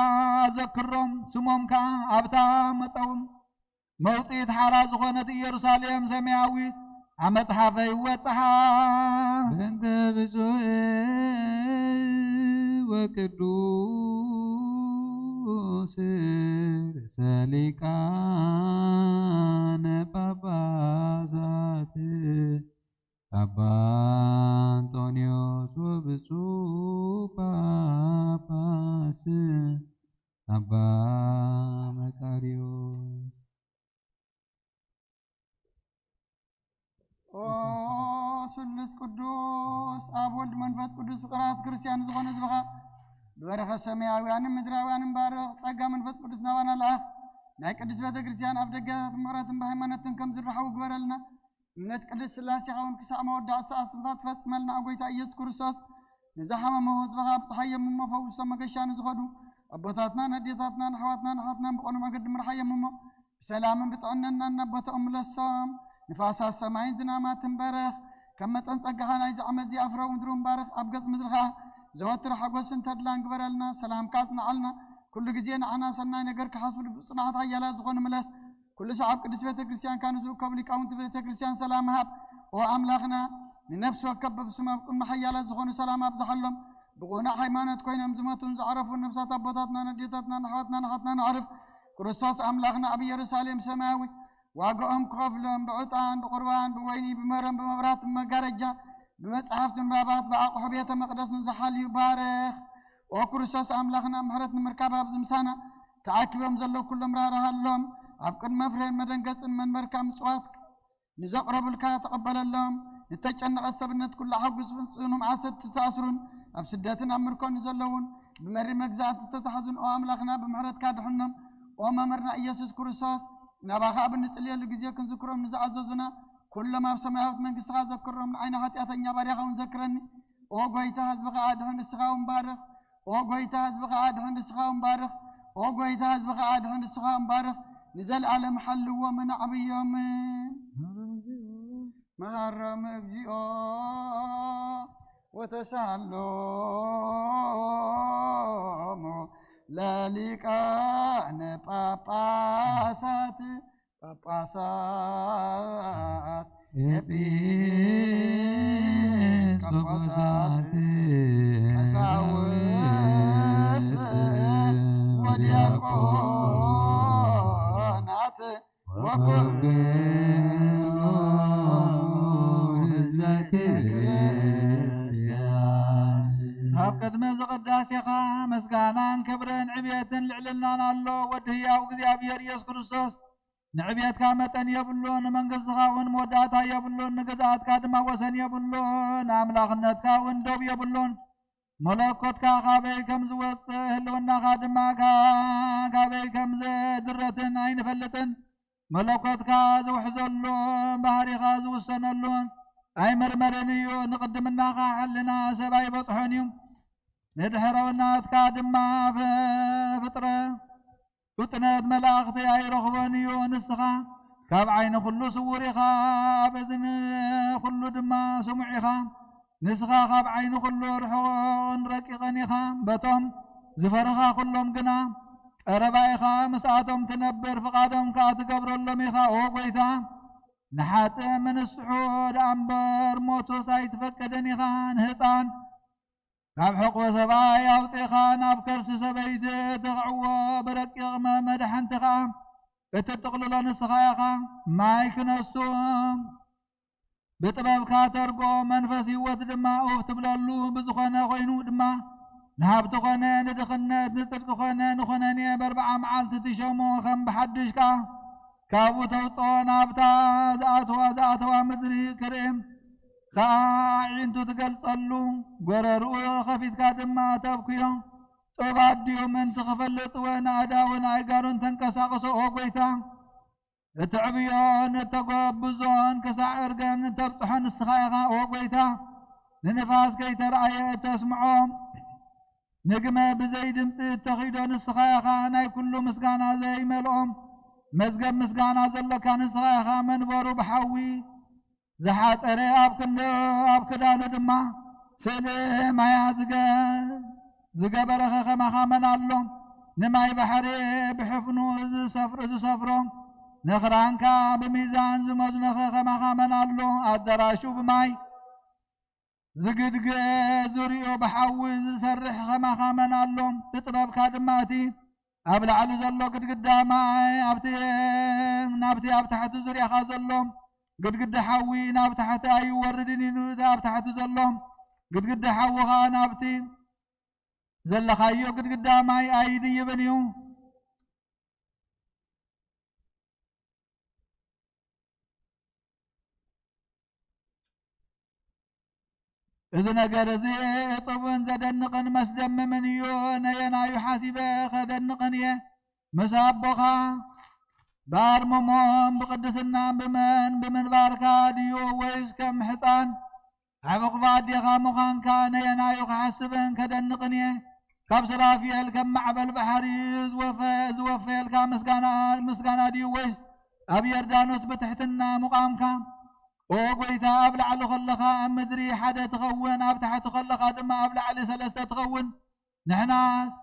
ዘክሮም፣ ስሞም ከኣ ኣብታ መጸው-፣ መውጽኢት ሓራ ዝኾነት ኢየሩሳሌም ሰማያዊት ኣብ መጽሓፈ ይወጽሓ። በእንተ ብፁዕ ወቅዱስ ርእሰ ሊቃነ ጳጳሳት አባ እንጦንዮስ ወብፁዕ ጳጳስ አባ መቃርዮስ። ኦ ስሉስ ቅዱስ፣ ኣብ ወልድ መንፈስ ቅዱስ ፍቅራት ክርስቲያን ዝኾነ ህዝብኻ ብበረኸት ሰማያውያንን ምድራውያንን ባርኽ። ጸጋ መንፈስ ቅዱስ ናባና ለኣኽ። ናይ ቅድስት ቤተ ክርስቲያን ኣብ ደገታት ምሕረትን ብሃይማኖትን ከም ዝረሓቡ ግበረልና። እምነት ቅድስት ሥላሴኻ እውን ክሳዕ መወዳእታ ሰዓት ስምካ ትፈጽመልና። ኦ ጎይታ ኢየሱስ ክርስቶስ፣ ንዝሓመሙ ህዝብኻ ኣብጽሓዮም እሞ ፈውሶም። መገሻ ንዝኸዱ ኣቦታትናን ኣዴታትናን ኣሕዋትናን ኣሓትናን ብቐኑ መገዲ ምርሓዮም እሞ ብሰላምን ብጥዕናን ናብ ቦታኦም ምለሶም። ንፋሳት ሰማይን ዝናማትን ባርኽ። ከም መጠን ጸጋኻ ናይዚ ዓመት እዚ ኣፍረው ምድሪ እውን ባርኽ። ኣብ ገጽ ምድሪ ኸኣ ዘወትር ሓጎስን ተድላን ግበረልና። ሰላምካ ኣጽንዓልና። ኩሉ ግዜ ንዓና ሰናይ ነገር ክሓስቡ ልቢ ጽኑዓት ሓያላት ዝኾኑ ምለስ። ኩሉ ሰዓብ ቅድስት ቤተ ክርስቲያንካ ንዝእከቡ ሊቃውንቲ ቤተ ክርስቲያን ሰላም ሃብ። ኦ ኣምላኽና፣ ንነፍሲ ወከፍ በብስሙ ኣብ ቅድሚ ሓያላት ዝኾኑ ሰላም ኣብዝሓሎም። ብቕኑዕ ሃይማኖት ኮይኖም ዝሞቱን ዝዓረፉን ነፍሳት ኣቦታትናን ኣዴታትናን ኣሕዋትናን ኣሓትናን ኣዕርፍ ክርስቶስ ኣምላኽና ኣብ ኢየሩሳሌም ሰማያዊት ዋጋኦም ክኸፍሎም ብዕጣን፣ ብቑርባን፣ ብወይኒ፣ ብመረን፣ ብመብራት፣ ብመጋረጃ፣ ብመጻሕፍቲ ንባባት፣ ብኣቑሑ ቤተ መቕደስ ንዝሓልዩ ባርኽ። ኦ ክርስቶስ ኣምላኽና፣ ምሕረት ንምርካብ ኣብዚ ምሳና ተኣኪቦም ዘለዉ ኩሎም ራህራሃሎም። ኣብ ቅድሚ መፍረን መደንገጽን መንበርካ ምጽዋት ንዘቕረቡልካ ተቐበለሎም። ንተጨነቐት ሰብነት ኩሉ ኣሐጉስ፣ ፍጹም ኣሰር ዝተኣስሩን ኣብ ስደትን ኣብ ምርኮን ዘለዉን ብመሪር መግዛእቲ ዝተታሕዙን ኦ ኣምላኽና ብምሕረትካ ድሕኖም። ኦ መምህርና ኢየሱስ ክርስቶስ ናባኻ ኣብ እንጽልየሉ ግዜ ክንዝክሮም ንዝኣዘዙና ኩሎም ኣብ ሰማያዊት መንግስትኻ ዘክሮም። ንዓይና ሓጢኣተኛ ባርያኻ እውን ዘክረኒ። ኦ ጎይታ ህዝብኻ ኣድሕን ንስኻ እውን ባርኽ። ኦ ጎይታ ህዝብኻ ኣድሕን ንስኻ እውን ባርኽ። ኦ ጎይታ ህዝብኻ ኣድሕን ንስኻ እውን ባርኽ። ንዘለኣለም ሓልዎምን ኣዕብዮምን። መሃሮም እግዚኦ ወተሳሃሎሙ ለሊቃነ ጳጳሳት ጳጳሳት ኤጲስቆጶሳት ቀሳውስት ወዲያቆናት ወኩሉ ህዝበ ክርስቲያን። ልዕልናን ኣሎ። ወዲ ህያው እግዚኣብሔር ኢየሱስ ክርስቶስ፣ ንዕቤትካ መጠን የብሉን፣ ንመንግስትኻ እውን መወዳእታ የብሉን፣ ንግዝኣትካ ድማ ወሰን የብሉን፣ ኣምላኽነትካ እውን ዶብ የብሉን። መለኮትካ ካበይ ከም ዝወጽእ፣ ህልውናኻ ድማ ካ-፣ ካበይ ከም ዝድረትን ኣይንፈልጥን። መለኮትካ ዝውሕዘሉ፣ ባህሪኻ ዝውሰነሉ ኣይምርመርን እዩ። ንቕድምናኻ ሕልና ሰብ ኣይበጽሖን እዩ። ንድሕረውናትካ ድማ ፍ-፣ ፍጥረ-፣ ፍጥነት መላእኽቲ ኣይረኽቦን እዩ። ንስኻ ካብ ዓይኒ ኩሉ ስዉር ኢኻ፣ ኣብ እዝኒ ኩሉ ድማ ስሙዕ ኢኻ። ንስኻ ካብ ዓይኒ ኩሉ ርሑቕን ረቂቕን ኢኻ። በቶም ዝፈርኻ ኩሎም ግና ቀረባ ኢኻ፣ ምስኣቶም ትነብር፣ ፍቓዶም ከኣ ትገብረሎም ኢኻ። ኦ ጐይታ፣ ንሓጥእ ምንስሑ ደኣ እምበር ሞቱስ ኣይትፈቅድን ኢኻ። ንህፃን ካብ ሕቑ ሰብኣይ ኣውፂእኻ ናብ ከርሲ ሰበይቲ ተኽዕዎ፣ ብረቂቕ መ-፣ መድሓንቲ ኸኣ እትጥቕልሎ ንስኻ ኢኻ። ማይ ክነሱ ብጥበብካ ተርጎ፣ መንፈስ ህይወት ድማ ኡፍ ትብለሉ። ብዝኾነ ኾይኑ ድማ ንሃብቲ ኾነ ንድኽነት፣ ንጽድቂ ኾነ ንኹነኔ በርብዓ መዓልቲ ትሸሞ፣ ከም ብሓድሽ ከኣ ካብኡ ተውጽኦ፣ ናብታ ዝኣተዋ፣ ዝኣተዋ ምድሪ ክርኢ ከኣ ኣዒንቱ ትገልጸሉ፣ ጎረርኡ ኸፊትካ ድማ ተብክዮ። ጡብ ኣዲኡ ምእንቲ ክፈልጥ እውን ኣእዳውን ኣይጋሩን ተንቀሳቕሶ። ኦ ጐይታ፣ እተዕብዮን እተጎብዞን ክሳዕ እርገን እተብጽሖ ንስኻ ኢኻ። ኦ ጐይታ፣ ንንፋስ ከይተረኣየ እተስምዖ፣ ንግመ ብዘይ ድምጺ እተኺዶ ንስኻ ኢኻ። ናይ ኩሉ ምስጋና ዘይመልኦ መዝገብ ምስጋና ዘሎካ ንስኻ ኢኻ። መንበሩ ብሓዊ ዝሓጸረ፣ ኣብ ክንዲ፣ ኣብ ክዳኑ ድማ ስእሊ ማያ ዝገ-፣ ዝገበረኸ ከማኻ መን ኣሎ? ንማይ ባሕሪ ብሕፍኑ ዝሰፍር-፣ ዝሰፍሮ፣ ንኽራንካ ብሚዛን ዝመዝኖኸ ከማኻ መን ኣሎ? ኣዳራሹ ብማይ ዝግድገ፣ ዙርያኡ ብሓዊ ዝሰርሕ ከማኻ መን ኣሎ? ብጥበብካ ድማ እቲ ኣብ ላዕሊ ዘሎ ግድግዳ ማይ ኣብቲ፣ ናብቲ ኣብ ታሕቲ ዙርያኻ ዘሎ ግድግዳ ሓዊ ናብ ታሕቲ ኣይወርድን እዩ። እቲ ኣብ ታሕቲ ዘሎ ግድግዳ ሓዊ ኸኣ ናብቲ ዘለኻዮ ግድግዳ ማይ ኣይድይብን እዩ። እዚ ነገር እዚ እጹብን ዘደንቕን መስደምምን እዩ። ነየናዩ ሓሲበ ኸደንቕን እየ? ምስ ኣቦኻ ብኣርምሞን ብቕድስናን ብመን-፣ ብምንባርካ ድዩ፣ ወይስ ከም ሕፃን ኣብ ሕቑፊ ኣዴኻ ምዃንካ? ነየናዩ ክሓስብን ከደንቕን እየ? ካብ ሱራፊኤል ከም ማዕበል ባሕሪ ዝወፈ-፣ ዝወፈየልካ ምስጋና፣ ምስጋና ድዩ፣ ወይስ ኣብ ዮርዳኖስ ብትሕትና ምዃምካ? ኦ ጐይታ፣ ኣብ ላዕሊ ኸለኻ ኣብ ምድሪ ሓደ ትኸውን፣ ኣብ ታሕቲ ኸለኻ ድማ ኣብ ላዕሊ ሰለስተ ትኸውን። ንሕናስ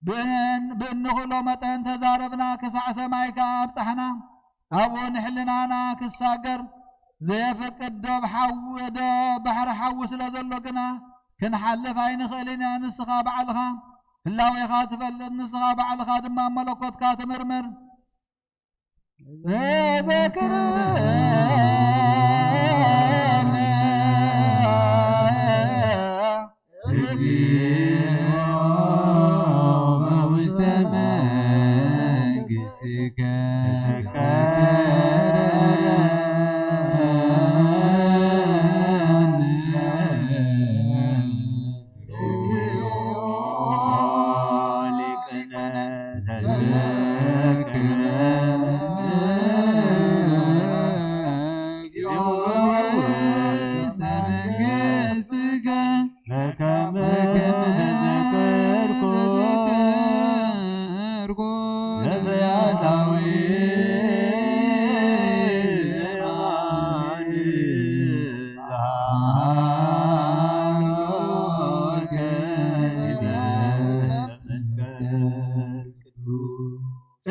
ብእን-፣ ብእንኽእሎ መጠን ተዛረብና፣ ክሳዕ ሰማይ ከኣ ኣብጻሕና። ኣብኡ ንሕልናና ክሳገር ዘየፍቅድ ዶብ ሓው-፣ ዶብ ባሕሪ ሓዊ ስለ ዘሎ ግና፣ ክንሓልፍ ኣይንኽእልን ኢና። ንስኻ ባዕልኻ ህላዌኻ ትፈልጥ፣ ንስኻ ባዕልኻ ድማ መለኮትካ ትምርምር።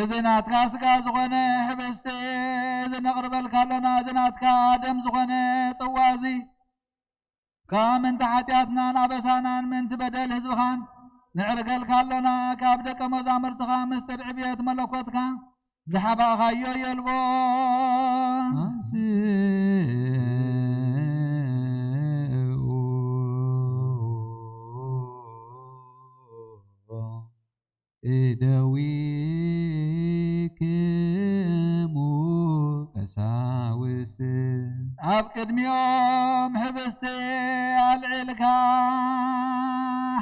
እዚ ናትካ ስጋ ዝኾነ ሕብስቲ እዚ ነቕርበልካ ኣሎና፣ እዚ ናትካ ደም ዝኾነ ጽዋ እዚ ከኣ ምእንቲ ሓጢኣትናን ኣበሳናን ምእንቲ በደል ህዝብኻን ንዕርገልካ ኣሎና። ካብ ደቀ መዛሙርትኻ ምስጢር ዕብየት መለኮትካ ዝሓባእኻዮ የልቦ። ኣንስኡ እደዊ ኣብ ቅድሚኦም ህብስቲ ኣልዒልካ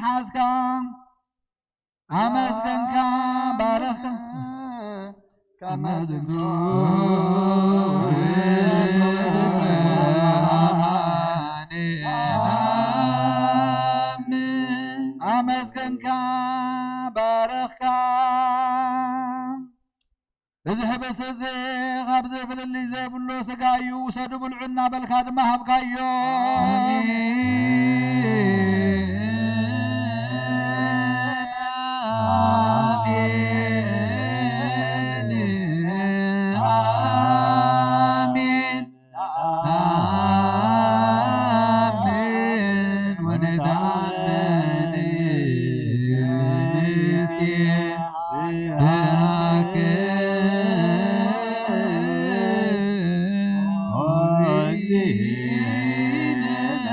ሓዝካ፣ ኣመስገንካ፣ ባረኽካ። ከመ ዝንቱ ኣመስገንካ፣ ባረኽካ። እዚ ህብስቲ እዚ ኻብዚ ፍልልይ ዘይብሉ ስጋ እዩ፣ ውሰዱ ብልዑ እናበልካ ድማ ሃብካዮ። ኣሜን። ኣሜን። ኣሜን። ወንትዓመኒ ንስየሃከ ወእግዚእነ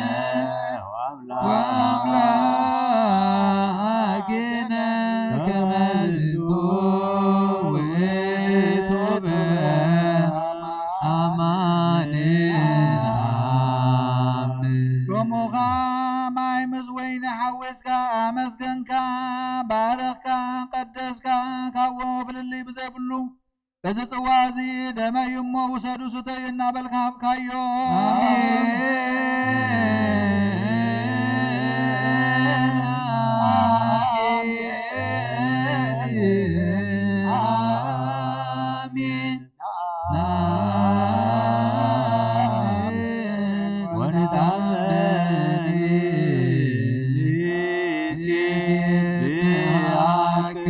ወአምላክነ ከመ ዝንቱ ውእቱ በአማን። ኣሜን። ሎሙኻ ማይ ምስ ወይኒ ሓዊስካ ኣመስገንካ፣ ባረኽካ፣ ቀደስካ፣ ካብኡ ፍልልይ ብዘይብሉ እዚ ጽዋ እዚ ደመይ እሞ ውሰዱ ስተዩ እናበልካ ሃብካዮ። ኣሜን። ኣሜን። ኣሜን። ወንትዓመኒ ንስየሃከ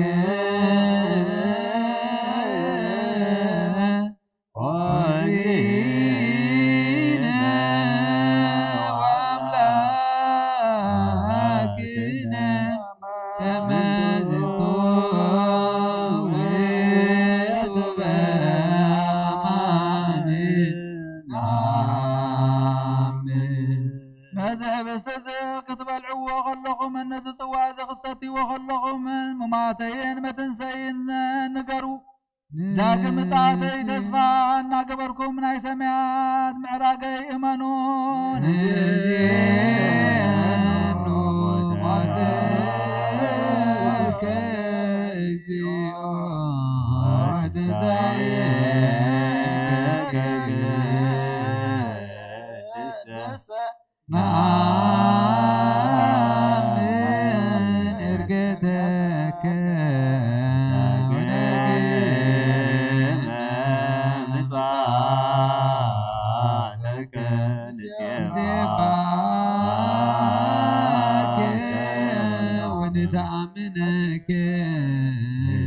ወእግዚእነ ወአምላክነ ከመ ዝንቱ ውእቱ በአማን። ኣሜን። ነዚ ህብስቲ እዚ ክትበልዕዎ ከለኹምን ነዚ ጽዋ እዚ ክትሰትይዎ ከለኹምን ሙማተይን መትንሰይን ንገሩ። ዳግም ምጽኣተይ ተስፋ እናገበርኩም ናይ ሰማያት ምዕራገይ እመኑ። ንእዜኑ ሞትከ እግዚኦ ወትንሳኤከ ቅድስተ ነአምን ዕርገተከ ወዳግመ ምጽኣተከ ንሴብሐከ ወንተአምነከ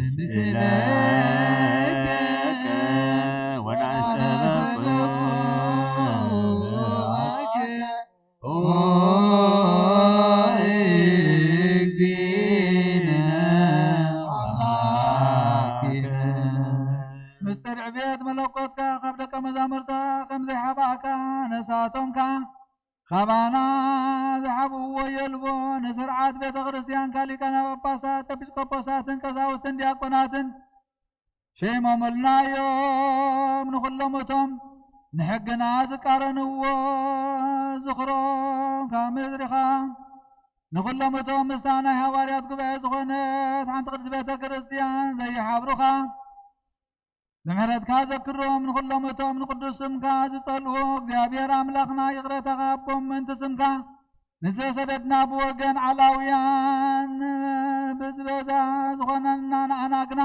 ንስእለከ ወናስተበቅዓከ ኦ እግዚእነ ኣምላክነ። ምስጢር ዕቤት መለኮትካ ካብ ደቀ መዛሙርትኻ ከም ዘይሓባእካ ነሳቶም ከኣ ካባና ዝሓብእዎ የልቦ። ንስርዓት ቤተ ክርስቲያንካ ሊቃነ ጳጳሳት፣ ኤጲስቆጶሳትን ቀሳውስትን ዲያቆናትን ሸይሞምልና እዮም። ንኹሎም እቶም ንሕግና ዝቃረንዎ ዝኽሮም ካብ ምድሪኻ፣ ንኹሎም እቶም ምስታ ናይ ሃዋርያት ጉባኤ ዝኾነት ሓንቲ ቅድስት ቤተ ክርስቲያን ዘይሓብሩኻ ብምሕረትካ ዘክሮም። ንኹሎም እቶም ንቅዱስ ስምካ ዝጸልኡ እግዚኣብሔር ኣምላኽና ይቕረታ ሃቦም። ምእንቲ ስምካ ንዝተሰደድና ብወገን ዓላውያን ብዝበዛ ዝኾነና ንኣና ግና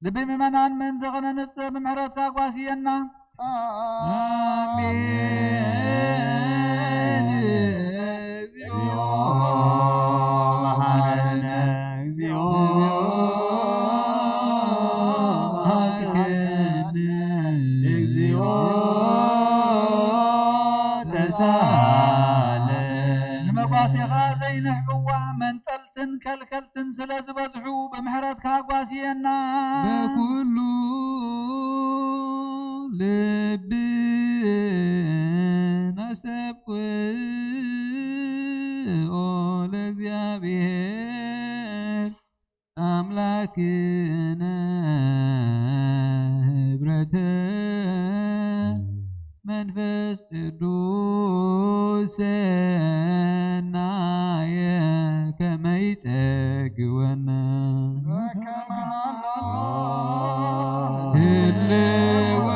ልቢ ምእመናን ምእንቲ ኸነንጽህ ብምሕረትካ ጓስየና። ኣሜን። እግዚኦ መሐረነ፣ እግዚኦ መሐረነ፣ እግዚኦ ተሳሃለነ። ንመጓሴኻ ዘይንሕብዋ መንጠል ትን ከልከልትን ስለ ዝበዝሑ ብምሕረትካ ጓስየና። በኩሉ ልብና ነስተብቅዖ ለእግዚኣብሔር ኣምላክነ ህብረተ መንፈስ ቅዱስ ሰናየ ከመይ ጸግወነ ህልወ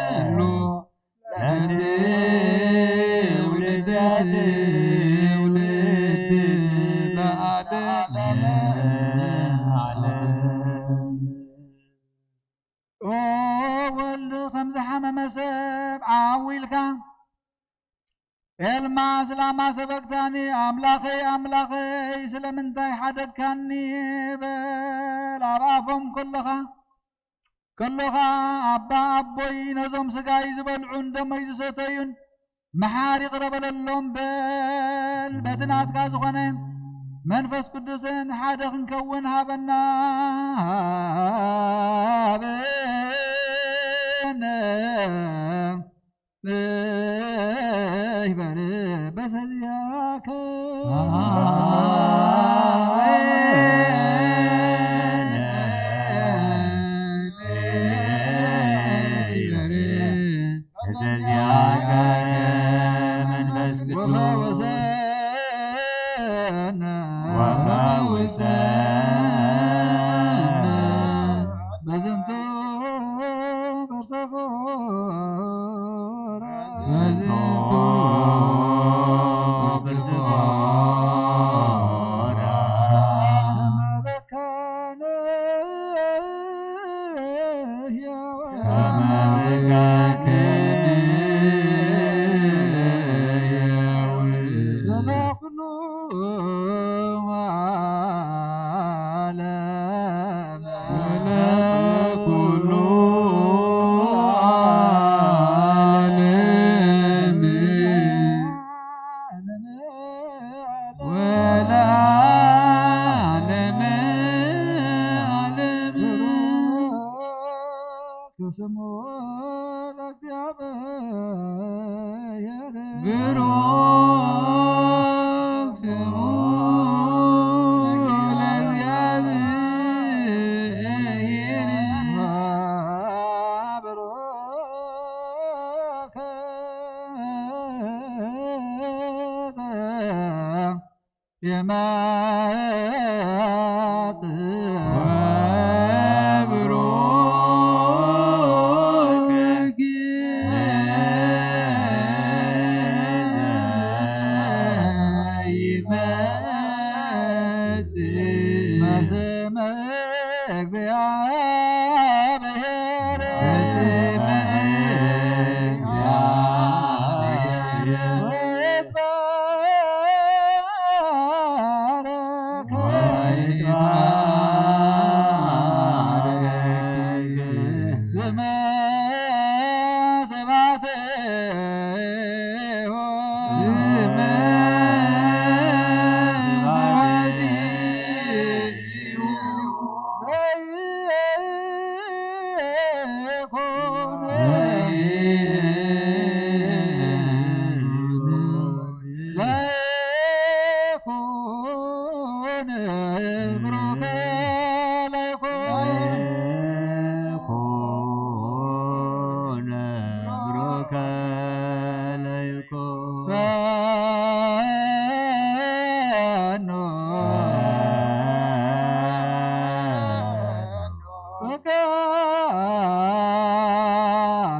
የሉ ለትውልደ ትውልድ ለዓለመ ዓለም። ኦ ወልድ፣ ከም ዝሓመመ ሰብ ዓው ኢልካ፣ ኤልማስ ላማ ሰበቅታኒ፣ ኣምላኸይ ኣምላኸይ ስለምንታይ ሓደግካኒ? በል ኣብ ኣፎም ከለኻ ከሎኻ ኣባ ኣቦይ ነዞም ስጋይ ዝበልዑን ደመይ ዝሰተዩን መሓር ይቕረ በለሎም በል። በቲ ናትካ ዝኾነ መንፈስ ቅዱስን ሓደ ክንከውን ሃበና፣ ሃበነ። ይበል በሰዚያከ በሰዚያከ መንፈስ ቅዱስ ወፈውሰነ በዝንቱ በርተቆ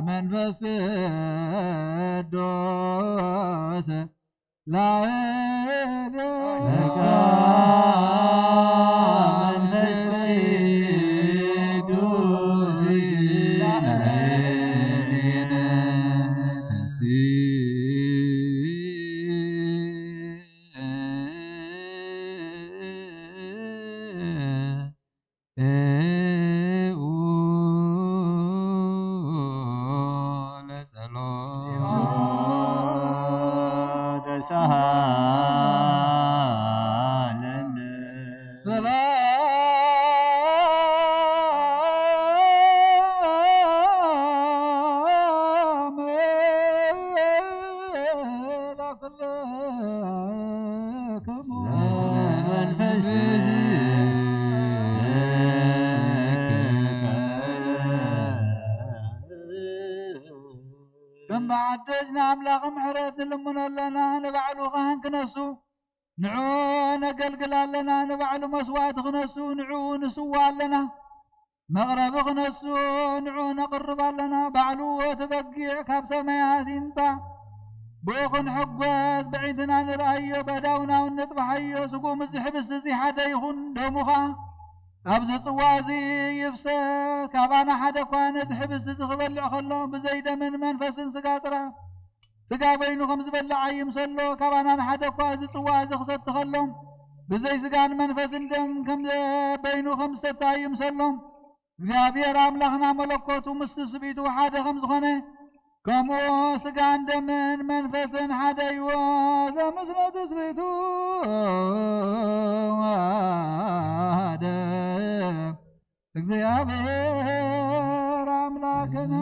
መንፈስ ቅዱስ ላዕሌነ። መንፈስ ቅዱስ ላዕሌነ። ከም ብሓድሽ ንኣምላኽ ምሕረት ንልምኖ ኣለና። ንባዕሉ ካህን ክነሱ ንዕኡ ነገልግል ኣለና። ንባዕሉ መስዋእቲ ክነሱ ንዕኡ ንስዋ ኣለና። መቕረቢ ክነሱ ንዕኡ ነቕርብ ኣለና። ባዕሉ እቲ በጊዕ ካብ ሰማያት ይምጻእ። ብኡ ክንሕጎስ፣ ብዕይንትና ንርኣዮ፣ በእዳውና እውን ነጥብሓዮ። ስግኡ ምስዚ ሕብስቲ እዚ ሓደ ይኹን፣ ደሙ ኸኣ ኣብዚ ጽዋ እዚ ይፍሰስ። ካባና ሓደ እኳ ነዚ ሕብስቲ እዚ ክበልዕ ከሎ፣ ብዘይ ደምን መንፈስን ስጋ ጥራይ፣ ስጋ በይኑ ከም ዝበልዕ ኣይምሰሎ። ካባና ንሓደ እኳ እዚ ጽዋ እዚ ክሰቲ ከሎ፣ ብዘይ ስጋን መንፈስን ደም ከም በይኑ ከም ዝሰቲ ኣይምሰሎ። እግዚኣብሔር ኣምላኽና መለኮቱ ምስቲ ስብእቱ ሓደ ከም ዝኾነ፣ ከምኡ ስጋን ደምን መንፈስን ሓደ እዩ። ዘምስለ ትስብእቱ ሓደ እግዚኣብሔር ኣምላኽና።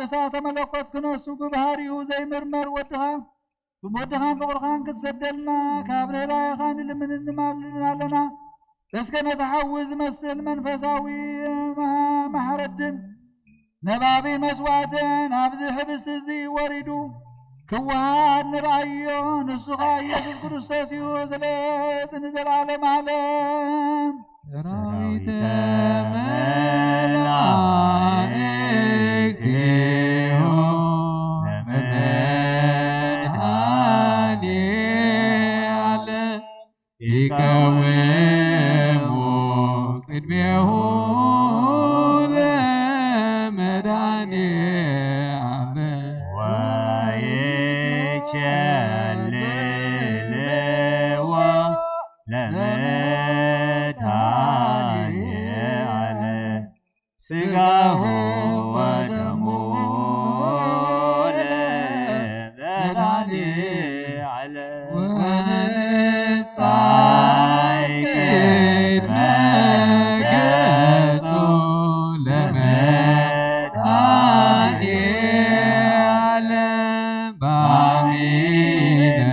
እሳተ መለኮት ክነሱ ብባህሪኡ ዘይምርመር ወድኻ ብሞድኻን ፍቕርኻን ክትሰደልና ካብ ርህራሄኻ ንልምንን ንማልድን ኣለና። እስከ ነቲ ሓዊ ዝመስል መንፈሳዊ መሓረድን ነባቢ መስዋእትን ኣብዚ ሕብስቲ እዚ ወሪዱ ክወሃድ ንርኣዮ። ንሱ ኸኣ ኢየሱስ ክርስቶስ እዩ። ስለዚ ንዘለዓለም ዓለም ሰራዊተ መላእክቲሁ ለመድኃኔዓለም ይቀውሙ ቅድሜሁ ለመድኃኔዓለም ወይቸልልዎ ለመድኃኔዓለም ስጋሁ ወደሙ ለመድኃኔዓለም ወንብጻሕ ቅድመ ገጹ ለመድኃኔዓለም በአሚነ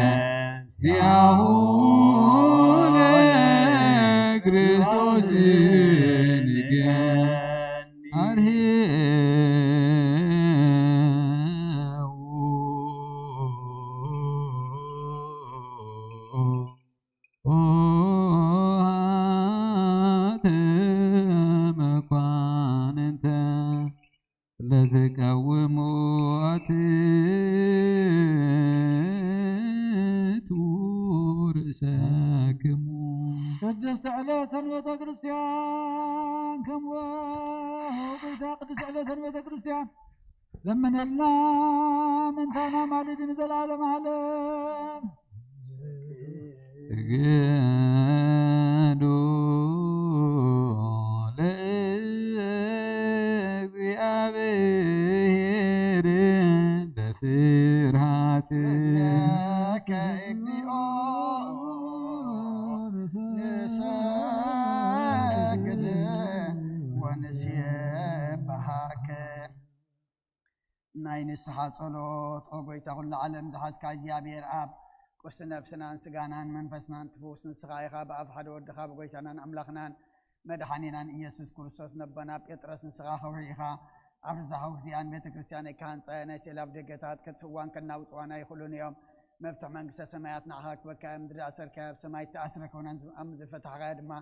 ዚአሁ ለክርስቶስ ንገኒ አርሄው ኦሃተ መኳንንተ ለትቀውሙ አትቱ ርእሰክሙ። ቅድስት ዕለት ሰንበተ ክርስቲያን ከም ወ-፣ ውቅይታ ቅድስት ዕለት ሰንበተ ክርስቲያን ለምንልና ምንታና ማልድ ንዘለዓለም ዓለም። ስግዱ ለእግዚኣብሔር በፍርሃት። ለከ እግዚኦ ንሰግድ ወንሴብሐከ። ናይ ንስሓ ጸሎት። ኦ ጎይታ ኩሉ ዓለም ዝሓዝካ እግዚኣብሔር ኣብ፣ ቁርሲ ነፍስናን ስጋናን መንፈስናን ትፍውስ ንስኻ ኢኻ። ብኣብ ሓደ ወድኻ ብጎይታናን ኣምላኽናን መድሓኒናን ኢየሱስ ክርስቶስ ነቦና ጴጥሮስ ንስኻ ከውሒ ኢኻ። ኣብ ርዛኻ ውግዚኣን ቤተ ክርስቲያን ኣይካሃንጻያ ናይ ሴላብ ደገታት ከጥፍዋን ከናውጽዋን ኣይኽእሉን እዮም። መፍትሕ መንግስተ ሰማያት ንዓኻ ክበካ እዮም። ምድሪ ኣሰርካያ ኣብ ሰማይ ተኣስረ ክኾነን ኣብ ምድሪ ፈታሕካያ ድማ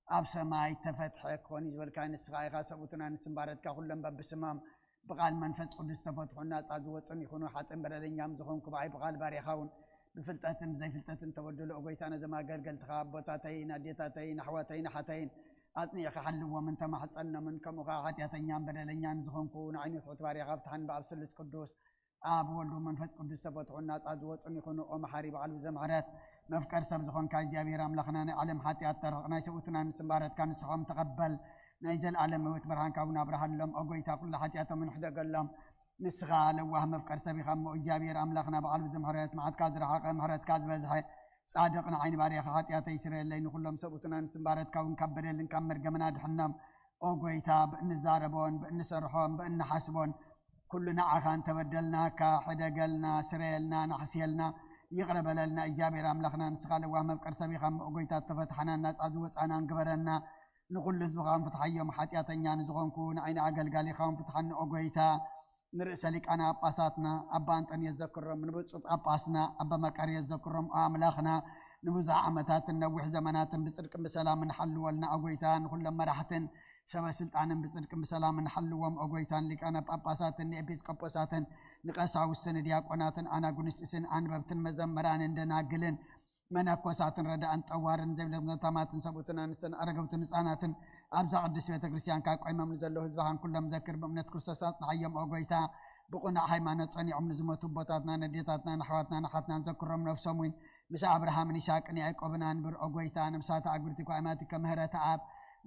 ኣብ ሰማይ ተፈትሐ ክኾን እዩ ዝበልካ ንስኻ ኢኻ። ሰብኡትና ንስምባረትካ ኩሎም በብስሞም ብቓል መንፈስ ቅዱስ ተፈትሑን ናጻ ዝወጹን ይኹኑ። ሓጥን በደለኛም ዝኾንኩ ብኣይ ብቓል ባርያኻ እውን ብፍልጠትን ብዘይፍልጠትን ተበድሉ። ኦ ጎይታ ነዞም ኣገልገልትኻ ኣቦታተይን ኣዴታተይን ኣሕዋተይን ኣሓተይን ኣጽኒዕካ ሓልዎምን ተማሕጸኖምን። ከምኡ ኸዓ ሓጢኣተኛን በደለኛን ዝኾንኩ ንዓይኑ ትሑት ባርያኻ ፍትሓን ብኣብ ስሉስ ቅዱስ ኣብ ወልዱ መንፈስ ቅዱስ ተፈትሑን ናጻ ዝወጹን ይኹኑ። ኦ መሓሪ በዓል ብዘ ምሕረት መፍቀር ሰብ ዝኾንካ እግዚኣብሔር ኣምላኽና ናይ ዓለም ሓጢኣት ተርሕቕ ናይ ሰብኡትና ንስምባረትካ ንስሖም ተቐበል። ናይ ዘልኣለም ህይወት ብርሃንካ እውን ኣብርሃሎም። ኦ ጎይታ ኩሉ ሓጢኣቶም ንሕደገሎም። ንስኻ ለዋህ መፍቀር ሰብ ኢኻ እሞ እግዚኣብሔር ኣምላኽና በዓል ብዘ ምሕረት መዓትካ ዝረሓቐ ምሕረትካ ዝበዝሐ ጻድቕ ንዓይኒ ባርያኻ ሓጢኣተይ ስረየለይ። ንኹሎም ሰብኡትና ንስምባረትካ እውን ካብ በደልን ካብ መርገምን ኣድሕኖም። ኦ ጎይታ ብእንዛረቦን ብእንሰርሖን ብእንሓስቦን ኩሉ ንዓኻ እንተበደልናካ ሕደገልና፣ ስረየልና፣ ናሕስየልና፣ ይቕረ በለልና። እግዚኣብሔር ኣምላኽና ንስኻ ለዋህ መፍቀር ሰብ ኢኻ እሞ ኦ ጎይታ ተፈትሓና ናጻ ዝወጻናን ግበረና። ንኹሉ ህዝብኻ ፍትሓዮም ሓጢኣተኛ ንዝኾንኩ ንዓይኒ ኣገልጋሊኻ እውን ፍትሓኒ ኦ ጎይታ። ንርእሰ ሊቃነ ጳጳሳትና ኣባ ኣንጠንዮስ ዘክሮም፣ ንብፁዕ ጳጳስና ኣባ መቃርዮስ ዘክሮም፣ ኣምላኽና ንብዙሕ ዓመታትን ነዊሕ ዘመናትን ብጽድቅን ብሰላምን ሓልወልና ኦጎይታ። ንኹሎም መራሕትን ሰበ ስልጣንን ብጽድቅን ብሰላምን ሓልዎም ኦጎይታ። ንሊቃነ ጳጳሳትን ንኤጲስቆጶሳትን ንቀሳውስትን ንዲያቆናትን ኣናጉንስጢስን ኣንበብትን መዘምራንን ደናግልን መነኮሳትን ረዳእን ጠዋርን ዘይብሎም ዘታማትን ሰብኡትን ኣንስትን ኣረገውትን ህፃናትን ኣብዛ ቅድስት ቤተ ክርስቲያን ካብ ቆይሞም ንዘለዉ ህዝብኻን ኩሎም ዘክር። ብእምነት ክርስቶስ ኣጽንዓዮም ኦ ጎይታ። ብቕኑዕ ሃይማኖት ጸኒዖም ንዝሞቱ ኣቦታትና ነዴታትና ንኣሕዋትና ንሓትናን ዘክሮም። ነብሶም እውን ምስ ኣብርሃምን ይስሐቅን ያዕቆብን ኣንብር ኦ ጎይታ። ነብሳት ኣግብርቲ ኳይማቲ ከምህረተ ኣብ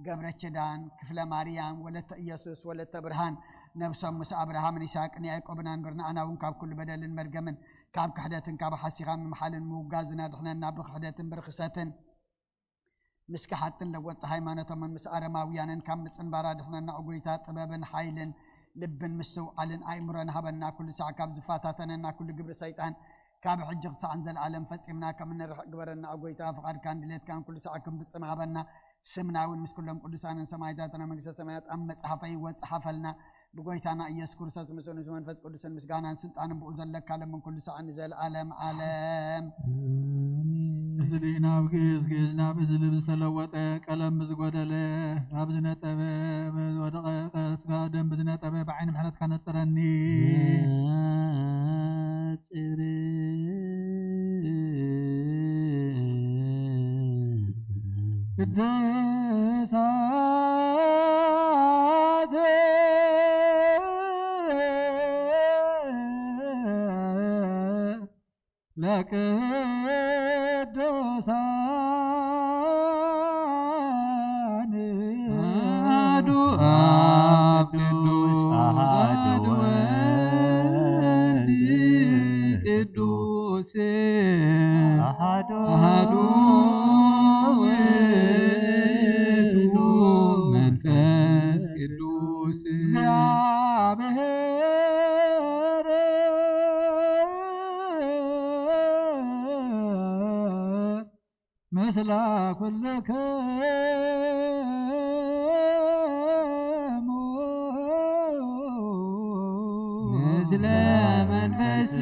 ገብረ ኪዳን ክፍለ ማርያም ወለተ ኢየሱስ ወለተ ብርሃን ነብሶም ምስ ኣብርሃምን ይስሐቅን ያዕቆብን ኣንብር። ንኣና እውን ካብ ኩሉ በደልን መርገምን ካብ ክሕደትን ካብ ሓሲኻ ምምሓልን ምውጋዝን ኣድሕነና። ብክሕደትን ብርክሰትን ምስ ከሓድትን ለወጥቲ ሃይማኖቶምን ምስ ኣረማውያንን ካብ ምጽንባር ኣድሕነና ኦ ጎይታ። ጥበብን ሓይልን ልብን ምስትውዓልን ኣእምሮን ሃበና። ኩሉ ሳዕ ካብ ዝፈታተነና ኩሉ ግብሪ ሰይጣን ካብ ሕጂ ክሳዕ ንዘለኣለም ፈጺምና ከም እንርሕቅ ግበረና ኦ ጎይታ። ፍቓድካን ድሌትካን ኩሉ ሳዕ ክንፍጽም ሃበና። ስምና እውን ምስ ኩሎም ቅዱሳንን ሰማዕታትን ኣብ መንግስተ ሰማያት ኣብ መጽሓፈ ህይወት ጸሓፈልና። ብጎይታና ኢየሱስ ክርስቶስ ምስኡ ምስ መንፈስ ቅዱስን ምስጋናን ስልጣንን ብኡ ዘለካ ለምን ኩሉ ሳዕ ንዘለኣለም ዓለም። ምስሊና ኣብ ግእዝ ግእዝና ብዝልብ ዝተለወጠ ቀለም ብዝጎደለ ኣብ ዝነጠበ ብዝወደቐ ስጋ ደም ብዝነጠበ ብዓይኒ ምሕረትካ ነጽረኒ። ነጽር ቅዱሳት ለቅዱሳን አሐዱ አብ ቅዱስ አሐዱ ወልድ ቅዱስ አሐዱ አሐዱ ውእቱ መንፈስ ቅዱስ እግዚአብሔር ምስለ ኩልክሙ ምስለ መንፈስከ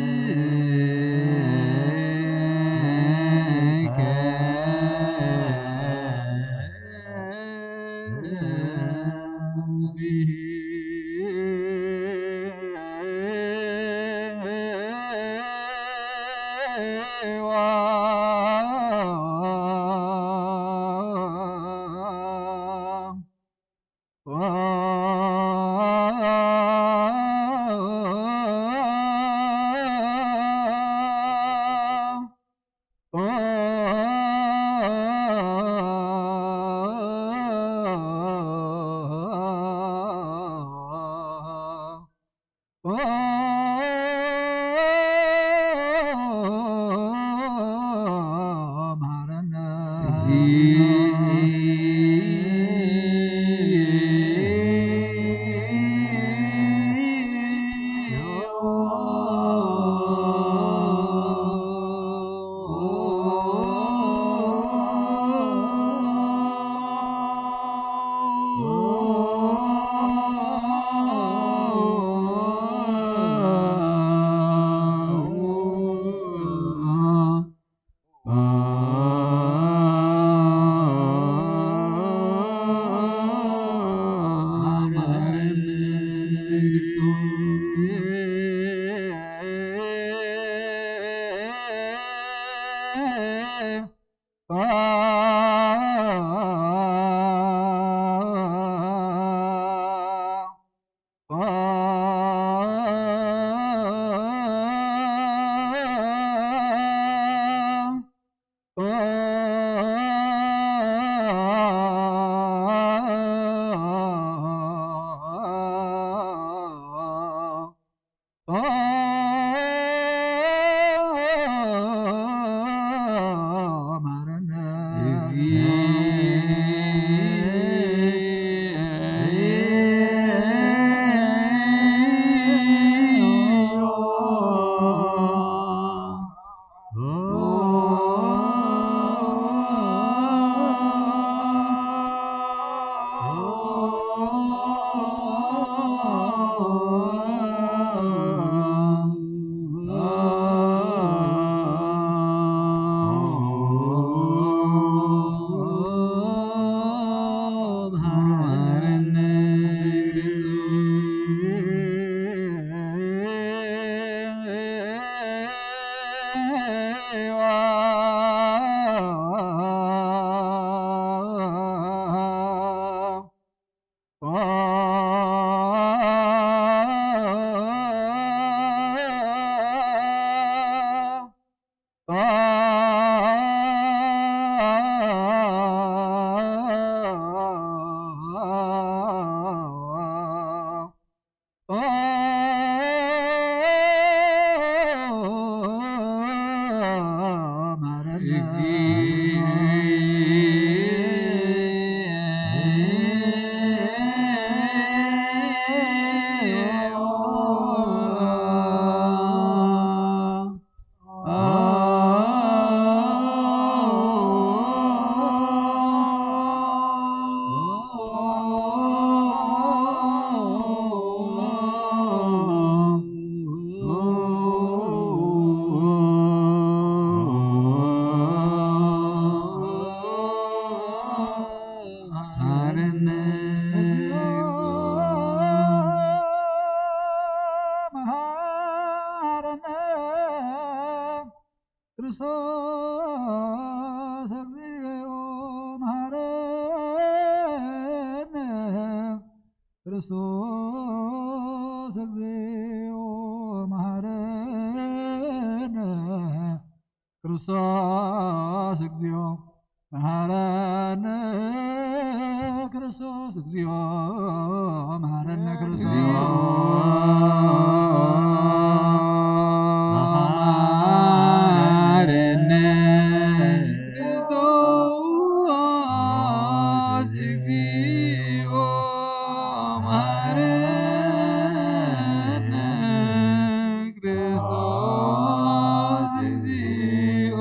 ክርስቶስ እግዚኦ መሐረነ። ክርስቶስ እግዚኦ መሐረነ። ክርስቶስ እግዚኦ መሐረነ። ክርስቶስ እግዚኦ መሐረነ። ክርስቶስ መሐረነ። ክርስቶስ እግዚኦ መሐረነ። ክርስቶስ እግዚኦ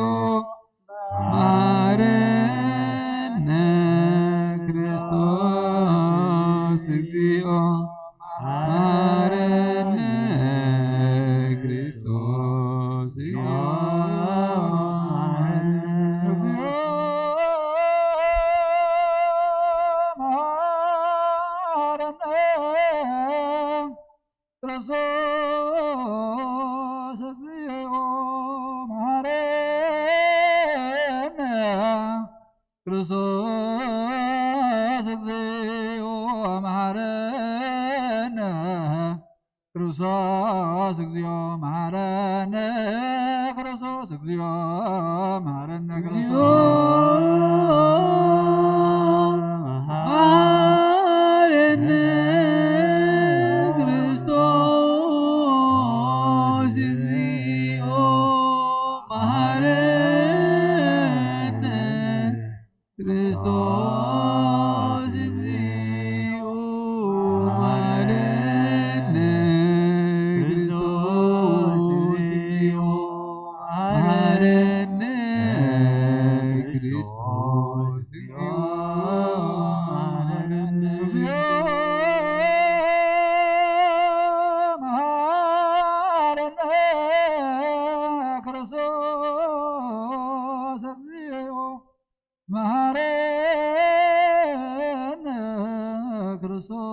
መሐረነ። ክርስቶስ እግዚኦ መሐረነ። ክርስቶስ እግዚኦ መሐረነ። ክርስቶስ እግዚኦ መሐረነ። ክርስቶስ እግዚኦ መሐረነ። ክርስቶስ እግዚኦ መሐረነ። ክርስቶስ እግዚኦ መሐረነ። እግዚኦ መሐረነ። ክርስቶስ እግዚኦ መሐረነ። መሃረነ ክርስቶስ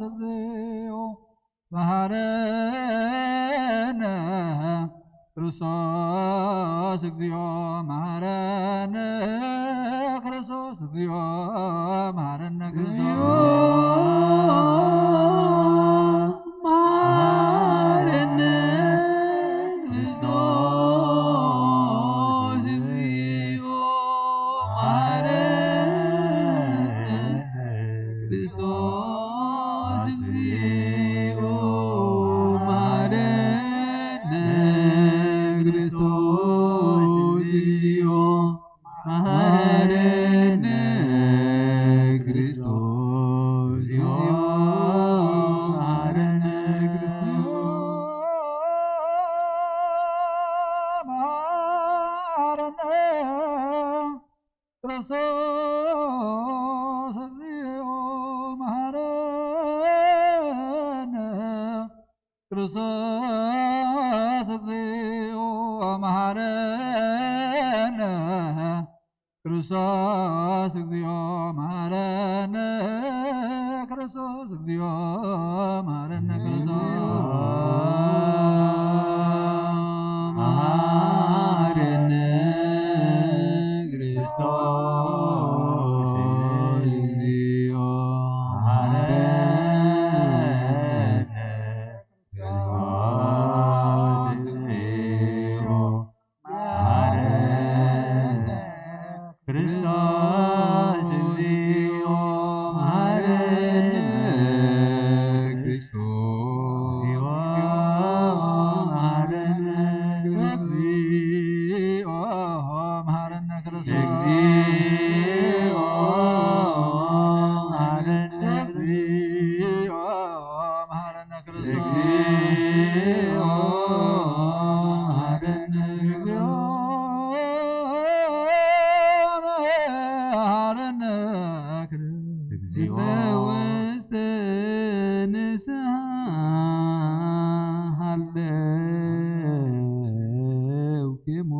እግዚኦ፣ መሃረነ ክርስቶስ እግዚኦ፣ መሃረነ ክርስቶስ እግዚኦ፣ መሃረነ ክርስቶስ። መሃረነ ክርስቶስ እግዚኦ፣ መሃረነ ክርስቶስ እግዚኦ፣ መሃረነ ክርስቶስ እግዚኦ፣ መሃረነ ክርስቶስ፣ መሃረነ ክርስቶስ፣ መሃረነ ክርስቶስ፣ እግዚኦ፣ መሃረነ ክርስቶስ፣ እግዚኦ፣ መሃረነ ክርስቶስ፣ እግዚኦ፣ መሃረነ ክርስቶስ፣ እግዚኦ፣ መሃረነ ክርስቶስ። መሃረነ ክርስቶስ፣ እግዚኦ፣ መሃረነ ክርስቶስ፣ እግዚኦ፣ መሃረነ ክርስቶስ፣ እግዚኦ፣ መሃረነ ክርስቶስ፣ እግዚኦ፣ መሃረነ ክርስቶስ፣ እግዚኦ፣ መሃረነ ክርስቶስ፣ እግዚኦ፣ መሃረነ ክርስቶስ፣ እግዚኦ፣ መሃረነ ክርስቶስ፣ መሃረነ ክርስቶስ። እግዚኦ፣ ውስተ ንስሐ ሃለውኪሙ፣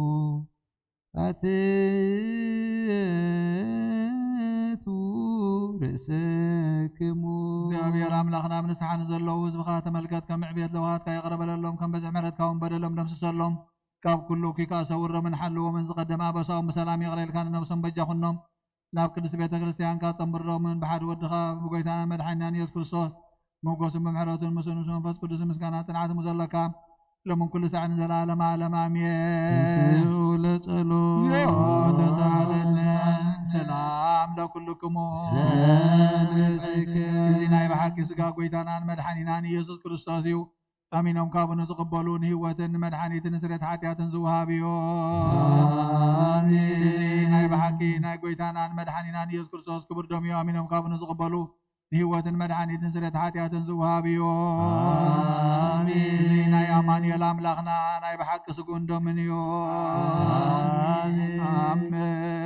ኣትቱ ርእሰክሙ። እግዚኣብሔር ኣምላኽና፣ ኣብ ንስሓ ንዘለዉ ህዝብኻ ተመልከት፣ ከም ዕብየት ለውሃትካ ይቕረ በለሎም፣ ከም በዝሒ ምሕረትካ እውን በደሎም ደምስሰሎም። ካብ ኩሉ እኩይ ከኣ ሰውሮምን ሓልዎምን፣ ዝቐደመ ኣበሳኦም ብሰላም ይቕረ ኢልካ ንነብሶም በጃ ኩኖም። ናብ ቅድስቲ ቤተ ክርስቲያንካ ጸንብሮምን፣ ብሓደ ወድኻ ብጎይታናን መድሓኒናን ኢየሱስ ክርስቶስ ሞጎስን ብምሕረቱን ምስኡ ምስ መንፈስ ቅዱስ ምስጋና ጽንዓት ምስ ዘለካ፣ ሎምን ኩሉ ሳዕ ንዘለዓለመ ዓለም ኣሜን። ንስኡ ለጸሎት። ተሳለነ። ሰላም ለኩልክሙ። ሰላም ለኩልክሙ። እዚ ናይ ብሓቂ ስጋ ጎይታናን መድሓኒናን ኢየሱስ ክርስቶስ እዩ። ኣሚኖም ካብኡ ንዝቕበሉ ንህይወትን ንመድሓኒትን ንስርየት ሓጢኣትን ዝወሃብ እዩ። ኣሜን። እዚ ናይ ብሓቂ ናይ ጎይታናን መድሓኒናን ኢየሱስ ክርስቶስ ክቡር ደም እዩ። ኣሚኖም ካብኡ ንዝቕበሉ ንህይወትን መድሓኒትን ስርየት ሓጢኣትን ዝወሃብ እዩ። ኣሜን። እዚ ናይ ኣማኑኤል ኣምላኽና ናይ ብሓቂ ስግኡን ደሙን እዩ። ኣሜን።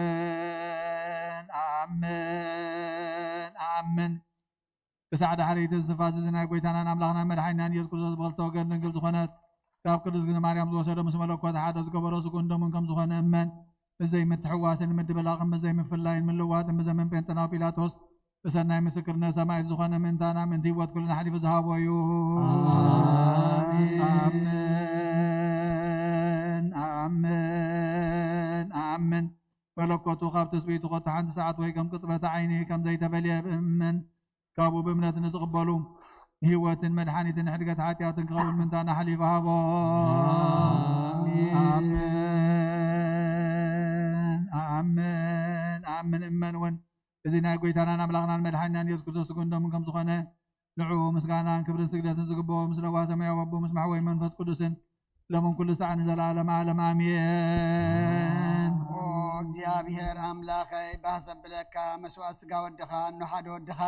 ኣሜን። ኣሜን። ኣሜን። ክሳዕ ዳሕሪት እዚ ትንፋስ እዚ ናይ ጎይታናን ኣምላኽናን መድሓኒናን ኢየሱስ ክርስቶስ ብኽልተ ወገን ድንግል ዝኾነት ካብ ቅድስት ድንግል ማርያም ዝወሰዶ ምስ መለኮት ሓደ ዝገበሮ ስግኡን ደሙን ከም ዝኾነ እመን። ብዘይ ምትሕዋስን ምድብላቕን ብዘይ ምፍላይን ምልዋጥን ብዘመን ጴንጠናዊ ጲላጦስ ብሰናይ ምስክርነት ሰማዕት ዝኾነ ምእንታና ምእንቲ ህይወት ኩልና ኣሕሊፉ ዝሃቦ እዩ። ኣሜን። ኣሜን። ኣሜን። ኣሜን። መለኮቱ ካብ ትስብእቱ ኮታ ሓንቲ ሰዓት ወይ ከም ቅጽበተ ዓይኒ ከም ዘይተፈልየ ብእመን ካብኡ ብእምነት ንዝቕበሉ ንህይወትን መድሓኒትን ሕድገት ሓጢኣትን ክኸውን ምእንታና ኣሕሊፉ ሃቦ። ኣሜን። ኣሜን። ኣሜን። ኣሜን። እመን እውን እዚ ናይ ጎይታናን ኣምላኽናን መድሓኒናን ኢየሱስ ክርስቶስ ስግኡን ደሙን ከም ዝኾነ ንዕኡ ምስጋናን ክብርን ስግደትን ዝግብኦ ምስ ለዋህ ሰማያዊ ኣቦ ምስ ማሕወይ መንፈስ ቅዱስን ሎምን ኩሉ ሳዕ ንዘለዓለም ዓለም ኣሜን። ኦ እግዚኣብሔር ኣምላኸይ፣ ባህ ዘብለካ መስዋእት ስጋ ወድኻ እኖ ሓደ ወድኻ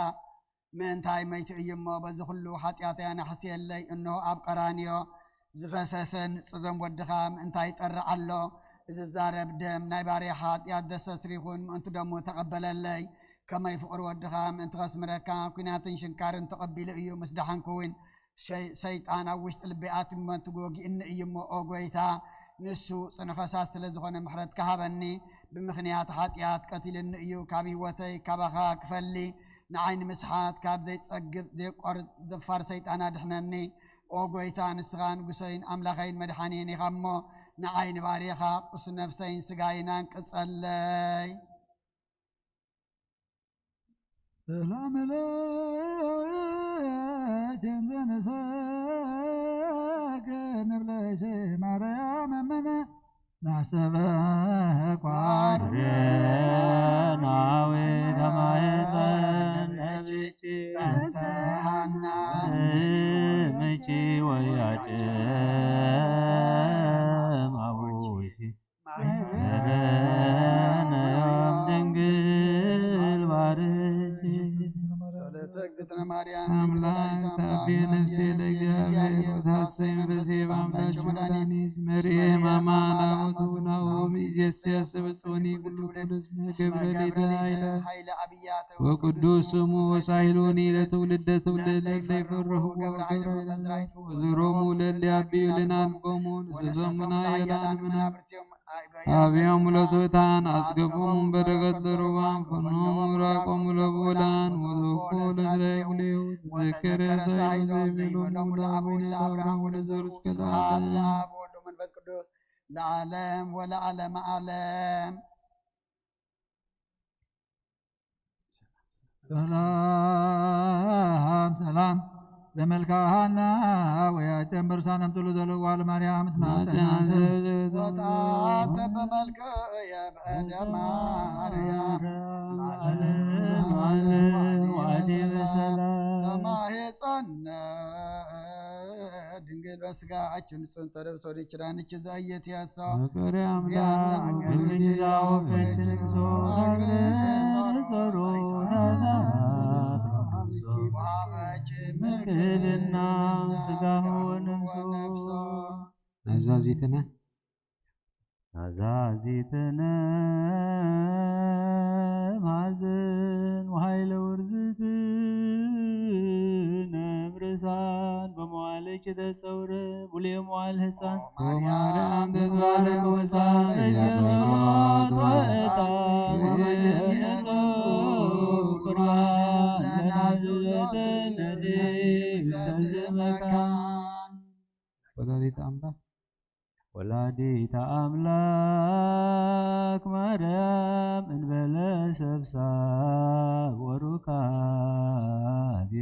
ምእንታይ መይቱ እዩ እሞ፣ በዚ ኩሉ ሓጢኣተይ ኣናሕስየለይ። እነሆ ኣብ ቀራንዮ ዝፈሰሰ ንጹር ደም ወድኻ ምእንታይ ይጠርዕ ኣሎ። ዝዛረብ ደም ናይ ባርያ ሓጢኣት ዘስተስሪ ይኹን፣ ምእንቲ ደሙ ተቐበለለይ። ከመይ ፍቕሪ ወድኻ ምእንቲ ከስምረካ፣ ኲናትን ሽንካርን ተቐቢሉ እዩ። ምስ ደሓንኩ እውን ሸይ-፣ ሰይጣን ኣብ ውሽጢ ልበይ ኣትዩ እሞ፣ ተጎጊእኒ እዩ እሞ፣ ኦ ጐይታ፣ ንሱ ጽኑዕ ፈሳስ ስለ ዝኾነ ምሕረትካ ሃበኒ። ብምኽንያት ሓጢኣት ቀቲልኒ እዩ። ካብ ህይወተይ ካባኻ ክፈሊ፣ ንዓይ ንምስሓት ካብ ዘይጸግብ ዘየቋርጽ ደፋር ሰይጣን ኣድሕነኒ። ኦ ጐይታ፣ ንስኻ ንጉሰይን ኣምላኸይን መድሓኒን ኢኻ እሞ፣ ንዓይ ንባርያኻ ቁስ ነፍሰይን ስጋይን ኣንቅጸለይ። ሰላም ለኪ እንዘ ንሰግድ ንብለኪ ማርያም እመነ ናሰበ ቋርናዊ ተማየጸነች በንተ ሃና ምቺ ወያጨም አቡኪ መረነ ድንግል ባርኪ። ጸሎተ እግዝእትነ ማርያም ድንግል አምላክ ወላዲተ አምላክ ታቤ ነፍሴ ለእግዚአብሔር ወታሰይ መንፈሴ በአምላክ መድኃኒት መርኤ ማማ ናወቱ ናሆም ኢዜስ ያሰበጽወኒ ኩሉ ትውልድ እስመ ገብረ ሌተ ኃይለ አብያተ ወቅዱስ ስሙ ወሳሂሎኒ ለትውልደ ትውልድ ለለ ይፈርህዎ ገብረ ኃይለ ወዘሮሙ ለለ አብዩ ልናንቆሙ ንዘዘሙና የላን ምናብርቲዮም አብያሙ ለትሑታን አስገቦሙ በረከት ለርዋን ፈኖሙ ራቆሙ ለብዑላን ወዘኮ ለዝራይ ውሌው ተዘከረ ሳይሎ ዘይበሎሙ ለአቡነ ለአብርሃም ወለዘሩ እስከ ለዓለም። ለአብ ወወልድ ወመንፈስ ቅዱስ ለዓለም ወለዓለመ ዓለም። ሰላም ሰላም ለመልክዓ ሐና ወያጨም በርሳን እምጥሉ ዘለዋ ለማርያም ትማጸና ዘብ ወጣተ በመልክ የበደ ማርያም ለዓለም ዓለም ወዓዲ በሰላም ተማሄጸነ ድንግል በስጋችን ጽንተ ለብሶ ሊችላን እቺ ዘየት ያሳ ፍቅር አምላክ ወልጅ ዛወፈችን ሶ አግረነ ጸሮ ምግብና ስጋ ወነፍሶ ናዛዚትነ ናዛዚትነ ማዘን ወኃይለ ውርዝትነ ምርሳን በመዋለች ተጸውረ ሙሌ መዋል ህፃን ማርያም ተዝባረክ ወፃን በየጸሎት ወዕጣን ወበየጸሎት ቁርባን ለናዝዘተነ ውስተ ዝመካን ወላዲተ አምላክ ወላዲተ አምላክ ማርያም እንበለ ሰብሳብ ወሩካቤ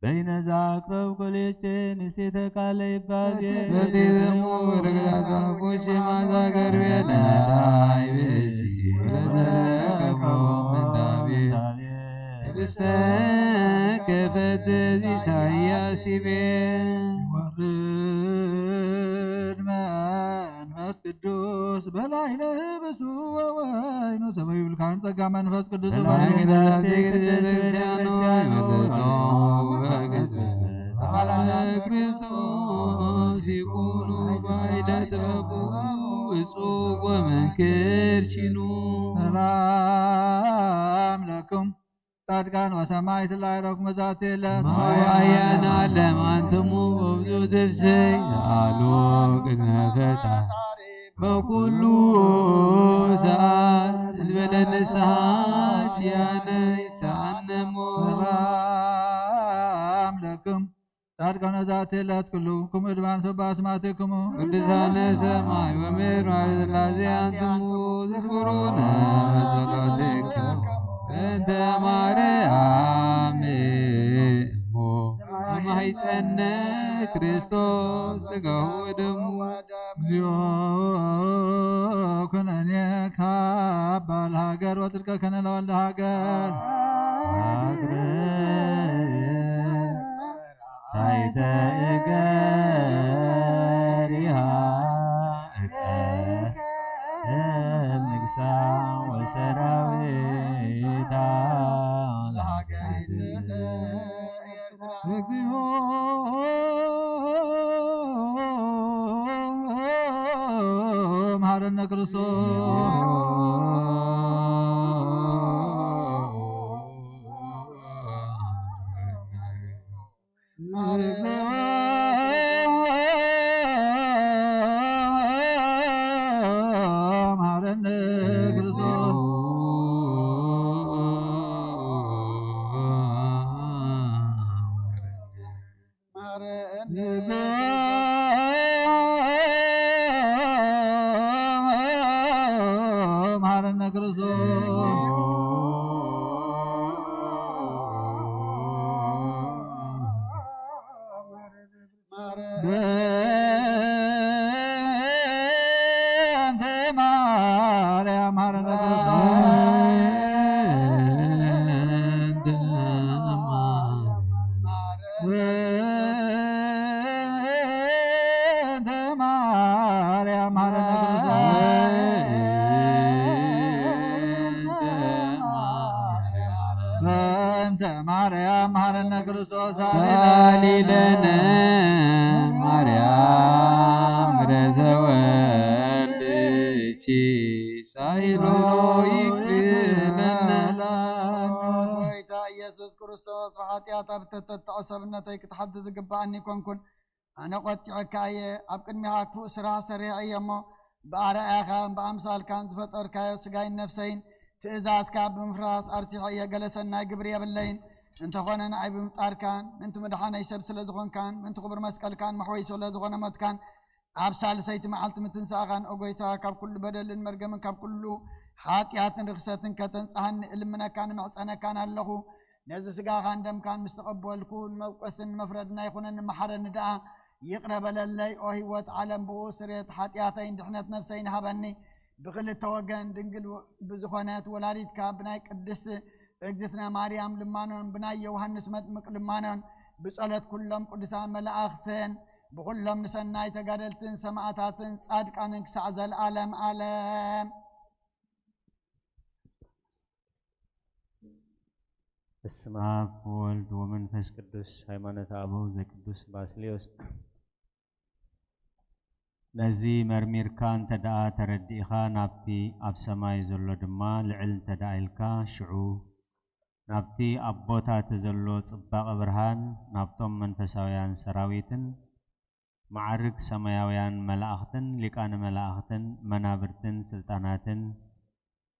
በይነ ዛቅረብ ኮሌቼ ንስቴተ ቃለ ይባቤ በቴዘሙ ወደገላታ ኮቼ ማዛ ገርቤ ለነዳይ ቤሲ ወለዘረቀፎ ምንዳቤ ብሰ ከፈት ኢሳያስ ይቤ ወርድ መንፈስ ቅዱስ በላዕለ ብሱ ወወይኑ ሰማይ ይብልካን ጸጋ መንፈስ ቅዱስ በላዕለ በላዕለ ቤተ ክርስቲያኑ ይመልጦ በቅድስት በዓለ ክርስቶስ ይኩኑ ባይደ ጥበቡ እጹብ ወመንክር ሺኑ ሰላም ለኩም ጻድቃን ወሰማዕት ላዕረኩም በዛቲ ዕለት። ማዋያን ዓለም አንትሙ ውብዙ ትፍስሒ አሉ ቅድመ ፈጣሪ በኩሉ ሰዓት እንበለ ንስሓት ያነ ይሰኣነሞ። ሰላም ለክም ጻድቃነ ዛቲ ዕለት ኩሉ ክሙ እድባን ሰባ አስማትክሙ ቅዱሳነ ሰማይ ወምድር ማእዝላዚያን ስሙ ዝክብሩነ በጸሎትክሙ እንተ ማርያም እሙ ማይጸነ ክርስቶስ ስጋሁ ወደሙ። እግዚኦ ኩነኔ ካባ ለሃገር ወጽድቀ ከነ ለወልደ ሃገር። ሳይተ እገሪሃ እቀ ንግሳ ወሰራዊታ ለሃገሪትነ እግዚኦ መሐረነ ክርስቶስ። መሐረነ ክርስቶስ በእንተ ማርያም ሐረነ ክርስቶስ። በእንተ ማርያም ሐረነ ክርስቶስ። በእንተ ማርያም ሐረነ ክርስቶስ። ሳሊ ለነ ማርያም ረዘወልድኪ ሳይሎ ይክለነ። ጎይታ ኢየሱስ ክርስቶስ፣ ብሓጢኣት ኣብ እተተጥዐ ሰብነተይ ክትሓቲ ዝግብኣኒ ኣይኮንኩን። ኣነ ቆጢዐካ እየ፣ ኣብ ቅድሚኻ ክፉእ ስራሕ ሰሪሐ እየ እሞ፣ ብኣርኣያኻን ብኣምሳልካን ዝፈጠርካዮ ስጋይን ነፍሰይን ትእዛዝካ ብምፍራስ ኣርሲሐ እየ። ገለ ሰናይ ግብሪ የብለይን፣ እንተኾነ ንዓይ ብምፍጣርካን ምእንቲ ምድሓነይ ሰብ ስለ ዝኾንካን ምእንቲ ክቡር መስቀልካን መሕወይ ስለ ዝኾነ ሞትካን ኣብ ሳልሰይቲ መዓልቲ ምትንሳእኻን፣ ኦ ጎይታ፣ ካብ ኩሉ በደልን መርገምን ካብ ኩሉ ሓጢኣትን ርኽሰትን ከተንጽሃኒ እልምነካን እምሕጸነካን ኣለኹ። ነዚ ስጋኻን ደምካን ምስ ተቐበልኩ፣ ንመብቀስን ንመፍረድና ይኹነኒ፣ መሓረኒ ደኣ፣ ይቕረ በለለይ። ኦ ህይወት ዓለም፣ ብኡ ስርየት ሓጢኣተይን ድሕነት ነፍሰይን ሃበኒ። ብኽልተ ወገን ድንግል ብዝኾነት ወላዲትካ፣ ብናይ ቅድስት እግዝእትነ ማርያም ልማኖን፣ ብናይ ዮሃንስ መጥምቅ ልማኖን፣ ብጸሎት ኩሎም ቅዱሳን መላእኽትን፣ ብኹሎም ንሰናይ ተጋደልትን ሰማዕታትን ጻድቃንን ክሳዕ ዘለዓለም ዓለም። በስመ አብ ወወልድ ወመንፈስ ቅዱስ። ሃይማኖተ አበው ዘቅዱስ ባስልዮስ። ነዚ መርሚርካ እንተ ደኣ ተረዲእኻ፣ ናብቲ ኣብ ሰማይ ዘሎ ድማ ልዕል እንተ ደኣ ኢልካ፣ ሽዑ ናብቲ ኣብ ቦታቲ ዘሎ ጽባቐ ብርሃን፣ ናብቶም መንፈሳውያን ሰራዊትን፣ መዓርግ ሰማያውያን መላእኽትን፣ ሊቃነ መላእኽትን፣ መናብርትን ስልጣናትን፣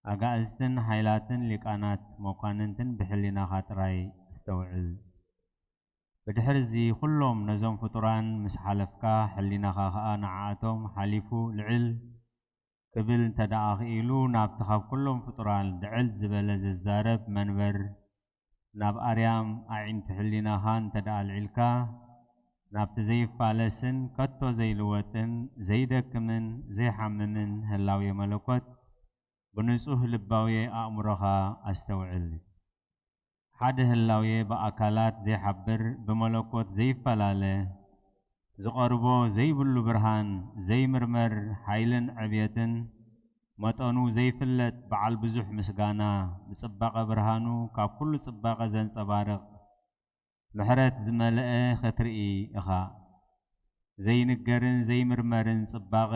ኣጋእዝትን ሓይላትን፣ ሊቃናት መኳንንትን ብሕሊናኻ ጥራይ ኣስተውዕል። ብድሕርዚ ኩሎም ነዞም ፍጡራን ምስ ሓለፍካ፣ ሕሊናኻ ኸኣ ንዓኣቶም ሓሊፉ ልዕል ክብል እንተ ደኣ ኽኢሉ፣ ናብቲ ካብ ኩሎም ፍጡራን ልዕል ዝበለ ዝዛረብ መንበር፣ ናብ ኣርያም ኣዒንቲ ሕሊናኻ እንተ ደኣ ኣልዒልካ፣ ናብቲ ዘይፋለስን ከቶ ዘይልወጥን ዘይደክምን ዘይሓምምን ህላዌ መለኮት ብንጹህ ልባዌ ኣእምሮኻ ኣስተውዕል። ሓደ ህላዌ ብኣካላት ዘይሓብር፣ ብመለኮት ዘይፈላለ፣ ዝቐርቦ ዘይብሉ ብርሃን፣ ዘይምርመር ሓይልን ዕብየትን፣ መጠኑ ዘይፍለጥ በዓል ብዙሕ ምስጋና፣ ብጽባቐ ብርሃኑ ካብ ኩሉ ጽባቐ ዘንጸባርቕ፣ ምሕረት ዝመልአ ኽትርኢ ኢኻ። ዘይንገርን ዘይምርመርን ጽባቐ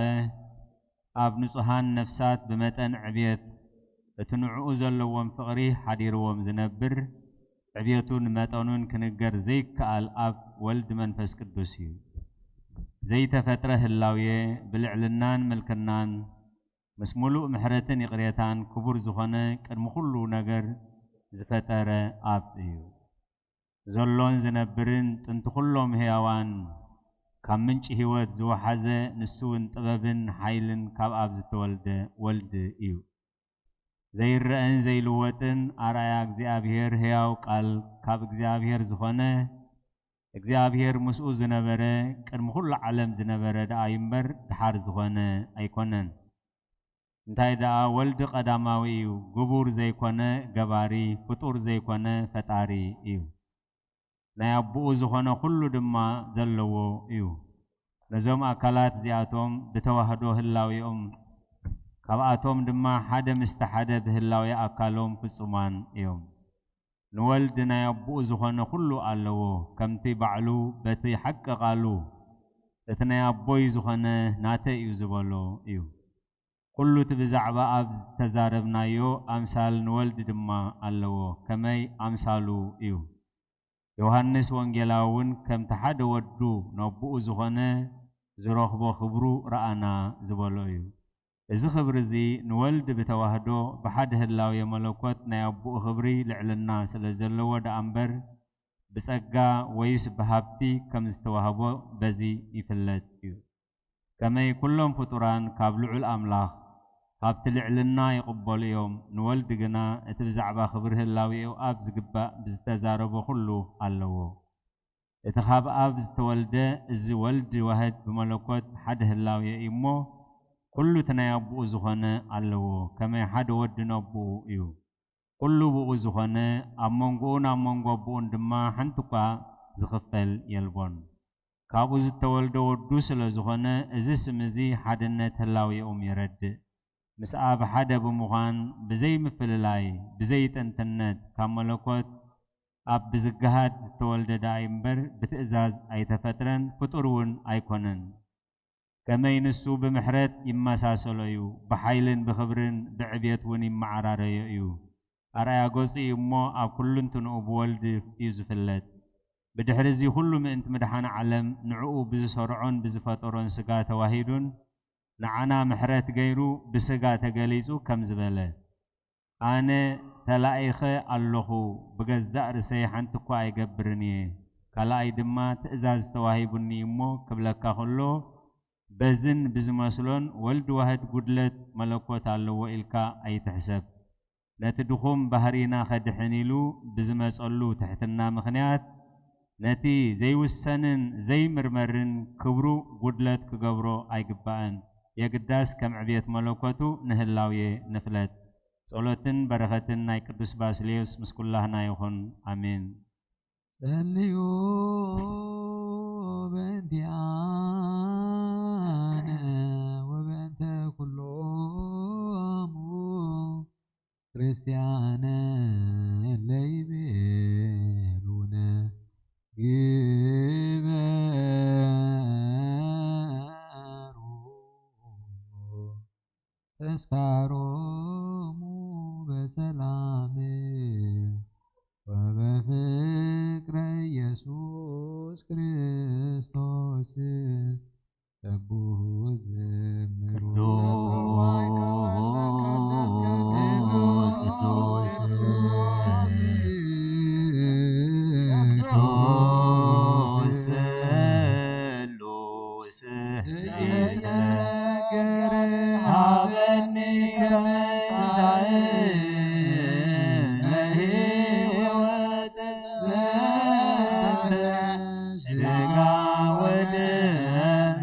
ኣብ ንጹሃን ነፍሳት ብመጠን ዕብየት እቲ ንዕኡ ዘለዎም ፍቕሪ ሓዲርዎም ዝነብር፣ ዕብየቱን መጠኑን ክንገር ዘይከኣል ኣብ ወልድ መንፈስ ቅዱስ እዩ። ዘይተፈጥረ ህላዌ ብልዕልናን ምልክናን ምስ ምሉእ ምሕረትን ይቕሬታን ክቡር ዝኾነ ቅድሚ ኩሉ ነገር ዝፈጠረ ኣብ እዩ። ዘሎን ዝነብርን ጥንቲ ኩሎም ህያዋን ካብ ምንጪ ህይወት ዝወሓዘ ንሱ እውን ጥበብን ሓይልን ካብ ኣብ ዝተወልደ ወልድ እዩ። ዘይረአን ዘይልወጥን ኣርኣያ እግዚኣብሔር ህያው ቃል ካብ እግዚኣብሔር ዝኾነ እግዚኣብሔር ምስኡ ዝነበረ ቅድሚ ኩሉ ዓለም ዝነበረ ደኣ እዩ እምበር ደሓር ዝኾነ ኣይኮነን። እንታይ ደኣ ወልድ ቀዳማዊ እዩ፣ ግቡር ዘይኮነ ገባሪ፣ ፍጡር ዘይኮነ ፈጣሪ እዩ። ናይ ኣቦኡ ዝኾነ ኩሉ ድማ ዘለዎ እዩ። ነዞም ኣካላት እዚኣቶም ብተዋህዶ ህላዌኦም፣ ካብኣቶም ድማ ሓደ ምስቲ ሓደ ብህላዌ ኣካሎም ፍጹማን እዮም። ንወልድ ናይ ኣቦኡ ዝኾነ ኩሉ ኣለዎ፣ ከምቲ ባዕሉ በቲ ሓቂ ቃሉ፣ "እቲ ናይ ኣቦይ ዝኾነ ናተይ እዩ" ዝበሎ እዩ። ኩሉ እቲ ብዛዕባ ኣብ ዝተዛረብናዮ ኣምሳል ንወልድ ድማ ኣለዎ፣ ከመይ ኣምሳሉ እዩ። ዮሃንስ ወንጌላዊ እውን ከምቲ ሓደ ወዱ ነቦኡ ዝኾነ ዝረኽቦ ክብሩ ረኣና ዝበሎ እዩ። እዚ ክብሪ እዚ ንወልድ ብተዋህዶ ብሓደ ህላዌ መለኮት ናይ ኣቦኡ ክብሪ ልዕልና ስለ ዘለዎ ደኣ እምበር ብጸጋ ወይስ ብሃብቲ ከም ዝተዋህቦ በዚ ይፍለጥ እዩ። ከመይ ኩሎም ፍጡራን ካብ ልዑል ኣምላኽ ካብቲ ልዕልና ይቕበሉ እዮም። ንወልድ ግና እቲ ብዛዕባ ክብሪ ህላዌኡ ኣብ ዝግባእ ብዝተዛረቦ ኩሉ ኣለዎ። እቲ ካብ ኣብ ዝተወልደ እዚ ወልድ ዋህድ ብመለኮት ሓደ ህላዌ እዩ እሞ፣ ኩሉ እቲ ናይ ኣቦኡ ዝኾነ ኣለዎ። ከመይ ሓደ ወዲ ነቦኡ እዩ። ኩሉ ብኡ ዝኾነ፣ ኣብ መንጎኡን ኣብ መንጎ ኣቦኡን ድማ ሓንቲ እኳ ዝኽፈል የልቦን። ካብኡ ዝተወልደ ወዱ ስለ ዝኾነ፣ እዚ ስም እዚ ሓድነት ህላዌኦም የረድእ። ምስ ኣብ ሓደ ብምዃን፣ ብዘይ ምፍልላይ፣ ብዘይ ጥንትነት፣ ካብ መለኮት ኣብ ብዝገሃድ ዝተወልደ ደኣ እምበር፣ ብትእዛዝ ኣይተፈጥረን፣ ፍጡር እውን ኣይኮነን። ከመይ ንሱ ብምሕረት ይመሳሰሎ እዩ፣ ብሓይልን ብኽብርን ብዕብየት እውን ይመዓራረዮ እዩ። ኣርኣያ ገጹ እዩ እሞ፣ ኣብ ኩልንትንኡ ብወልድ እዩ ዝፍለጥ። ብድሕሪ እዚ ኩሉ ምእንቲ ምድሓን ዓለም፣ ንዕኡ ብዝሰርዖን ብዝፈጠሮን ስጋ ተዋሂዱን፣ ንዓና ምሕረት ገይሩ ብስጋ ተገሊጹ ከም ዝበለ፣ ኣነ ተላኢኸ ኣለኹ፣ ብገዛእ ርእሰይ ሓንቲ እኳ ኣይገብርን እየ፣ ካልኣይ ድማ ትእዛዝ ተዋሂቡኒ እሞ ክብለካ ከሎ፣ በዝን ብዝመስሎን ወልድ ዋህድ ጉድለት መለኮት ኣለዎ ኢልካ ኣይትሕሰብ። ነቲ ድኹም ባህሪና ከድሕን ኢሉ ብዝመጸሉ ትሕትና ምኽንያት፣ ነቲ ዘይውሰንን ዘይምርመርን ክብሩ ጉድለት ክገብሮ ኣይግባእን። የግዳስ ከም ዕብየት መለኮቱ ንህላውየ ንፍለጥ። ጸሎትን በረኸትን ናይ ቅዱስ ባስልዮስ ምስ ኩላህና ይኹን። ኣሜን። ጸልዩ በእንቲኣነ ወበእንተ ኩሎሙ ክርስቲያን ለይቤሉነ ግበሩ ተስካሮሙ በሰላም ወበፍቅረ ኢየሱስ ክርስቶስ። ቅዱስ፣ ቅዱስ፣ ቅዱስ፣ ቅዱስ፣ ቅዱስ፣ ሃበኒ ከመ ትንሣኤ ለሕይወት ዘተ ሥጋ ወደም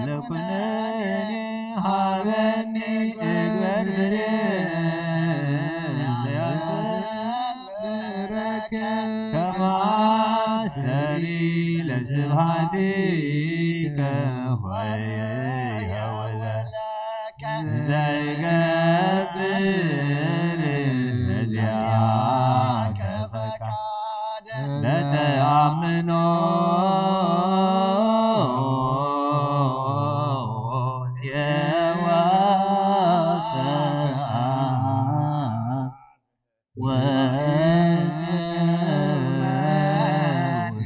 ዘለኩነኒ ሃበኒ እግበር ብሬ ዘያዘምረከ ከማስተሪ ለስብሃቲከ ሆየ ወለ ዘይገብር በዚያከ ፈቃድ ለተአምኖ የወፈአ ወዘመን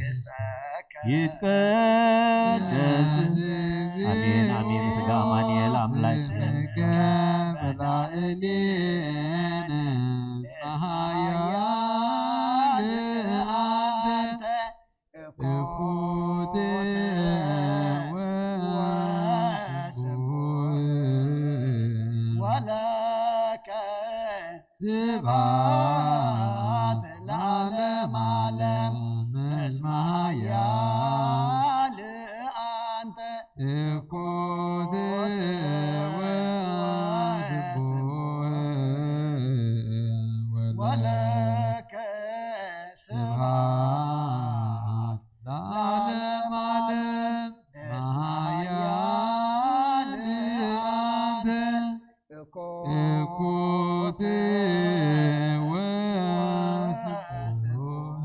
ይትቀደስ። አሜን፣ አሜን። ሥጋ አማኑኤል አምላክ ስምከ በላዕሌነ ጸሃያል አንተ እኩት ወስቡሕ ወለከ ስብሐት ለዓለመ ዓለም እስመ ኃያል አንተ እኩት ወስቡሕ ወለከ ስብሐት ለዓለመ ዓለም እስመ ኃያል አንተ እኩት ወስቡሕ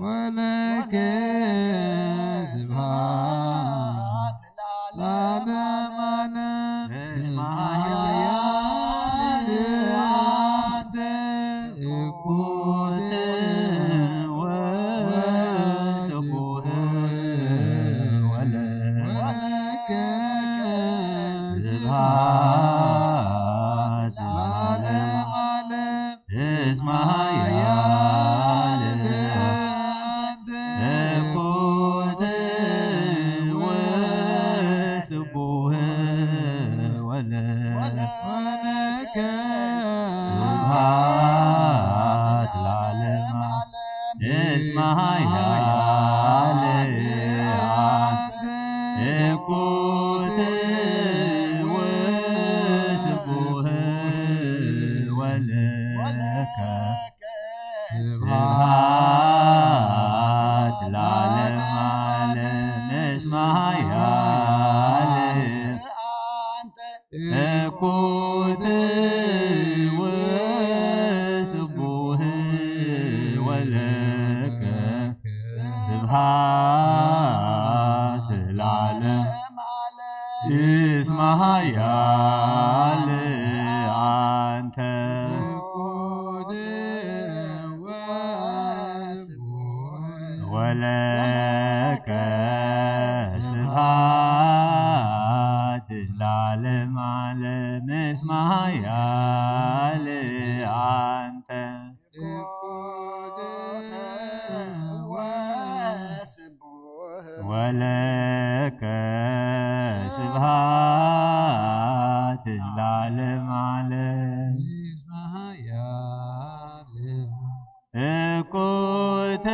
ወለከ ስብሐት ለዓለመ ዓለም እስመ ኃያል አንተ እኩት ወስቡሕ ወለከ ስብሐት ለዓለመ ዓለም እስመ ኃያል አንተ እኩት ወስቡሕ እኩት ወስቡህ ወለከ ስብሐት ለዓለም እስመ ኃያል አንተ። ወለከ ስብሐት ለዓለም ዓለም እስመ ኃያል አንተ። ወለከ ስብሐት ለዓለም ዓለም። እኩት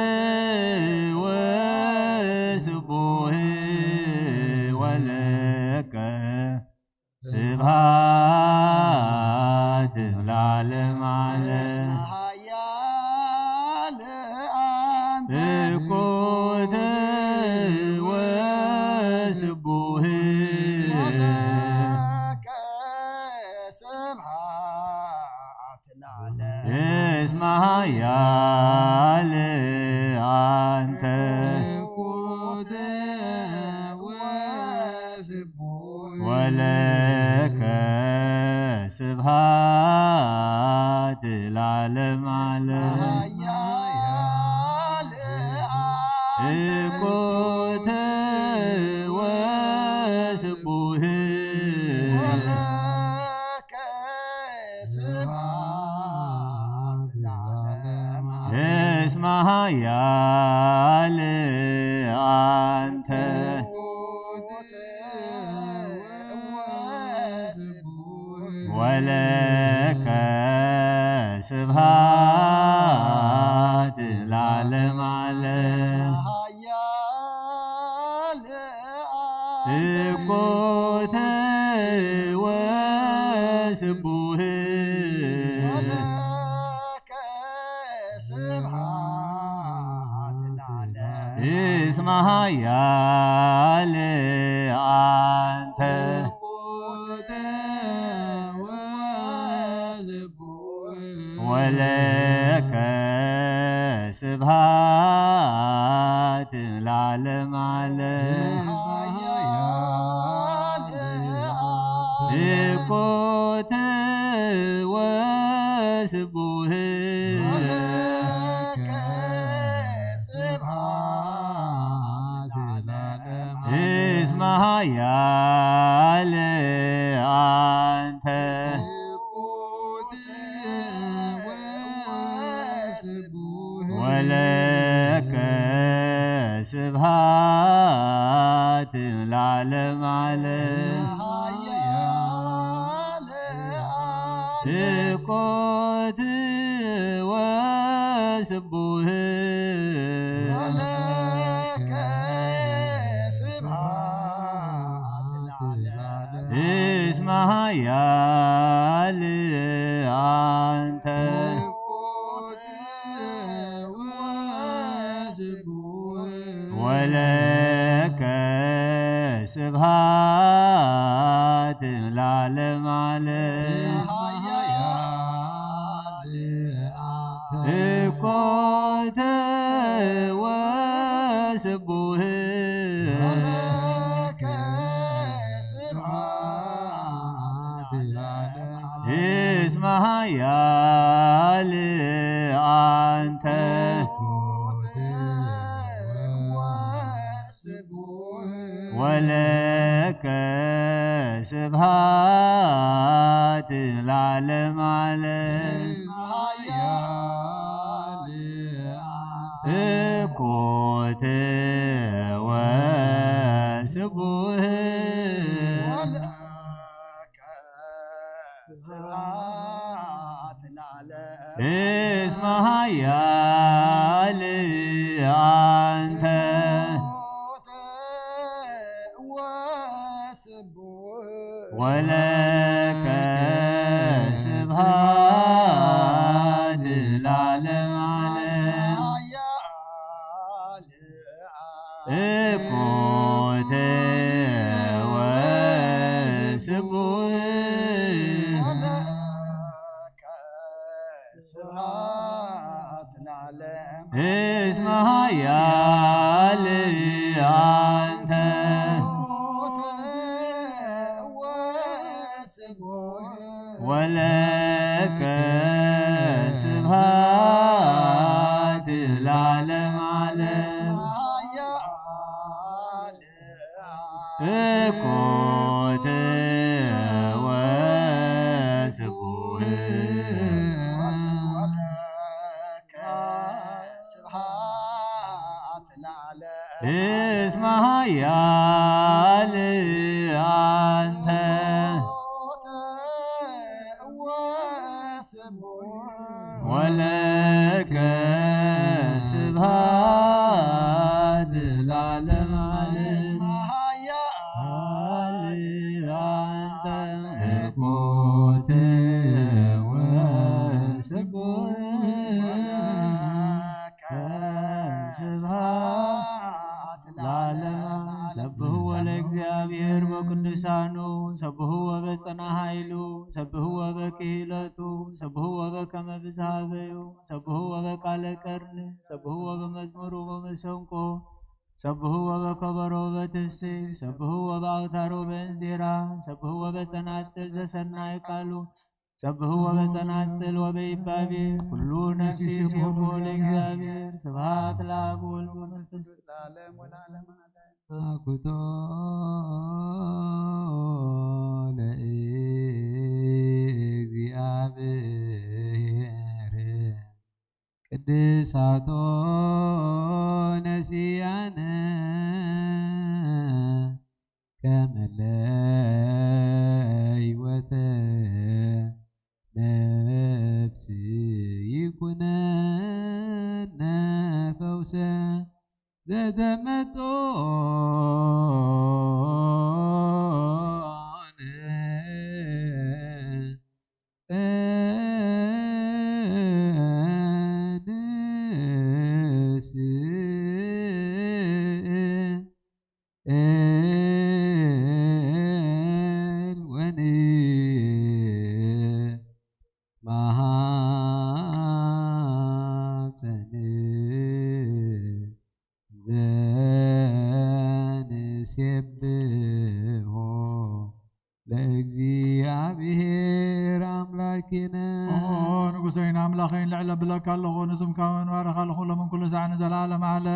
ወስቡህ ወለከ ስብሐት ለዓለም ዓለም። እስመ ኃያል አንተ። እኩት ወስቡህ ወለከ ስብሐት ለዓለም። እስመ ኃያል አንተ። እኩት ወስቡህ ወለከ ስብሐት ለዓለም ዓለም። ኃያል አንተ። እኩት ወስቡህ ወለከ ስብሐት ለዓለም። እስመ ኃያል አንተ። ወለከ ስብሐት ለዓለም ዓለም። እኩት ወስቡህ ስብሐት ለዓለም። እስመ ኃያል አንተ። ወለከ ስብሐት ለዓለም ዓለም። እኩት ወስቡህ እስመ ኃያል አንተ። ወለከ ስብሐት ለዓለም ዓለም። እኩት ወስቡህ እስመ ኃያል አንተ። ወለከ ስብሐት ለዓለም ዓለም። እኩት ወስቡህ እስመ ኃያል አንተ። ወለከ ስብሐት ለዓለም ዓለም። እኩት ወስቡህ እስመ ኃያል አንተ። ወለከ ስብሐት ለዓለም ዓለም። እኩት ስቡሕ ወለከ ስብሐት ለዓለም እስመ ኃያል አንተ ወስቡሕ ወለከ ስብሐት ለዓለም ዓለም። እስመ ኃያል እኮተ ወስቡሕ ወለከ ስብሐት ለዓለም እስመ ኃያል አንተ ወስቡሕ ወለከ ስብሐት ለዓለም ዓለም። እስመ ኃያል አንተ እኮተ ወስቡሕ ወለከ ስብሐት ለዓለም ለዓለም ሰብሕዎ ለእግዚኣብሔር በቅዱሳኑ ሰብሕዎ በጽና ኃይሉ ሰብሕዎ በክህለቱ ሰብሕዎ በከመ ብዝሃበዩ ሰብሕዎ በቃለ ቀርን ሰብሕዎ በመዝሙሩ በመሰንቆ ሰብሕዎ በከበሮ በትፍስሕት ሰብሕዎ በአውታሮ በእንዚራ ሰብሕዎ በጸናጽል ዘሰናይ ቃሉ ሰብሕዎ በጸናጽል ወበይባቤ ኩሉ ነፍሲ ይሴብሖ ለእግዚኣብሔር። ስብሐት ለአብ ወወልድ ወመንፈስ ቅዱስ ለዓለም ወለዓለመ ዓለም። አኩቶ ለእግዚአብሔር ቅድሳቶ ነሲያነ ከመ ለሕይወተ ነፍስ ይኩነነ ፈውሰ ዘተመጦነ ለእግዚአብሔር አምላኪነ። ንጉሰይ ንኣምላኸይ ልዕል ኣብለካ ኣለኹ፣ ንስምካ እውን ባረኻ ኣለኹ፣ ሎምን ኩሉ ሳዕ ንዘለዓለም ዓለም።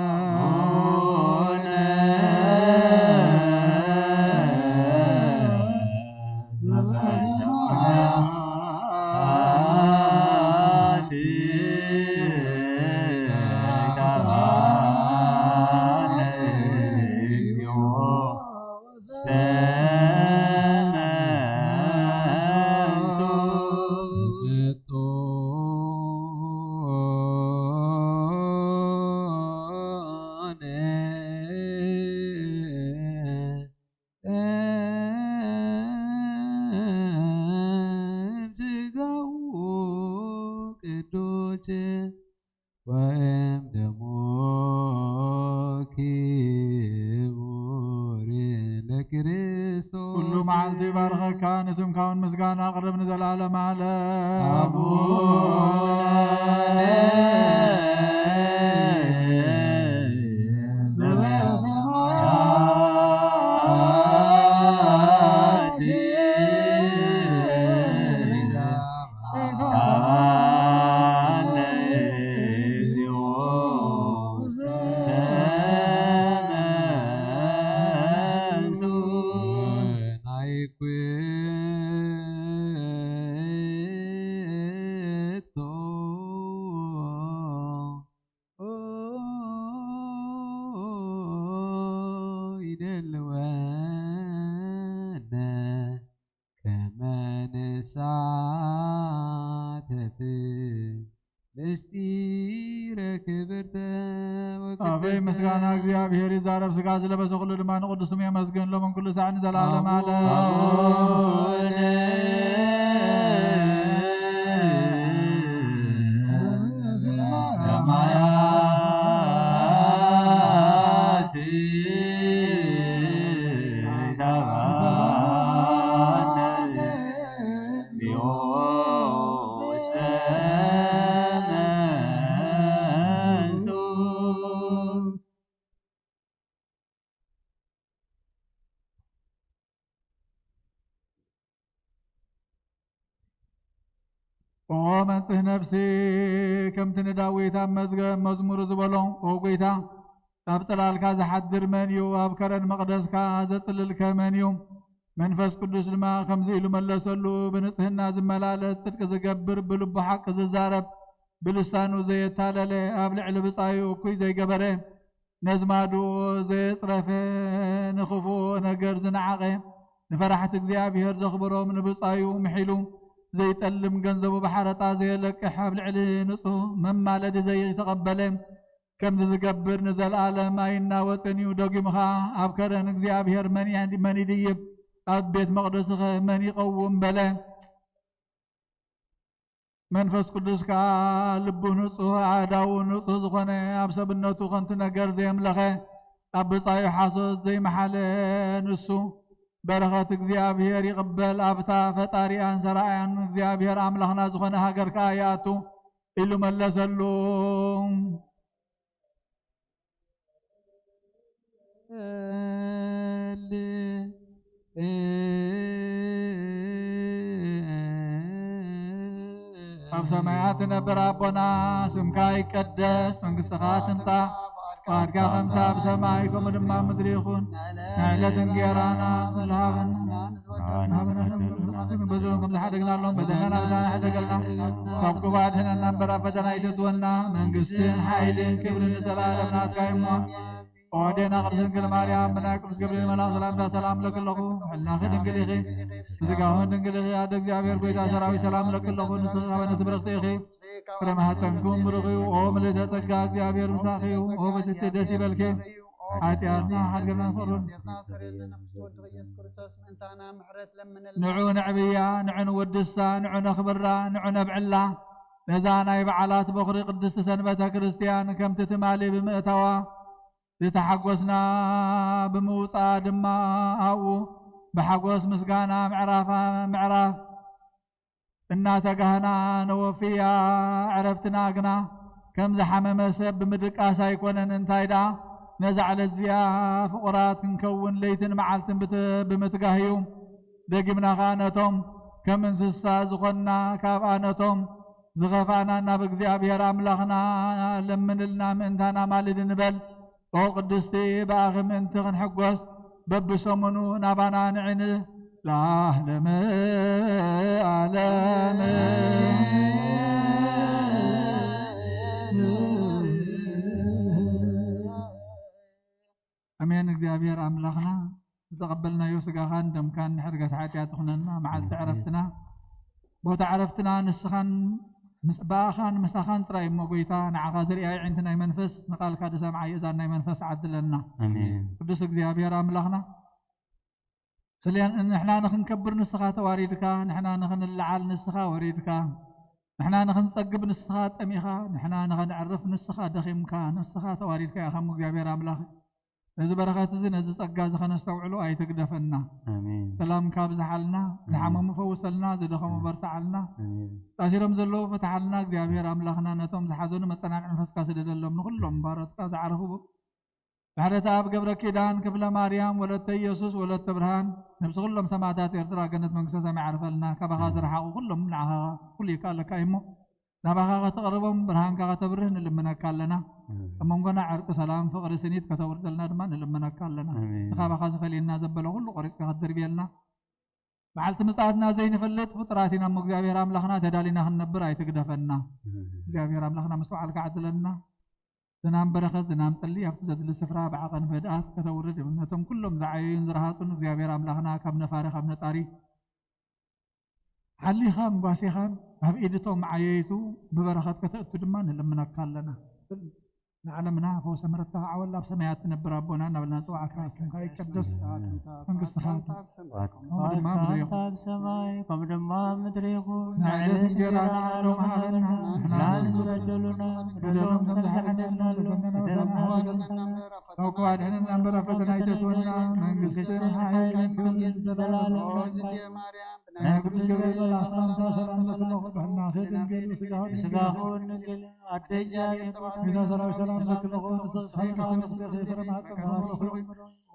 ስጋው ቅዱስ ወእም ደሙ ክቡር ለክርስቶስ። ኩሉ መዓልቲ ይባርኸካ፣ ንስምካ እውን ምስጋና ኣቕርብ ንዘለዓለም ዓለም። አቡነ ምስጢረ ክብርተ ኣበይ ምስጋና እግዚኣብሔር ይዛረብ፣ ስጋ ዝለበሰ ኩሉ ድማ ንቅዱስ ስሙ የመስግን፣ ሎምን ኩሉ ሳዕ ንዘለዓለም ዓለም። ኦ መንጽህ ነፍሲ፣ ከምቲ ንዳዊት ኣብ መዝገብ መዝሙሩ ዝበሎ፣ ኦ ጐይታ፣ ኣብ ጽላልካ ዝሓድር መን እዩ? ኣብ ከረን መቕደስካ ዘጽልልከ መን እዩ? መንፈስ ቅዱስ ድማ ከምዚ ኢሉ መለሰሉ፣ ብንጽህና ዝመላለስ፣ ጽድቂ ዝገብር፣ ብልቡ ሓቂ ዝዛረብ፣ ብልሳኑ ዘየታለለ፣ ኣብ ልዕሊ ብጻዩ እኩይ ዘይገበረ፣ ነዝማዱ ዘየጽረፈ፣ ንኽፉእ ነገር ዝነዓቐ፣ ንፈራሕቲ እግዚኣብሔር ዘኽብሮም፣ ንብጻዩ ምሒሉ ዘይጠልም፣ ገንዘቡ ብሓረጣ ዘየለቅሕ፣ ኣብ ልዕሊ ንጹህ መማለዲ ዘይተቐበለ፣ ከምዚ ዝገብር ንዘለኣለም ኣይናወጽን እዩ። ደጊሙ ኸኣ ኣብ ከረን እግዚኣብሔር መን እያ-፣ መን ይድይብ? ኣብ ቤት መቕደስኸ መን ይቐውም? በለ። መንፈስ ቅዱስ ከኣ ልቡ ንጹህ፣ ኣእዳዉ ንጹህ ዝኾነ፣ ኣብ ሰብነቱ ከንቱ ነገር ዘየምለኸ፣ ኣብ ብጻዩ ሓሶት ዘይመሓለ ንሱ፣ በረኸት እግዚኣብሔር ይቕበል፣ ኣብታ ፈጣሪኣን ሰራያን እግዚኣብሔር ኣምላኽና ዝኾነ ሃገር ከኣ ይኣቱ ኢሉ መለሰሉ። ኣብ ሰማያት ትነብር ኣቦና፣ ስምካ ይቀደስ፣ መንግስትኻ ትምጻእ፣ ፍቓድካ ከምታ ኣብ ሰማይ ከምኡ ድማ ኣብ ምድሪ ይኹን። ናይ ዕለት እንጌራና ክፍል ሃበና፣ ንበደሎም ከም ዝሓደግናሎም በደልና ንስኻ ሓደገልና፣ ካብ ክፉእ ኣድሕነና እምበር ኣብ ፈተና ኣይተእትወና። መንግስትን ሓይልን ክብርን ንዘለኣለም ናትካ እዩ እሞ። ኦዴና ቅድስት ድንግል ማርያም ብናይ ቅዱስ ገብርኤል መልኣክ ሰላምታ ሰላም እብለኪ ኣለኹ። ሕልናኺ ድንግል ኢኺ፣ ስጋኺ እውን ድንግል ኢኺ። ኣደ እግዚኣብሔር ጎይታ ሰራዊት ሰላም እብለኪ ኣለኹ። ንስኺ ካብ ኣንስቲ ብርኽቲ ኢኺ፣ ፍረ ማህፀንኩም ብሩኽ እዩ። ኦ ምልእተ ጸጋ፣ እግዚኣብሔር ምሳኺ እዩ። ኦ ብፅዕቲ ደስ ይበልኪ። ሓጢኣትና ሓድገና ፍቕሩን ንዑ ነዕብያ፣ ንዑ ንወድሳ፣ ንዑ ነኽብራ፣ ንዑ ነብዕላ። ነዛ ናይ በዓላት በኹሪ ቅድስቲ ሰንበተ ክርስቲያን ከምቲ ትማሊ ብምእታዋ ዝተሓጎስና፣ ብምውፅኣ ድማ ኣብኡ ብሓጎስ ምስጋና ምዕራፋ ምዕራፍ እናተጋህና ነወፍያ። ዕረፍትና ግና ከም ዝሓመመ ሰብ ብምድቃስ ኣይኮነን። እንታይ ደኣ ነዛ ዕለት እዚኣ ፍቑራት ክንከውን ለይትን መዓልትን ብት-፣ ብምትጋህ እዩ። ደጊምና ኸኣ ነቶም ከም እንስሳ ዝኾንና፣ ካብኣ ነቶም ዝኸፍኣና ናብ እግዚኣብሔር ኣምላኽና ለምንልና ምእንታና ማልድ ንበል። ኦ ቅድስቲ፣ ብኣኺ ምእንቲ ክንሕጎስ በብሰሙኑ ናባና ንዕኒ ለዓለመ ዓለም። ኣሜን። እግዚኣብሔር ኣምላኽና ዝተቐበልናዮ ስጋኻን ደምካን ንሕርገት ሓጢኣት ይኹነና። መዓልቲ ዕረፍትና፣ ቦታ ዕረፍትና ንስኻን ምስ-፣ ብኣኻን ምሳኻን ጥራይ እሞ ጎይታ፣ ንዓኻ ዝርኣ ኣዒንቲ ናይ መንፈስ፣ ንቓልካ ዝሰምዓ የእዛን ናይ መንፈስ ዓድለና። ኣሜን። ቅዱስ እግዚኣብሔር ኣምላኽና፣ ስለ ንሕና ንኽንከብር ንስኻ ተዋሪድካ፣ ንሕና ንኽንለዓል ንስኻ ወሪድካ፣ ንሕና ንኽንጸግብ ንስኻ ጠሚኻ፣ ንሕና ንኽነዕርፍ ንስኻ ደኺምካ፣ ንስኻ ተዋሪድካ ኢኻ እሞ እግዚኣብሔር ኣምላኽ። ነዚ በረኸት እዚ፣ ነዚ ጸጋ እዚ ኸነስተውዕሎ ኣይትግደፈና። ኣሜን። ሰላምካ ኣብዝሓልና፣ ኣሜን። ዝሓመሙ ፈውሰልና፣ ዝደኸሙ ኣሜን። በርትዓልና። ኣሜን። ታሲሮም ዘለዉ ፍትሓልና እግዚኣብሔር ኣምላኽና፣ ነቶም ዝሓዘኑ መጸናንዒ መንፈስካ ስደደሎም፣ ንኹሎም ባሮትካ ዝዓረፉ ብሕረተ ኣብ ገብረ ኪዳን፣ ክፍለ ማርያም፣ ወለተ ኢየሱስ፣ ወለተ ብርሃን፣ ነብሲ ኩሎም ሰማዕታት ኤርትራ ገነት መንግስተ ሰማይ ዓርፈልና። ካባኻ ኣሜን። ዝረሓቑ ኩሎም ንዓኻ ኩሉ ይከኣለካ እዩ እሞ፣ ናባኻ ከተቕርቦም፣ ብርሃንካ ከተብርህ ንልምነካ ኣለና። ኣሜን። ኣብ መንጎና ዕርቂ፣ ሰላም፣ ፍቕሪ፣ ስኒት ከተውርደልና ድማ ንልምነካ ኣለና። ኣሜን። እቲ ካባኻ ዝፈልየና ዘበለ ኩሉ ቆሪጽካ ክትድርብየልና። መዓልቲ ምጽኣትና ዘይንፈልጥ ፍጡራት ኢና እሞ፣ እግዚኣብሔር ኣምላኽና፣ ተዳሊና ክንነብር ኣይትግደፈና። ኣሜን። እግዚኣብሔር ኣምላኽና፣ ምስትውዓልካ ዓድለና። ዝናም በረኸት፣ ዝናም ጽሊ ኣብቲ ዘድሊ ስፍራ ብዓቐን ብህድኣት ከተውርድ፣ ነቶም ኩሎም ዝዓየዩን ዝረሃጹን እግዚኣብሔር ኣምላኽና፣ ካብ ነፋሪ ካብ ነጣሪ ሓሊኻን ጓሲኻን ኣብ ኢድ እቶም ዓየይቱ ብበረኸት ከተእቱ ድማ ንልምነካ ኣለና። ንዓለምና ፈውሰ ምሕረትካ ዓወል ኣብ ሰማያት ትነብር ኣቦና እናበልና ንጽውዓካ። ስምካ ይቀደስ፣ መንግስትኻ ትምጻእ፣ ከምኡ ድማ ኣብ ምድሪ ይኹን። ኣብ ሰማይ ከምኡ ድማ ኣብ ምድሪ ይኹን። ናይ ዕለት እንጀራና ሎሚ ሃበና፣ ንሕና ንበደሉና፣ በደሎም ከም ዝሓለና ንበደሎም ከም ዝሓለና፣ ካብ ክፉእ ኣድሕነና እምበር ኣብ ፈተና ኣይተእትወና፣ መንግስትን ሓይልን ክብርን ዘለዓለሙ ናትካ እዩ። ናይ ቅዱስ ገብርኤል መልኣክ ሰላምታ ሰላም እብለኪ ኣለኹ። ብሕልናኺ ድንግል፣ ብስጋኺ ድንግል፣ ኣደ እግዚኣብሔር፣ ጌታ ሰራዊት ሰላም ሰላም ለኪ፣ ምስለ ቃል ፍስሕቲ፣ መከሱ ፍሩይ፣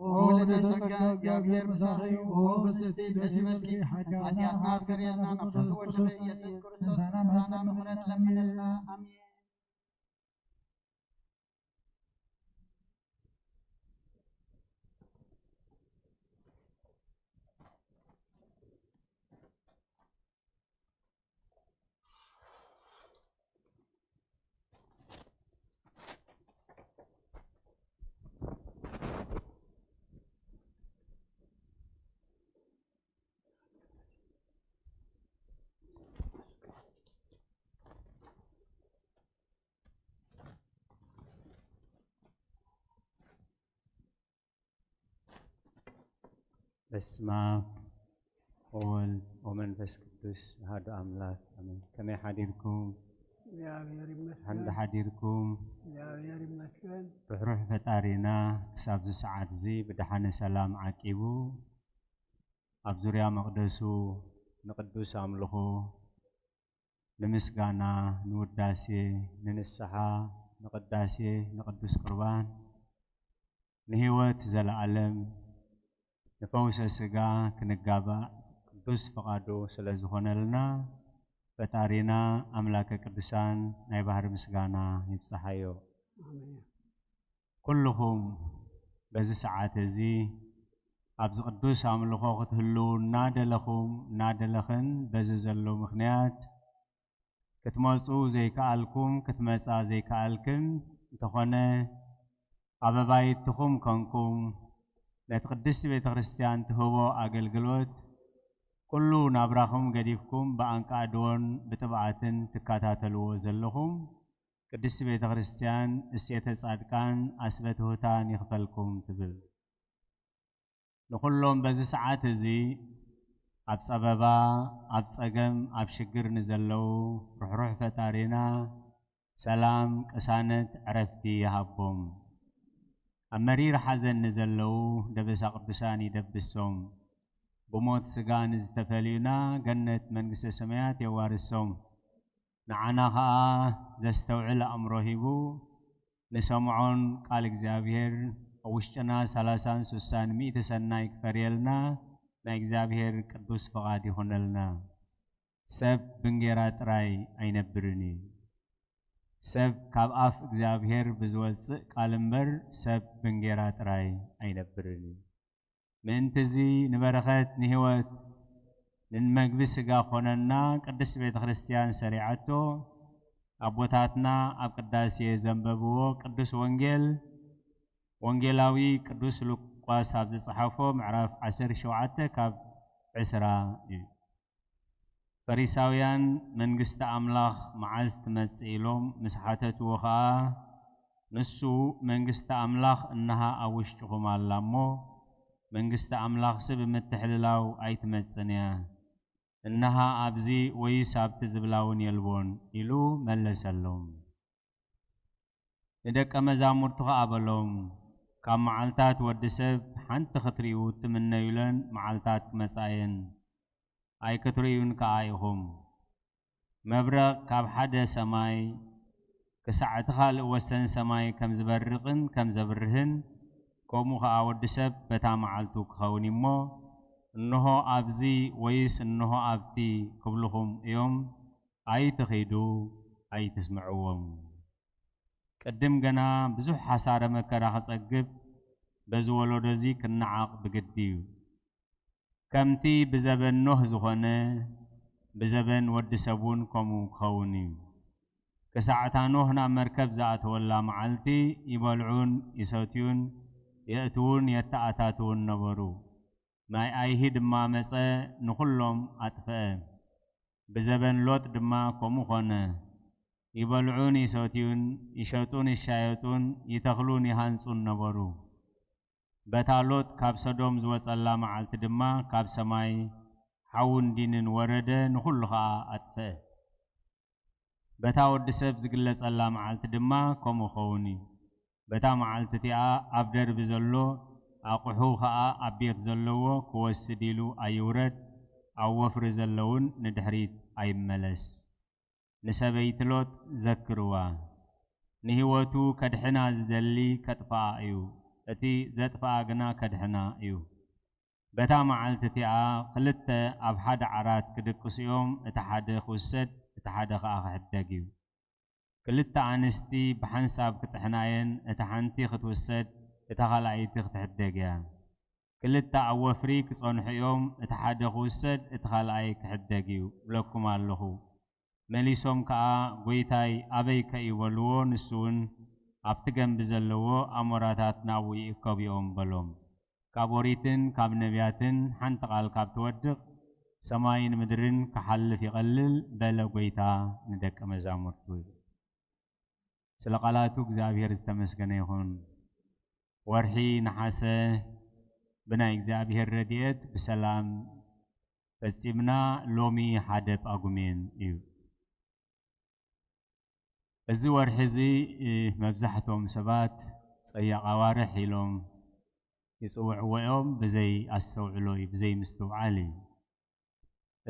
ወወልደ ጸጋ፣ እግዚኣብሔር ምሳኺ፣ ወወፍስሕቲ ደስ ይበልኪ፣ ሓጢኣትና ኣስተሰርየልና፣ ናብ ፍትው ወልድኺ ኢየሱስ ክርስቶስ፣ ምሕረትና ምሕረት ለምንልና። ኣሜን። በስመ አብ ወወልድ ወመንፈስ ቅዱስ ኣሐዱ ኣምላክ ኣሜን። ከመይ ሓዲርኩም? እግዚኣብሔር ይመስገን። ሓንዳ ሓዲርኩም? እግዚኣብሔር ይመስገን። ርሕሩሕ ፈጣሪና ክሳብ እዚ ሰዓት እዚ ብደሓነ ሰላም ዓቂቡ ኣብ ዙርያ መቕደሱ ንቅዱስ ኣምልኾ፣ ንምስጋና፣ ንውዳሴ፣ ንንስሓ፣ ንቅዳሴ፣ ንቅዱስ ቁርባን፣ ንህይወት ዘለዓለም፣ ንፈውሰ ስጋ ክንጋባእ ቅዱስ ፍቓዱ ስለ ዝኾነልና፣ ፈጣሪና ኣምላከ ቅዱሳን ናይ ባህሪ ምስጋና ይብጽሓዮ። ኣሜን። ኩልኹም በዚ ሰዓት እዚ ኣብዚ ቅዱስ ኣምልኾ ክትህልዉ እናደለኹም እናደለኽን፣ በዚ ዘሎ ምኽንያት ክትመጹ ዘይከኣልኩም፣ ክትመጻ ዘይከኣልክን እንተኾነ፣ ኣብ ኣባይትኹም ኮንኩም ነቲ ቅድስቲ ቤተ ክርስቲያን ትህቦ ኣገልግሎት ኩሉ ናብራኹም ገዲፍኩም ብኣንቃዕድዎን ብትብዓትን ትከታተልዎ ዘለኹም፣ ቅድስቲ ቤተ ክርስቲያን እሴተ ጻድቃን ኣስበ ትሑታን ይኽፈልኩም ትብል። ንኹሎም በዚ ሰዓት እዚ ኣብ ጸበባ፣ ኣብ ጸገም፣ ኣብ ሽግር ንዘለዉ ርሕሩሕ ፈጣሪና ሰላም፣ ቅሳነት፣ ዕረፍቲ ይሃቦም። ኣብ መሪር ሓዘን ንዘለዉ ደበሳ ቅዱሳን ይደብሶም። ብሞት ስጋ ንዝተፈልዩና ገነት መንግስተ ሰማያት የዋርሶም። ንዓና ኸኣ ዘስተውዕል ኣእምሮ ሂቡ፣ ንሰምዖን ቃል እግዚኣብሔር ኣብ ውሽጥና ሰላሳን ሱሳን ሚእቲ ሰናይ ክፈርየልና ናይ እግዚኣብሔር ቅዱስ ፍቓድ ይኹነልና። ሰብ ብእንጌራ ጥራይ ኣይነብርን እዩ። ሰብ ካብ ኣፍ እግዚኣብሔር ብዝወጽእ ቃል እምበር ሰብ ብእንጌራ ጥራይ ኣይነብርን እዩ። ምእንቲ እዚ ንበረኸት ንህይወት ንመግቢ ስጋ ኮነና ቅድስት ቤተ ክርስቲያን ሰሪዓቶ፣ ኣቦታትና ኣብ ቅዳሴ ዘንበብዎ ቅዱስ ወንጌል፣ ወንጌላዊ ቅዱስ ሉቃስ ኣብ ዝጸሓፎ ምዕራፍ ዓሰርተ ሸውዓተ ካብ ዕስራ እዩ። ፈሪሳውያን መንግስቲ ኣምላኽ መዓዝ ትመጽእ ኢሎም ምስ ሓተትዎ ኸኣ፣ ንሱ መንግስቲ ኣምላኽ እንሃ ኣብ ውሽጥኹም ኣላ እሞ፣ መንግስቲ ኣምላኽሲ ብምትሕልላው ኣይትመጽእን እያ። እንሃ ኣብዚ ወይስ ኣብቲ ዝብላ እውን የልቦን ኢሉ መለሰሎም። ንደቀ መዛሙርቱ ኸኣ በሎም፣ ካብ መዓልታት ወዲ ሰብ ሓንቲ ክትርእዩ እትምነዩለን መዓልታት ክመጻ እየን፣ ኣይክትርእዩን ከኣ ኢኹም። መብረቕ ካብ ሓደ ሰማይ ክሳዕ እቲ ካልእ ወሰን ሰማይ ከም ዝበርቕን ከም ዘብርህን፣ ከምኡ ኸኣ ወዲ ሰብ በታ መዓልቱ ክኸውን እዩ እሞ፣ እንሆ ኣብዚ ወይስ እንሆ ኣብቲ ክብልኹም እዮም፣ ኣይትኺዱ፣ ኣይትስምዕዎም። ቅድም ገና ብዙሕ ሓሳረ መከራ ክጸግብ፣ በዚ ወለዶ እዚ ክነዓቕ ብግዲ እዩ። ከምቲ ብዘበን ኖህ ዝኾነ፣ ብዘበን ወዲ ሰብ እውን ከምኡ ክኸውን እዩ። ክሳዕ እታ ኖህ ናብ መርከብ ዝኣተወላ መዓልቲ፣ ይበልዑን ይሰትዩን፣ የእትዉን የተኣታትዉን ነበሩ። ማይ ኣይሂ ድማ መጸ፣ ንኹሎም ኣጥፍአ። ብዘበን ሎጥ ድማ ከምኡ ኾነ። ይበልዑን ይሰትዩን፣ ይሸጡን ይሻየጡን፣ ይተኽሉን ይሃንጹን ነበሩ። በታ ሎጥ ካብ ሰዶም ዝወጸላ መዓልቲ ድማ ካብ ሰማይ ሓውን ዲንን ወረደ፣ ንኹሉ ኸኣ ኣጥፍአ። በታ ወዲ ሰብ ዝግለጸላ መዓልቲ ድማ ከምኡ ኸውን እዩ። በታ መዓልቲ እቲኣ ኣብ ደርቢ ዘሎ ኣቑሑ ኸኣ ኣብ ቤት ዘለዎ ክወስድ ኢሉ ኣይውረድ፣ ኣብ ወፍሪ ዘለውን ንድሕሪት ኣይመለስ። ንሰበይቲ ሎጥ ዘክርዋ። ንህይወቱ ከድሕና ዝደሊ ከጥፍኣ እዩ፣ እቲ ዘጥፍኣ ግና ከድሕና እዩ። በታ መዓልቲ እቲኣ ክልተ ኣብ ሓደ ዓራት ክድቅሱ እዮም፣ እቲ ሓደ ክውሰድ፣ እቲ ሓደ ኸኣ ክሕደግ እዩ። ክልተ ኣንስቲ ብሓንሳብ ክጥሕና እየን፣ እታ ሓንቲ ክትውሰድ፣ እታ ካልኣይቲ ክትሕደግ እያ። ክልተ ኣብ ወፍሪ ክጸንሑ እዮም፣ እቲ ሓደ ክውሰድ፣ እቲ ካልኣይ ክሕደግ እዩ፣ እብለኩም ኣለኹ። መሊሶም ከኣ፣ "ጐይታይ፣ ኣበይከ?" እዩ በልዎ። ንሱ እውን፣ "ኣብቲ ገምቢ ዘለዎ ኣሞራታት ናብኡ ይእከቡ እዮም" በሎም። ካብ ኦሪትን ካብ ነቢያትን ሓንቲ ቃል ካብ ትወድቕ፣ ሰማይን ምድርን ክሓልፍ ይቐልል በለ ጐይታ ንደቀ መዛሙርቱ። ስለ ቃላቱ እግዚኣብሔር ዝተመስገነ ይኹን። ወርሒ ነሓሰ ብናይ እግዚኣብሔር ረድኤት ብሰላም ፈጺምና፣ ሎሚ ሓደ ጳጉሜን እዩ። እዚ ወርሒ እዚ፣ እ፣ መብዛሕትኦም ሰባት ጸያቕ ኣዋርሕ ኢሎም ይጽውዕዎ እዮም፣ ብዘይ ኣስተውዕሎ እዩ፣ ብዘይ ምስትውዓል እዩ።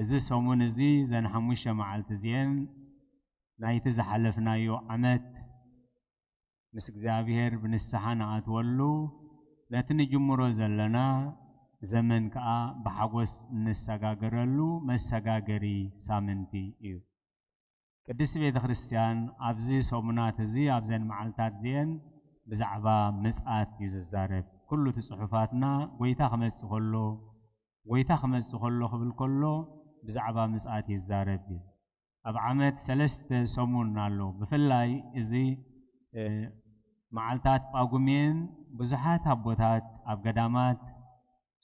እዚ ሰሙን እዚ፣ እዘን ሓሙሽተ መዓልቲ እዚኤን ናይቲ ዝሓለፍናዮ ዓመት ምስ እግዚኣብሔር ብንስሓ ንኣትወሉ፣ ነቲ ንጅምሮ ዘለና ዘመን ከኣ ብሓጎስ እንሰጋገረሉ መሰጋገሪ ሳምንቲ እዩ። ቅድስቲ ቤተ ክርስቲያን ኣብዚ ሰሙናት እዚ፣ ኣብዘን መዓልታት እዚኤን ብዛዕባ ምጽኣት እዩ ዝዛረብ። ኩሉ እቲ ጽሑፋትና ጐይታ ክመጽእ ከሎ፣ ጐይታ ክመጽእ ከሎ ክብል ከሎ ብዛዕባ ምጽኣት ይዛረብ እዩ። ኣብ ዓመት ሰለስተ ሰሙን ኣሎ። ብፍላይ እዚ፣ እ፣ መዓልታት ጳጉሜን ብዙሓት ኣቦታት ኣብ ገዳማት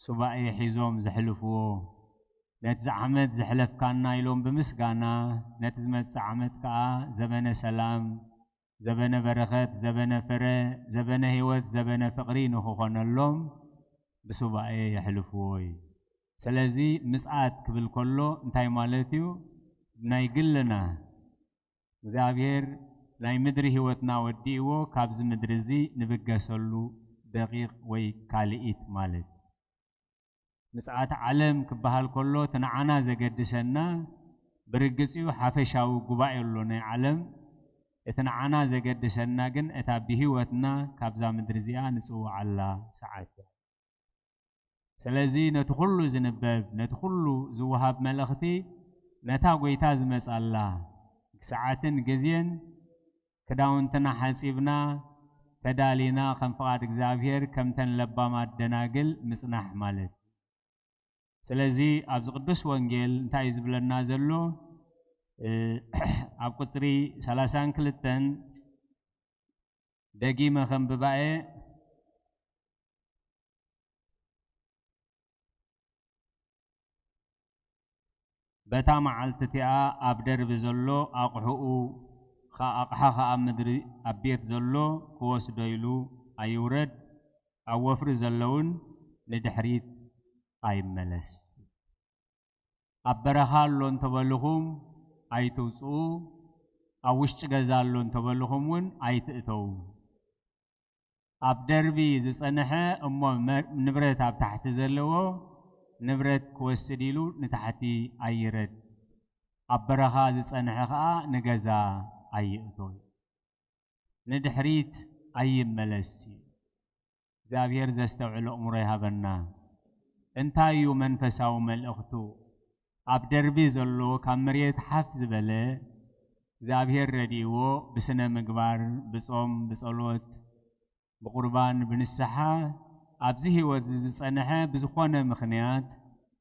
ሱባኤ ሒዞም ዘሕልፍዎ፣ ነቲ ዓመት ዘሕለፍካና ኢሎም ብምስጋና፣ ነቲ ዝመጽእ ዓመት ከኣ ዘበነ ሰላም፣ ዘበነ በረኸት፣ ዘበነ ፍረ፣ ዘበነ ህይወት፣ ዘበነ ፍቕሪ ንኽኾነሎም ብሱባኤ የሕልፍዎ እዩ። ስለዚ ምጽኣት ክብል ከሎ እንታይ ማለት እዩ? ናይ ግልና እግዚኣብሔር ናይ ምድሪ ህይወትና ወዲእዎ ካብዚ ምድሪ እዚ ንብገሰሉ ደቂቕ ወይ ካልኢት ማለት። ምጽኣት ዓለም ክበሃል ከሎ እቲ ንዓና ዘገድሰና ብርግጽኡ ሓፈሻዊ ጉባኤ ኣሎ ናይ ዓለም። እቲ ንዓና ዘገድሰና ግን እታ ብህይወትና ካብዛ ምድሪ እዚኣ ንጽውዓላ ሰዓት እያ። ስለዚ ነቲ ኩሉ ዝንበብ፣ ነቲ ኩሉ ዝወሃብ መልእኽቲ ነታ ጐይታ ዝመጻላ ሰዓትን ግዜን ክዳውንትና ሓጺብና ተዳሊና ከም ፍቓድ እግዚኣብሔር ከምተን ለባማት ደናግል ምጽናሕ ማለት። ስለዚ ኣብዚ ቅዱስ ወንጌል እንታይ እዩ ዝብለና ዘሎ? እ፣ ኣብ ቁጽሪ ሰላሳን ክልተን ደጊመ ከንብባ'የ። በታ መዓልቲ እቲኣ ኣብ ደርቢ ዘሎ ኣቕሕኡ ኸ-፣ ኣቕሓ ኸኣ ኣብ ምድሪ ኣብ ቤት ዘሎ ክወስዶ ኢሉ ኣይውረድ፣ ኣብ ወፍሪ ዘሎ እውን ንድሕሪት ኣይመለስ። ኣብ በረኻ ኣሎ እንተበልኹም ኣይትውጽኡ፣ ኣብ ውሽጢ ገዛ ኣሎ እንተበልኹም እውን ኣይትእተዉ። ኣብ ደርቢ ዝጸንሐ እሞ መ-፣ ንብረት ኣብ ታሕቲ ዘለዎ ንብረት ክወስድ ኢሉ ንታሕቲ ኣይረድ። ኣብ በረኻ ዝጸንሐ ኸኣ ንገዛ ኣይእቶ። ንድሕሪት ኣይመለስ። እግዚኣብሔር ዘስተውዕል ኣእምሮ ይሃበና። እንታይ እዩ መንፈሳዊ መልእኽቱ? ኣብ ደርቢ ዘሎ ካብ መሬት ሓፍ ዝበለ እግዚኣብሔር ረድእዎ ብስነ ምግባር፣ ብጾም፣ ብጸሎት፣ ብቁርባን፣ ብንስሓ ኣብዚ ህይወት እዚ ዝጸንሐ ብዝኾነ ምኽንያት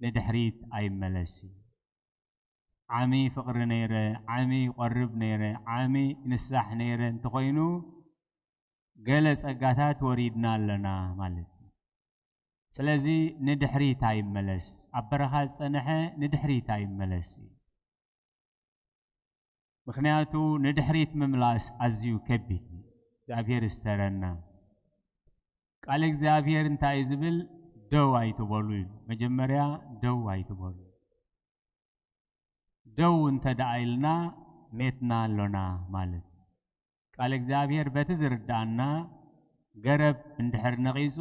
ንድሕሪት ኣይመለስ እዩ። ዓሚ ፍቕሪ ነይረ፣ ዓሚ ይቖርብ ነይረ፣ ዓሚ ይንሳሕ ነይረ እንተኾይኑ፣ ገለ ጸጋታት ወሪድና ኣለና ማለት እዩ። ስለዚ ንድሕሪት ኣይመለስ። ኣብ በረኻ ዝጸንሐ ንድሕሪት ኣይመለስ እዩ። ምኽንያቱ ንድሕሪት ምምላስ ኣዝዩ ከቢድ እዩ። እግዚኣብሔር ይስተረና። ቃል እግዚኣብሔር እንታይ እዩ ዝብል? ደው ኣይትበሉ እዩ። መጀመርያ ደው ኣይትበሉ። ደው እንተ ደኣ ኢልና ሜትና ኣሎና ማለት እዩ። ቃል እግዚኣብሔር በቲ ዝርድኣና ገረብ እንድሕር ነቒጹ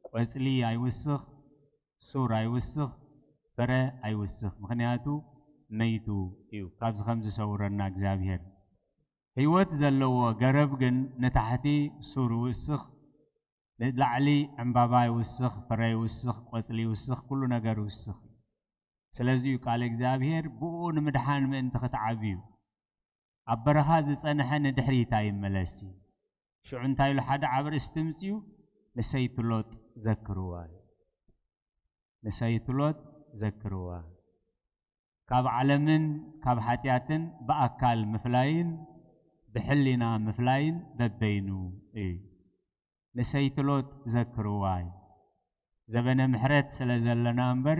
ቆጽሊ ኣይውስኽ፣ ሱር ኣይውስኽ፣ ፍረ ኣይውስኽ። ምኽንያቱ መይቱ እዩ። ካብዚ ከም ዝሰውረና እግዚኣብሔር። ህይወት ዘለዎ ገረብ ግን ንታሕቲ ሱር ይውስኽ፣ ንላዕሊ ዕምባባ ይውስኽ፣ ፍረ ይውስኽ፣ ቆጽሊ ይውስኽ፣ ኩሉ ነገር ይውስኽ። ስለዚ እዩ ቃል እግዚኣብሔር ብኡ ንምድሓን ምእንቲ ክትዓብዩ። ኣብ በረኻ ዝጸንሐ ንድሕሪት ኣይመለስ እዩ። ሽዑ እንታይ ኢሉ ሓደ ዓብ ርእሲ ትምጽኡ? ንሰይቲ ሎጥ ዘክርዋ እዩ። ንሰይቲ ሎጥ ዘክርዋ። ካብ ዓለምን ካብ ሓጢኣትን ብኣካል ምፍላይን ብሕሊና ምፍላይን በበይኑ እዩ። ንሰይቲ ሎጥ ዘክርዋ እዩ። ዘበነ ምሕረት ስለ ዘለና እምበር፣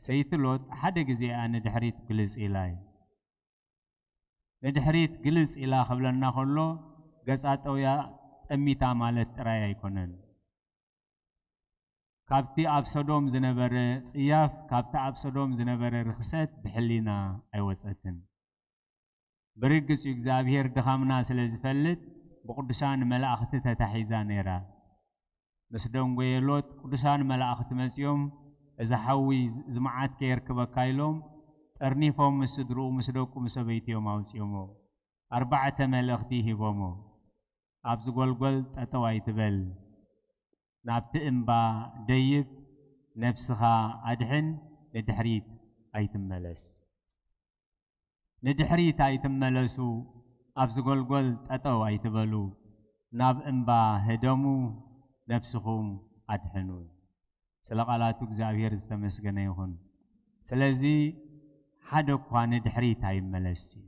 ሰይቲ ሎጥ ሓደ ግዜ እያ ንድሕሪት ግልጽ ኢላ እዩ። ንድሕሪት ግልጽ ኢላ ክብለና ከሎ፣ ገጻ ጠውያ ጠሚታ ማለት ጥራይ ኣይኮነን። ካብቲ ኣብ ሰዶም ዝነበረ ጽያፍ፣ ካብቲ ኣብ ሰዶም ዝነበረ ርኽሰት ብሕሊና ኣይወጸትን። ብርግጽ እዩ፣ እግዚኣብሔር ድኻምና ስለ ዝፈልጥ፣ ብቕዱሳን መላእኽቲ ተታሒዛ ነይራ። ምስ ደንጎየ ሎጥ፣ ቅዱሳን መላእኽቲ መጺኦም፣ "እዚ ሓዊ፣ እዚ መዓት ከየርክበካ" ኢሎም፣ ጠርኒፎም ምስ ስድርኡ፣ ምስ ደቁ፣ ምስ ሰበይትኦም ኣውጺኦሞ። ኣርባዕተ መልእኽቲ ሂቦሞ። "ኣብዚ ጐልጐል ጠጠው ኣይትበል፣ ናብቲ እምባ ደይብ፣ ነብስኻ ኣድሕን፣ ንድሕሪት ኣይትመለስ። ንድሕሪት ኣይትመለሱ፣ ኣብዚ ጐልጐል ጠጠው ኣይትበሉ፣ ናብ እምባ ህደሙ፣ ነብስኹም ኣድሕኑ።" ስለ ቃላቱ እግዚኣብሔር ዝተመስገነ ይኹን። ስለዚ ሓደ እኳ ንድሕሪት ኣይመለስ እዩ።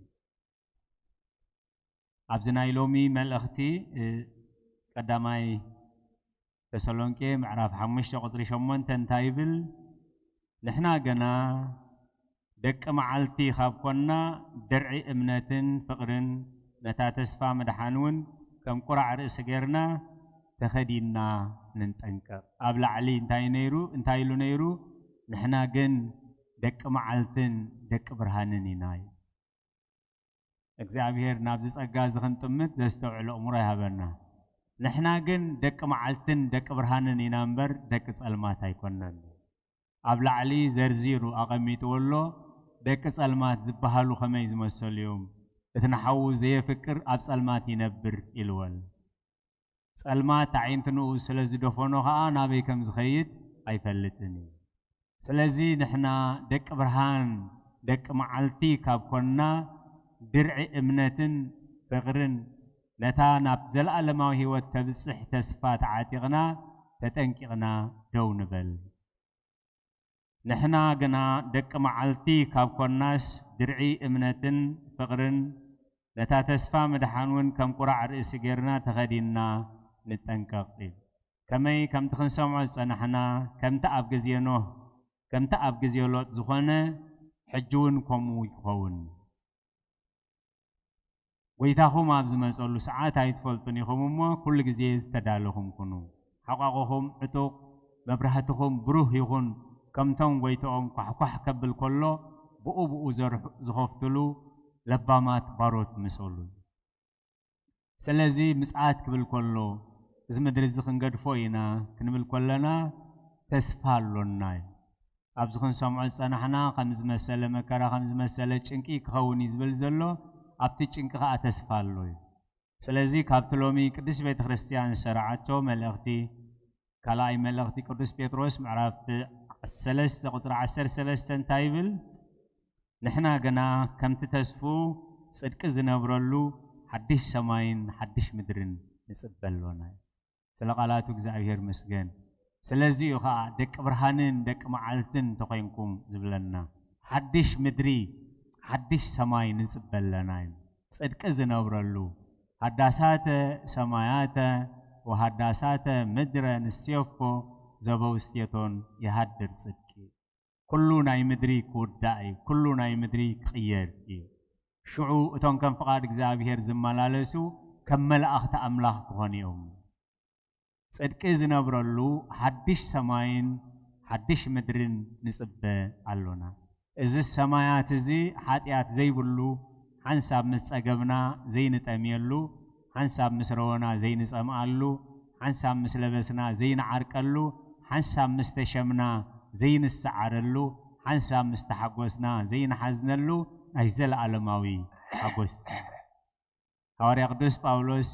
ኣብዚ ናይ ሎሚ መልእኽቲ፣ እ፣ ቀዳማይ ተሰሎንቄ ምዕራፍ ሓሙሽተ ቁጽሪ ሸሞንተ እንታይ ይብል? "ንሕና ገና ደቂ መዓልቲ ካብ ኮንና፣ ድርዒ እምነትን ፍቕርን፣ ነታ ተስፋ ምድሓን እውን ከም ቁራዕ ርእሲ ጌርና ተኸዲንና ንንጠንቀቕ።" ኣብ ላዕሊ እንታይ ነይሩ? እንታይ ኢሉ ነይሩ? "ንሕና ግን ደቂ መዓልትን ደቂ ብርሃንን ኢና" እዩ። እግዚኣብሔር ናብዚ ጸጋ እዚ ክንጥምት ዘስተውዕል ኣእምሮ ይሃበና። ንሕና ግን ደቂ መዓልትን ደቂ ብርሃንን ኢና እምበር ደቂ ጸልማት ኣይኮንናን። ኣብ ላዕሊ ዘርዚሩ ኣቐሚጥዎ ኣሎ፣ ደቂ ጸልማት ዝበሃሉ ከመይ ዝመሰሉ እዮም? እቲ ንሓዉ ዘየፍቅር ኣብ ጸልማት ይነብር ኢልወል። ጸልማት ኣዒንቲ ንኡ ስለ ዝደፈኖ ኸኣ ናበይ ከም ዝኸይድ ኣይፈልጥን እዩ። ስለዚ ንሕና ደቂ ብርሃን፣ ደቂ መዓልቲ ካብ ኮንና፣ ድርዒ እምነትን ፍቕርን፣ ነታ ናብ ዘለኣለማዊ ህይወት ተብጽሕ ተስፋ ተዓጢቕና፣ ተጠንቂቕና ደው ንበል። ንሕና ግና ደቂ መዓልቲ ካብ ኮንናስ፣ ድርዒ እምነትን ፍቕርን፣ ነታ ተስፋ ምድሓን እውን ከም ቁራዕ ርእሲ ጌርና ተኸዲንና ንጠንቀቕ። ከመይ ከምቲ ክንሰምዖ ዝጸናሕና፣ ከምቲ ኣብ ግዜ ኖህ፣ ከምቲ ኣብ ግዜ ሎጥ ዝኾነ፣ ሕጂ እውን ከምኡ ይኸውን። ጎይታኹም ኣብ ዝመጸሉ ሰዓት ኣይትፈልጡን ኢኹም እሞ፣ ኩሉ ግዜ ዝተዳለኹም ኩኑ። ሓቋቑኹም ዕጡቕ፣ መብራህትኹም ብሩህ ይኹን፣ ከምቶም ጎይትኦም ኳሕኳሕ ከብል ከሎ፣ ብኡ ብኡ ዘርሑ-፣ ዝኸፍትሉ ለባማት ባሮት ምሰሉ። ስለዚ ምጽኣት ክብል ከሎ፣ እዚ ምድሪ እዚ ክንገድፎ ኢና ክንብል ከለና፣ ተስፋ ኣሎና እዩ። ኣብዚ ክንሰምዖ ዝጸናሕና፣ ከም ዝመሰለ መከራ፣ ከም ዝመሰለ ጭንቂ ክኸውን እዩ ዝብል ዘሎ፣ ኣብቲ ጭንቂ ከኣ ተስፋ ኣሎ እዩ። ስለዚ ካብቲ ሎሚ ቅድስት ቤተ ክርስቲያን ዝሰራዓቶ መልእኽቲ፣ ካልኣይ መልእኽቲ ቅዱስ ጴጥሮስ ምዕራፍ ሰለስተ ቁጽሪ ዓሰርተ ሰለስተ እንታይ ይብል? ንሕና ግና ከምቲ ተስፍኡ ጽድቂ ዝነብረሉ ሓድሽ ሰማይን ሓድሽ ምድርን ንጽበ ኣሎና። ስለ ቃላቱ እግዚኣብሔር ይመስገን። ስለዚ እዩ ኸኣ ደቂ ብርሃንን ደቂ መዓልትን ተኾይንኩም ዝብለና። ሓድሽ ምድሪ፣ ሓድሽ ሰማይ ንጽበ ኣለና እዩ። ጽድቂ ዝነብረሉ፣ ሃዳሳተ ሰማያተ ወሃዳሳተ ምድረ ንሴፎ ዘበውስቴቶን ይሃድር ጽድቂ። ኩሉ ናይ ምድሪ ክውዳእ እዩ። ኩሉ ናይ ምድሪ ክቕየር እዩ። ሽዑ እቶም ከም ፍቓድ እግዚኣብሔር ዝመላለሱ ከም መላእኽቲ ኣምላኽ ክኾኑ እዮም። ጽድቂ ዝነብረሉ ሓድሽ ሰማይን ሓድሽ ምድርን ንጽበ ኣሎና። እዚ ሰማያት እዚ ሓጢኣት ዘይብሉ፣ ሓንሳብ ምስ ጸገብና ዘይንጠምየሉ፣ ሓንሳብ ምስ ረወና ዘይንጸምኣሉ፣ ሓንሳብ ምስ ለበስና ዘይንዓርቀሉ፣ ሓንሳብ ምስ ተሸምና ዘይንሰዓረሉ፣ ሓንሳብ ምስ ተሓጎስና ዘይንሓዝነሉ ናይ ዘለኣለማዊ ሓጎስ እዩ። ሃዋርያ ቅዱስ ጳውሎስ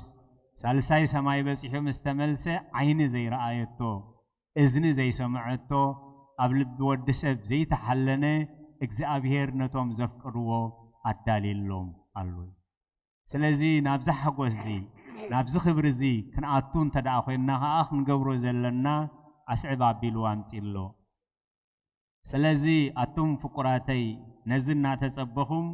ሳልሳይ ሰማይ በጺሑ ምስ ተመልሰ ዓይኒ ዘይረኣየቶ፣ እዝኒ ዘይሰምዐቶ፣ ኣብ ልቢ ወዲ ሰብ ዘይተሓለነ እግዚኣብሔር ነቶም ዘፍቅርዎ ኣዳልየሎም ኣሎ። ስለዚ ናብዚ ሓጎስ እዚ ናብዚ ክብሪ እዚ ክንኣቱ እንተ ደኣ ኮይንና ከኣ ክንገብሮ ዘለና ኣስዕብ ኣቢሉ ኣምጺእሎ። ስለዚ ኣቱም ፍቁራተይ ነዚ እናተጸበኹም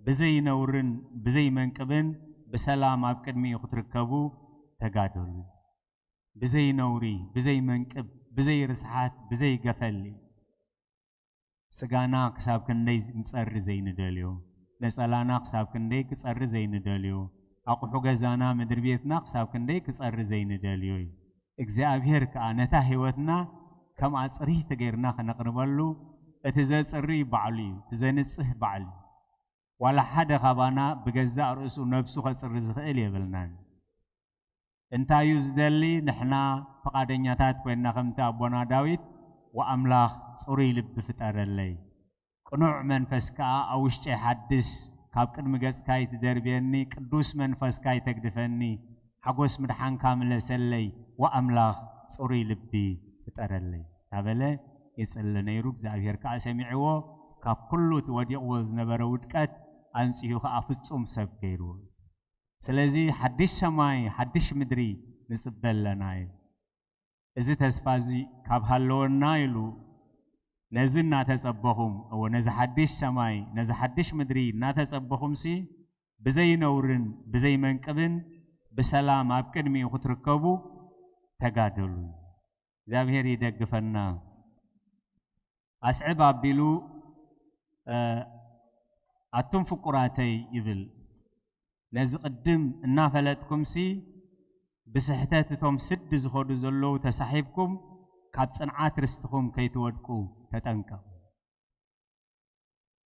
ብዘይ ነውርን ብዘይ መንቅብን ብሰላም ኣብ ቅድሚኡ ክትርከቡ ተጋደሉ። ብዘይ ነውሪ፣ ብዘይ መንቅብ፣ ብዘይ ርስሓት፣ ብዘይ ገፈል። ስጋና ክሳብ ክንደይ ንጸሪ ዘይንደልዮ፣ ነጸላና ክሳብ ክንደይ ክጸሪ ዘይንደልዮ፣ ኣቑሑ ገዛና ምድሪ ቤትና ክሳብ ክንደይ ክጸሪ ዘይንደልዮ እዩ። እግዚኣብሔር ከኣ ነታ ህይወትና ከምኣ ጽርይቲ ጌርና ከነቕርበሉ፣ እቲ ዘጽሪ ባዕሉ እዩ፣ እቲ ዘንጽህ ባዕሉ እዩ። ዋላ ሓደ ካባና ብገዛእ ርእሱ ነብሱ ከጽሪ ዝኽእል የብልናን። እንታይ እዩ ዝደሊ? ንሕና ፍቓደኛታት ኮይንና ከምቲ ኣቦና ዳዊት፣ "ወኣምላኽ ጽሩይ ልቢ ፍጠረለይ፣ ቅኑዕ መንፈስ ከኣ ኣብ ውሽጠይ ሓድስ፣ ካብ ቅድሚ ገጽካ ኣይትደርብየኒ፣ ቅዱስ መንፈስካ ኣይተግድፈኒ፣ ሓጎስ ምድሓንካ ምለሰለይ፣ ወኣምላኽ ጽሩይ ልቢ ፍጠረለይ" እናበለ ይጽሊ ነይሩ። እግዚኣብሔር ከኣ ሰሚዕዎ፣ ካብ ኩሉ እቲ ወዲቕዎ ዝነበረ ውድቀት ኣንጺሁ ከኣ ፍጹም ሰብ ገይርዎ። ስለዚ ሓድሽ ሰማይ፣ ሓድሽ ምድሪ ንጽበ ኣለና እዩ። እዚ ተስፋ እዚ ካብ ሃለወና ኢሉ ነዚ እናተጸበኹም፣ እወ፣ ነዚ ሓድሽ ሰማይ፣ ነዚ ሓድሽ ምድሪ እናተጸበኹምሲ ብዘይ ነውርን ብዘይ መንቅብን ብሰላም ኣብ ቅድሚኡ ክትርከቡ ተጋደሉ። እግዚኣብሔር ይደግፈና። ኣስዕብ ኣቢሉ፣ እ፣ ኣቱም ፍቁራተይ ይብል። ነዚ ቅድም እናፈለጥኩምሲ ብስሕተት እቶም ስዲ ዝኸዱ ዘለዉ ተሳሒብኩም ካብ ጽንዓት ርስትኹም ከይትወድቁ ተጠንቀቑ።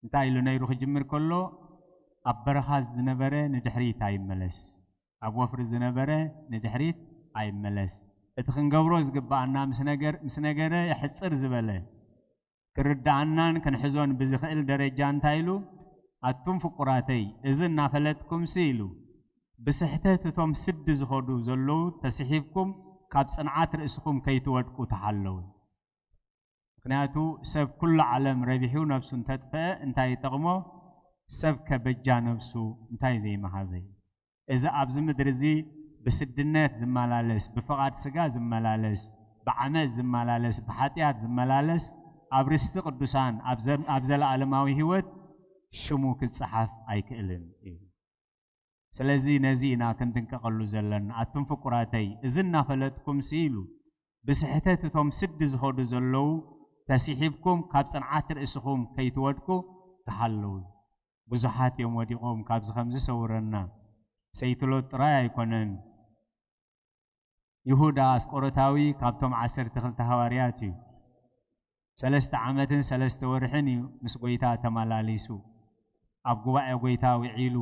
እንታይ ኢሉ ነይሩ ክጅምር ከሎ፣ ኣብ በረኻ ዝነበረ ንድሕሪት ኣይመለስ፣ ኣብ ወፍሪ ዝነበረ ንድሕሪት ኣይመለስ። እቲ ክንገብሮ ዝግብኣና ምስ ነገር-፣ ምስ ነገረ ሕጽር ዝበለ ክርድኣናን ክንሕዞን ብዝኽእል ደረጃ እንታይ ኢሉ፣ ኣቱም ፍቁራተይ፣ እዚ እናፈለጥኩምሲ ኢሉ፣ ብስሕተት እቶም ስዲ ዝኸዱ ዘለዉ ተስሒብኩም ካብ ጽንዓት ርእስኹም ከይትወድቁ ተሓለዉ። ምኽንያቱ ሰብ ኩሉ ዓለም ረቢሑ ነብሱ እንተጥፍአ እንታይ ይጠቕሞ? ሰብ ከ በጃ ነብሱ እንታይ ዘይመሃበ? እዚ ኣብዚ ምድሪ እዚ ብስድነት ዝመላለስ፣ ብፍቓድ ስጋ ዝመላለስ፣ ብዓመጽ ዝመላለስ፣ ብሓጢኣት ዝመላለስ ኣብ ርስቲ ቅዱሳን ኣብ ዘ-፣ ኣብ ዘለኣለማዊ ህይወት ሽሙ ክጸሓፍ ኣይክእልን እዩ። ስለዚ ነዚ ኢና ክንጥንቀቐሉ ዘለና። ኣቱም ፍቁራተይ፣ እዚ እናፈለጥኩምሲ ኢሉ፣ ብስሕተት እቶም ስዲ ዝኸዱ ዘለዉ ተሲሒብኩም ካብ ጽንዓት ርእስኹም ከይትወድቁ ተሓለዉ። ብዙሓት እዮም ወዲቖም፣ ካብዚ ከም ዝሰውረና። ሰይቲ ሎጥ ጥራይ ኣይኮነን። ይሁዳ ኣስቆሮታዊ ካብቶም ዓሰርተ ክልተ ሃዋርያት እዩ። ሰለስተ ዓመትን ሰለስተ ወርሕን እዩ ምስ ጎይታ ተመላሊሱ። ኣብ ጉባኤ ጎይታ ውዒሉ፣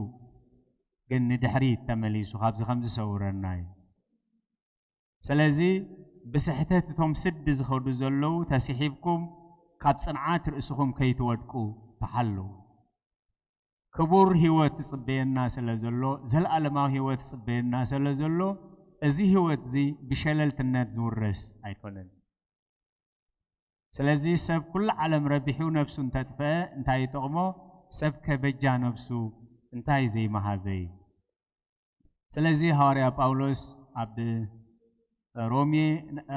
ግን ንድሕሪት ተመሊሱ፣ ካብዚ ከም ዝሰውረና እዩ። ስለዚ ብስሕተት እቶም ስዲ ዝኸዱ ዘለዉ ተሲሒብኩም ካብ ጽንዓት ርእስኹም ከይትወድቁ ተሓለዉ። ክቡር ህይወት ትጽበየና ስለ ዘሎ፣ ዘለኣለማዊ ህይወት ትጽበየና ስለ ዘሎ፣ እዚ ህይወት እዚ ብሸለልትነት ዝውረስ ኣይኮነን። ስለዚ ሰብ ኩሉ ዓለም ረቢሑ ነብሱ እንተጥፍአ እንታይ ይጠቕሞ? ሰብ ከ በጃ ነብሱ እንታይ ዘይመሃበ እዩ? ስለዚ ሃዋርያ ጳውሎስ ኣብ ሮሜ፣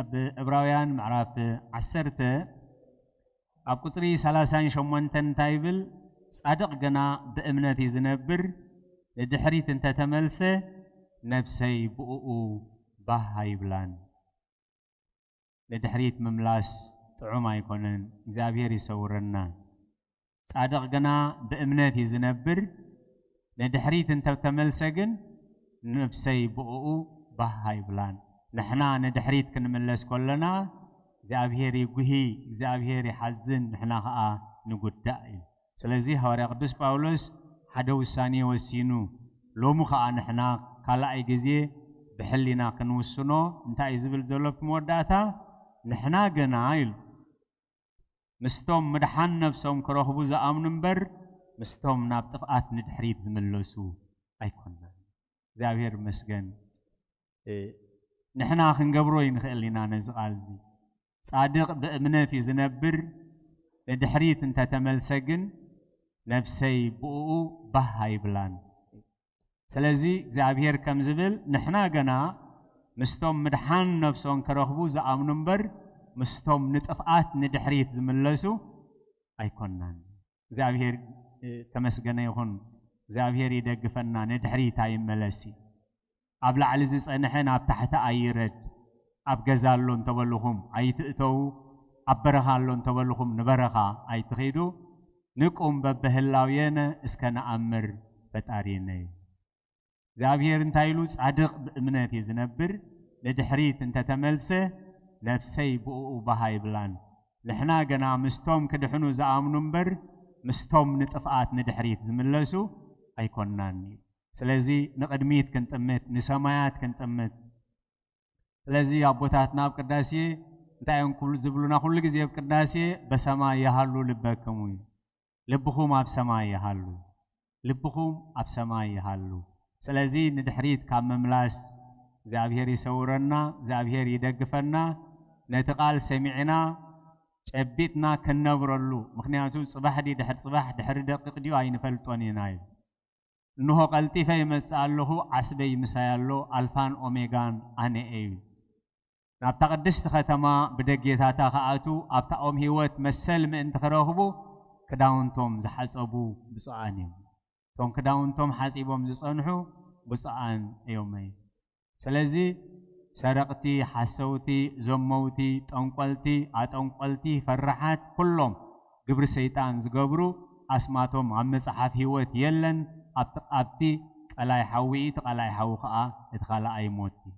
ኣብ ዕብራውያን ምዕራፍ ዓሰርተ ኣብ ቁጽሪ ሰላሳን ሸሞንተን እንታይ ይብል? ጻድቕ ግና ብእምነት እዩ ዝነብር፣ ንድሕሪት እንተተመልሰ ነብሰይ ብእኡ ባህ ኣይብላን። ንድሕሪት ምምላስ ጥዑም ኣይኮነን፣ እግዚኣብሔር ይሰውረና። ጻድቕ ግና ብእምነት እዩ ዝነብር፣ ንድሕሪት እንተተመልሰ ግን ነብሰይ ብእኡ ባህ ኣይብላን። ንሕና ንድሕሪት ክንምለስ ከለና እግዚኣብሔር ይጉሂ፣ እግዚኣብሔር ይሓዝን፣ ንሕና ኸኣ ንጉዳእ እዩ። ስለዚ ሃዋርያ ቅዱስ ጳውሎስ ሓደ ውሳኔ ወሲኑ፣ ሎሚ ኸኣ ንሕና ካልኣይ ግዜ ብሕሊና ክንውስኖ እንታይ እዩ ዝብል ዘሎ ኣብቲ መወዳእታ? ንሕና ግና ኢሉ ምስቶም ምድሓን ነብሶም ክረኽቡ ዝኣምኑ እምበር ምስቶም ናብ ጥፍኣት ንድሕሪት ዝምለሱ ኣይኮንናን። እግዚኣብሔር ይመስገን። እ፣ ንሕና ክንገብሮ ይንኽእል ኢና ነዚ ቃል እዚ። "ጻድቕ ብእምነት እዩ ዝነብር፣ ንድሕሪት እንተተመልሰ ግን ነብሰይ ብእኡ ባህ ኣይብላን።" ስለዚ እግዚኣብሔር ከም ዝብል ንሕና ገና ምስቶም ምድሓን ነፍሶም ክረኽቡ ዝኣምኑ እምበር ምስቶም ንጥፍኣት ንድሕሪት ዝምለሱ ኣይኮናን። እግዚኣብሔር፣ እ፣ ተመስገነ ይኹን። እግዚኣብሔር ይደግፈና፣ ንድሕሪት ኣይመለስ እዩ። ኣብ ላዕሊ ዝጸንሐ ናብ ታሕቲ ኣይረድ። ኣብ ገዛ ኣሎ እንተበልኹም ኣይትእተዉ፣ ኣብ በረኻ ኣሎ እንተበልኹም ንበረኻ ኣይትኺዱ። ንቁም በብህላዌነ እስከ ነኣምር ፈጣሪነ። እግዚኣብሔር እንታይ ኢሉ? "ጻድቕ ብእምነት እዩ ዝነብር፣ ንድሕሪት እንተተመልሰ ነፍሰይ ብእኡ ባህ ኣይብላን።" ንሕና ገና ምስቶም ክድሕኑ ዝኣምኑ እምበር ምስቶም ንጥፍኣት ንድሕሪት ዝምለሱ ኣይኮናን እዩ። ስለዚ ንቕድሚት ክንጥምት፣ ንሰማያት ክንጥምት። ስለዚ ኣቦታትና ኣብ ቅዳሴ እንታይ እዮም ክብሉ ዝብሉና? ኩሉ ግዜ ኣብ ቅዳሴ "በሰማይ ይሃሉ ልበክሙ" እዩ። ልብኹም ኣብ ሰማይ ይሃሉ፣ ልብኹም ኣብ ሰማይ ይሃሉ። ስለዚ ንድሕሪት ካብ ምምላስ እግዚኣብሔር ይሰውረና፣ እግዚኣብሔር ይደግፈና። ነቲ ቃል ሰሚዕና ጨቢጥና ክንነብረሉ፣ ምኽንያቱ ጽባሕ ድዩ ድሕሪ ጽባሕ ድሕሪ ደቂቕ ድዩ ኣይንፈልጦን ኢና እዩ። "እንሆ ቀልጢፈ ይመጽእ ኣለኹ፣ ዓስበይ ምሳይ ኣሎ፣ ኣልፋን ኦሜጋን ኣነ እዩ።" ናብታ ቅድስቲ ከተማ ብደጌታታ ክኣትዉ፣ ኣብታ ኦም ህይወት መሰል ምእንቲ ክረኽቡ ክዳውንቶም ዝሓጸቡ ብፁዓን እዮም። እቶም ክዳውንቶም ሓጺቦም ዝጸንሑ ብፁዓን እዮም። ስለዚ ሰረቕቲ፣ ሓሰውቲ፣ ዘመውቲ፣ ጠንቆልቲ፣ ኣጠንቆልቲ፣ ፈራሓት፣ ኩሎም ግብሪ ሰይጣን ዝገብሩ ኣስማቶም ኣብ መጽሓፍ ህይወት የለን። ኣብቲ፣ ኣብቲ ቀላይ ሓዊ እዩ። እቲ ቀላይ ሓዊ ከኣ እቲ ካልኣይ ሞት እዩ።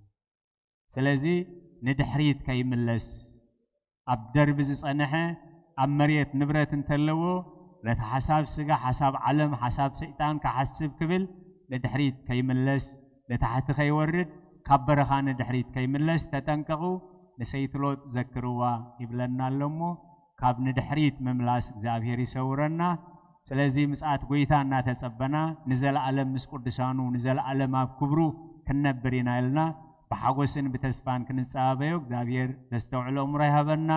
ስለዚ ንድሕሪት ከይምለስ፣ ኣብ ደርቢ ዝጸንሐ፣ ኣብ መሬት ንብረት እንተለዎ፣ ነቲ ሓሳብ ስጋ፣ ሓሳብ ዓለም፣ ሓሳብ ሰይጣን ክሓስብ ክብል ንድሕሪት ከይምለስ፣ ንታሕቲ ከይወርድ፣ ካብ በረኻ ንድሕሪት ከይምለስ ተጠንቀቑ፣ ንሰይቲ ሎጥ ዘክርዋ ይብለና ኣሎ እሞ፣ ካብ ንድሕሪት ምምላስ እግዚኣብሔር ይሰውረና። ስለዚ ምጽኣት ጐይታ እናተጸበና ንዘለኣለም ምስ ቅዱሳኑ፣ ንዘለኣለም ኣብ ክብሩ ክንነብር ኢና ኢልና ብሓጎስን ብተስፋን ክንጸባበዮ እግዚኣብሔር ዘስተውዕሎ እምሮ ይሃበና።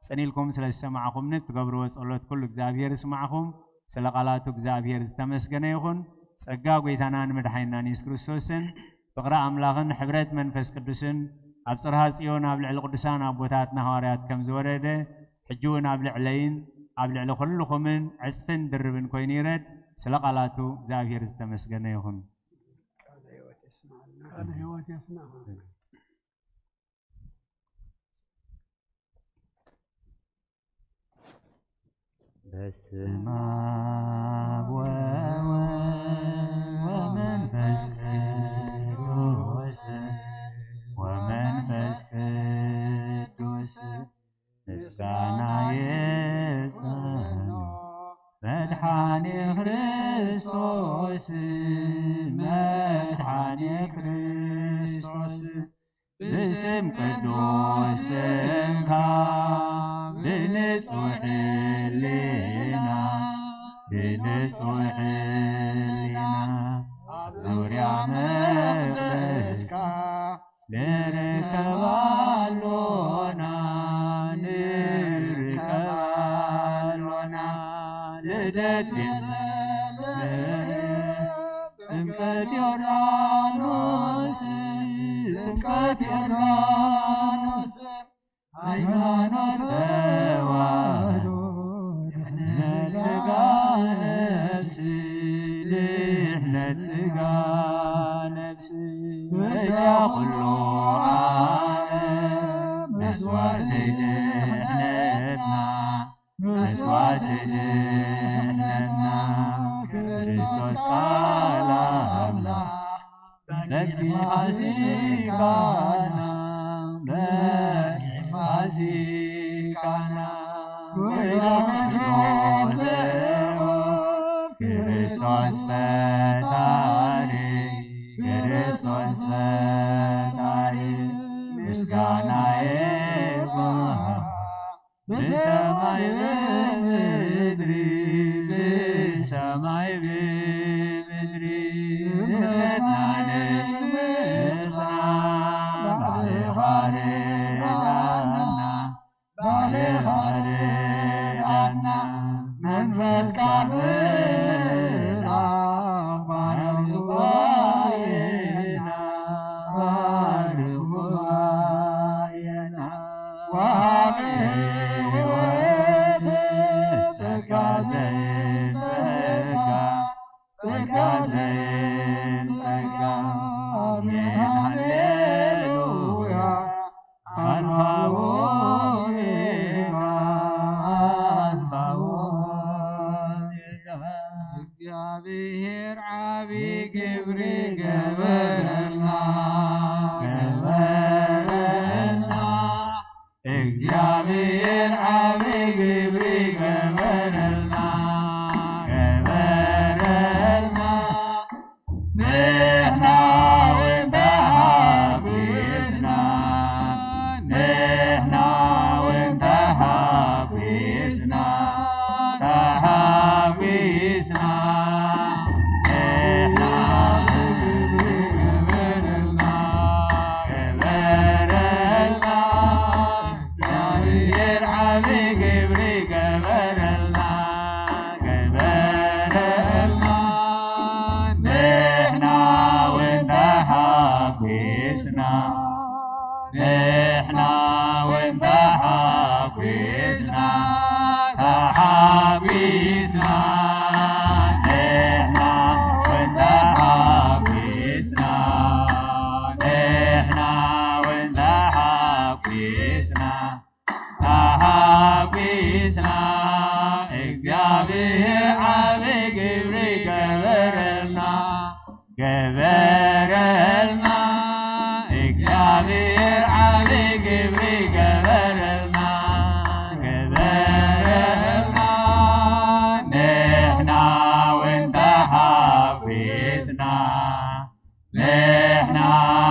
ጽን ኢልኩም ስለ ዝሰማዕኹምኒ፣ እትገብርዎ ጸሎት ኩሉ እግዚኣብሔር ይስማዕኹም። ስለ ቃላቱ እግዚኣብሔር ዝተመስገነ ይኹን። ጸጋ ጐይታናን መድሓኒናን የሱስ ክርስቶስን ፍቕሪ ኣምላኽን ሕብረት መንፈስ ቅዱስን ኣብ ጽርሃ ጽዮን ኣብ ልዕሊ ቅዱሳን ኣቦታትና ሃዋርያት ከም ዝወረደ፣ ሕጂ እውን ኣብ ልዕለይን ኣብ ልዕሊ ኩልኹምን ዕጽፍን ድርብን ኮይኑ ይረድ። ስለ ቃላቱ እግዚኣብሔር ዝተመስገነ ይኹን። ቃለ ሕይወት የስምዓልና። ቃለ ሕይወት የስምዓልና። በስመ አብ ወወልድ ወመንፈስ ቅዱስ፣ ወመንፈስ ቅዱስ ምስጋና ይብጽሖ መድኃኔ ክርስቶስ፣ መድኃኔ ክርስቶስ። ብስም ቅዱስ ስምካ ብንጹሕ ሕሊና፣ ብንጹሕ ሕሊና ኣብ ዙርያ መቅደስካ ንርከብ ኣሎና፣ ንርከብ ኣሎና። ልደት ቤተልሔም፣ ጥምቀት ዮርዳኖስ፣ ጥምቀት ዮርዳኖስ፣ ሃይማኖት ተዋህዶ፣ ድሕነት ሥጋ ነፍስ፣ ድሕነት ሥጋ ነፍስ፣ በጃ ኩሉ ዓለም፣ መስዋዕቲ ድሕነትና፣ መስዋዕቲ ድሕነትና፣ ክርስቶስ ቃል ኣምላኽ፣ በጊዕ ፋሲካና፣ በጊዕ ፋሲካና፣ ጎይታ ምሕረት ልዑል፣ ክርስቶስ ፈጣሪ፣ ክርስቶስ ፈጣሪ፣ ምስጋና ይግባእ። ብሰማይ ብምድሪ፣ ብሰማይ ብምድሪ፣ እምነትና ርድኣና መንፈስካ ብምልኣኽ ባርኽ ጉባኤና፣ ባርኽ ጉባኤና። ወሃቢ ሕይወት ጸጋ ዘይንጸጋ፣ ጸጋ ዘይንጸጋ። ኣሜን ሃሌሉያ። ኣልፋ ወኦሜጋ፣ ኣልፋ ወኦሜጋ። እግዚኣብሔር ዓቢ ግብሪ ገበረልና፣ ገበረልና። እግዚኣብሔር ዓቢ ግብሪ ገበረልና፣ ገበረልና። ንሕና እውን ተሓጒስና፣ ንሕና እውን ተሓጒስና፣ ተሓጒስና። ንሕና እውን ገበረልና፣ ገበረልና። እግዚኣብሔር ዓቢ ግብሪ ገበረልና፣ ገበረልና። ንሕና እውን ተሓጒስና፣ ንሕና እውን ተሓጒስና፣ ተሓጒስና። ንሕና እውን ተሓጒስና፣ ንሕና እውን ተሓጒስና። ተሓጒስና። እግዚኣብሔር ዓቢ ግብሪ ገበረልና፣ ገበረልና። እግዚኣብሔር ዓቢ ግብሪ ገበረልና፣ ገበረልና። ንሕና እውን ተሓጒስና፣ ንሕና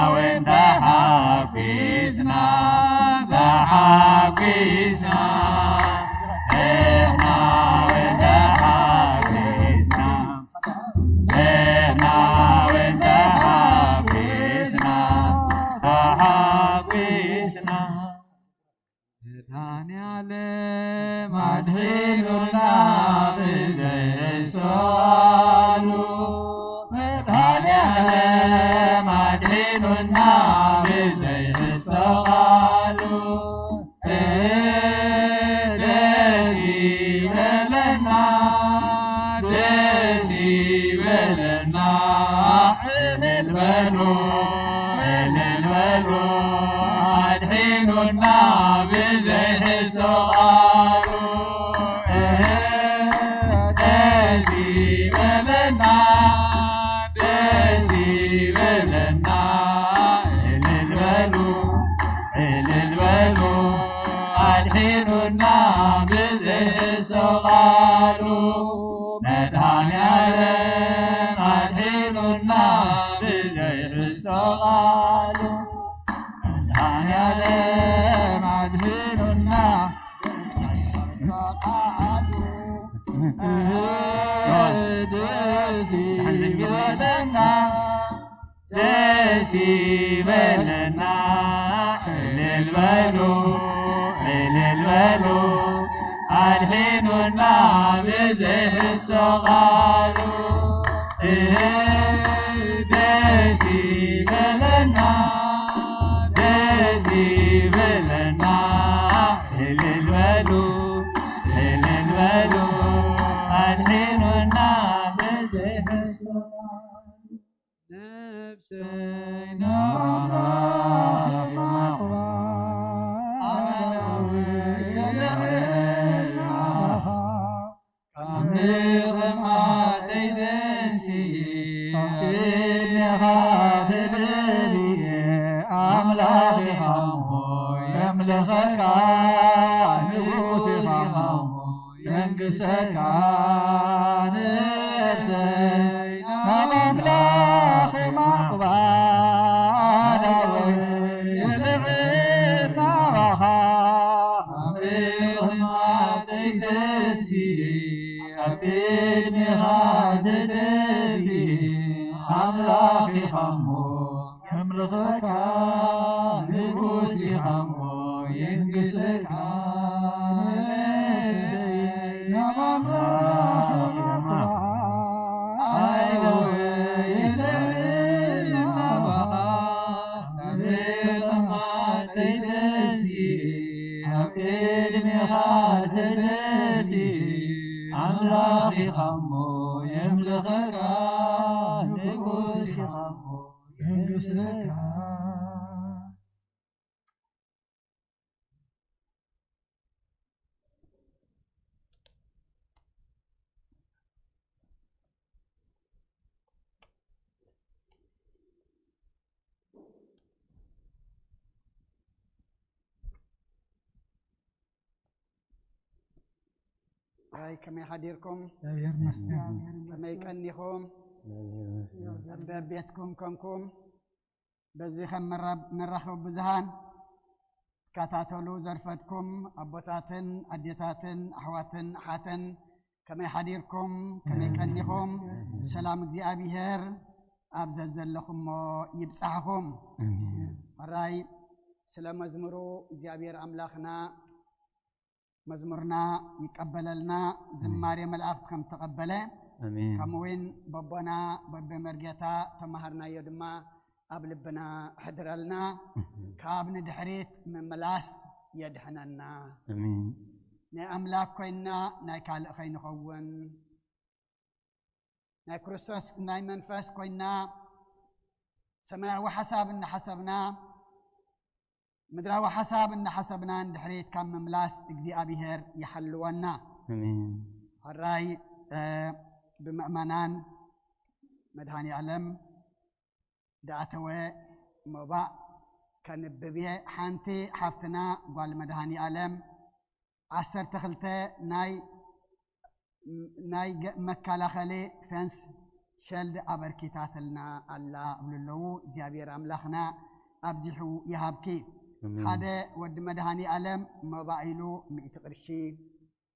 እውን ተሓጒስና፣ ተሓጒስና። ንሕና እውን ተሓጒስና፣ ንሕና እውን ተሓጒስና፣ ተሓጒስና። መድኃኔዓለም ኣድሒኑና ብዘይሕሰብ ቃሉ፣ መድኃኔዓለም ኣድሒኑና ብዘይሕሰብ ቃሉ፣ ደስ ይበለና፣ ደስ ይበለና። እልል በሉ፣ እልል በሉ፣ ኣድሒኑና ብዘይሕሰብ ቃሉ። ደስ ይበለና፣ ደስ ይበለና። እልል በሉ፣ እልል በሉ፣ ኣድሒኑና ብዘይሕሰብ ቃሉ። መድኃኔዓለም ኣድሒኑና ብዘይሕሰብ ቃሉ። መድኃኔዓለም ኣድሒኑና ብዘይሕሰብ ቃሉ። ደስ ይበለና፣ ደስ ይበለና። እልል በሉ፣ እልል በሉ፣ ኣድሒኑና ብዘይሕሰብ ቃሉ። ደስ ይበለና፣ ደስ ይበለና። እልል በሉ፣ እልል በሉ፣ ኣድሒኑና ብዘይሕሰብ ቃሉ። ነፍሰይ ናብ ኣምላኽ የማቕባ፣ ኣነ እውን የልዕል ናባኻ። ካብ ምቕማጠይ ተንሲኤ፣ ኣብ ቅድሜኻ ተደፊኤ፣ ኣምላኽ ኢኻ እሞ የምልኸካ፣ ንጉስ ኢኻ እሞ የንግሰካ። ነፍሰይ ናብ ኣምላኽ የማቕባ፣ ኣነ እውን የልዕል ናባኻ። ካብ ምቕማጠይ ተንሲኤ፣ ኣብ ቅድሜኻ ተደፊኤ፣ ኣምላኽ ኢኻ እሞ የምልኸካ፣ ንጉስ ኢኻ እሞ የንግሰካ ነፍሰይ ናብ ኣምላኽ ይኹን። ኣነ እውን የለምን ናባኻ፣ ካብ ተማተይ ተንሲኤ ኣብ ቅድሜኻ ተደፊኤ፣ ኣምላኽ ኢኻ እሞ የምልኸካ፣ ንጉስ ኢኻ እሞ የንግሰካ። ኣይ፣ ከመይ ሓዲርኩም? እግዚኣብሔር ይመስገን። ከመይ ቀኒኹም? በቤትኩም ኮንኩም? በዚ ከም መራ-፣ መራኸቢ ብዙሃን ትከታተሉ ዘርፈድኩም ኣቦታትን ኣዴታትን ኣሕዋትን ኣሓትን ከመይ ሓዲርኩም? ከመይ ቀኒኹም? ሰላም እግዚኣብሔር ኣብ ዘዘለኹሞ ይብጻሕኹም። ሕራይ ስለ መዝሙሩ እግዚኣብሔር ኣምላኽና መዝሙርና ይቀበለልና፣ ዝማሬ መላእክት ከም ተቐበለ፣ ኣሜን። ከምኡ እውን በቦና በበመርጌታ ተማሃርናዮ ድማ ኣብ ልብና ኣሕድረልና። ካብ ንድሕሪት ምምላስ የድሕነና። ኣሜን። ናይ ኣምላኽ ኮይንና ናይ ካልእ ከይንኸውን፣ ናይ ክርስቶስ ናይ መንፈስ ኮይንና ሰማያዊ ሓሳብ እናሓሰብና ምድራዊ ሓሳብ እናሓሰብና ንድሕሪት ካብ ምምላስ እግዚኣብሔር ይሓልወና። ኣሜን። ሕራይ፣ እ፣ ብምእመናን መድኃኔ ዓለም ዝኣተወ መባእ ከንብብ እየ። ሓንቲ ሓፍትና ጓል መድኃኔ ዓለም ዓሰርተ ክልተ ናይ፣ ናይ ገ-፣ መከላኸሊ ፌንስ ሸልድ ኣበርኪታትልና ኣላ እብሉ ኣለዉ። እግዚኣብሔር ኣምላኽና ኣብዚሑ ይሃብኪ። ኣሜን። ሓደ ወዲ መድኃኔ ዓለም መባእ ኢሉ ሚእቲ ቅርሺ፣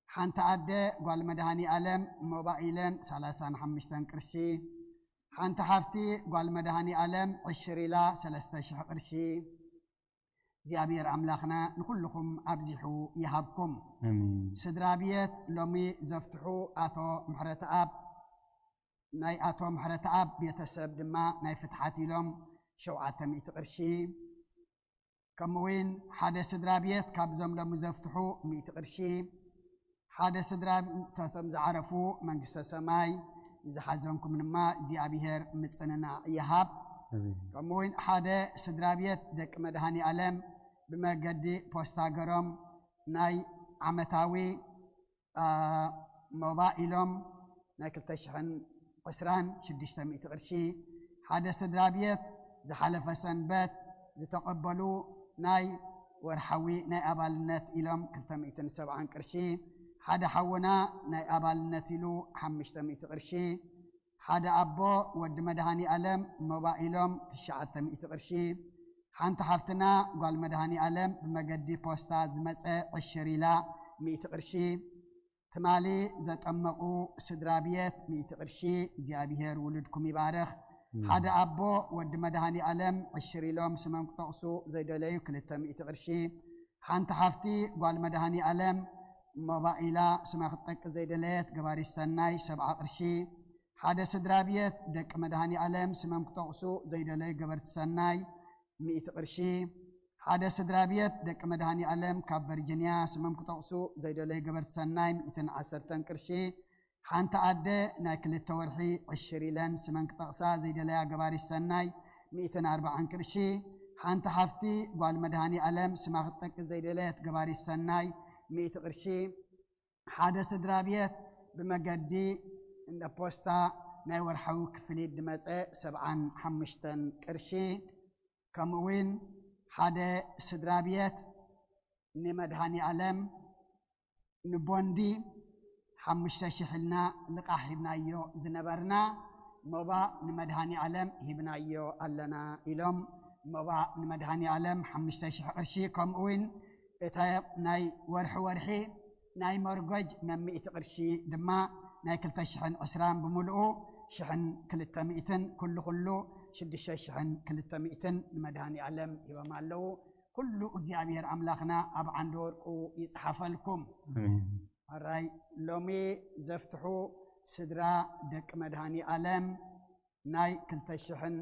ሓንቲ ኣደ ጓል መድኃኔ ዓለም መባእ ኢለን ሰላሳን ሓሙሽተን ቅርሺ፣ ሓንቲ ሓፍቲ ጓል መድኃኔ ዓለም ዕሽር ኢላ ሰለስተ ሽሕ ቅርሺ። እግዚኣብሔር ኣምላኽና ንኹልኹም ኣብዚሑ ይሃብኩም። ኣሜን። ስድራ ቤት ሎሚ ዘፍትሑ ኣቶ ምሕረተኣብ፣ ናይ ኣቶ ምሕረተኣብ ቤተሰብ ድማ ናይ ፍትሓት ኢሎም ሸውዓተ ሚእቲ ቅርሺ፣ ከምኡ እውን ሓደ ስድራ ቤት ካብዞም ሎሚ ዘፍትሑ ሚእቲ ቅርሺ፣ ሓደ ስድራ ተቶም ዝዓረፉ መንግስተ ሰማይ፣ ንዝሓዘንኩም ድማ እግዚኣብሔር ምጽንናዕ ይሃብ። ኣሜን። ከምኡ እውን ሓደ ስድራ ቤት ደቂ መድኃኔ ዓለም ብመገዲ ፖስታ ገሮም ናይ ዓመታዊ፣ አ፣ ሞባእ ኢሎም ናይ ክልተ ሽሕን ዕስራን ሽዱሽተ ሚእቲ ቅርሺ፣ ሓደ ስድራ ቤት ዝሓለፈ ሰንበት ዝተቐበሉ ናይ ወርሓዊ ናይ ኣባልነት ኢሎም ክልተ ሚእትን ሰብዓን ቅርሺ፣ ሓደ ሓውና ናይ ኣባልነት ኢሉ ሓሙሽተ ሚእቲ ቅርሺ፣ ሓደ ኣቦ ወዲ መድኃኔ ዓለም ሞባእ ኢሎም ትሽዓተ ሚእቲ ቅርሺ፣ ሓንቲ ሓፍትና ጓል መድኃኔ ዓለም ብመገዲ ፖስታ ዝመጸ ዕሽር ኢላ ሚእቲ ቅርሺ፣ ትማሊ ዘጠመቑ ስድራ ቤት ሚእቲ ቅርሺ፣ እግዚኣብሔር ውሉድኩም ይባርኽ። ኣሜን። ሓደ ኣቦ ወዲ መድኃኔ ዓለም ዕሽር ኢሎም ስሞም ክጠቕሱ ዘይደለዩ ክልተ ሚእቲ ቅርሺ፣ ሓንቲ ሓፍቲ ጓል መድኃኔ ዓለም ሞባእ ኢላ ስማ ክትጠቅስ ዘይደለየት ገባሪት ሰናይ ሰብዓ ቅርሺ፣ ሓደ ስድራ ቤት ደቂ መድኃኔ ዓለም ስሞም ክጠቕሱ ዘይደለዩ ገበርቲ ሰናይ ሚእቲ ቅርሺ፣ ሓደ ስድራ ቤት ደቂ መድኃኔ ዓለም ካብ ቨርጂንያ ስሞም ክጠቕሱ ዘይደለዩ ገበርቲ ሰናይ ሚእትን ዓሰርተን ቅርሺ፣ ሓንቲ ኣደ ናይ ክልተ ወርሒ ዕሽር ኢለን ስመን ክጠቕሳ ዘይደለያ ገባሪት ሰናይ ሚእትን ኣርባዓን ቅርሺ፣ ሓንቲ ሓፍቲ ጓል መድኃኔ ዓለም ስማ ክትጠቅስ ዘይደለየት ገባሪት ሰናይ ሚእቲ ቅርሺ፣ ሓደ ስድራ ቤት ብመገዲ እንደ ፖስታ ናይ ወርሓዊ ክፍሊት ዝመጸ ሰብዓን ሓሙሽተን ቅርሺ፣ ከምኡ እውን ሓደ ስድራ ቤት ንመድኃኔ ዓለም ንቦንዲ ሓሙሽተ ሽሕ ኢልና ልቓሕ ሂብናዮ ዝነበርና፣ ሞባእ ንመድኃኔ ዓለም ሂብናዮ ኣለና ኢሎም፣ ሞባእ ንመድኃኔ ዓለም ሓሙሽተ ሽሕ ቅርሺ፣ ከምኡ እውን እታ ናይ ወርሒ ወርሒ ናይ መርጎጅ መምእቲ ቅርሺ ድማ ናይ ክልተ ሽሕን ዕስራን ብምልኡ ሽሕን ክልተ ሚእትን፣ ኩሉ ኩሉ ሽዱሽተ ሽሕን ክልተ ሚእትን ንመድኃኔ ዓለም ሂቦም ኣለዉ። ኩሉ እግዚኣብሔር ኣምላኽና ኣብ ዓንዲ ወርቁ ይጽሓፈልኩም። ኣራይ ሎሚ ዘፍትሑ ስድራ ደቂ መድሃኒ ኣለም ናይ ክልተ ሽሕን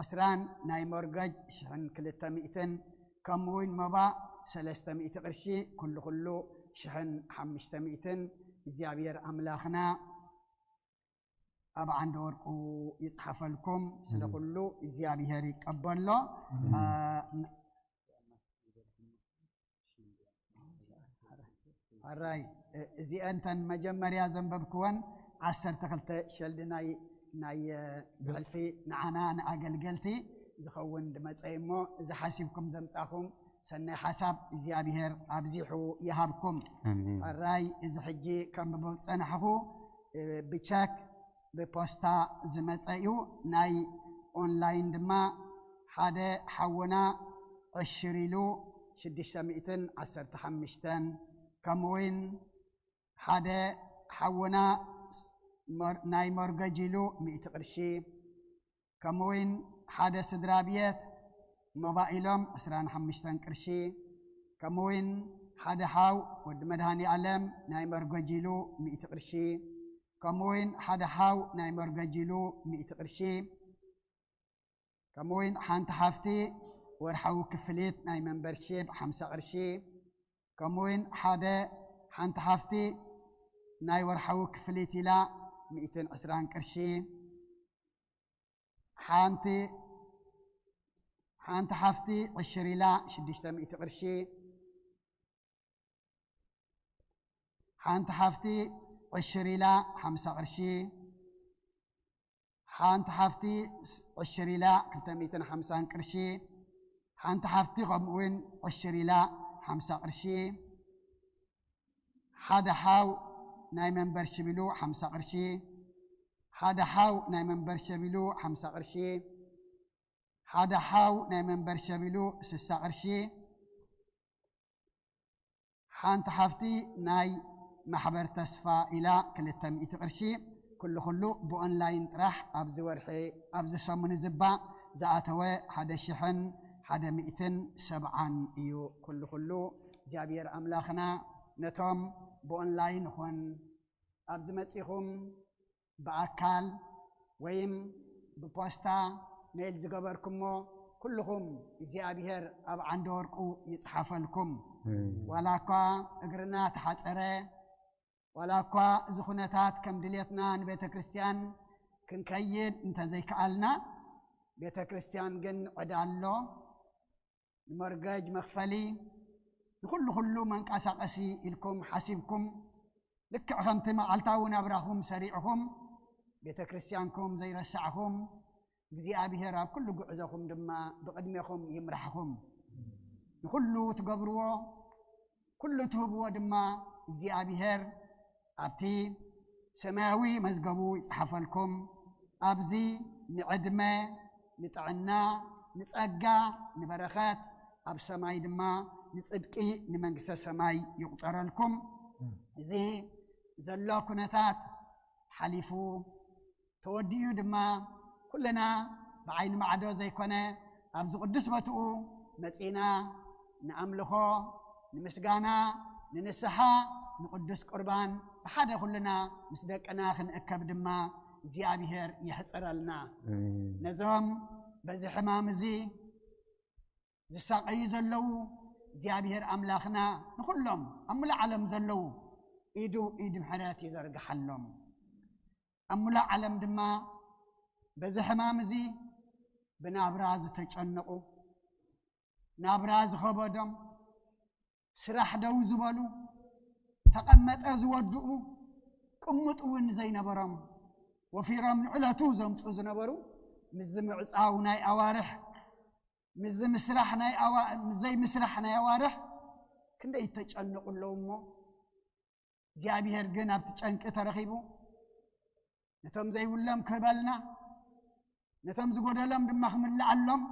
ዕስራን ናይ ሞርገጅ ሽሕን ክልተ ሚእትን ከምኡ እውን መባእ ሰለስተ ሚእቲ ቅርሺ ኩሉ ኩሉ ሽሕን ሓሙሽተ ሚእትን እግዚኣብሔር ኣምላኽና ኣብ ዓንዲ ወርቁ ይጽሓፈልኩም። ስለ ኩሉ እግዚኣብሔር ይቀበሎ። ኣራይ እዚአን ተን መጀመርያ ዘንበብክወን ዓሰርተ ክልተ ሸልዲ ናይ ናይ ብሕልፊ ንዓና ንኣገልገልቲ ዝኸውን ድመጸ እሞ እዚ ሓሲብኩም ዘምጻኹም ሰናይ ሓሳብ እግዚኣብሔር ኣብዚሑ ይሃብኩም። ኣራይ እዚ ሕጂ ከም ብበል ጸናሕኹ ብቸክ ብፖስታ ዝመጸ እዩ። ናይ ኦንላይን ድማ ሓደ ሓውና ዕሽር ኢሉ ሽዱሽተ ሚእትን ዓሰርተ ሓሙሽተን ከምኡውን ሓደ ሓውና ናይ ሞርገጅ ኢሉ ሚእቲ ቅርሺ ከምኡውን ሓደ ስድራ ብየት ሞባኢሎም ዕስራን ሓሙሽተን ቅርሺ ከምኡውን ሓደ ሓው ወዲ መድሃኒ ኣለም ናይ መርገጅ ኢሉ ሚእቲ ቅርሺ ከምኡውን ሓደ ሓው ናይ መርገጅ ኢሉ ሚእቲ ቅርሺ ከምኡውን ሓንቲ ሓፍቲ ወርሓዊ ክፍሊት ናይ መንበርሺፕ ሓምሳ ቅርሺ ከምኡውን ሓደ ሓንቲ ሓፍቲ ናይ ወርሓዊ ክፍሊት ኢላ ሚእትን ዕስራን ቅርሺ ሓንቲ ሓንቲ ሓፍቲ ዕሽር ኢላ ሽዱሽተ ሚእቲ ቅርሺ ሓንቲ ሓፍቲ ዕሽር ኢላ ሓምሳ ቅርሺ ሓንቲ ሓፍቲ ዕሽር ኢላ ክልተ ሚእትን ሓምሳን ቅርሺ ሓንቲ ሓፍቲ ከምኡ እውን ዕሽር ኢላ ሓምሳ ቅርሺ ሓደ ሓው ናይ መንበርሽብ ኢሉ ሓምሳ ቅርሺ ሓደ ሓው ናይ መንበርሸብ ኢሉ ሓምሳ ቅርሺ ሓደ ሓው ናይ መንበርሸብ ኢሉ ስሳ ቅርሺ ሓንቲ ሓፍቲ ናይ ማሕበር ተስፋ ኢላ ክልተ ሚእቲ ቅርሺ ኩሉ ኩሉ ብኦንላይን ጥራሕ ኣብዚ ወርሒ ኣብዚ ሰሙን ዝባ ዝኣተወ ሓደ ሽሕን ሓደ ሚእትን ሰብዓን እዩ። ኩሉ ኩሉ እግዚኣብሔር ኣምላኽና ነቶም ብኦንላይን ይኹን ኣብዚ መጺኹም ብኣካል ወይም ብፖስታ ሜል ዝገበርኩሞ ኩልኹም እግዚኣብሔር ኣብ ዓንዲ ወርቁ ይጽሓፈልኩም። ዋላ እኳ እግርና ተሓጸረ፣ ዋላ እኳ እዚ ኩነታት ከም ድሌትና ንቤተ ክርስቲያን ክንከይድ እንተዘይከኣልና፣ ቤተ ክርስቲያን ግን ዕዳ ኣሎ። ንመርገጅ መኽፈሊ ንኹሉ ኩሉ መንቀሳቐሲ ኢልኩም ሓሲብኩም ልክዕ ከምቲ መዓልታዊ ናብራኹም ሰሪዕኹም ቤተ ክርስቲያንኩም ዘይረሳዕኹም እግዚኣብሔር ኣብ ኩሉ ጉዕዞኹም ድማ ብቕድሜኹም ይምራሕኹም። ንኹሉ ትገብርዎ ኩሉ ትህብዎ ድማ እግዚኣብሔር ኣብቲ ሰማያዊ መዝገቡ ይጽሓፈልኩም። ኣብዚ ንዕድመ፣ ንጥዕና፣ ንጸጋ፣ ንበረኸት፣ ኣብ ሰማይ ድማ ንጽድቂ፣ ንመንግስተ ሰማይ ይቑጸረልኩም። እዚ ዘሎ ኩነታት ሓሊፉ ተወዲኡ ድማ ኩልና ብዓይኒ ማዕዶ ዘይኮነ ኣብዚ ቅዱስ ቦትኡ መጺና ንኣምልኾ፣ ንምስጋና፣ ንንስሓ፣ ንቅዱስ ቁርባን ብሓደ ኩልና ምስ ደቅና ክንእከብ ድማ እግዚኣብሔር ይሕጽረልና። ነዞም በዚ ሕማም እዚ ዝሳቐዩ ዘለዉ እግዚኣብሔር ኣምላኽና ንኹሎም ኣብ ሙሉእ ዓለም ዘለዉ ኢዱ ኢድ ምሕረት ይዘርግሓሎም። ኣብ ሙሉእ ዓለም ድማ በዚ ሕማም እዚ ብናብራ ዝተጨነቑ ናብራ ዝኸበዶም ስራሕ ደው ዝበሉ ተቐመጠ ዝወድኡ ቅሙጥ እውን ዘይነበሮም ወፊሮም ንዕለቱ ዘምፁ ዝነበሩ ምስዚ ምዕፃው ናይ ኣዋርሕ ምስዚ ምስራሕ ናይ ኣዋ- ምስ ዘይምስራሕ ናይ ኣዋርሕ ክንደይ ይተጨነቑ ኣለዉ እሞ እግዚኣብሔር ግን ኣብቲ ጨንቂ ተረኺቡ ነቶም ዘይብሎም ክህበልና ነቶም ዝጎደሎም ድማ ክምልኣሎም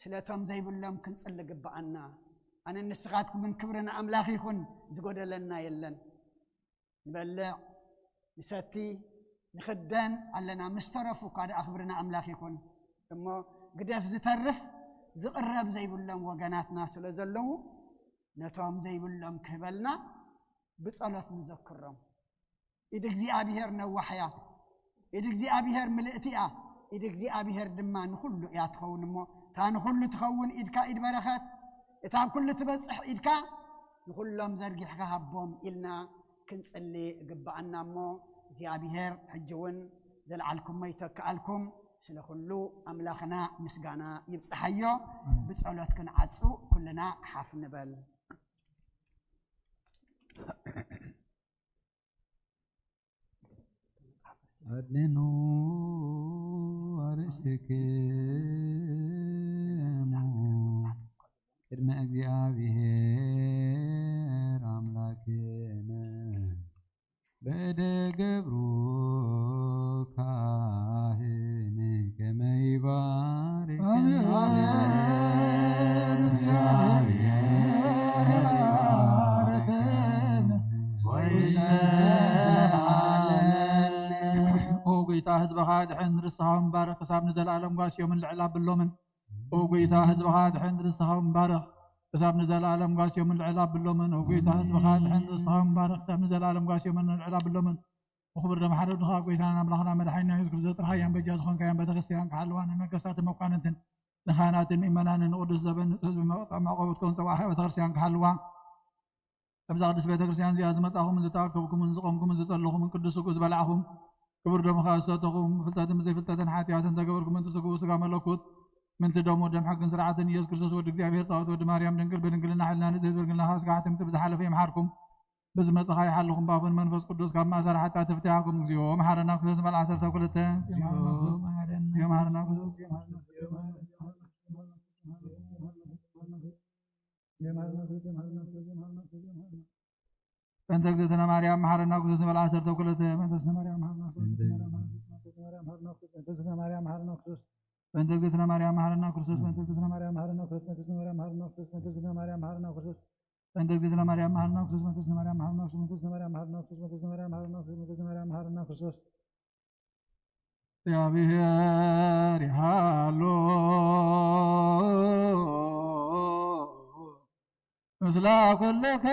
ስለቶም ዘይብሎም ክንጽሊ ግብኣና። ኣነ ንስኻትኩምን ክብሪ ንኣምላኽ ይኹን ዝጎደለና የለን። ንበልዕ ንሰቲ ንኽደን ኣለና ምስ ተረፉ እኳ ደኣ ክብሪ ንኣምላኽ ይኹን። እሞ ግደፍ ዝተርፍ ዝቕረብ ዘይብሎም ወገናትና ስለ ዘለዉ፣ ነቶም ዘይብሎም ክህበልና ብጸሎት ንዘክሮም። ኢድ እግዚኣብሔር ነዋሕያ፣ ኢድ እግዚኣብሔር ምልእቲ እያ፣ ኢድ እግዚኣብሔር ድማ ንኹሉ እያ ትኸውን። እሞ እታ ንኹሉ ትኸውን ኢድካ ኢድ በረኸት፣ እታ ኣብ ኩሉ ትበጽሕ ኢድካ ንኹሎም ዘርጊሕካ ሃቦም ኢልና ክንጽሊ እግብኣና። እሞ እግዚኣብሔር ሕጂ እውን ዘልዓልኩሞ ይተክኣልኩም። ስለ ኩሉ ኣምላኽና ምስጋና ይብጽሓዮ። ብጸሎት ክንዓጹ ኩልና ሓፍ ንበል። ኣድንኑ ኣርእስትክሙ ቅድመ እግዚኣብሔር ኣምላክነ በእደ ገብሩ ካህን ከመ ይባርክ። ኣሜን። ኦ ጎይታ፣ ህዝብኻ ድሕን፣ ርስኻ ምባርኽ፣ ክሳብ ንዘለኣለም ጓስዮምን ልዕል ኣብሎምን። ኦ ጎይታ፣ ህዝብኻ ድሕን፣ ርስኻ ምባርኽ፣ ክሳብ ንዘለኣለም ጓስዮምን ልዕል ኣብሎምን። ኦ ጎይታ፣ ህዝብኻ ድሕን፣ ርስኻ ምባርኽ፣ ክሳብ ንዘለኣለም ጓስዮምን ልዕል ኣብሎምን። ብኽቡር ደም ሓደ ወድኻ ጎይታናን ኣምላኽና መድሓኒና የሱስ ክርስቶስ ጥርሓያን በጃ ዝኾንካያን ቤተክርስትያን ክሓልዋ፣ ንነገስታትን መኳንንትን ንኻህናትን ምእመናንን ንቕዱስ ዘበን ህዝቢ መዕቆ-፣ መዕቆቢ ክትከውን ጸዋዕኻ ቤተክርስትያን ክሓልዋ። ኣብዛ ቅድስት ቤተክርስትያን እዚኣ ዝመጻኹምን ዝተኣከብኩምን ዝቖምኩምን ዝጸለኹምን ቅዱስ ስግኡ ዝበላዕኹም ክቡር ደሙ ከኣ ዝሰተኹም ብፍልጠትን ብዘይፍልጠትን ሓጢኣትን ተገበርኩም ምእንቲ ስግኡ ስጋ መለኮት ምእንቲ ደሙ ደም ሕግን ስርዓትን ኢየሱስ ክርስቶስ ወዲ እግዚኣብሔር ጻወት ወዲ ማርያም ድንግል ብድንግልና ሕልና ንጽህት ብድንግልና ስጋ ሕትምቲ ብዝሓለፈ ይምሓርኩም። ብዝመጽእ ከኣ ይሓልኹም፣ ብኣፉን መንፈስ ቅዱስ ካብ ማእሰር ሓጢኣት ይፍትሓኩም። እግዚኦ መሓረና ክርስቶስ ንበል ዓሰርተ ክልተ። እግዚኦ መሓረና። በእንተ እግዝእትነ ማርያም መሓረና ክርስቶስ ንበል ዓሰርተ ክልተ። በእንተ እግዝእትነ ማርያም መሓረና ክርስቶስ፣ በእንተ እግዝእትነ ማርያም መሓረና ክርስቶስ፣ በእንተ እግዝእትነ ማርያም መሓረና ክርስቶስ፣ በእንተ እግዝእትነ ማርያም መሓረና ክርስቶስ፣ በእንተ እግዝእትነ ማርያም መሓረና ክርስቶስ፣ በእንተ እግዝእትነ ማርያም መሓረና ክርስቶስ፣ በእንተ እግዝእትነ ማርያም መሓረና ክርስቶስ፣ በእንተ እግዝእትነ ማርያም መሓረና ክርስቶስ፣ በእንተ እግዝእትነ ማርያም መሓረና ክርስቶስ፣ በእንተ እግዝእትነ ማርያም መሓረና ክርስቶስ፣ በእንተ እግዝእትነ ማርያም መሓረና ክርስቶስ። እግዚኣብሔር ይሃሉ ምስለ ኩልክሙ።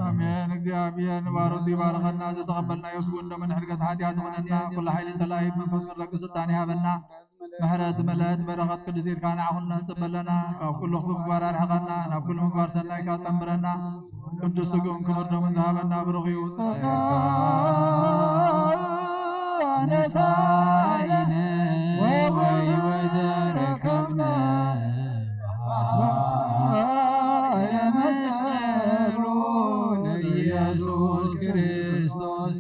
ኣሜን። እግዚኣብሔር ንባሮቱ ይባርኸና፣ ዝተቐበልናዮ ስግኡን ደሙን ሕድገት ሓጢኣት ይኹነና፣ ኩሉ ሓይሊ ጸላኢ ብመንፈስ ቅዱስ ስልጣን ይሃበና። ምሕረት ዝመልአት በረኸት ቅድስት ኢድካ ንዓኹና ንጽበ ኣለና። ካብ ኩሉ ክፉእ ምግባር ኣርሕቐና፣ ናብ ኩሉ ምግባር ሰናይካ ጸንብረና። ቅዱስ ስግኡን ክቡር ደሙን ዝሃበና ብሩኽ እዩ። ጸጋ ነሳኢነ ወይ ወይ ዘረከብነ በሃየ መስቀሉ ለኢየሱስ ክርስቶስ።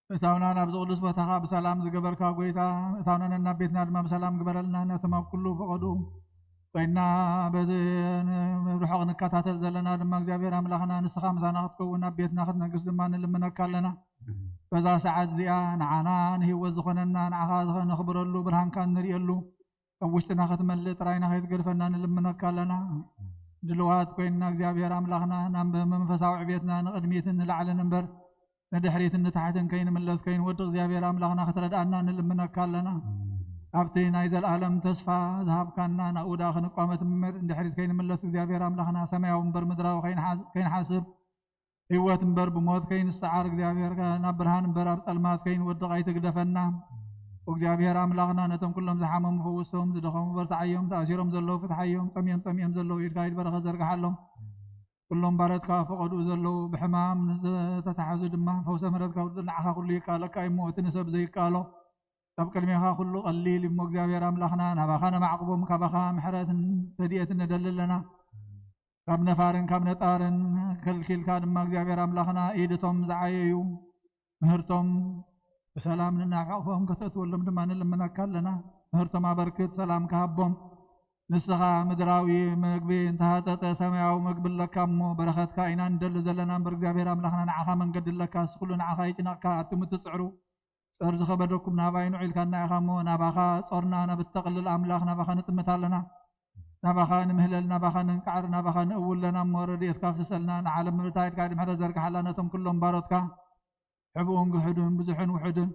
ምእታውና ናብዚ ቅዱስ ቦታኻ ብሰላም ዝገበርካ ጎይታ፣ ምእታውና ነናብ ቤትና ድማ ብሰላም ግበረልና። ነቶም ኣብ ኩሉ ፈቐዱ ኮይና በዚ ብርሑቕ ንከታተል ዘለና ድማ እግዚኣብሔር ኣምላኽና ንስኻ ምሳና ክትከውን ኣብ ቤትና ክትነግስ ድማ ንልምነካ ኣለና። በዛ ሰዓት እዚኣ ንዓና ንህይወት ዝኾነና ንዓኻ ነኽብረሉ ብርሃንካ እንርእየሉ ኣብ ውሽጥና ክትመልእ ጥራይና ከይትገድፈና ንልምነካ ኣለና። ድልዋት ኮይንና እግዚኣብሔር ኣምላኽና ናብ መንፈሳዊ ዕቤትና ንቕድሚትን ንላዕልን እምበር ንድሕሪትን ንታሕትን ከይንምለስ ከይንወድቕ እግዚኣብሔር ኣምላኽና ክትረድኣና ንልምነካ ኣለና። ኣብቲ ናይ ዘለኣለም ተስፋ ዝሃብካና ናብኡ ደኣ ክንቋመት እምበር ንድሕሪት ከይንምለስ እግዚኣብሔር ኣምላኽና ሰማያዊ እምበር ምድራዊ ከይንሓ-፣ ከይንሓስብ ህይወት እምበር ብሞት ከይንሰዓር እግዚኣብሔር ከ ናብ ብርሃን እምበር ኣብ ጸልማት ከይንወድቕ ኣይትግደፈና። እግዚኣብሔር ኣምላኽና ነቶም ኩሎም ዝሓመሙ ፈውሶም፣ ዝደኸሙ በርትዓዮም፣ ተኣሲሮም ዘለዉ ፍትሓዮም፣ ጠምዮም ጸሚኦም ዘለዉ ኢድካ ኢድ በረኸት ዘርግሓሎም። ኩሎም ባረትካ ፈቐድኡ ዘለዉ ብሕማም ንዝተታሕዙ ድማ ፈውሰ ምሕረትካ ውርድ ንዓኻ ኩሉ ይከኣለካ እዩ እሞ እቲ ንሰብ ዘይከኣሎ ካብ ቅድሜኻ ኩሉ ቀሊል እሞ እግዚኣብሔር ኣምላኽና ናባኻ ነማዕቅቦም ካባኻ ምሕረትን ረድኤትን ንደሊ ኣለና። ካብ ነፋርን ካብ ነጣርን ከልኪልካ ድማ እግዚኣብሔር ኣምላኽና ኢድ እቶም ዝዓየዩ ምህርቶም ብሰላም ንናሕቆፎም ከተእትወሎም ድማ ንልምነካ ኣለና። ምህርቶም ኣበርክት፣ ሰላም ክሃቦም። ንስኻ ምድራዊ መግቢ እንተሃጸጸ ሰማያዊ መግቢ ኣለካ እሞ በረኸትካ ኢና ንደሊ ዘለና እምበር እግዚኣብሔር ኣምላኽና ንዓኻ መንገዲ ኣለካ። እሱ ኩሉ ንዓኻ ይጭነቕካ ኣቱም እትጽዕሩ ጸር ዝኸበደኩም ናባይ ንዑ ኢልካና ኢኻ እሞ ናባኻ ጾርና ናብ እተቕልል ኣምላኽ ናባኻ ንጥምት ኣለና። ናባኻ ንምህለል ናባኻ ንንቃዕር ናባኻ ንእውለና እሞ ረድኤትካ ኣፍስሰልና ንዓለም ምልእታ ኢድካ ድምሕረት ዘርግሓላ ነቶም ኩሎም ባሮትካ ሕብኡን ግሕዱን ብዙሕን ውሑድን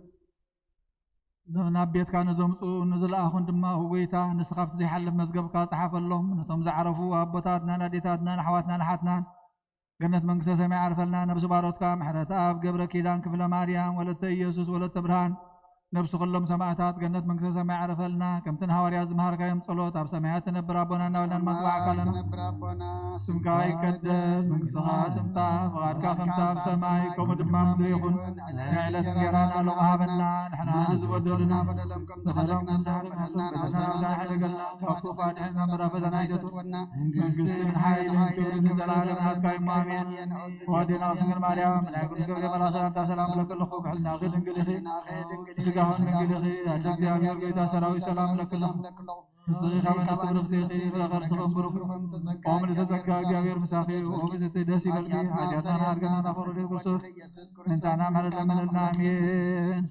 ናብ ቤትካ ንዘምፁ ንዝለኣኹን ድማ ኡ ጎይታ ንስኻ ኣብቲ ዘይሓልፍ መዝገብካ ፀሓፈሎም። ነቶም ዝዓረፉ ኣቦታትናን ኣዴታትናን ኣሕዋትናን ኣሓትናን ገነት መንግስተ ሰማይ ዓርፈልና። ነብሲ ባሮትካ ምሕረት ኣብ ገብረ ኪዳን ክፍለ ማርያም ወለተ ኢየሱስ ወለተ ብርሃን ነብሲ ኩሎም ሰማእታት ገነት መንግስተ ሰማይ ዓርፈልና። ከምቲ ንሃዋርያት ዝመሃርካዮም ጸሎት ኣብ ሰማያት ትነብር ኣቦና እናበልና ንመጽዋዕካ ኣለና። ትነብር ኣቦና ስምካ ይቀደስ፣ መንግስትኻ ትምጻእ፣ ፍቓድካ ከምታ ኣብ ሰማይ ከምኡ ድማ ኣብ ምድሪ ይኹን። ናይ ዕለት እንጀራና ሎሚ ሃበና። ንሕና ንዝበደሉና በደሎም ከም ዝሓለፍና ንሕና ንበደሎም ከም ዝሓለፍና ንሕና ንሕና ንሕደገልና ካብ ክፉእ ኣድሕንና እምበር ኣብ ፈተና ኣይተእትወና። መንግስትን ሓይልን ክብርን ንዘለዓለም ናትካ እዩ። ኣሜን። ወዴና ድንግል ማርያም ናይ ቅዱስ ገብርኤል መልኣክ ሰላምታ ሰላም ለክልኹ ብሕልና ድንግል ኢኺ። ስጋውን ድንግል ኢኺ። ኣደ እግዚኣብሔር ጎይታ ሰራዊት ሰላም ለክልኹ። ንስኺ ካብ ኣንስቲ ብርኽቲ ኢኺ፣ ፍረ ከርስኺ ብሩኽ እዩ። ኦም ንተጸጋ እግዚኣብሔር ምሳኺ እዩ። ኦም እቲ ደስ ይበልኪ። ሓጢኣትና ሓርገና ናፈረደ ክርስቶስ ምንታና ምሕረት ለምንልና። ኣሜን።